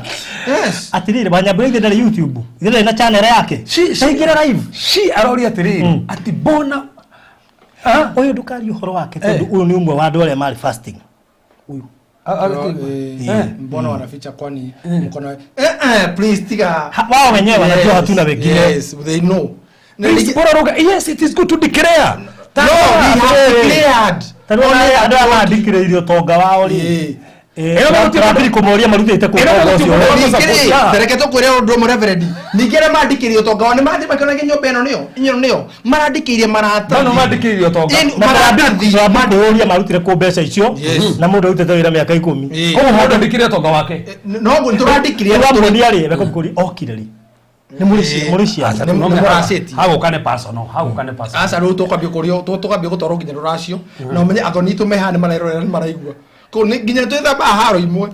Yes. Atĩrĩrĩ, Wanyambura ithe ndarĩ YouTube. Ithe ndarĩ na channel yake. Taingĩra live. She aroria atĩrĩrĩ atĩ mbona Ũyũ ndũkarie ũhoro wake tondũ ũyũ nĩ ũmwe wa andũ arĩa marĩ fasting. Ũyũ. Mbona wanaficha kwani mkono please tiga. Wao wenyewe wanajua hatuna wengine. Yes, they know. Please, bora ruga, yes, it is good to declare. No, we have declared. Ta rĩu ona andũ aya mandĩkĩrĩirie ũtonga wao rĩ. Ĩno no gũtirĩ Tũrambĩrĩria kũmoria marutĩte kũ Ĩno no ũtonga gũtirĩ ũcio. mũndũ Ningĩ rĩ, tareke tũkwĩre ũndũ ũmwe Reverend. Ningĩ arĩa mandĩkĩire ũtonga wao nĩ mathiĩ makĩonagia nyũmba ĩno nĩyo, ĩno nĩyo. Marandĩkĩire maratathi. No, no mandĩkĩire ũtonga. Ĩni, Na maratathi. tũrambĩrĩria marutire kũ mbeca icio Yes. na mũndũ arutĩte wĩra mĩaka 10. Ĩĩ. Koguo mũndũ andĩkĩire ũtonga wake. No nĩtũrandĩkire. Tũramuonia rĩ, reke ngũrie, okire rĩ? Nĩ mũrĩ ciana. Nĩ mũracĩtie. Hagũka nĩ personal, hagũka nĩ personal. Aca rĩu tũkwambia kũrio tũkwambia gũtwarwo nginya rũracio na ũmenye athoni itũ me haha nĩ marerorera nĩ maraigua. Kũu nĩ nginya twĩthambaga haro imwe.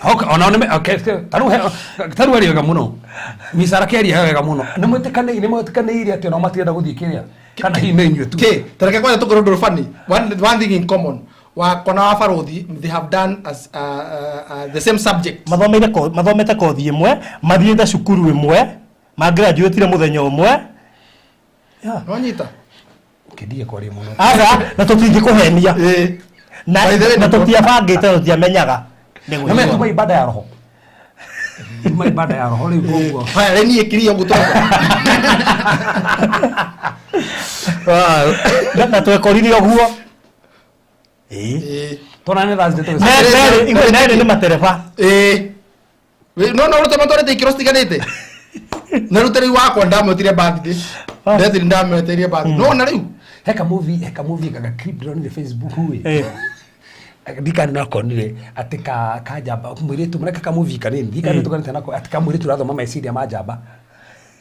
Okay, ona nĩ okay, taru aria wega mũno. Misara kĩaria wega mũno. Nĩ mwĩtĩkanĩire, nĩ mwĩtĩkanĩire atĩ onao matirenda gũthiĩ kĩrĩa. Kana hihi nĩ inyuĩ tu. Okay, tareke kwanja tũkwĩre ũndũ funny. One thing in common. Wakwa na wa Barothi, they have done as the same subject. Mathomete kothi ĩmwe, mathiĩte cukuru ĩmwe, magraduatire mũthenya ũmwe. Yeah. Nĩwanyita? Kendige kwaria muno. Aca na tũtingĩkũhenia. Ĩĩ. Na By the way, na tũtiabangĩte tũtiamenyaga. Nĩ Na mimi gwĩtwo. tuma ibada ya roho. Tuma ibada ya roho rĩu koguo. Haya, rĩ niĩ kiria ũguo tondũ. Na twekorire ũguo. Ĩĩ. Ĩĩ. Tonane Thursday tũgĩcoka. Merĩ merĩ nĩ matereba. Ĩĩ. No no rute matwarĩte ikĩro citiganĩte. Na rute rĩu wakwa ndamwĩtire birthday. Ndetire ndamwĩtĩrie birthday. No na rĩu. Heka movie kaga clip ndĩronire Facebook ĩ. Ĩĩ. Ndikani nakonire atĩ ka njamba mũirĩtu mũreka ka movie kanini ndikani tũkanĩte nako atĩ ka mũirĩtu ũrathoma meciria ma njamba.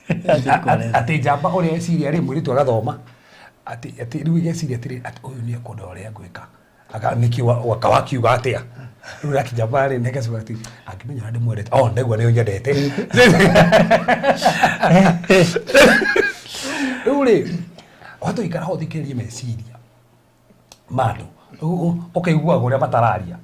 Atĩ njamba ũrĩa eciria rĩ mũirĩtu agathoma atĩ rĩu igeciria atĩrĩ atĩ ũyũ nĩ ekwenda ũrĩa ngwĩka. Aka nĩkĩ wakawakiuga atĩa rĩu rakijamba rĩ nĩgacuga atĩ angĩmenya ũrĩa ndĩmwendete oh ndaigua nĩ ũnyendete. Rĩu rĩ watũikara ho ũthikĩrĩrie meciria ma andũ ũkaiguaga ũrĩa matararia.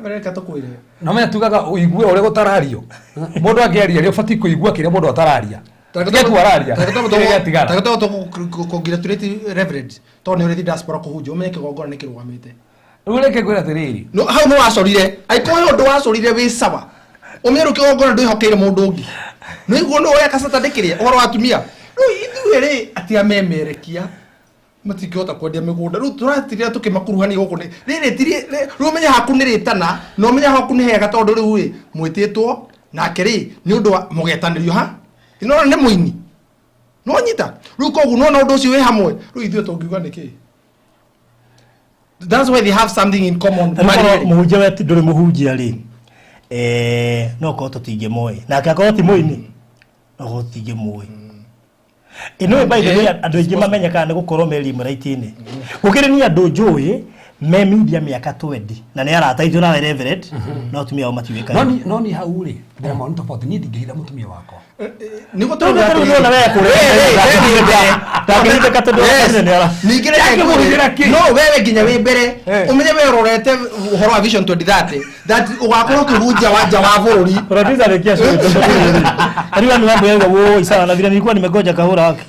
Reka tũkwĩre. No menya tugaga ũigue ũrĩa gũtarario. Mũndũ angĩaria rĩ ũbatiĩ kũigua kĩrĩa mũndũ atararia. Tiga tu araria. Kĩrĩa gĩatigara. Tareke tũ congratulate Reverend tondũ nĩ ũrĩthi diaspora kũhunjia ũmenye kĩgongona nĩ kĩrũgamĩte. Rĩu reke ngwĩre atĩrĩrĩ. No hau nĩ wacorire. Angĩkorwo he ũndũ wacorire wĩ sawa. Ũmenye rĩu kĩgongona ndwĩhokeire mũndũ ũngĩ. Nĩ ũiguo nĩ ũreka Saturday kĩrĩa ũhoro wa atumia. Rĩu ithuĩ rĩ atĩ amemerekia matingĩhota kwendia mĩgũnda. Rĩu tũratirĩra tũkĩmakuruhania gũkũ nĩ rĩrĩ ti rĩu ũmenye haku nĩ rĩtana na ũmenye haku nĩ hega tondũ rĩu rĩ mwĩtĩtwo nake rĩ nĩ ũndũ wa mũgetanĩrio ha. Nĩwona nĩ mũini. No nyita. Rĩu koguo nĩwona ũndũ ũcio wĩ hamwe. Rĩu ithuĩ tũngiuga nĩkĩ? That's why they have something in common. Tarĩu mũhunjia we ndũrĩ mũhunjia rĩ no korwo tũtingĩmũĩ nake akorwo ti mũini no korwo tũtingĩmũĩ. Ĩno by the way andũ aingĩ mamenyekaga nĩ gũkorwo me limelight-inĩ. Gũkĩrĩ niĩ andũ njũĩ me media mĩaka 20 na nĩ arata aitũ nawe Reverend no atumia ao matiũĩkaine. No ni hau rĩ ndĩra maũndũ tofauti niĩ ndingĩhitha mũtumia wakwa. Nĩguo Tondũ tarĩu nĩwona we kũrĩa ndangĩhithĩka tondũ nĩ ara. Ningĩ reke ngwĩre, no wewe nginya wĩ mbere ũmenye we ũrorete ũhoro wa Vision 2030 that ũgakorwo ũkĩhunjia wanja wa bũrũri. Producer rekia show Karibu ni mambo yangu woi sana na vile nilikuwa nimegoja kahura wake.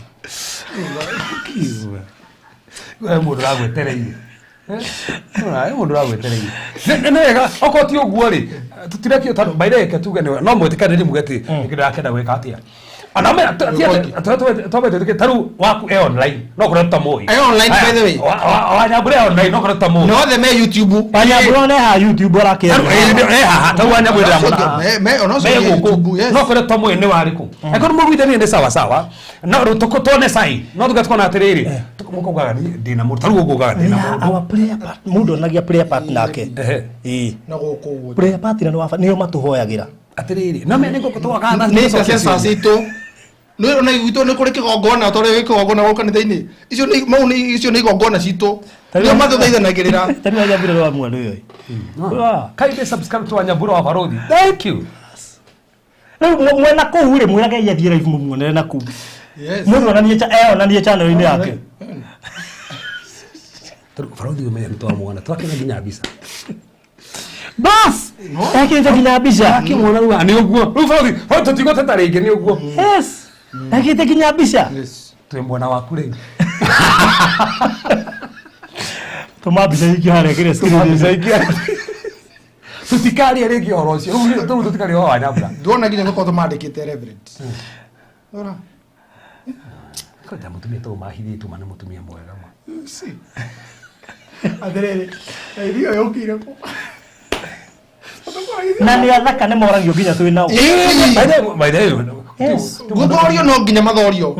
We mũndũ ũragwetereire. Ora, mũndũ ũragwetereire. Nĩ wega okorwo ti ũguo rĩ tũtirekio tondũ by the way reke tuge no mwĩtĩkanĩrie muge atĩ nĩkĩndĩrakenda gwĩka atĩa. Ona mena twambe tarĩu waku e online no kũrĩa tũtamũĩ. E online by the way. Wanyambura e online no kũrĩa tũtamũĩ. No othe me YouTube. Wanyambura ne ha YouTube arakĩaria. E haha tarĩu Wanyambura ndĩramũona. Me ona ũcio YouTube yes. No kũrĩa tũtamũĩ nĩ warĩkũ. Angĩkorwo mũiguithanie nĩ sawa sawa no rĩu tuone sign no tuge tukona atĩrĩrĩ mũkaugaga ndĩna mũndũ tarĩu ũguo ugaga ndĩna mũndũ. Our prayer part mũndũ onagia prayer part nake. Ĩĩ. Na gũkũ ũguo. Prayer partner nĩo matũhoyagĩra. Atĩrĩrĩ no mene ngũkũ twaga Nĩ intercessors itũ. Nĩ ona gwitũ nĩ kũrĩ kĩgongona tondũ gĩ kĩgongona gũkũ kanitha-inĩ. Icio nĩ mau nĩ icio nĩ igongona citũ. Nĩo matũteithanagĩrĩra. Tarĩu Wanyambura wa mwana ũyũ. Kindly subscribe to Wanyambura wa Barothi. Thank you. Rĩu mwena kũu rĩ mwĩrage athiĩ live mũmuonere na kũu. Yes. Mũndũ onanie onanie channel-inĩ yake. Tarĩu Barothi ũmenye nĩ twamuona twakĩona nginya mbica. Bas! Ekĩrĩte nginya mbica. Akĩmuona rĩu nĩ ũguo. Rĩu Barothi, Barothi tũtigũteta rĩngĩ nĩ ũguo. Yes. Ekĩrĩte nginya mbica. Yes. Twĩ mwena waku rĩu. Tũma mbica ingĩ harĩa kĩrĩa screen. Mbica ingĩ. Tũtikaria rĩngĩ ũhoro ũcio. Rĩu tũtikaria ũhoro wa Wanyambura. Nduona nginya gũkorwo tũmandĩkĩte Reverend. Ora. Kwenda mũtumia tũ mahithĩtwo ma nĩ mũtumia mwega ma. Si. Atĩrĩrĩ, irio yũkire kũ. Na nĩ athaka nĩ moragio nginya twĩ nao. By the way, Yes. Gũthorio no nginya mathorio.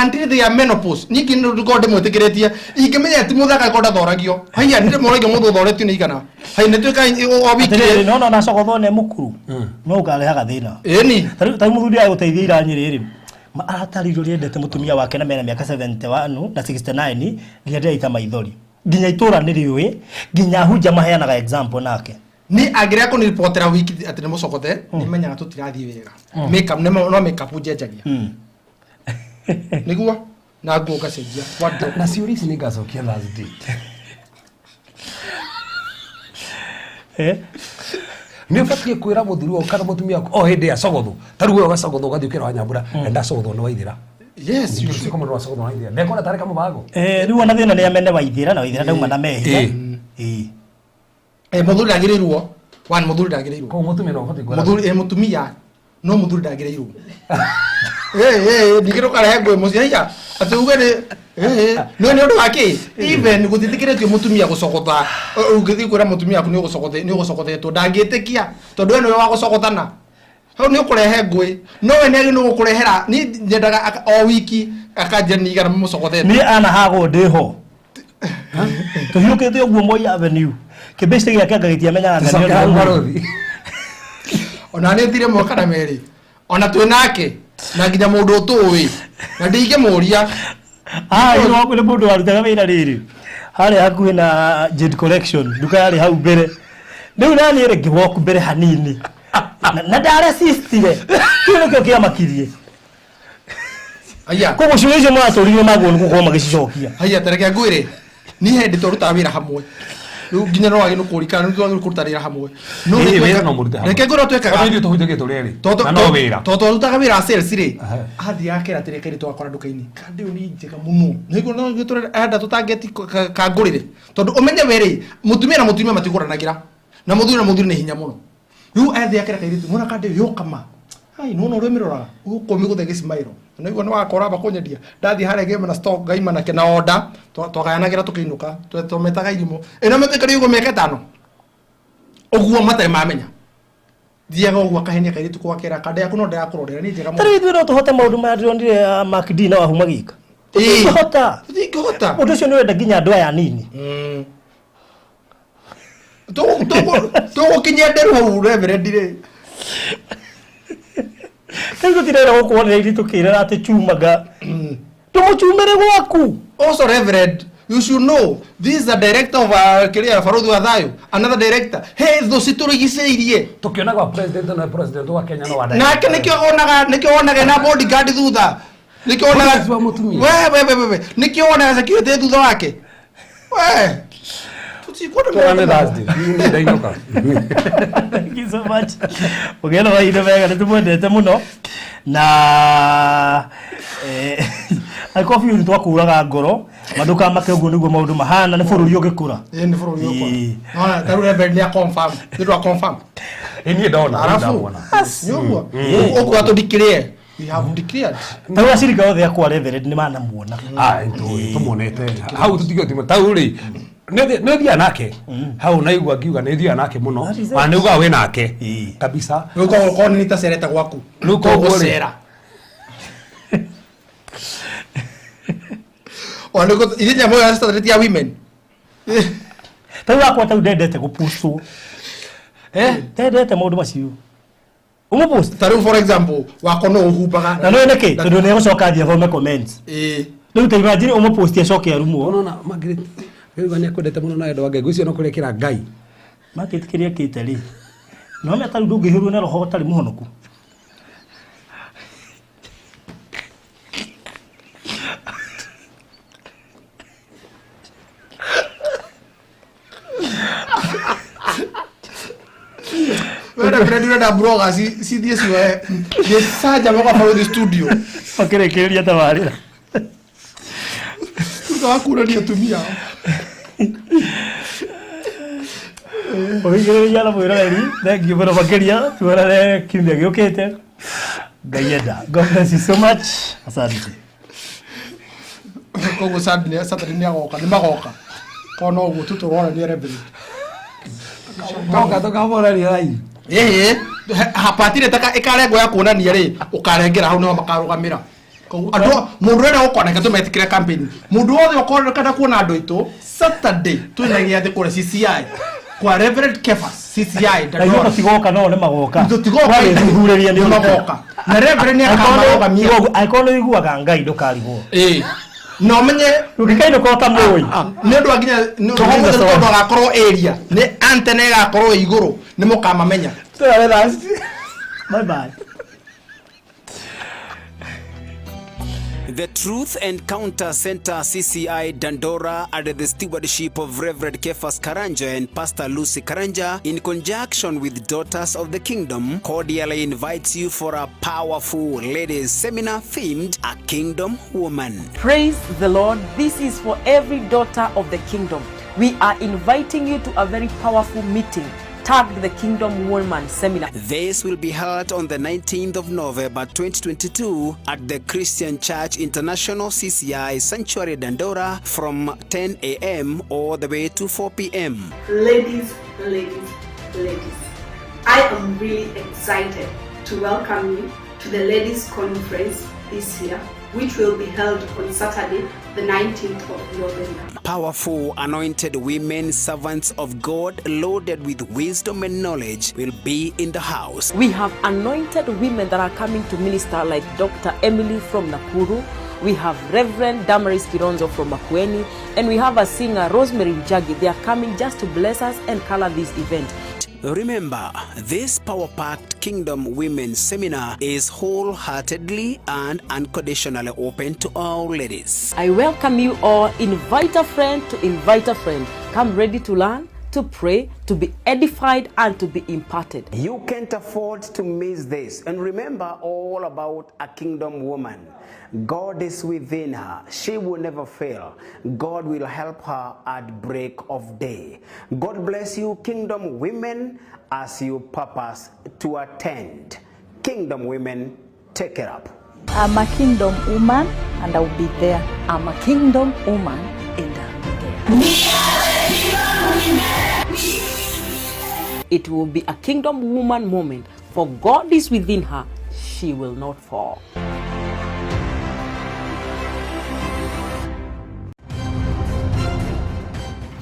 Until they are menopause. Ningĩ nĩ ndũkorwo ndĩmwĩtĩkĩrĩtie. Ingĩmenya ti mũthaka korwo ndathoragio. Haiya nĩ ndĩmoragio mũndũ ũthoretio nĩ igana. Hai nĩ tuĩka o wiki. Atĩrĩrĩ no no nacogothwo nĩ mũkuru. No ũkarehaga thĩna. Ĩni. Tarĩu mũthuri agũteithia ira Nyĩrĩ rĩ aratarĩirio ũrĩa endete mũtumia wake na mena mĩaka 71 na 69 nginya ndĩraita maithori. Nginya itũra nĩ rĩũĩ nginya hunja maheanaga example nake. Ni angĩrega kũniribotera wiki atĩ nĩ mũcokothe nĩ menyaga tũtirathiĩ wega. Makeup nĩ no makeup njenjagia. Nĩguo na nguo ngacenjia. Wardrobe. Na ciũria ici nĩ ngacokia Thursday. Nĩ ũbatiĩ kwĩra mũthuri waku kana mũtumia waku o hĩndĩ ya cogothwo. Ta rĩu we ũgacogothwo ũgathiĩ ũkĩra Wanyambura enda cogothwo nĩ waithĩra. Yes, you should. Ningĩ mũndũ wacogotwo na Waithera ndekona tarĩ kamũbango. Eh, rĩu ona thĩna nĩ amene Waithĩra na Waithĩra ndauma na mehia. Eh. Ĩĩ. Eh, mũthuri ndagĩrĩirwo one, mũthuri ndagĩrĩirwo. Koguo mũtumia no ũbatiĩ kwĩra. Mũthuri, eh, mũtumia no mũthuri ndagĩrĩirwo. Eh, eh, ningĩ ndũkarehe ngũĩ mũciĩ haiya atĩ uge nĩ eh, eh, no nĩ ũndũ wa kĩ even gũtiĩtĩkĩrĩtio mũtumia gũcogotha. Ũngĩthiĩ kwĩra mũtumia waku nĩ ũgũcogothetwo, ndangĩtĩkia tondũ we nĩwe wa gũcogothana. Hau nĩ ũkũrehe ngũĩ, no we nĩ agĩrĩirwo gũkũrehera. Niĩ nyendaga o wiki akanjĩra nĩ igana mũcogothete. Niĩ anahagwo ndĩho. Tũhiũkĩte ũguo Moi Avenue. Kĩbĩcĩ gĩake anga gĩtiamenyaga anga Tũcoke nĩ hau ũndũ. barothi. Ona nĩ thire mwaka na merĩ ona twĩ nake na nginya mũndũ ũtũĩ na ndingĩmũria. Ah, ĩno waku nĩ mũndũ warutaga wĩra rĩrĩ. Harĩa hakuhĩ na Jade Collection, nduka yarĩ hau mbere. Rĩu naniĩ rĩ ngĩwalk mbere hanini. Na ndaresistire. Kĩu nĩkĩo kĩamakirie. Aya. Koguo ciũria icio maratũririe magwo nĩ gũkorwo magĩcicokia. Haiya, tareke ngwĩre, niĩ hĩndĩ twarutaga wĩra hamwe rĩu nginya no wagĩ nĩ kũrikana nĩ twagĩ kũruta wĩra hamwe. No Ĩĩ, nĩ wĩra tweka- no mũrute hamwe. Reke ngwĩre twekaga. Ona ithuĩ tũhunjagia tũrĩ erĩ. Na no wĩra. Tondũ twarutaga wĩra wa sales rĩ, Aha. athiaga akera atĩrĩ kairĩtu wakora nduka-inĩ kandi ũyũ nĩ njega mũno nĩguo no enda tũtangeti kangũrĩre tondũ ũmenye we rĩ, mũtumia na mũtumia matigũranagĩra na mũthuri na mũthuri nĩ hinya mũno. Rĩu athiaga akera kairĩtu mwana kandi ũyũ yũkama ai nona ũrĩa ũmĩroraga ũkũmĩgũthe gĩcimaĩro naigua nĩ wakora amba kũnyendia ndathiĩ harĩa ngĩma na stock ngaima nake na order twagayanagĩra tũkĩinũka twametaga irimũ ĩno mĩtĩkĩrĩ ũguo mĩaka 5 ũguo matarĩ mamenya thiaga ũguo akahenia kairĩtu gwakera kanda yaku no ndĩrakũrorera nĩ njega Ta rĩu ithuĩ no tũhote maũndũ maya ndĩronire ya Mark D na Wahuma gĩka. Ĩĩ. Tũtingĩhota. Tũtingĩhota. Ũndũ ũcio nĩ ũrenda nginya andũ aya anini. Tũgũkinyia nderu hau reverend rĩ. Rĩu tũtirenda gũkuonera ithuĩ tũkĩrera atĩ chumaga. Tũmũchumĩre gwaku. Also reverend, you should know this is a director of kĩrĩa barothi wa thayo, another director he thũ citũrigicĩirie. Tũkĩonaga president no president wa Kenya no wa nake nĩkĩo onaga, nĩkĩo onaga na bodyguard thutha, nĩkĩo onaga Bodyguard wa mũtumia. we we we we nĩkĩo onaga security thutha wake we tũtikwenda Tuonane maũndũ. Thursday. Niĩ ndainũka. Thank you so much. Ũgĩe na mahinda mega, nĩ tũmwendete mũno na angĩkorwo biũ nĩ twakũraga ngoro ma ndũkamake, ũguo nĩguo maũndũ mahana, nĩ bũrũri ũgĩkũra. Ĩĩ, nĩ bũrũri ũkũra. Ĩĩ. Nona ta rĩu reverend nĩ confirm, nĩ twa confirm. Ĩĩ, niĩ ndona, niĩ Arabu ndamuona. nĩ ũguo ũguo atũ declare, we have declared. Ta rĩu acirika othe akwa reverend nĩ manamuona. Ah, tũmuonete hau tũtigio tau rĩ nĩ thiaga nake hau naigua ngiuga nĩ thiaga nake mũno. That is it. Ona nĩ ugaga wĩ nake Ĩĩ. kabisa. Rĩu koguo korwo nĩ tacerete gwaku. Rĩu koguo rĩ. Tũgũcera. Ona nĩguo ithe nyamũ ya Saturday ya women. Ta rĩu akwa tau ndendete gũpostwo. Eh? Ndendete maũndũ macio ũmũpost. Ta rĩu for example wakwa no ũhumbaga. Na nĩ nĩkĩ tondũ nĩ egũcoka athiĩ athome comments. Ĩĩ. Rĩu ta imagine ũmũposti acoke arumwo. Ũnona Margaret rĩu nĩ akwendete mũno na wendo wa Ngai ngwĩciria no kũrekera Ngai. Market kĩrĩa kĩte rĩ no meta rĩu ndũngĩhũrwo na roho ũtarĩ mũhonoku. We reverend ũrenda blogger cithiĩ cioe gĩcanjama gwa barothi studio. Makĩrĩkĩrĩria tabarĩra. Thutha wa kuurania atumia. Ũhingĩrĩria na mwĩroreri, thank you mũno makĩria, tuonane kiumia gĩũkĩte Ngai enda. God bless you so much, asante. Koguo Saturday nĩ agoka, nĩ magoka. Korwo no ũguo tu tũronania reverend. Toka tũkamũrania rai. Ĩhĩ, hapatire taka ĩkarengwo ya kuonania rĩ, ũkarengera hau nĩho makarũgamĩra. Koguo andũ mũndũ ũrenda gũkona reke tũmetĩkĩre campaign. Mũndũ wothe ũkona kuona andũ aitũ Saturday twĩna gĩathĩ kũrĩa CCI kwa Reverend Kefas CCI Na ithuĩ Dandora. tũtigoka no nĩ magoka. Tũtigoka, Twagĩthuthurĩria nĩ nĩ ũrĩkũ. magoka. Na Reverend nĩ akamarũgamia. Angĩkorwo nĩ ũiguaga Ngai ndũkarigwo. Ĩĩ. Na ũmenye Ũngĩkainũka ũtamũĩ. nĩ ũndũ wa nginya nĩ roho mũtheru tondũ agakorwo area nĩ antena ĩgakorwo ĩ igũrũ nĩ mũkamamenya. Tuonane Thursday. Bye bye. The Truth Encounter Center CCI Dandora, under the stewardship of Reverend Kefas Karanja and Pastor Lucy Karanja, in conjunction with Daughters of the Kingdom, cordially invites you for a powerful ladies seminar themed A Kingdom Woman. Praise the Lord. This is for every daughter of the kingdom. We are inviting you to a very powerful meeting tagged the Kingdom Woman Seminar. This will be held on the 19th of November 2022 at the Christian Church International CCI Sanctuary Dandora from 10 a.m. all the way to 4 p.m. Ladies, ladies, ladies, I am really excited to welcome you to the Ladies Conference this year, which will be held on Saturday, the 19th of November. Powerful anointed women, servants of God, loaded with wisdom and knowledge, will be in the house. We have anointed women that are coming to minister, like Dr. Emily from Nakuru. We have Reverend Damaris Kironzo from Makueni, and we have a singer, Rosemary Njagi. They are coming just to bless us and color this event. Remember, this power-packed Kingdom Women Seminar is wholeheartedly and unconditionally open to all ladies. I welcome you all. Invite a friend to invite a friend. Come ready to learn, to pray, to be edified, and to be imparted. You can't afford to miss this. And remember all about a kingdom woman. God is within her. She will never fail. God will help her at break of day. God bless you, kingdom women, as you purpose to attend. Kingdom women, take it up. I'm a kingdom woman and I'll be there. I'm a kingdom woman and I'll be there. It will be a kingdom woman moment, for God is within her. She will not fall.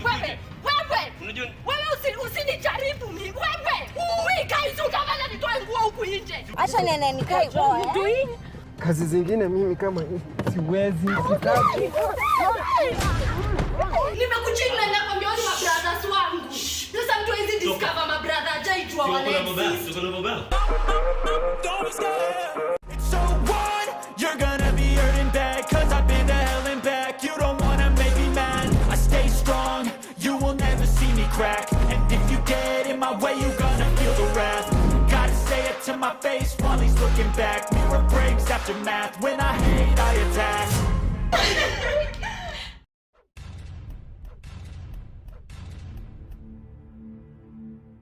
Wewe, wewe, wewe usinijaribu mimi. Wewe, uikaizuka wala nitoe nguo huku nje. Acha nene nikae. Kazi zingine mimi kama siwezi, sitaki. Nimekuchinja na kwambia ni mabrothers wangu. Sasa mtu hizi discover mabrother hajaijua wana exist. It's so what? You're gonna be hurting bad, cause I've been to hell and back. You don't wanna make me mad. I stay strong, you will never see me crack. And if you get in my way, you gonna feel the wrath. Gotta say it to my face while he's looking back. Mirror breaks aftermath. When I hate, I attack.